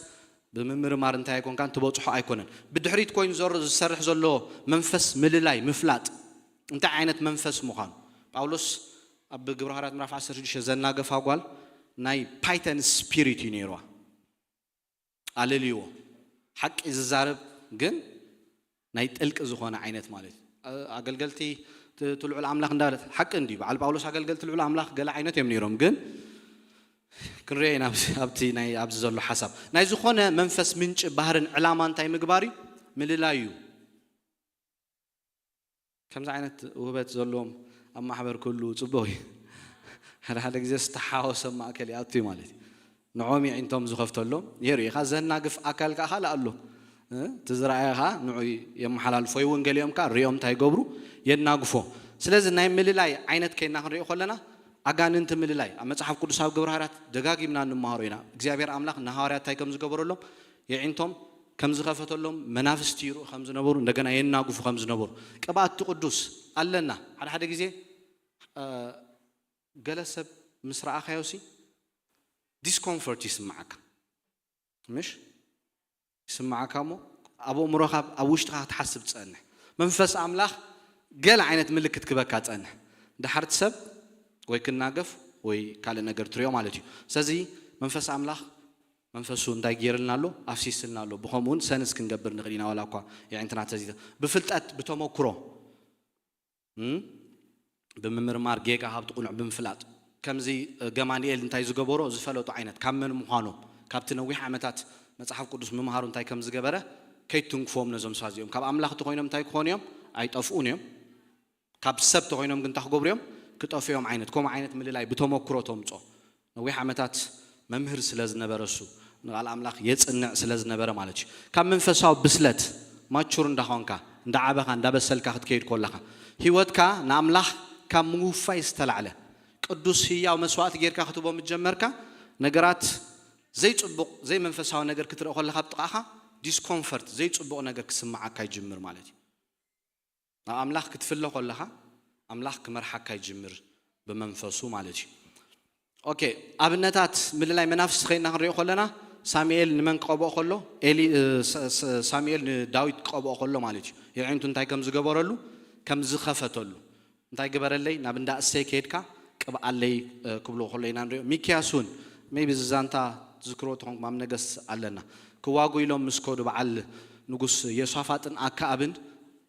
ብምምርማር እንታይ ኣይኮንካን፣ ትበጽሖ ኣይኮነን። ብድሕሪት ኮይኑ ዘር-፣ ዝሰርሕ ዘሎ መንፈስ ምልላይ፣ ምፍላጥ፣ እንታይ ዓይነት መንፈስ ምዃኑ። ጳውሎስ ኣብ ግብረ ሃዋርያት ምዕራፍ ዓሰርተ ሽዱሽተ ዘናገፋ ጓል ናይ ፓይተን ስፒሪት እዩ ነይርዋ። ኣለልይዎ። ሓቂ ዝዛረብ ግን ናይ ጥልቂ ዝኾነ ዓይነት ማለት እዩ። ኣ-፣ ኣገልገልቲ ት-፣ እቲ ልዑል ኣምላኽ እንዳበለት ሓቂ እንድዩ። በዓል ጳውሎስ ኣገልገልቲ ልዑል ኣምላኽ ገለ ዓይነት እዮም ነይሮም፣ ግን ክንሪኦ ኢና ኣብዚ፣ ኣብቲ ናይ፣ ኣብዚ ዘሎ ሓሳብ። ናይ ዝኾነ መንፈስ ምንጪ ባህርን ዕላማ እንታይ ምግባር እዩ? ምልላይ እዩ። ከምዚ ዓይነት ውህበት ዘለዎም ኣብ ማሕበር ክህልዉ ጽቡቕ እዩ። ሓደ ሓደ ግዜ ዝተሓወሰ ማእከል ይኣቱ እዩ ማለት እዩ። ንዖም የዒንቶም ዝኸፍተሎም የርኢ። ኢኻ ዘናግፍ ኣካል ከኣ ካልእ ኣሎ። እ? እቲ ዝረኣየ ከኣ ንዑ የመሓላልፎ። ወይ እውን ገሊኦም ከኣ ሪኦም እንታይ ይገብሩ? የናግፎ። ስለዚ ናይ ምልላይ ዓይነት ከይና ክንሪኦ ከለና፣ ኣጋንንቲ ምልላይ ኣብ መጽሓፍ ቅዱስ ኣብ ግብረ ሃዋርያት ደጋጊምና እንመሃሮ ኢና። እግዚኣብሔር ኣምላኽ ንሃዋርያት እንታይ ከም ዝገበረሎም፣ የዒንቶም ከም ዝኸፈተሎም፣ መናፍስቲ ይርኡ ከም ዝነበሩ፣ እንደገና የናግፉ ከም ዝነበሩ። ቅብኣት እቲ ቅዱስ ኣለና። ሓደ ሓደ ግዜ፣ እ፣ ገለ ሰብ ምስ ረኣኻዮሲ ዲስኮምፎርት ይስምዓካ። ምሽ? ይስምዓካ እሞ ኣብ ኣእምሮኻ፣ ኣብ ውሽጥኻ ክትሓስብ ትጸንሕ። መንፈስ ኣምላኽ ገለ ዓይነት ምልክት ክበካ ጸንሕ። ድሓር እቲ ሰብ ወይ ክናገፍ ወይ ካልእ ነገር ትሪኦ ማለት እዩ። ስለዚ መንፈስ ኣምላኽ መንፈሱ እንታይ ገይርልና ኣሎ? ኣፍሲስልና ኣሎ። ብኸምኡ እውን ሰንስ ክንገብር ንኽእል ኢና፣ ዋላ እኳ የዒንትና ተዚተ-፣ ብፍልጠት፣ ብተመኩሮ፣ እም? ብምምርማር፣ ጌጋ ካብቲ ቅኑዕ ብምፍላጥ። ከምዚ፣ እ፣ ገማልኤል እንታይ ዝገበሮ? ዝፈለጦ ዓይነት ካብ መን ምዃኖም፣ ካብቲ ነዊሕ ዓመታት መጽሓፍ ቅዱስ ምምሃሩ እንታይ ከም ዝገበረ ከይትንክፎም ነዞም ሰባት እዚኦም። ካብ ኣምላኽ ተኾይኖም እንታይ ክኾኑ እዮም? ኣይጠፍኡን እዮም። ካብ ሰብ ተኾይኖም ግን እንታይ ክገብሩ እዮም? ክጠፍኡ እዮም ዓይነት። ከምኡ ዓይነት ምልላይ ብተመኩሮ ተምጾ። ነዊሕ ዓመታት መምህር ስለ ዝነበረ፣ እሱ ንቓል ኣምላኽ የጽንዕ ስለ ዝነበረ ማለት እዩ። ካብ መንፈሳዊ ብስለት ማቹር እንዳኾንካ፣ እንዳዓበኻ፣ እንዳበሰልካ ክትከይድ ከለኻ፣ ህይወትካ ንኣምላኽ ካብ ምውፋይ ዝተላዕለ ቅዱስ ህያው መስዋዕቲ ጌርካ ክትቦ ምስ ጀመርካ፣ ነገራት ዘይጽቡቕ፣ ዘይመንፈሳዊ ነገር ክትርኢ ከለኻ፣ ኣብ ጥቓኻ ዲስኮምፈርት፣ ዘይጽቡቕ ነገር ክስምዓካ ይጅምር ማለት እዩ። ናብ ኣምላኽ ክትፍለ ከለኻ፣ ኣምላኽ ክመርሓካ ይጅምር ብመንፈሱ ማለት እዩ። ኦኬ፣ ኣብነታት ምልላይ መናፍስቲ ኸይና ክንሪኦ ከለና፣ ሳሙኤል ንመን ክቐብኦ ከሎ? ኤሊ፣ እ፣ ሳ-፣ ሳ-፣ ሳሙኤል ንዳዊት ክቐብኦ ከሎ ማለት እዩ። የዒንቱ እንታይ ከም ዝገበረሉ? ከም ዝኸፈተሉ። "እንታይ ግበረለይ? ናብ እንዳ እሰይ ከይድካ ቅብኣለይ" እ፣ ክብሎ ከሎ ኢና ንሪኦ። ሚክያስ እውን፣ maybe እዚ ዛንታ ትዝክሮ ተኾንኩም፣ ኣብ ነገስ ኣለና። ክዋጉ ኢሎም ምስ ከዱ በዓል ንጉስ ዮሳፋጥን ኣከኣብን፣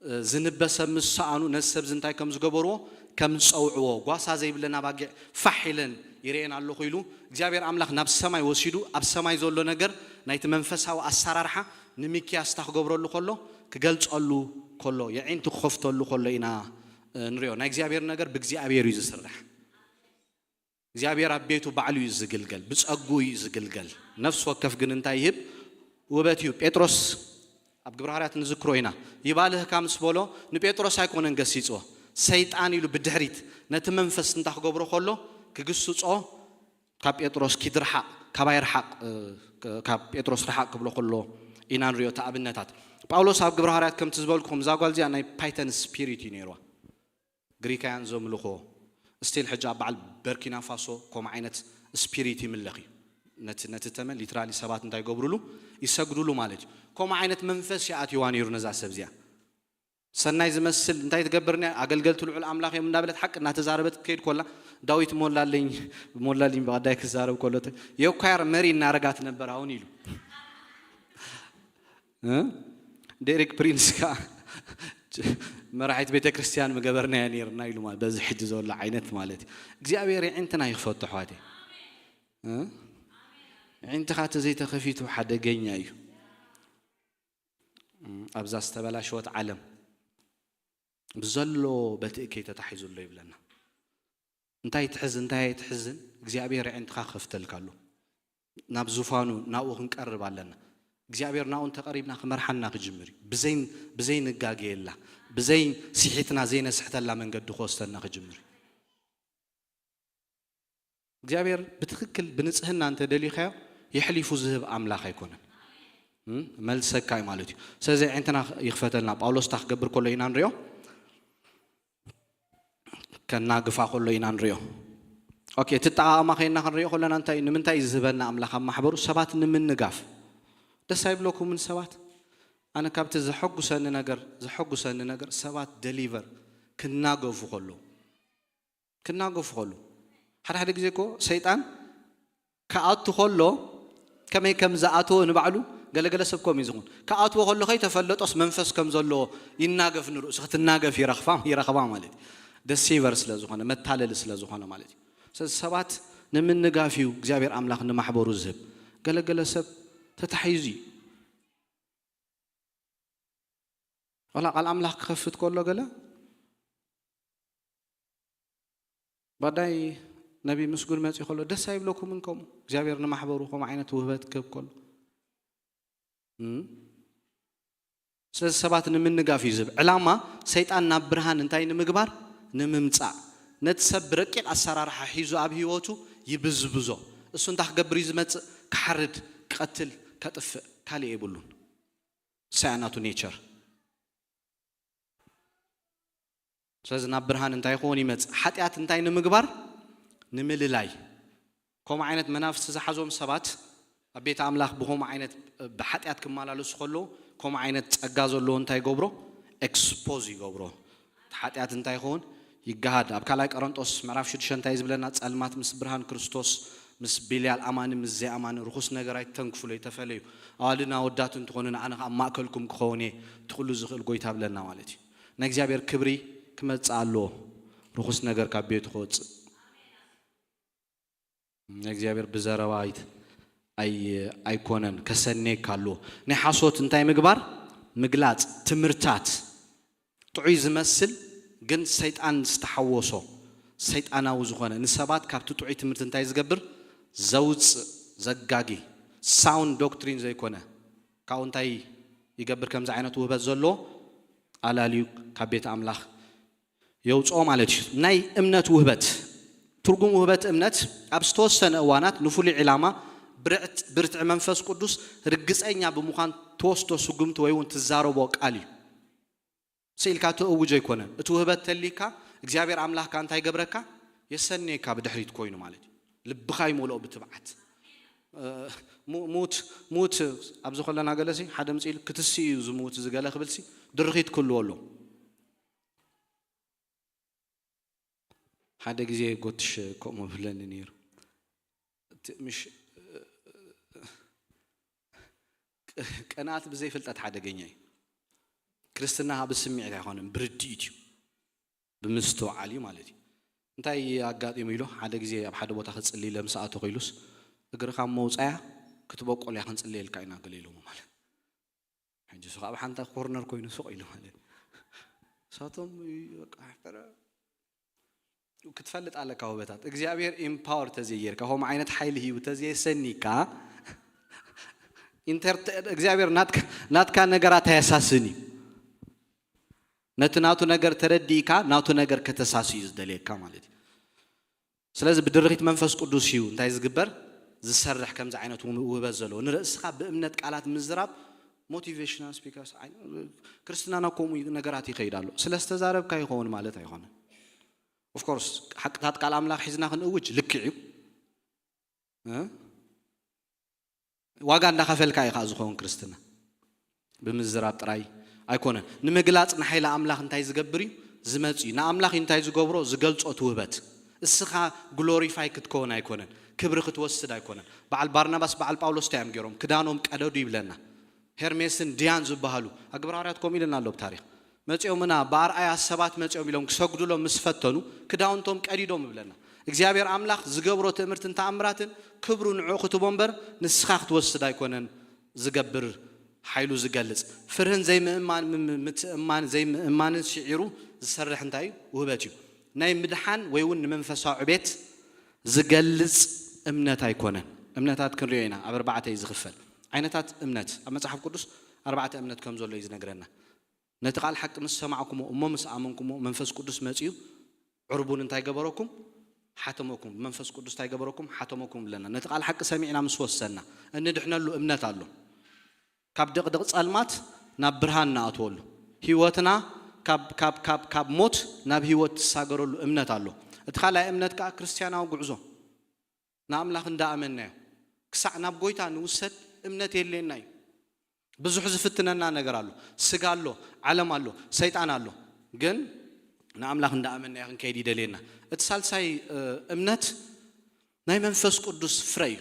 እ፣ ዝንበ ሰብ ምስ ሰኣኑ፣ ነዚ ሰብዚ እንታይ ከም ዝገበርዎ? ከም ዝጸውዕዎ። "ጓሳ ዘይብለን ኣባጊዕ ፋሕ ኢለን ይርእየን ኣለኹ" ኢሉ እግዚኣብሔር ኣምላኽ ናብ ሰማይ ወሲዱ፣ ኣብ ሰማይ ዘሎ ነገር፣ ናይቲ መንፈሳዊ ኣሰራርሓ ንሚክያስ እታ ክገብረሉ ከሎ፣ ክገልጸሉ ከሎ፣ የዒንቱ ክኸፍተሉ ከሎ ኢና፣ እ፣ ንሪኦ። ናይ እግዚኣብሔር ነገር ብእግዚኣብሔር እዩ ዝስራሕ። እግዚኣብሔር ኣብ ቤቱ ባዕሉ እዩ ዝግልገል፣ ብጸጉ እዩ ዝግልገል። ነፍሲ ወከፍ ግን እንታይ ይህብ? ውበት እዩ። ጴጥሮስ ኣብ ግብረ ሃዋርያት ንዝክሮ ኢና። "ይባልህካ" ምስ በሎ፣ ንጴጥሮስ ኣይኮነን ገሲጽዎ፣ ሰይጣን ኢሉ ብድሕሪት ነቲ መንፈስ እንታይ ክገብሮ ከሎ? ክግስጾ፣ ካብ ጴጥሮስ ኪድ ርሓቕ፣ ካባይ ርሓቕ፣ እ፣ ካብ ጴጥሮስ ርሓቕ ክብሎ ከሎ ኢና ንሪኦ እቲ ኣብነታት። ጳውሎስ ኣብ ግብረ ሃዋርያት ከምቲ ዝበልኩኹም፣ እዛ ጓል እዚኣ ናይ ፓይተን ስፒሪት እዩ ነይርዋ። ግሪካውያን ዘምልኾ፣ ስቲል ሕጂ ኣብ በዓል በርኪና ፋሶ ከምኡ ዓይነት ስፒሪት ይምለኽ እዩ። ነቲ፣ ነቲ ተመን ሊትራሊ ሰባት እንታይ ይገብሩሉ? ይሰግዱሉ ማለት እዩ። ከምኡ ዓይነት መንፈስ ይኣትይዋ ነይሩ ነዛ ሰብ እዚኣ። ሰናይ ዝመስል እንታይ ትገብር? "ኣገልገልቲ ልዑል ኣምላኽ እዮም" እንዳበለት ሓቂ እናተዛረበት ክትከይድ ኮላ፣ "ዳዊት ሞላልኝ፣ ሞላልኝ" ብቐዳይ ክዛረብ ከሎ፣ ተ-፣ የኳየር መሪ እናረጋ ትነበር ኣሁን ኢሉ። እ? ዴሪክ ፕሪንስ ከኣ "መራሒት ቤተ ክርስቲያን ምገበርናያ ነይርና" ኢሉ ማለት፣ በዚ ሕጂ ዘሎ ዓይነት ማለት እዩ። እግዚኣብሔር የዒንትና ይኽፈቶ፣ ኣሕዋተይ። እ? የዒንትኻ ተዘይተኸፊቱ ሓደገኛ እዩ። እም፣ ኣብዛ ዝተበላሸወት ዓለም ብዘሎ በትእከይ ተታሒዙ ኣሎ ይብለና። እንታይ ትሕዝ፣ እንታይ ኣይትሕዝን፣ እግዚኣብሔር የዒንትኻ ክኸፍተልካ ኣሎ። ናብ ዙፋኑ፣ ናብኡ ክንቀርብ ኣለና። እግዚኣብሔር ናብኡ እንተቐሪብና ክመርሓና ክጅምር እዩ። ብዘይ፣ ብዘይ ንጋገየላ፣ ብዘይ ስሒትና ዘይነስሕተላ መንገዲ ክወስደና ክጅምር እዩ። እግዚኣብሔር ብትኽክል ብንጽህና እንተ ደሊኻዮ የሕሊፉ ዝህብ ኣምላኽ ኣይኮነን። እም? መልሰካ እዩ ማለት እዩ። ስለዚ ኣዒንትና ይኽፈተልና። ጳውሎስ እታ ክገብር ከሎ ኢና ንሪኦ። ከናግፋ ከሎ ኢና ንሪኦ። ኦኬ፣ እቲ ኣጠቓቕማ ከይና ክንሪኦ ከለና እንታይ፣ ንምንታይ እዩ ዝህበና ኣምላኽ ኣብ ማሕበሩ? ሰባት ንምንጋፍ። ደስ ኣይብለኩምን ሰባት? ኣነ ካብቲ ዘሐጉሰኒ ነገር፣ ዘሐጉሰኒ ነገር ሰባት ደሊቨር ክናገፉ ከለዉ፣ ክናገፉ ከለዉ። ሓደ ሓደ ግዜ እኮ ሰይጣን ክኣቱ ከሎ ከመይ ከም ዝኣተወ ንባዕሉ ገለገለ ሰብ ከምኡ እዩ ዝኹን። ክኣትዎ ከሎ ከይተፈለጦስ መንፈስ ከም ዘለዎ ይናገፍ ንርእሱ፣ ክትናገፍ ይረኽፋ፣ ይረኽባ ማለት እዩ። ደሲቨር ስለ ዝኾነ፣ መታለሊ ስለ ዝኾነ ማለት እዩ። ስለዚ ሰባት ንምንጋፍ እዩ እግዚኣብሔር ኣምላኽ ንማሕበሩ ዝህብ። ገለገለ ሰብ ተታሒዙ እዩ። ዋላ ቃል ኣምላኽ ክኸፍት ከሎ ገለ ባዳይ ነቢ ምስጉን መጺኡ ከሎ ደስ ኣይብለኩምን? ከምኡ እግዚኣብሔር ንማሕበሩ ከምኡ ዓይነት ውህበት ክህብ ከሎ። እም? ስለዚ ሰባት ንምንጋፍ እዩ ዝህብ። ዕላማ ሰይጣን ናብ ብርሃን እንታይ ንምግባር? ንምምጻእ። ነቲ ሰብ ብረቂቕ ኣሰራርሓ ሒዙ ኣብ ህይወቱ ይብዝብዞ። እሱ እንታይ ክገብር እዩ ዝመጽእ? ክሓርድ፣ ክቐትል፣ ከጥፍእ፣ ካልእ የብሉን። ሳያ ናቱ ኔቸር። ስለዚ ናብ ብርሃን እንታይ ይኸውን ይመጽእ? ሓጢኣት እንታይ ንምግባር? ንምልላይ። ከምኡ ዓይነት መናፍስቲ ዝሓዞም ሰባት ኣብ ቤት ኣምላኽ ብኸምኡ ዓይነት ብሓጢኣት ክመላለሱ ከለዉ፣ ከምኡ ዓይነት ጸጋ ዘለዎ እንታይ ይገብሮ? ኤክስፖዝ ይገብሮ። እቲ ሓጢኣት እንታይ ይኸውን? ይገሃድ። ኣብ ካልኣይ ቆሮንጦስ ምዕራፍ ሽዱሽተ እንታይ እዩ ዝብለና? ጸልማት ምስ ብርሃን፣ ክርስቶስ ምስ ቢልያል፣ ኣማኒ ምስ ዘይኣማኒ፣ ርኹስ ነገር ኣይትተንክፉለይ፣ ተፈለዩ። ኣዋልድን ኣወዳትን ትኾኑ፣ ንዓነ ኣብ ማእከልኩም ክኸውን እየ፣ እቲ ኩሉ ዝኽእል ጎይታ ብለና ማለት እዩ። ናይ እግዚኣብሔር ክብሪ ክመጽእ ኣለዎ። ርኹስ ነገር ካብ ቤቱ ክወጽእ። ናይ እግዚኣብሔር ብዘረባ ኣይት-፣ ኣይ-፣ ኣይኮነን፣ ከሰኔካ ኣለዎ። ናይ ሓሶት እንታይ ምግባር? ምግላጽ፣ ትምህርታት። ጥዑይ ዝመስል ግን ሰይጣን ዝተሓወሶ፣ ሰይጣናዊ ዝኾነ፣ ንሰባት ካብቲ ጥዑይ ትምህርቲ እንታይ ዝገብር? ዘውጽእ፣ ዘጋጊ፣ ሳውንድ ዶክትሪን ዘይኮነ፣ ካብኡ እንታይ ይገብር? ከምዚ ዓይነት ውህበት ዘሎ ኣላልዩ ካብ ቤት ኣምላኽ የውጽኦ ማለት እዩ። ናይ እምነት ውህበት፣ ትርጉም ውህበት እምነት ኣብ ዝተወሰነ እዋናት ንፍሉይ ዕላማ ብርዕት-፣ ብርትዒ መንፈስ ቅዱስ ርግጸኛ ብምዃን ትወስዶ ስጉምቲ ወይ እውን ትዛረቦ ቃል እዩ። ስኢልካ ትእውጆ ኣይኮነን። እቲ ውህበት ተሊካ እግዚኣብሔር ኣምላኽካ እንታይ ገብረካ? የሰንየካ ብድሕሪት ኮይኑ ማለት እዩ። ልብኻ ይመልኦ ብትብዓት። እ፣ ሙ-፣ ሙት፣ ሙት ኣብዚ ከለና ገለሲ ሓደ ምጽእ ኢሉ ክትስእ እዩ ዝሙት እዚ ገለ ክብልሲ ድርኺት ክህልዎ ኣሎ። ሓደ ግዜ ጎትሽ ከምኡ ብለኒ ነይሩ። እቲ ምሽ-፣ ቅንኣት ብዘይ ፍልጠት ሓደገኛ እዩ። ክርስትና ብስምዒት ኣይኮነን፣ ብርድኢት እዩ፣ ብምስትውዓል እዩ ማለት እዩ። እንታይ ኣጋጢሙ ኢሉ ሓደ ግዜ ኣብ ሓደ ቦታ ክጽሊ ኢለ ምስ ኣተኹ ኢሉስ፣ "እግርኻ መውጻያ ክትበቆል እያ፣ ክንጽልየልካ ኢና" ገለ ኢሎሞ ማለት። ሕጂ እሱ ካብ ሓንታ ኮርነር ኮይኑ ሱቕ ኢሉ ማለት። ንሳቶም በቃ፣ ሕፈረ። ክትፈልጥ ኣለካ ውበታት እግዚኣብሔር ኢምፓወር ተዘየርካ፣ ከምኡ ዓይነት ሓይሊ ሂቡ ተዘየሰኒካ፣ ኢንተርተ-፣ እግዚኣብሔር ናትካ፣ ናትካ ነገራት ኣያሳስን እዩ። ነቲ ናቱ ነገር ተረዲእካ ናቱ ነገር ከተሳስዩ ዝደልየካ ማለት እዩ። ስለዚ ብድርኺት መንፈስ ቅዱስ እዩ እንታይ ዝግበር፣ ዝሰርሕ። ከምዚ ዓይነት ውህበት ዘለዎ ንርእስኻ ብእምነት ቃላት ምዝራብ፣ ሞቲቬሽናል ስፒከርስ፣ ክርስትናና ከምኡ ነገራት ይኸይድ ኣሎ። ስለ ዝተዛረብካ ይኸውን ማለት ኣይኮነን። ኦፍኮርስ ሓቅታት ቃል ኣምላኽ ሒዝና ክንእውጅ ልክዕ እዩ። እ? ዋጋ እንዳኸፈልካ እዩ ከዓ ዝኸውን ክርስትና። ብምዝራብ ጥራይ ኣይኮነን። ንምግላፅ ንሓይሊ ኣምላኽ እንታይ ዝገብር እዩ ዝመፅ እዩ። ንኣምላኽ እዩ እንታይ ዝገብሮ ዝገልፆ እቲ ውህበት። እስኻ ግሎሪፋይ ክትከውን ኣይኮነን፣ ክብሪ ክትወስድ ኣይኮነን። በዓል ባርናባስ በዓል ጳውሎስ እንታይ እዮም ገይሮም? ክዳኖም ቀደዱ ይብለና። ሄርሜስን ዲያን ዝበሃሉ ኣግብረ ሃዋርያት ከምኡ ኢልና ኣሎ ብታሪኽ። መፂኦምና ብኣርኣያ ሰባት መፂኦም ኢሎም ክሰግዱሎም ምስ ፈተኑ ክዳውንቶም ቀዲዶም ይብለና። እግዚኣብሔር ኣምላኽ ዝገብሮ ትእምርትን ተኣምራትን ክብሩ ንዕኡ ክትቦ እምበር ንስኻ ክትወስድ ኣይኮነን ዝገብር ሓይሉ ዝገልጽ። ፍርህን ዘይምእማን፣ ም-፣ ም-፣ ምትእማን ዘይምእማንን ስዒሩ ዝሰርሕ እንታይ እዩ? ውህበት እዩ። ናይ ምድሓን ወይ እውን ንመንፈሳዊ ዕቤት ዝገልጽ እምነት ኣይኮነን። እምነታት ክንሪኦ ኢና፣ ኣብ ኣርባዕተ እዩ ዝኽፈል። ዓይነታት እምነት ኣብ መጽሓፍ ቅዱስ ኣርባዕተ እምነት ከም ዘሎ እዩ ዝነግረና። ነቲ ቃል ሓቂ ምስ ሰማዕኩሞ እሞ ምስ ኣመንኩሞ መንፈስ ቅዱስ መጺኡ ዕርቡን እንታይ ገበረኩም? ሓተመኩም። መንፈስ ቅዱስ እንታይ ገበረኩም? ሓተመኩም ብለና። ነቲ ቃል ሓቂ ሰሚዕና ምስ ወሰና እንድሕነሉ እምነት ኣሎ። ካብ ድቕድቕ ጸልማት ናብ ብርሃን ንኣትወሉ። ህይወትና ካብ፣ ካብ፣ ካብ፣ ካብ ሞት ናብ ህይወት ትሳገረሉ እምነት ኣሎ። እቲ ካልኣይ እምነት ከኣ ክርስትያናዊ ጉዕዞ። ንኣምላኽ እንዳኣመንናዮ ክሳዕ ናብ ጎይታ ንውሰድ እምነት የድልየና እዩ። ብዙሕ ዝፍትነና ነገር ኣሎ። ስጋ ኣሎ፣ ዓለም ኣሎ፣ ሰይጣን ኣሎ። ግን ንኣምላኽ እንዳኣመንናዮ ክንከይድ ይደልየና። እቲ ሳልሳይ፣ እ፣ እምነት ናይ መንፈስ ቅዱስ ፍረ እዩ።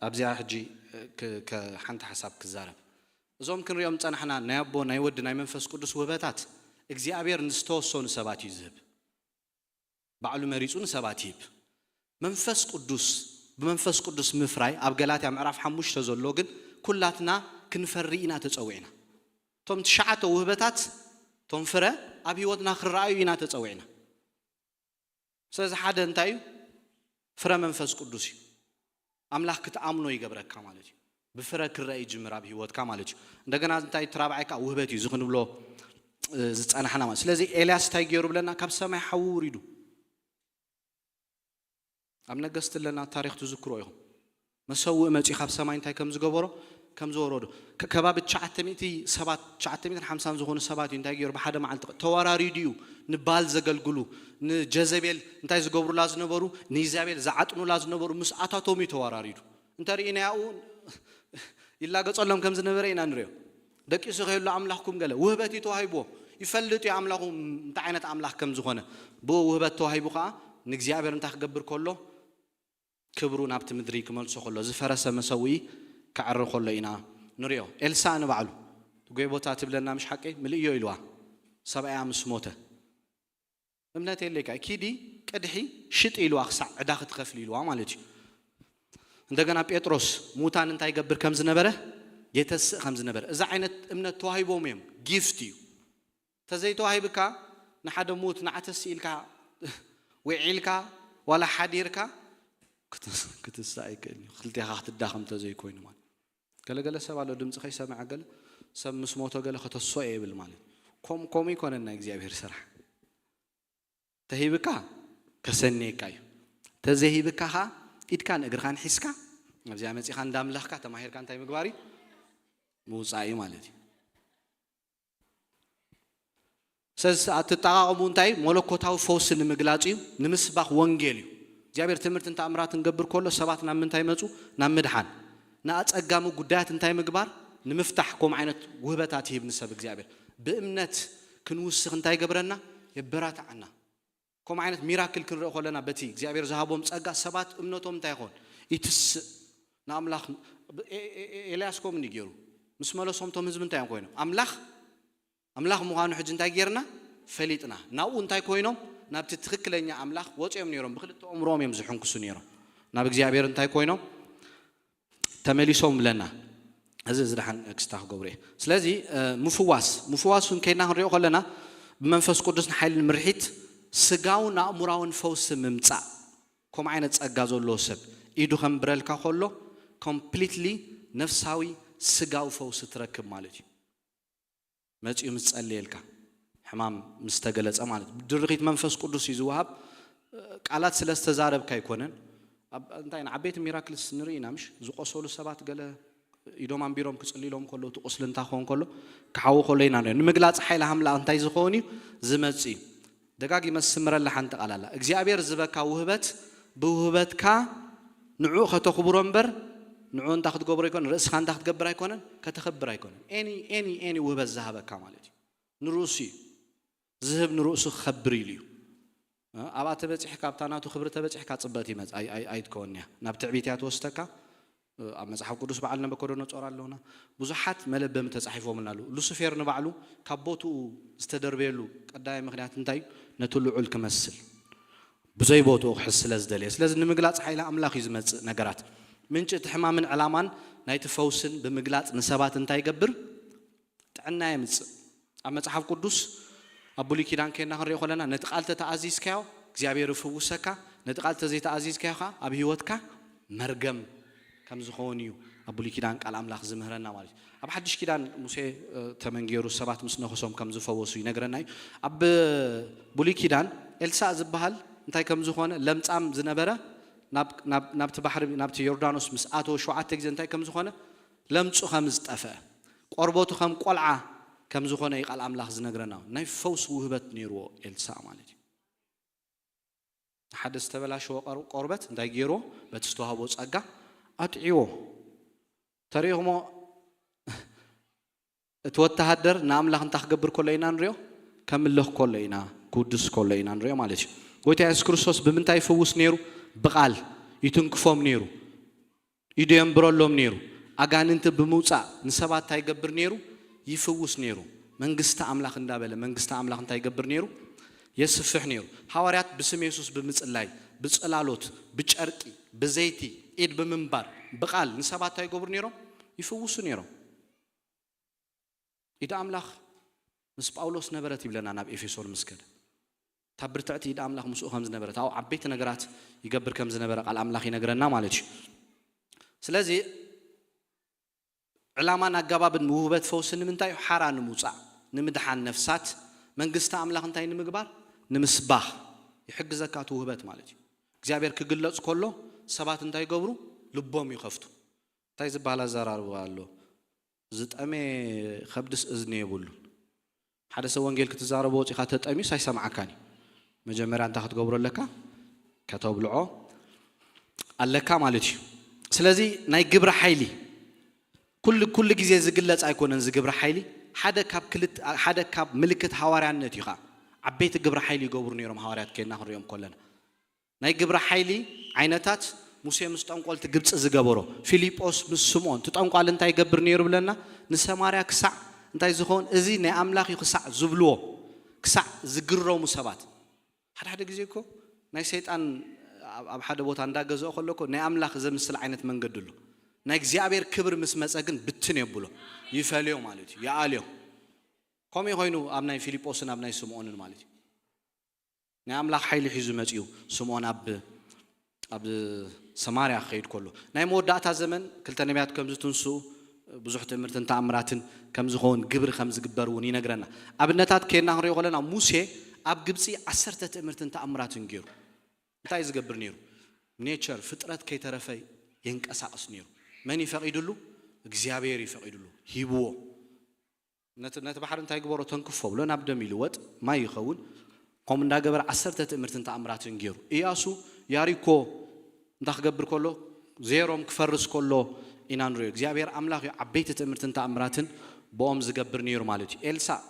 ኣብዚኣ ሕጂ፣ እ፣ ክ-፣ ከ-፣ ሓንቲ ሓሳብ ክዛረብ። እዞም ክንሪኦም ጸናሕና ናይ ኣቦ፣ ናይ ወዲ፣ ናይ መንፈስ ቅዱስ ውህበታት እግዚኣብሔር ንዝተወሰኑ ሰባት እዩ ዝህብ። ባዕሉ መሪጹ ንሰባት ይህብ። መንፈስ ቅዱስ፣ ብመንፈስ ቅዱስ ምፍራይ ኣብ ገላትያ ምዕራፍ ሓሙሽተ ዘሎ ግን ኩላትና ክንፈሪ ኢና ተጸዊዕና። እቶም ትሽዓተ ውህበታት፣ እቶም ፍረ ኣብ ህይወትና ክረኣዩ ኢና ተጸዊዕና። ስለዚ ሓደ እንታይ እዩ? ፍረ መንፈስ ቅዱስ እዩ። ኣምላኽ ክትኣምኖ ይገብረካ ማለት እዩ። ብፍረ ክረአ ይጅምር ኣብ ህይወትካ ማለት እዩ። እንደገና እንታይ እቲ ራብዓይ ከዓ ውህበት እዩ፣ እዚ ክንብሎ፣ እ፣ ዝጸናሕና ማለት። ስለዚ ኤልያስ እንታይ ገይሩ ብለና? ካብ ሰማይ ሓዊ ውሪዱ። ኣብ ነገስት ኣለና ታሪኽ ትዝክሮ ኢኹም። መሰውእ መጺኡ ካብ ሰማይ እንታይ ከም ዝገበሮ፣ ከም ዝወረዶ። ከ-፣ ከባቢ ትሽዓተ ሚእቲ ሰባት፣ ትሽዓተ ሚእትን ሓምሳን ዝኾኑ ሰባት እዩ እንታይ ገይሩ? ብሓደ መዓልቲ ተወራሪዱ እዩ ንባል ዘገልግሉ፣ ንጀዘቤል እንታይ ዝገብሩላ ዝነበሩ፣ ንኢዛቤል ዝዓጥኑላ ዝነበሩ ምስ ኣታቶም እዩ ተወራሪዱ። እንተርኢናያኡ ይላገጸሎም ከም ዝነበረ ኢና ንሪኦ። ደቂሱ ከይሉ ኣምላኽኩም ገለ ውህበት እዩ ተዋሂብዎ። ይፈልጥ እዩ ኣምላኹ እንታይ ዓይነት ኣምላኽ ከም ዝኾነ። ብኡ ውህበት ተዋሂቡ ከኣ ንእግዚኣብሔር እንታይ ክገብር ከሎ? ክብሩ ናብቲ ምድሪ ክመልሶ ከሎ፣ ዝፈረሰ መሰውኢ ከዕሪ ከሎ ኢና ንሪኦ። ኤልሳእ ንባዕሉ፣ "እቲ ጎቦ ቦታ ትብለና ምሽ ሓቀይ? ምልእዮ" ኢልዋ። ሰብኣያ ምስ ሞተ። "እምነት የለይካ፣ ኪዲ ቅድሒ ሽጢ" ኢልዋ፣ ክሳዕ ዕዳ ክትኸፍሊ ኢልዋ ማለት እዩ። እንደገና ጴጥሮስ ሙታን እንታይ ይገብር ከም ዝነበረ፣ የተስእ ከም ዝነበረ። እዚ ዓይነት እምነት ተዋሂቦም እዮም፣ ጊፍት እዩ። ተዘይተዋሂብካ ንሓደ ሙት ንዓተስ ኢልካ ውዒልካ ዋላ ሓዲርካ ክትስ-፣ ክትሳእ ኣይክእልን እዩ። ክልቴኻ ክትዳኸም ተዘይኮይኑ ማለት። ገለገለ ሰብ ኣሎ ድምፂ ከይሰምዐ ገለ ሰብ ምስ ሞተ ገለ ከተስኦ እየ ይብል ማለት። ከም-፣ ከምኡ ይኮነን ናይ እግዚኣብሔር ስራሕ። ተሂብካ ከሰንየካ እዩ። ተዘይሂብካ ኸዓ ኢድካን እግርኻን ሒዝካ ኣብዚኣ መፂኻ እንዳምለኽካ ተማሂርካ እንታይ ምግባር እዩ? ምውፃእ እዩ ማለት እዩ። ስለዚ ኣትጠቓቐሙ እንታይ እዩ? መለኮታዊ ፈውሲ ንምግላፅ እዩ፣ ንምስባኽ ወንጌል እዩ። እግዚኣብሔር ትምህርትን ተኣምራት እንገብር ከሎ ሰባት ናብ ምንታይ መፁ? ናብ ምድሓን። ንኣፀጋሚ ጉዳያት እንታይ ምግባር? ንምፍታሕ። ከምኡ ዓይነት ውህበታት ይህብ ንሰብ እግዚኣብሔር። ብእምነት ክንውስኽ እንታይ ገብረና? የበራትዓና። ከምኡ ዓይነት ሚራክል ክንርኢ ከለና በቲ እግዚኣብሔር ዝሃቦም ፀጋ ሰባት እምነቶም እንታይ ይኾን? ይትስእ። ንኣምላኽ ኤልያስ ከምኡ ገይሩ ምስ መለሶም እቶም ህዝቢ እንታይ እዮም ኮይኖም? ኣምላኽ ኣምላኽ ምዃኑ ሕጂ እንታይ ጌርና? ፈሊጥና። ናብኡ እንታይ ኮይኖም? ናብቲ ትኽክለኛ ኣምላኽ ወፂኦም ነይሮም። ብክልተ ኣእምሮኦም እዮም ዝሕንክሱ ነይሮም። ናብ እግዚኣብሔር እንታይ ኮይኖም? ተመሊሶም ብለና። እዚ እዚ ደሓን ክስታ ክገብሩ እየ። ስለዚ ምፍዋስ ምፍዋስ እውን ከይድና ክንሪኦ ከለና ብመንፈስ ቅዱስ ንሓይልን ምርሒት ስጋውን ኣእምራውን ፈውሲ ምምፃእ። ከምኡ ዓይነት ፀጋ ዘለዎ ሰብ ኢዱ ከንብረልካ ከሎ ኮምፕሊትሊ ነፍሳዊ ስጋዊ ፈውሲ ትረክብ ማለት እዩ። መፂኡ ምስ ጸለየልካ ሕማም ምስ ተገለጸ ማለት እዩ። ድርኺት መንፈስ ቅዱስ እዩ ዝወሃብ። ቃላት ስለ ዝተዛረብካ ኣይኮነን። ኣብ- እንታይ ኢና ዓበይቲ ሚራክልስ ንርኢ ኢና ምሽ? ዝቆሰሉ ሰባት ገለ ኢዶም ኣንቢሮም ክጽልይሎም ከሎ እቲ ቁስሊ እንታ ክኸውን ከሎ ክሓዊ ከሎ ኢና ንሪኦ። ንምግላጽ ሓይሊ ኣምላኽ እንታይ ዝኸውን እዩ ዝመጽእ እዩ። ደጋጊመ ዝስምረላ ሓንቲ ቃል ኣላ። እግዚኣብሔር ዝበካ ውህበት ብውህበትካ ንዑ ከተኽብሮ እምበር ንዑ እንታ ክትገብሮ ኣይኮነን፣ ርእስኻ እንታ ክትገብር ኣይኮነን፣ ከተኽብር ኣይኮነን። ኤኒ ኤኒ ኤኒ ውህበት ዝሃበካ ማለት እዩ። ንርእሱ እዩ ዝህብ፣ ንርእሱ ክኸብር ኢሉ እዩ። ኣብኣ ተበፂሕካ ኣብታ ናቱ ክብሪ ተበፂሕካ ፅበት ይመፅ ኣይትከወን እያ። ናብ ትዕቢት እያ ትወስደካ። ኣብ መፅሓፍ ቅዱስ በዓል ነበኮደነፆር ኣለውና ብዙሓት መለበሚ ተፃሒፎምልና ኣለዉ። ሉሲፌር ንባዕሉ ካብ ቦትኡ ዝተደርበየሉ ቀዳማይ ምክንያት እንታይ እዩ? ነቲ ልዑል ክመስል ብዘይ ቦትኡ ክሕዝ ስለ ዝደለየ። ስለዚ ንምግላፅ ሓይሊ ኣምላኽ እዩ ዝመፅእ ነገራት። ምንጪ እቲ ሕማምን ዕላማን ናይቲ ፈውስን ብምግላፅ ንሰባት እንታይ ይገብር? ጥዕና የምፅእ። ኣብ መፅሓፍ ቅዱስ ኣብ ብሉይ ኪዳን ከይድና ክንሪኦ ከለና ነቲ ቃል ተተኣዚዝካዮ እግዚኣብሔር ይፍውሰካ፣ ነቲ ቃል ተዘይተኣዚዝካዮ ከዓ ኣብ ህይወትካ መርገም ከም ዝኸውን እዩ ኣብ ብሉይ ኪዳን ቃል ኣምላኽ ዝምህረና ማለት እዩ። ኣብ ሓድሽ ኪዳን ሙሴ ተመንጌሩ ሰባት ምስ ነኸሶም ከም ዝፈወሱ ይነግረና እዩ። ኣብ ብሉይ ኪዳን ኤልሳእ ዝበሃል እንታይ ከም ዝኾነ ለምጻም ዝነበረ ናብቲ ባሕሪ ናብቲ ዮርዳኖስ ምስ ኣተወ ሸውዓተ ግዜ እንታይ ከም ዝኾነ ለምጹ ከም ዝጠፍአ ቆርበቱ ከም ቆልዓ ከም ዝኾነ እዩ ቃል ኣምላኽ ዝነግረና። ናይ ፈውስ ውህበት ነይርዎ ኤልሳእ ማለት እዩ። ንሓደ ዝተበላሸወ ቆርበት እንታይ ገይርዎ? በቲ ዝተዋህቦ ጸጋ ኣጥዕዎ። ተሪእኹሞ እቲ ወተሃደር ንኣምላኽ እንታይ ክገብር ከሎ ኢና ንሪኦ? ከምልኽ ከሎ ኢና፣ ክውድስ ከሎ ኢና ንሪኦ ማለት እዩ። ጎይታ የሱስ ክርስቶስ ብምንታይ ይፍውስ ነይሩ? ብቓል ይትንክፎም ነይሩ። ኢዱ የንብረሎም ነይሩ። ኣጋንንቲ ብምውፃእ ንሰባት እንታይ ይገብር ነይሩ? ይፍውስ ነይሩ። መንግስቲ ኣምላኽ እንዳበለ መንግስቲ ኣምላኽ እንታይ ይገብር ነይሩ? የስፍሕ ነይሩ። ሃዋርያት ብስም የሱስ ብምፅላይ፣ ብፅላሎት፣ ብጨርቂ፣ ብዘይቲ፣ ኢድ ብምንባር፣ ብቓል ንሰባት እንታይ ይገብሩ ነይሮም? ይፍውሱ ነይሮም። ኢድ ኣምላኽ ምስ ጳውሎስ ነበረት ይብለና ናብ ኤፌሶን ምስ ከደ። እታ ብርትዕቲ ኢድ ኣምላኽ ምስኡ ከም ዝነበረት፣ ኣብኡ ዓበይቲ ነገራት ይገብር ከም ዝነበረ ቃል ኣምላኽ ይነግረና ማለት እዩ። ስለዚ ዕላማን ኣገባብን ውህበት ፈውሲ ንምንታይ እዩ? ሓራ ንምውፃእ፣ ንምድሓን ነፍሳት፣ መንግስቲ ኣምላኽ እንታይ ንምግባር? ንምስባኽ ይሕግዘካ እቲ ውህበት ማለት እዩ። እግዚኣብሔር ክግለጽ ከሎ ሰባት እንታይ ይገብሩ? ልቦም ይኸፍቱ። እንታይ ዝበሃል ኣዘራርባ ኣሎ? ዝጠመየ ከብድስ እዝኒ የብሉን። ሓደ ሰብ ወንጌል ክትዛረቦ ወፂኻ ተጠሚዩስ ኣይሰምዓካን እዩ። መጀመርያ እንታይ ክትገብሮ ኣለካ? ከተብልዖ ኣለካ ማለት እዩ። ስለዚ ናይ ግብሪ ሓይሊ ኩሉ ኩሉ ግዜ ዝግለጽ ኣይኮነን። እዚ ግብሪ ሓይሊ ሓደ ካብ ክልተ ሓደ ካብ ምልክት ሃዋርያነት እዩ። ከዓ ዓበይቲ ግብሪ ሓይሊ ይገብሩ ነይሮም ሃዋርያት ከይና ክንሪኦም ከለና ናይ ግብሪ ሓይሊ ዓይነታት ሙሴ ምስ ጠንቆልቲ ግብፂ ዝገበሮ፣ ፊልጶስ ምስ ስምዖን። እቲ ጠንቋል እንታይ ይገብር ነይሩ ብለና? ንሰማርያ ክሳዕ እንታይ ዝኸውን እዚ ናይ ኣምላኽ እዩ ክሳዕ ዝብልዎ፣ ክሳዕ ዝግረሙ ሰባት። ሓደ ሓደ ግዜ እኮ ናይ ሰይጣን ኣብ ሓደ ቦታ እንዳገዝኦ ከሎ እኮ ናይ ኣምላኽ ዘምስል ዓይነት መንገዲ ኣሎ። ናይ እግዚኣብሔር ክብሪ ምስ መፀ ግን ብትን የብሎ፣ ይፈልዮ ማለት እዩ፣ ይኣልዮ። ከምኡ ኮይኑ ኣብ ናይ ፊልጶስን ኣብ ናይ ስምዖንን ማለት እዩ። ናይ ኣምላኽ ሓይሊ ሒዙ መጺኡ ስምዖን ኣብ ኣብ ሰማርያ ክኸይድ ከሎ ናይ መወዳእታ ዘመን ክልተ ነቢያት ከም ዝትንስኡ ብዙሕ ትእምርትን ተኣምራትን ከም ዝኸውን ግብሪ ከም ዝግበር እውን ይነግረና። ኣብነታት ከይድና ክንሪኦ ከለና ሙሴ ኣብ ግብፂ ዓሰርተ ትእምርትን ተኣምራትን ገይሩ እንታይ ዝገብር ነይሩ? ኔቸር ፍጥረት ከይተረፈ የንቀሳቕስ ነይሩ። መን ይፈቒድሉ? እግዚኣብሔር ይፈቒድሉ፣ ሂብዎ። ነቲ ነቲ ባሕሪ እንታይ ግበሮ? ተንክፎ ብሎ ናብ ደም ይልወጥ፣ ማይ ይኸውን። ከምኡ እንዳገበረ ዓሰርተ ትእምርትን ተኣምራትን ገይሩ። ኢያሱ ያሪኮ እንታይ ክገብር ከሎ፣ ዜሮም ክፈርስ ከሎ ኢና ንሪኦ። እግዚኣብሔር ኣምላኽ እዩ ዓበይቲ ትእምርትን ተኣምራትን ብኦም ዝገብር ነይሩ ማለት እዩ። ኤልሳእ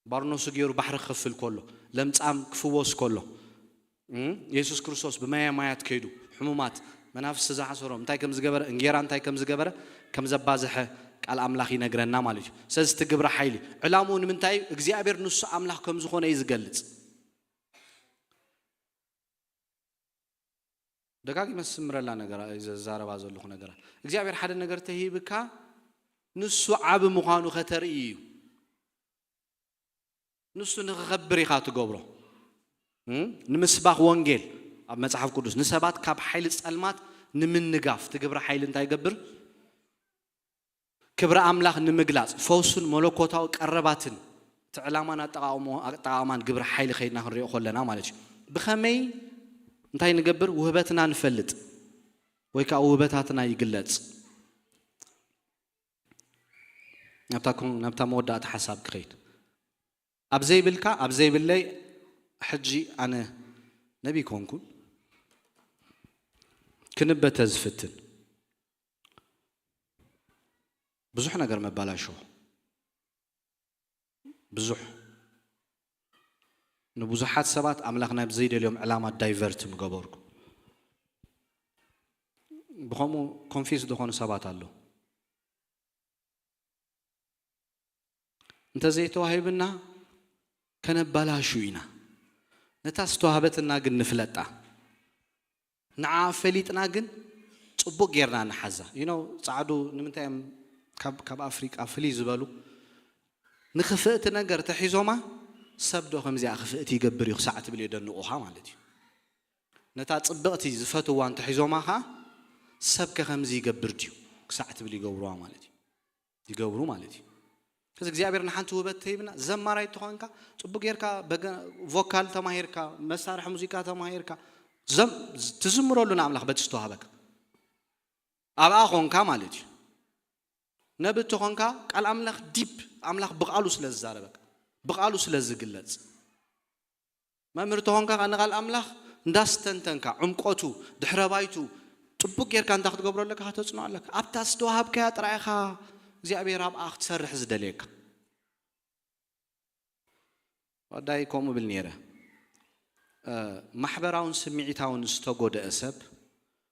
ባርኖሱ ገይሩ ባሕሪ ክኸፍል ከሎ፣ ለምጻም ክፍወስ ከሎ፣ እም፣ የሱስ ክርስቶስ ብማየ ማያት ከይዱ ሕሙማት መናፍስቲ ዝሓሰሮም እንታይ ከም ዝገበረ፣ እንጌራ እንታይ ከም ዝገበረ፣ ከም ዘባዝሐ ቃል ኣምላኽ ይነግረና ማለት እዩ። ስለዚ እቲ ግብረ ሓይሊ ዕላምኡ ንምንታይ እዩ? እግዚኣብሔር ንሱ ኣምላኽ ከም ዝኾነ እዩ ዝገልጽ። ደጋጊመ ዝስምረላ ነገር፣ ዘዛረባ ዘለኹ ነገራት፣ እግዚኣብሔር ሓደ ነገር ተሂብካ ንሱ ዓቢ ምዃኑ ከተርኢ እዩ። ንሱ ንኽኸብር ኢኻ ትገብሮ። እም? ንምስባኽ ወንጌል ኣብ መጽሓፍ ቅዱስ ንሰባት ካብ ሓይሊ ጸልማት ንምንጋፍ ትግብረ ሓይሊ እንታይ ይገብር? ክብሪ ኣምላኽ ንምግላጽ ፈውሱን መለኮታዊ ቀረባትን እቲ ዕላማን ኣጠቓቕሞ-፣ ኣጠቓቕማን ግብሪ ሓይሊ ከይድና ክንሪኦ ከለና ማለት እዩ። ብኸመይ እንታይ ንገብር? ውህበትና ንፈልጥ ወይ ከዓ ውህበታትና ይግለጽ። ናብታ ኮን-፣ ናብታ መወዳእታ ሓሳብ ክኸይድ። ኣብ ዘይብልካ፣ ኣብ ዘይብለይ፣ ሕጂ ኣነ ነቢ ኮንኩን ክንበተ ዝፍትን ብዙሕ ነገር መባላሾ፣ ብዙሕ ንብዙሓት ሰባት ኣምላኽ ናብ ዘይደልዮም ዕላማ ዳይቨርት ምገበርኩ። ብኸምኡ ኮንፊዝ ዝኾኑ ሰባት ኣለዉ። እንተዘይተዋሂብና ከነባላሹ ኢና። ነታ ዝተዋህበትና ግን ንፍለጣ። ንዓ ፈሊጥና ግን ጽቡቕ ጌርና ንሓዛ። You know፣ ጻዕዱ ንምንታይ እዮም ካብ፣ ካብ ኣፍሪቃ ፍልይ ዝበሉ? ንክፍእቲ ነገር ተሒዞማ፣ ሰብ ዶ ከምዚኣ ክፍእቲ ይገብር እዩ ክሳዕ ትብል የደንቑኻ ማለት እዩ። ነታ ጽብቕቲ ዝፈትዋ እንተሒዞማ ኸዓ፣ ሰብከ ከምዚ ይገብር ድዩ ክሳዕ ትብል ይገብርዋ ማለት እዩ። ይገብሩ ማለት እዩ። ከዚ እግዚኣብሔር ንሓንቲ ውህበት ተሂብና፣ ዘማራይ ተኾንካ፣ ጽቡቅ ጌርካ በገ-፣ ቮካል ተማሂርካ፣ መሳርሒ ሙዚቃ ተማሂርካ፣ ዘም-፣ ትዝምረሉ ንኣምላኽ በቲ ዝተዋህበካ። ኣብኣ ኾንካ ማለት እዩ። ነቢ ተኾንካ፣ ቃል ኣምላኽ ዲፕ፣ ኣምላኽ ብቃሉ ስለ ዝዛረበካ፣ ብቃሉ ስለ ዝግለጽ። መምህር ተኾንካ ኸዓ ንቃል ኣምላኽ እንዳስተንተንካ፣ ዕምቆቱ፣ ድሕረ ባይቱ፣ ጥቡቅ ጌርካ እንዳ ክትገብሮ ኣለካ፣ ከተጽንዖ ኣለካ። ኣብታ ዝተዋሃብካያ ጥራይ ኢኻ እግዚኣብሔር ኣብኣ ክትሰርሕ ዝደልየካ። ወዳይ ከምኡ ብል ነይረ። እ፣ ማሕበራውን ስምዒታውን ዝተጎድአ ሰብ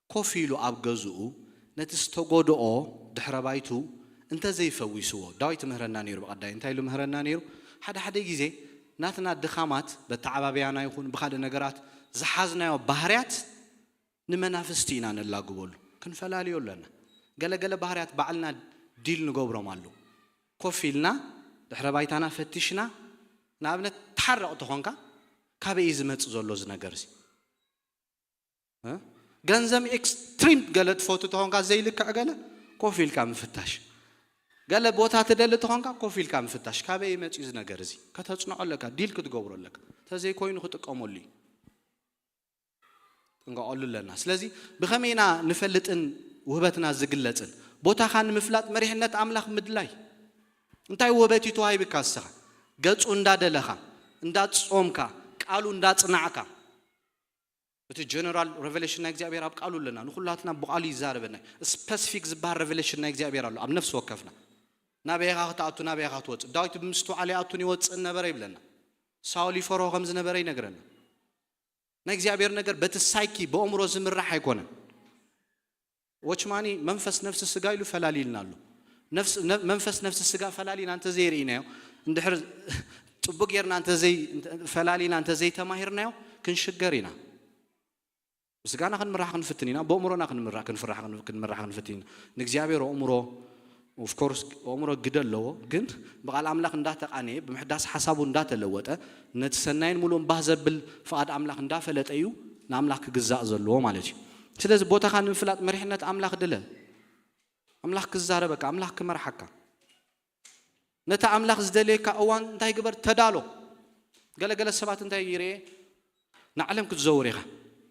ኮፍ ኢሉ ኣብ ገዝኡ ነቲ ዝተጎድኦ ድሕረ ባይቱ እንተዘይፈዊስዎ፣ ዳዊት ምህረና ነይሩ። ብቐዳይ እንታይ ኢሉ ምህረና ነይሩ? ሓደ ሓደ ግዜ ናትና ድኻማት በተዓባብያና ይኹን ብኻልእ ነገራት ዝሓዝናዮ ባህርያት ንመናፍስቲ ኢና ነላግበሉ። ክንፈላልዮ ኣለና። ገለ ገለ ባህርያት ባዕልና ዲል ንገብሮም ኣለዉ። ኮፍ ኢልና ድሕረ ባይታና ፈቲሽና፣ ንኣብነት ተሓረቕ ተኾንካ፣ ካበይ እዩ ዝመጽእ ዘሎ እዚ ነገር እዚ? እ? ገንዘብ ኤክስትሪም ገለ ትፈቱ ተኾንካ፣ ዘይልክዕ ገለ ኮፍ ኢልካ ምፍታሽ። ገለ ቦታ ትደሊ ተኾንካ፣ ኮፍ ኢልካ ምፍታሽ። ካበይ መጺኡ እዚ ነገር እዚ? ከተጽንዖ ኣለካ፣ ዲል ክትገብሮ ኣለካ። ተዘይኮይኑ ክጥቀመሉ እዩ። ጥንቀቐሉ ኣለና። ስለዚ ብኸመይ ኢና ንፈልጥን ውህበትና ዝግለጽን? ቦታኻ ንምፍላጥ መሪሕነት ኣምላኽ ምድላይ። እንታይ ውህበት እዩ ተዋሂብካ እስኻ? ገጹ እንዳደለኻ፣ እንዳጾምካ፣ ቃሉ እንዳጽናዕካ። እቲ ጀነራል ሬቨሌሽን ናይ እግዚኣብሔር ኣብ ቃሉ ኣለና። ንኹላትና ብቃሉ ይዛረበና። ስፐሲፊክ ዝበሃል ሬቨሌሽን ናይ እግዚኣብሔር ኣሎ ኣብ ነፍሲ ወከፍና። ናበይ ኢኻ ክትኣቱ፣ ናበይ ኢኻ ክትወጽእ? ዳዊት ብምስትውዓል ይኣቱን ይወጽእን ነበረ ይብለና። ሳውል ይፈርሆ ከም ዝነበረ ይነግረና። ናይ እግዚኣብሔር ነገር በቲ ሳይኪ፣ ብኣእምሮ ዝምራሕ ኣይኮነን። ዎችማኒ መንፈስ፣ ነፍሲ፣ ስጋ ኢሉ ፈላሊልና ኣሎ። ነፍስ-፣ ነ-፣ መንፈስ፣ ነፍሲ፣ ስጋ ፈላሊና እንተዘይርኢናዮ፣ እንድሕር ጽቡቅ ጌርና እንተዘይ-፣ እንተ-፣ ፈላሊና እንተዘይተማሂርናዮ፣ ክንሽገር ኢና። ብስጋና ክንምራሕ ክንፍትን ኢና፣ ብኣእምሮና ክንምራሕ፣ ክንፍራሕ፣ ክን-፣ ክንምራሕ ክንፍትን ኢና። ንእግዚኣብሔር ኣእምሮ፣ ኦፍ ኮርስ፣ ኣእምሮ ግደ ኣለዎ፣ ግን ብቓል ኣምላኽ እንዳተቓነየ፣ ብምሕዳስ ሓሳቡ እንዳተለወጠ፣ ነቲ ሰናይን ምሉእን ባህ ዘብል ፍቓድ ኣምላኽ እንዳፈለጠ እዩ ንኣምላኽ ክግዛእ ዘለዎ ማለት እዩ። ስለዚ ቦታኻ ንምፍላጥ መሪሕነት ኣምላኽ ድለ። ኣምላኽ ክዛረበካ፣ ኣምላኽ ክመርሓካ። ነቲ ኣምላኽ ዝደልየካ እዋን እንታይ ግበር? ተዳሎ። ገለ ገለ ሰባት እንታይ ይርኤ? ንዓለም ክትዘውር ኢኻ፣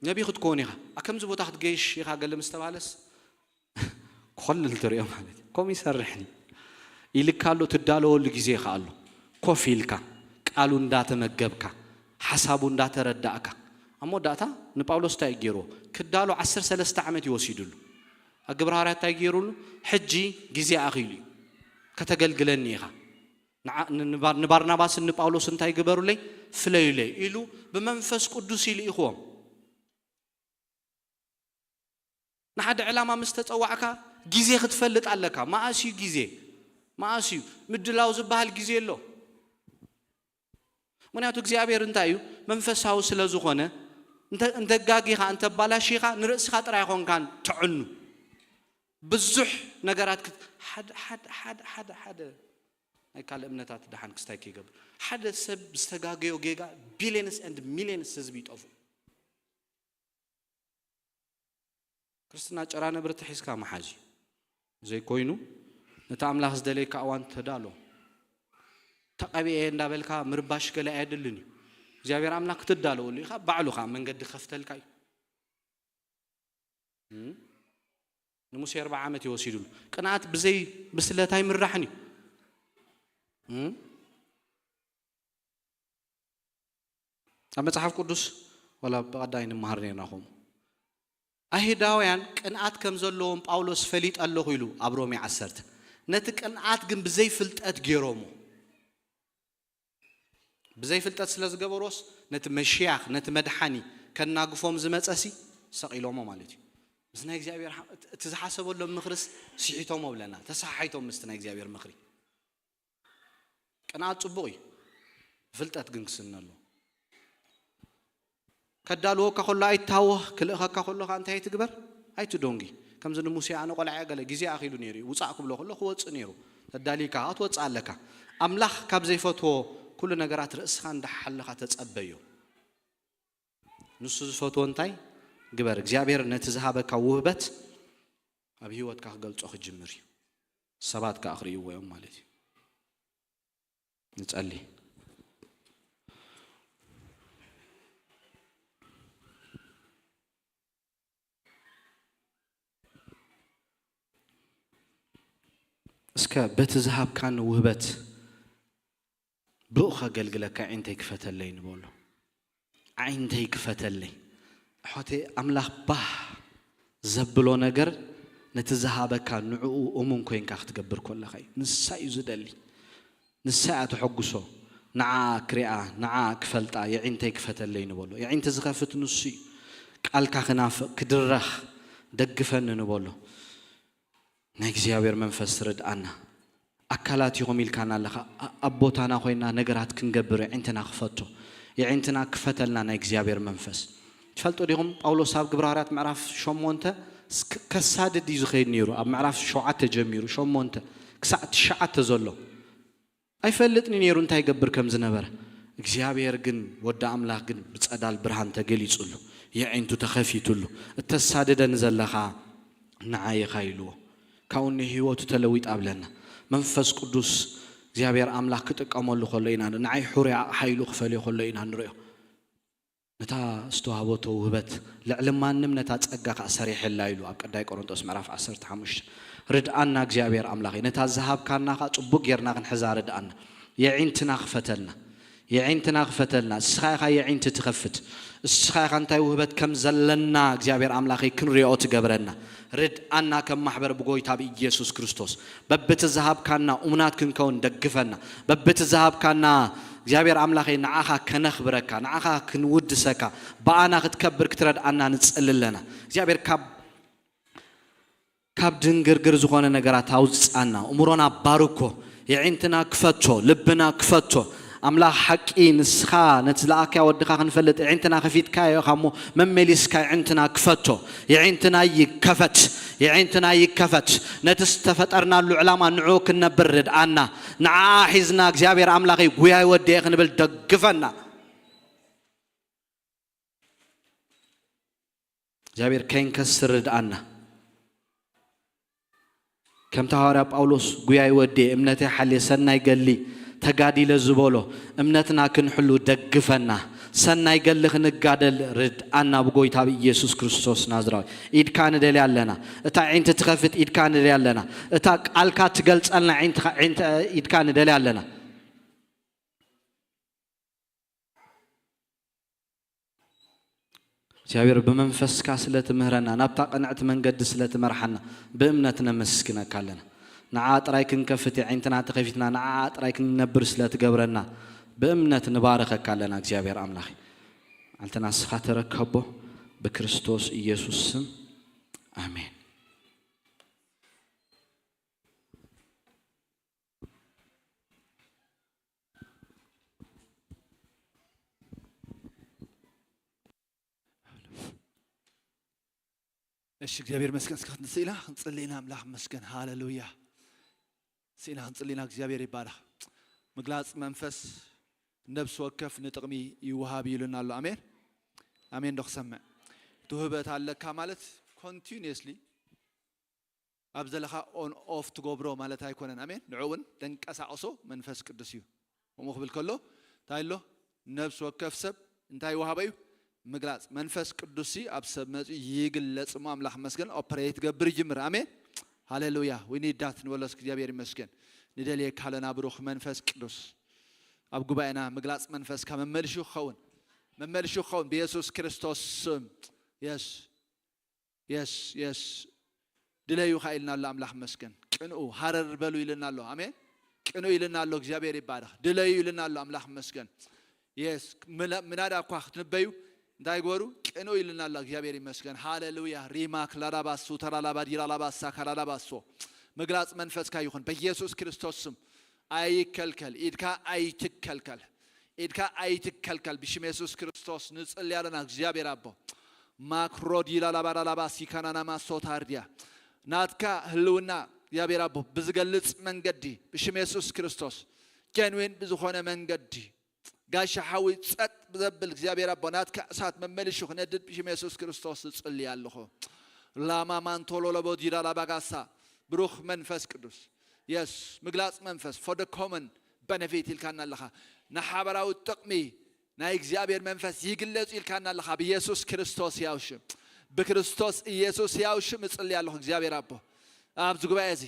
ነቢ ክትከውን ኢኻ፣ ኣብ ከምዚ ቦታ ክትገይሽ ኢኻ ገለ ምስ ተባለስ ኮልል ትሪኦ ማለት እዩ። ከምኡ ይሰርሕን ኢልካ ኣሎ፣ ትዳለወሉ ግዜ ኢኻ ኣሎ። ኮፍ ኢልካ፣ ቃሉ እንዳተመገብካ፣ ሓሳቡ እንዳተረዳእካ፣ ኣብ መወዳእታ ንጳውሎስ እንታይ እዩ ገይርዎ? ክዳሎ ዓሰርተ ሰለስተ ዓመት እዩ ወሲዱሉ። ኣብ ግብረ ሃዋርያት እንታይ ገይሩሉ? ሕጂ ግዜ ኣኺሉ እዩ፣ ከተገልግለኒ ኢኻ። ንዓ-፣ ን-፣ ንባር-፣ ንባርናባስን ንጳውሎስ እንታይ ግበሩለይ? ፍለዩለይ ኢሉ ብመንፈስ ቅዱስ እዩ ልኢኽዎም። ንሓደ ዕላማ ምስ ተጸዋዕካ ግዜ ክትፈልጥ ኣለካ። መኣስ እዩ ግዜ? መኣስ እዩ? ምድላው ዝበሃል ግዜ ኣሎ። ምኽንያቱ እግዚኣብሔር እንታይ እዩ? መንፈሳዊ ስለ ዝኾነ፣ እንተ-፣ እንተጋጊኻ፣ እንተባላሺኻ ንርእስኻ ጥራይ ኣይኮንካን ተዕኑ። ብዙሕ ነገራት ክት-፣ ሓደ፣ ሓደ፣ ሓደ፣ ሓደ፣ ሓደ ናይ ካልእ እምነታት ደሓን ክስታይ ከይገብር። ሓደ ሰብ ዝተጋገዮ ጌጋ ቢልየንስ ኤንድ ሚልየንስ ህዝቢ ይጠፉ። ክርስትና ጭራ ነብርቲ ሒዝካ ምሓዝ እዩ። ዘይኮይኑ፣ ነቲ ኣምላኽ ዝደለየካ እዋን ተዳሎ። ተቐቢኤ እንዳበልካ ምርባሽ ገለ ኣየድልን እዩ። እግዚኣብሔር ኣምላኽ ክትዳለወሉ ኢኻ፣ ባዕሉ ኸዓ መንገዲ ክኸፍተልካ እዩ። እም? ንሙሴ ኣርብዓ ዓመት እዩ ወሲዱሉ። ቅንኣት ብዘይ ብስለት ኣይምራሕን እዩ። እም? ኣብ መጽሓፍ ቅዱስ ዋላ ብቐዳይ ንመሃር ነርና ኹም። ኣይሁዳውያን ቅንኣት ከም ዘለዎም ጳውሎስ ፈሊጠ ኣለኹ ኢሉ ኣብ ሮሜ ዓሰርተ። ነቲ ቅንኣት ግን ብዘይ ፍልጠት ገይሮሞ። ብዘይ ፍልጠት ስለ ዝገበሮስ ነቲ መሽያኽ፣ ነቲ መድሓኒ ከናግፎም ዝመጸሲ ሰቒሎሞ ማለት እዩ። ምስ ናይ እግዚኣብሔር ሓ-፣ እቲ፣ እቲ ዝሓሰበሎም ምኽርስ ስሒቶሞ ብለና። ተሰሓሒቶም ምስቲ ናይ እግዚኣብሔር ምኽሪ። ቅንኣት ጽቡቕ እዩ፣ ፍልጠት ግን ክስነ ኣለዎ። ከዳልወካ ከሎ ኣይትታወኽ፣ ክልእኸካ ከሎ ኸኣ እንታይ ኣይትግበር? ኣይትዶንጊ። ከምዚ ንሙሴ ኣነ ቖልዓ እየ ገለ ግዜ ኣኺሉ ነይሩ እዩ፣ ውጻእ ክብሎ ከሎ ክወጽእ ነይሩ። ተዳሊካ ከኣ ትወጽእ ኣለካ። ኣምላኽ ካብ ዘይፈትዎ ኩሉ ነገራት ርእስኻ እንዳሓለኻ ተጸበዮ። ንሱ ዝፈትዎ እንታይ ግበር። እግዚኣብሔር ነቲ ዝሃበካ ውህበት ኣብ ህይወትካ ክገልጾ ክጅምር እዩ። ሰባት ከኣ ክርእይዎ እዮም ማለት እዩ። ንጸሊ። እስከ በቲ ዝሃብካኒ ውህበት ብኡ ከገልግለካ ዓይንተይ ክፈተለይ ንበሎ። ዓይንተይ ክፈተለይ። ኣሕዋተይ፣ ኣምላኽ ባህ ዘብሎ ነገር ነቲ ዝሃበካ ንዕኡ እሙን ኮይንካ ክትገብር ከለኻ እዩ። ንሳ እዩ ዝደሊ። ንሳ እያ ተሐጉሶ። ንዓ ክሪኣ፣ ንዓ ክፈልጣ፣ የዒንተይ ክፈተለይ ንበሎ። የዒንቲ ዝኸፍት ንሱ እዩ። ቃልካ ክናፍቕ፣ ክድረኽ፣ ደግፈኒ ንበሎ። ናይ እግዚኣብሔር መንፈስ ርድኣና። ኣካላት ኢኹም ኢልካና ኣለኻ። ኣ-፣ ኣብ ቦታና ኮይና ነገራት ክንገብር የዒንትና ክፈቶ። የዒንትና ክፈተልና ናይ እግዚኣብሔር መንፈስ። ትፈልጡ ዲኹም ጳውሎስ ኣብ ግብረ ሃዋርያት ምዕራፍ ሸሞንተ ስ-፣ ከሳድድ እዩ ዝኸይድ ነይሩ። ኣብ ምዕራፍ ሸውዓተ ጀሚሩ ሸሞንተ ክሳዕ ትሽዓተ ዘሎ። ኣይፈልጥን ነይሩ እንታይ ይገብር ከም ዝነበረ። እግዚኣብሔር ግን፣ ወዲ ኣምላኽ ግን ብጸዳል ብርሃን ተገሊጹሉ፣ የዒንቱ ተኸፊቱሉ። "እተሳድደኒ ዘለኻ ንዓይ ኢኻ" ኢልዎ። ካብኡ ንህይወቱ ተለዊጣ ብለና። መንፈስ ቅዱስ እግዚኣብሔር ኣምላኽ ክጥቀመሉ ከሎ ኢና፣ ንዓይ ሕሩይ ኣቕሓ ኢሉ ክፈልዮ ከሎ ኢና ንርእዮ። ነታ ዝተዋህበቶ ውህበት ልዕሊ ማንም ነታ ጸጋ ኸኣ ሰሪሐላ ኢሉ ኣብ ቀዳይ ቆሮንጦስ ምዕራፍ ዓሰርተ ሓሙሽተ። ርድኣና እግዚኣብሔር ኣምላኸይ፣ ነታ ዝሃብካና ኸኣ ጽቡቕ ጌርና ክንሕዛ ርድኣና። የዒንትና ክፈተልና፣ የዒንትና ክፈተልና። እስኻ ኢኻ የዒንቲ ትኸፍት። እስኻ ኢኻ እንታይ ውህበት ከም ዘለና እግዚኣብሔር ኣምላኸይ ክንሪኦ ትገብረና። ርድኣና ከም ማሕበር ብጎይታ ብኢየሱስ ክርስቶስ። በብቲ ዝሃብካና እሙናት ክንከውን ደግፈና። በብቲ ዝሃብካና እግዚኣብሔር ኣምላኸይ ንዓኻ ከነኽብረካ፣ ንዓኻ ክንውድሰካ፣ ብኣና ክትከብር ክትረድኣና ንጽሊ ኣለና። እግዚኣብሔር ካብ፣ ካብ ድንግርግር ዝኾነ ነገራት ኣውጽኣና፣ እምሮና ባርኮ፣ የዒንትና ክፈቶ፣ ልብና ክፈቶ። ኣምላኽ ሓቂ ንስኻ ነቲ ዝለኣካዮ ወድኻ ክንፈልጥ የዒንትና ከፊትካዮ ኢኻ እሞ መመሊስካ የዒንትና ክፈቶ። የዒንትና ይከፈት፣ የዒንትና ይከፈት። ነቲ ዝተፈጠርናሉ ዕላማ ንዕኡ ክንነብር ርድኣና። ንዓኣ ሒዝና እግዚኣብሔር ኣምላኸይ ጉያይ ወዲኤ ክንብል ደግፈና። እግዚኣብሔር ከይንከስር ርድኣና። ከምቲ ሃዋርያ ጳውሎስ ጉያይ ወዴ፣ እምነተይ ሓልየ፣ ሰናይ ገሊ ተጋዲለ ዝበሎ፣ እምነትና ክንሕሉ ደግፈና። ሰናይ ገሊ ክንጋደል ርድኣና ብጎይታ ብኢየሱስ ክርስቶስ ናዝራዊ። ኢድካ ንደልያ ኣለና። እታ ዒንቲ ትኸፍት ኢድካ ንደልያ ኣለና። እታ ቃልካ ትገልጸልና ዒንትኻ፣ ዒንት-፣ ኢድካ ንደልያ ኣለና። እግዚኣብሔር ብመንፈስካ ስለ ትምህረና፣ ናብታ ቅንዕቲ መንገዲ ስለ ትመርሓና ብእምነት ነመስግነካ ኣለና። ንዓ ጥራይ ክንከፍት የዒንትና ተኸፊትና ንዓ ጥራይ ክንነብር ስለ ትገብረና ብእምነት ንባርኸካ ኣለና እግዚኣብሔር ኣምላኽ። ኣልተና ስኻ ተረከቦ ብክርስቶስ ኢየሱስ ስም ኣሜን። እሺ እግዚኣብሔር መስገን እስከ ክንስኢና ክንጽልይና ኣምላኽ መስገን ሃሌሉያ። ስኢና ክንጽልይና እግዚኣብሔር ይባረኽ። ምግላጽ መንፈስ ነብሲ ወከፍ ንጥቕሚ ይወሃብ እዩ ኢሉና ኣሎ። ኣሜን ኣሜን። ዶ ክሰምዕ እቲ ውህበት ኣለካ ማለት ኮንቲኒየስሊ ኣብ ዘለኻ ኦን ኦፍ ትገብሮ ማለት ኣይኮነን። ኣሜን። ንዑ እውን ተንቀሳቕሶ መንፈስ ቅዱስ እዩ። ከምኡ ክብል ከሎ እንታይ ኣሎ? ነብሲ ወከፍ ሰብ እንታይ ይወሃቦ እዩ? ምግላጽ መንፈስ ቅዱስ ኣብ ሰብ መጺኡ ይግለጽ እሞ ኣምላኽ መስገን ኦፕሬት ገብር ይጅምር። ኣሜን ሃሌሉያ። ዊኒዳት ንበሎስ እግዚኣብሔር ይመስገን። ንደልየካ ኣለና ብሩኽ መንፈስ ቅዱስ ኣብ ጉባኤና ምግላጽ መንፈስካ መመልሹ ክኸውን መመልሹ ክኸውን ብየሱስ ክርስቶስ ስም። የስ የስ የስ ድለዩ ካ ኢልና ኣሎ ኣምላኽ መስገን። ቅንኡ ሃረር በሉ ኢልና ኣሎ። ኣሜን። ቅንኡ ኢልና ኣሎ። እግዚኣብሔር ይባረኽ። ድለዩ ኢልና ኣሎ ኣምላኽ መስገን። የስ ምናዳ እኳ ክትንበዩ እንታይ ግበሩ? ቅንኡ ኢልና ኣሎ። እግዚኣብሔር ይመስገን። ሃሌሉያ። ሪማ ክላዳባሱ ተራላባ ዲራላባሳ ካላዳባሶ ምግላጽ መንፈስካ ይኹን በኢየሱስ ክርስቶስ ስም። ኣይከልከል ኢድካ ኣይትከልከል ኢድካ ኣይትከልከል ብሽም የሱስ ክርስቶስ ንጽሊ ኣለና እግዚኣብሔር ኣቦ። ማክሮ ዲላ ላባዳ ላባ ሲካናና ማሶታርዲያ ናትካ ህልውና እግዚኣብሔር ኣቦ ብዝገልጽ መንገዲ ብሽም የሱስ ክርስቶስ ጀንዊን ብዝኾነ መንገዲ ጋሻ ሓዊ ጸጥ ዘብል እግዚኣብሔር ኣቦ ናትካ እሳት መመልሹ ክነድድ ብሽም የሱስ ክርስቶስ ዝጽሊ ኣለኹ። ላማ ማንቶሎ ለቦ ዲዳ ላባጋሳ ብሩኽ መንፈስ ቅዱስ የስ ምግላጽ መንፈስ for the common benefit ኢልካና ኣለኻ። ንሓበራዊ ጥቕሚ ናይ እግዚኣብሔር መንፈስ ይግለጽ ኢልካና ኣለኻ። ብየሱስ ክርስቶስ ያው ሽም ብክርስቶስ ኢየሱስ ያው ሽም እጽሊ ኣለኹ እግዚኣብሔር ኣቦ ኣብዚ ጉባኤ እዚ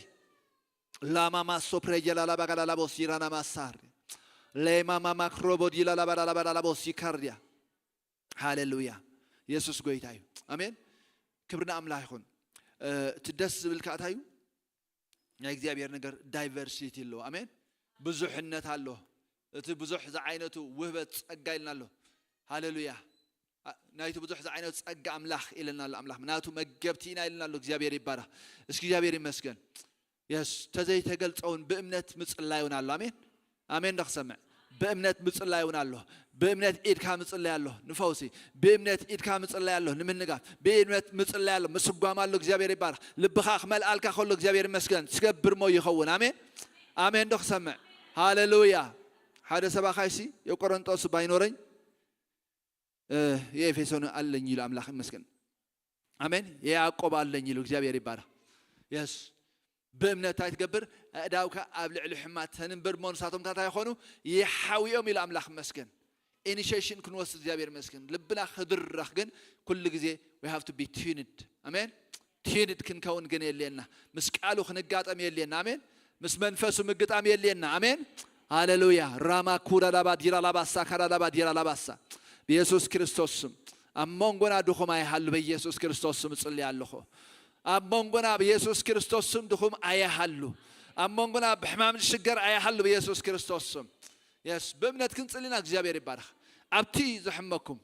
ላማማ ሶፕሬጀ ላላባጋላላቦስ ይራናማሳር ሌማማማ ክሮቦዲ ላላባላላባላቦስ ይካርድያ። ሃሌሉያ የሱስ ጎይታ እዩ። ኣሜን። ክብሪ ንኣምላኽ ይኹን። እቲ ደስ ዝብል ከኣታ እዩ ናይ እግዚኣብሔር ነገር ዳይቨርሲቲ ኣለዎ። ኣሜን። ብዙሕነት ኣሎ። እቲ ብዙሕ ዝዓይነቱ ውህበት ጸጋ ኢልና ኣሎ። ሃሌሉያ። ናይቲ ብዙሕ ዝዓይነቱ ጸጋ ኣምላኽ ኢልና ኣሎ። ኣምላኽ ናቱ መገብቲ ኢና ኢልና ኣሎ። እግዚኣብሔር ይባረኽ። እስኪ እግዚኣብሔር ይመስገን። የስ ተዘይተገልጸውን ብእምነት ምጽላይ እውን ኣሎ። ኣሜን ኣሜን። ዶ ክሰምዕ ብእምነት ምጽላይ እውን ኣሎ። ብእምነት ኢድካ ምጽላይ ኣሎ ንፈውሲ። ብእምነት ኢድካ ምጽላይ ኣሎ ንምንጋፍ። ብእምነት ምጽላይ ኣሎ ምስጓም ኣሎ። እግዚኣብሔር ይባረኽ። ልብኻ ክመልኣልካ ከሎ እግዚኣብሔር ይመስገን ትገብር ሞ ይኸውን። ኣሜን ኣሜን። ዶ ክሰምዕ ሃሌሉያ። ሓደ ሰባኻይሲ የቆረንጦስ ባይኖረኝ የኤፌሶን ኣለኝ ኢሉ ኣምላኽ ይመስገን። ኣሜን። የያዕቆብ ኣለኝ ኢሉ እግዚኣብሔር ይባረኽ። የስ ብእምነት እንታይ ትገብር ኣእዳውካ ኣብ ልዕሊ ሕማት ተንብር እሞ ንሳቶም እንታይ ይኾኑ ይሓውዮም ኢሉ ኣምላኽ ይመስገን። ኢኒሽሽን ክንወስድ እግዚኣብሔር ይመስገን። ልብና ክድረኽ ግን ኩሉ ግዜ we have to be tuned ኣሜን። ቲንድ ክንከውን ግን የልየና። ምስ ቃሉ ክንጋጠም የልየና። ኣሜን። ምስ መንፈሱ ምግጣም የልየና። ኣሜን። ሃሌሉያ። ራማ ኩዳ ላባ ዲራ ላባሳ ካዳ ላባ ዲራ ላባሳ ብየሱስ ክርስቶስ ስም ኣብ መንጎና ድኹም ኣይሃሉ። በኢየሱስ ክርስቶስ ስም እጽሊ ኣለኹ። ኣብ መንጎና ብየሱስ ክርስቶስ ስም ድኹም ኣይሃሉ። ኣብ መንጎና ብሕማም ዝሽገር ኣይሃሉ። ብየሱስ ክርስቶስ ስም የስ ብእምነት ክንጽሊና እግዚኣብሔር ይባረኽ። ኣብቲ ዘሕመኩም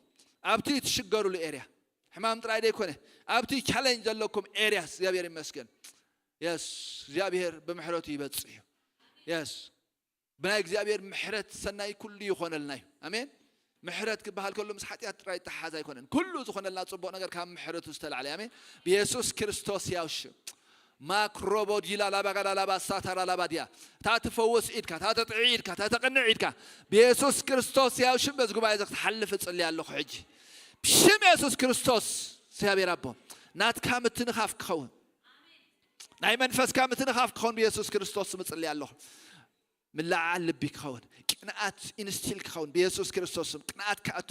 ኣብቲ ትሽገሩሉ ኤርያ ሕማም ጥራይ ደይኮነ ኣብቲ ቻሌንጅ ዘለኩም ኤርያስ እግዚኣብሔር ይመስገን። የስ እግዚኣብሔር ብምሕረቱ ይበጽሕ እዩ። የስ ብናይ እግዚኣብሔር ምሕረት ሰናይ ኩሉ ይኾነልና እዩ። ኣሜን። ምሕረት ክበሃል ከሎ ምስ ሓጢኣት ጥራይ ይተሓዝ ኣይኮነን። ኩሉ ዝኾነልና ጽቡቕ ነገር ካብ ምሕረቱ ዝተላዕለ ኣሜን። ብየሱስ ክርስቶስ ያው ሽም ማክሮቦዲላ ላባጋዳ ላባሳታራ ላባዲያ እታ ትፈውስ ኢድካ እታ ተጥዒ ኢድካ እታ ተቕንዕ ኢድካ ብየሱስ ክርስቶስ ያው ሽም በዚ ጉባኤ እዚ ክትሓልፍ እጽሊ ኣለኹ። ሕጂ ብሽም የሱስ ክርስቶስ እግዚኣብሔር ኣቦ ናትካ ምትንኻፍ ክኸውን ናይ መንፈስካ ምትንኻፍ ክኸውን ብየሱስ ክርስቶስ ምጽሊ ኣለኹ። ምልዓል ልቢ ክኸውን ቅንኣት ኢንስቲል ክኸውን ብየሱስ ክርስቶስ ስም ቅንኣት ክኣቱ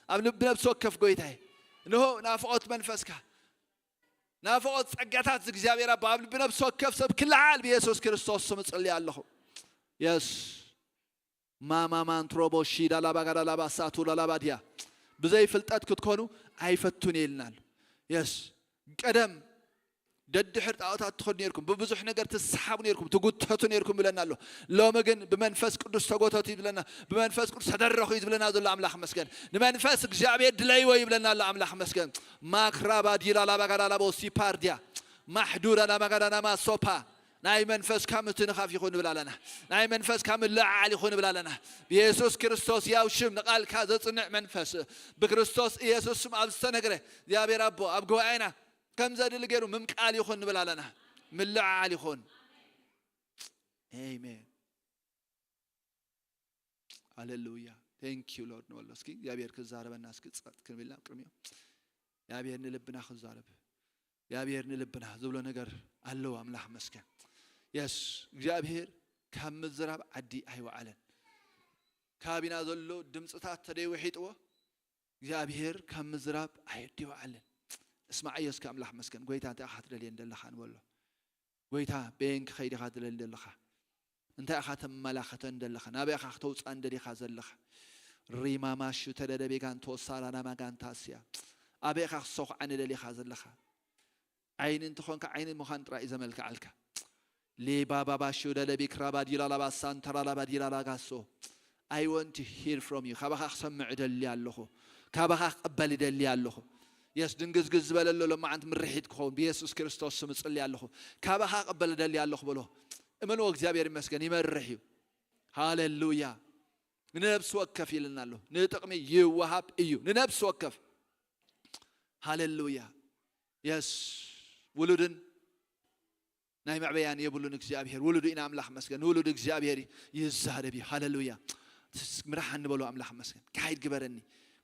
ኣብ ልቢ ነብሲ ወከፍ ጎይታይ እንሆ ናፍቖት መንፈስካ ናፍቖት ጸጋታት እግዚኣብሔር ኣቦ ኣብ ልቢ ነብሲ ወከፍ ሰብ ክልዓል ብየሱስ ክርስቶስ ስም እጽሊ ኣለኹ። የስ ማማማንትሮቦ ሺዳ ላባጋዳ ላባሳቱ ላላባድያ ብዘይ ፍልጠት ክትኮኑ ኣይፈቱን እየ ኢልና ኣሎ። የስ ቀደም ደድሕር ጣዖታት ትኸዱ ነርኩም፣ ብብዙሕ ነገር ትሰሓቡ ነርኩም፣ ትጉተቱ ነርኩም ብለና ኣሎ። ሎሚ ግን ብመንፈስ ቅዱስ ተጎተቱ ይብለና፣ ብመንፈስ ቅዱስ ተደረኹ እዩ ዝብለና ዘሎ ኣምላኽ መስገን። ንመንፈስ እግዚኣብሔር ድለይዎ ይብለና ኣሎ ኣምላኽ መስገን። ማክራባ ዲላ ላባጋዳ ላቦ ሲፓርዲያ ማሕዱራ ናማጋዳ ናማ ሶፓ ናይ መንፈስካ ምትንኻፍ ይኹን ንብል ኣለና። ናይ መንፈስካ ምልዕዓል ይኹን ንብል ኣለና። ብየሱስ ክርስቶስ ያው ሽም ንቓልካ ዘጽንዕ መንፈስ ብክርስቶስ ኢየሱስ ስም ኣብ ዝተነግረ እግዚኣብሔር ኣቦ ኣብ ጉባኤና ከም ዘድሊ ገይሩ ምምቃል ይኹን ንብል ኣለና። ምልዕዓል ይኹን። ኣሜን። ሃሌሉያ። Thank you Lord ንበሎ እስኪ እግዚኣብሔር ክዛረበና እስኪ ጸጥ ክንብልና ቅድሚዮ እግዚኣብሔር ንልብና ክዛረብ እግዚኣብሔር ንልብና ዝብሎ ነገር ኣለዎ ኣምላኽ መስገን። የስ እግዚኣብሔር ካብ ምዝራብ ዓዲ ኣይወዓለን። ካቢና ዘሎ ድምፅታት ተደይውሒጥዎ እግዚኣብሔር ካብ ምዝራብ ኣየዲወዓለን። እስማዓዮ እስኪ ኣምላኽ መስገን። ጎይታ እንታይ ኢኻ ትደልየን ዘለኻ ንበሎ። ጎይታ በየን ክኸይድ ኢኻ ትደሊ ዘለኻ? እንታይ ኢኻ ተመላኽተን ዘለኻ? ናበይ ኢኻ ክተውፅኣን ደሊኻ ዘለኻ? ሪማማሹ ተደደቤጋን ተወሳራና ማጋንታስያ ኣበይ ኢኻ ክሰኹዓኒ ደሊኻ ዘለኻ? ዓይኒ እንተኾንካ ዓይኒ ምዃን ጥራይ እዩ ዘመልክዓልካ። ሌባባባሹ ደለቢክራባዲላላባሳንተራላባዲላላጋሶ I want to hear from you። ካባኻ ክሰምዕ እደሊ ኣለኹ። ካባኻ ክቕበል እደሊ ኣለኹ። የስ ድንግዝግዝ ዝበለ ኣሎ ሎማዓንቲ ምርሒት ክኸውን ብየሱስ ክርስቶስ ስም እጽሊ ኣለኹ። ካባኻ ክቕበል እደሊ ኣለኹ በሎ። እመንዎ እግዚኣብሔር ይመስገን ይመርሕ እዩ። ሃሌሉያ። ንነብሲ ወከፍ ይልና ኣሎ። ንጥቕሚ ይወሃብ እዩ ንነብሲ ወከፍ። ሃሌሉያ። የስ ውሉድን ናይ መዕበያን የብሉን እግዚኣብሔር ውሉዱ ኢና ኣምላኽ መስገን ውሉዱ እግዚኣብሔር ይዛረብ እዩ። ሃሌሉያ። ምራሓ ንበሎ ኣምላኽ መስገን ካይድ ግበረኒ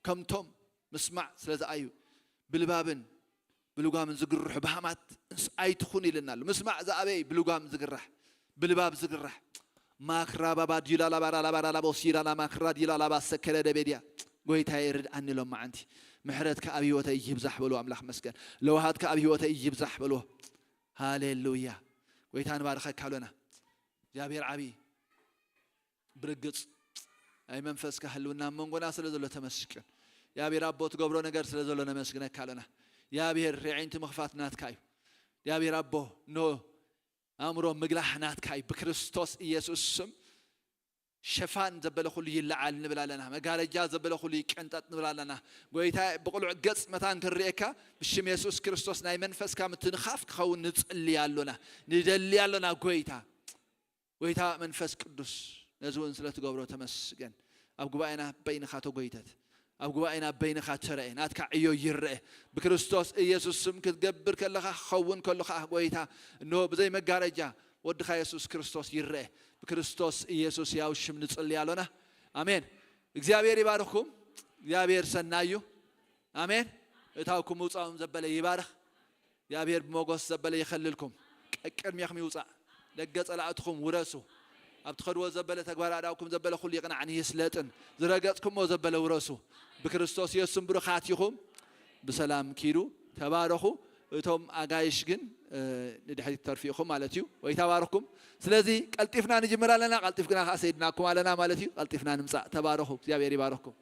ከምቶም ምስማዕ ስለ ዝኣዩ ብልባብን ብልጓምን ዝግርሑ ባሃማት ኣይትኹን ይልና ኣሎ። ምስማዕ ዝኣበይ ብልጓም ዝግራሕ ብልባብ ዝግራሕ ማክራባባ ዲላላባራላባራላቦሲላላ ማክራ ዲላላባ ሰከረ ደቤድያ ጎይታዬ ርድኣኒ ሎም መዓንቲ ምሕረትካ ኣብ ህይወተይ ይብዛሕ በሎ ኣምላኽ መስገን ለውሃትካ ኣብ ህይወተይ ይብዛሕ በሎ። ሃሌሉያ። ጎይታ ንባርኸካ ኣሎና። እግዚኣብሔር ዓብዪ ብርግጽ ናይ መንፈስካ ህልውና ኣብ መንጎና ስለ ዘሎ ተመስገን። እግዚኣብሔር ኣቦ ትገብሮ ነገር ስለ ዘሎ ነመስግነካ ኣሎና። እግዚኣብሔር የዒንቲ ምኽፋት ናትካ እዩ። እግዚኣብሔር ኣቦ ኖ ኣእምሮ ምግላሕ ናትካ እዩ። ብክርስቶስ ኢየሱስ ስም ሸፋን ዘበለ ኩሉ ይለዓል ንብል ኣለና። መጋረጃ ዘበለ ኩሉ ይቀንጠጥ ንብል ኣለና። ጎይታ ብቕሉዕ ገጽ መታን ክንርእየካ ብሽም የሱስ ክርስቶስ ናይ መንፈስካ ምትንኻፍ ክኸውን ንጽሊ ኣሎና ንደሊ ኣሎና። ጎይታ ጎይታ መንፈስ ቅዱስ ነዚ እውን ስለ ትገብሮ ተመስገን። ኣብ ጉባኤና በይንኻ ተጎይተት። ኣብ ጉባኤና በይንኻ ተረኤ ናትካ ዕዮ ይረአ። ብክርስቶስ ኢየሱስ ስም ክትገብር ከለኻ ክኸውን ከሎ ኸዓ ጎይታ እንሆ ብዘይ መጋረጃ ወድኻ የሱስ ክርስቶስ ይረአ። ብክርስቶስ ኢየሱስ ያው ሽም ንጽሊ ኣሎና። ኣሜን። እግዚኣብሔር ይባርኽኩም። እግዚኣብሔር ሰናዩ። ኣሜን። እታውኩም ምውፃኦም ዘበለ ይባርኽ። እግዚኣብሔር ብመጎስ ዘበለ ይኸልልኩም። ቀቅድሜኹም ይውፃእ። ደገ ጸላእትኹም ውረሱ። ኣብ ትኸድዎ ዘበለ ተግባር ኣዳውኩም ዘበለ ኩሉ ይቕናዕን ይስለጥን። ዝረገጽኩሞ ዘበለ ውረሱ። ብክርስቶስ የሱስም ብሩኻት ኢኹም። ብሰላም ኪዱ። ተባረኹ። እቶም ኣጋይሽ ግን ንድሕሪት ተርፊ ኢኹም ማለት እዩ። ወይ ተባረኽኩም። ስለዚ ቀልጢፍና ንጅምር ኣለና። ቀልጢፍና ከዓ ሰይድናኩም ኣለና ማለት እዩ። ቀልጢፍና ንምፃእ። ተባረኹ። እግዚኣብሔር ይባረኽኩም።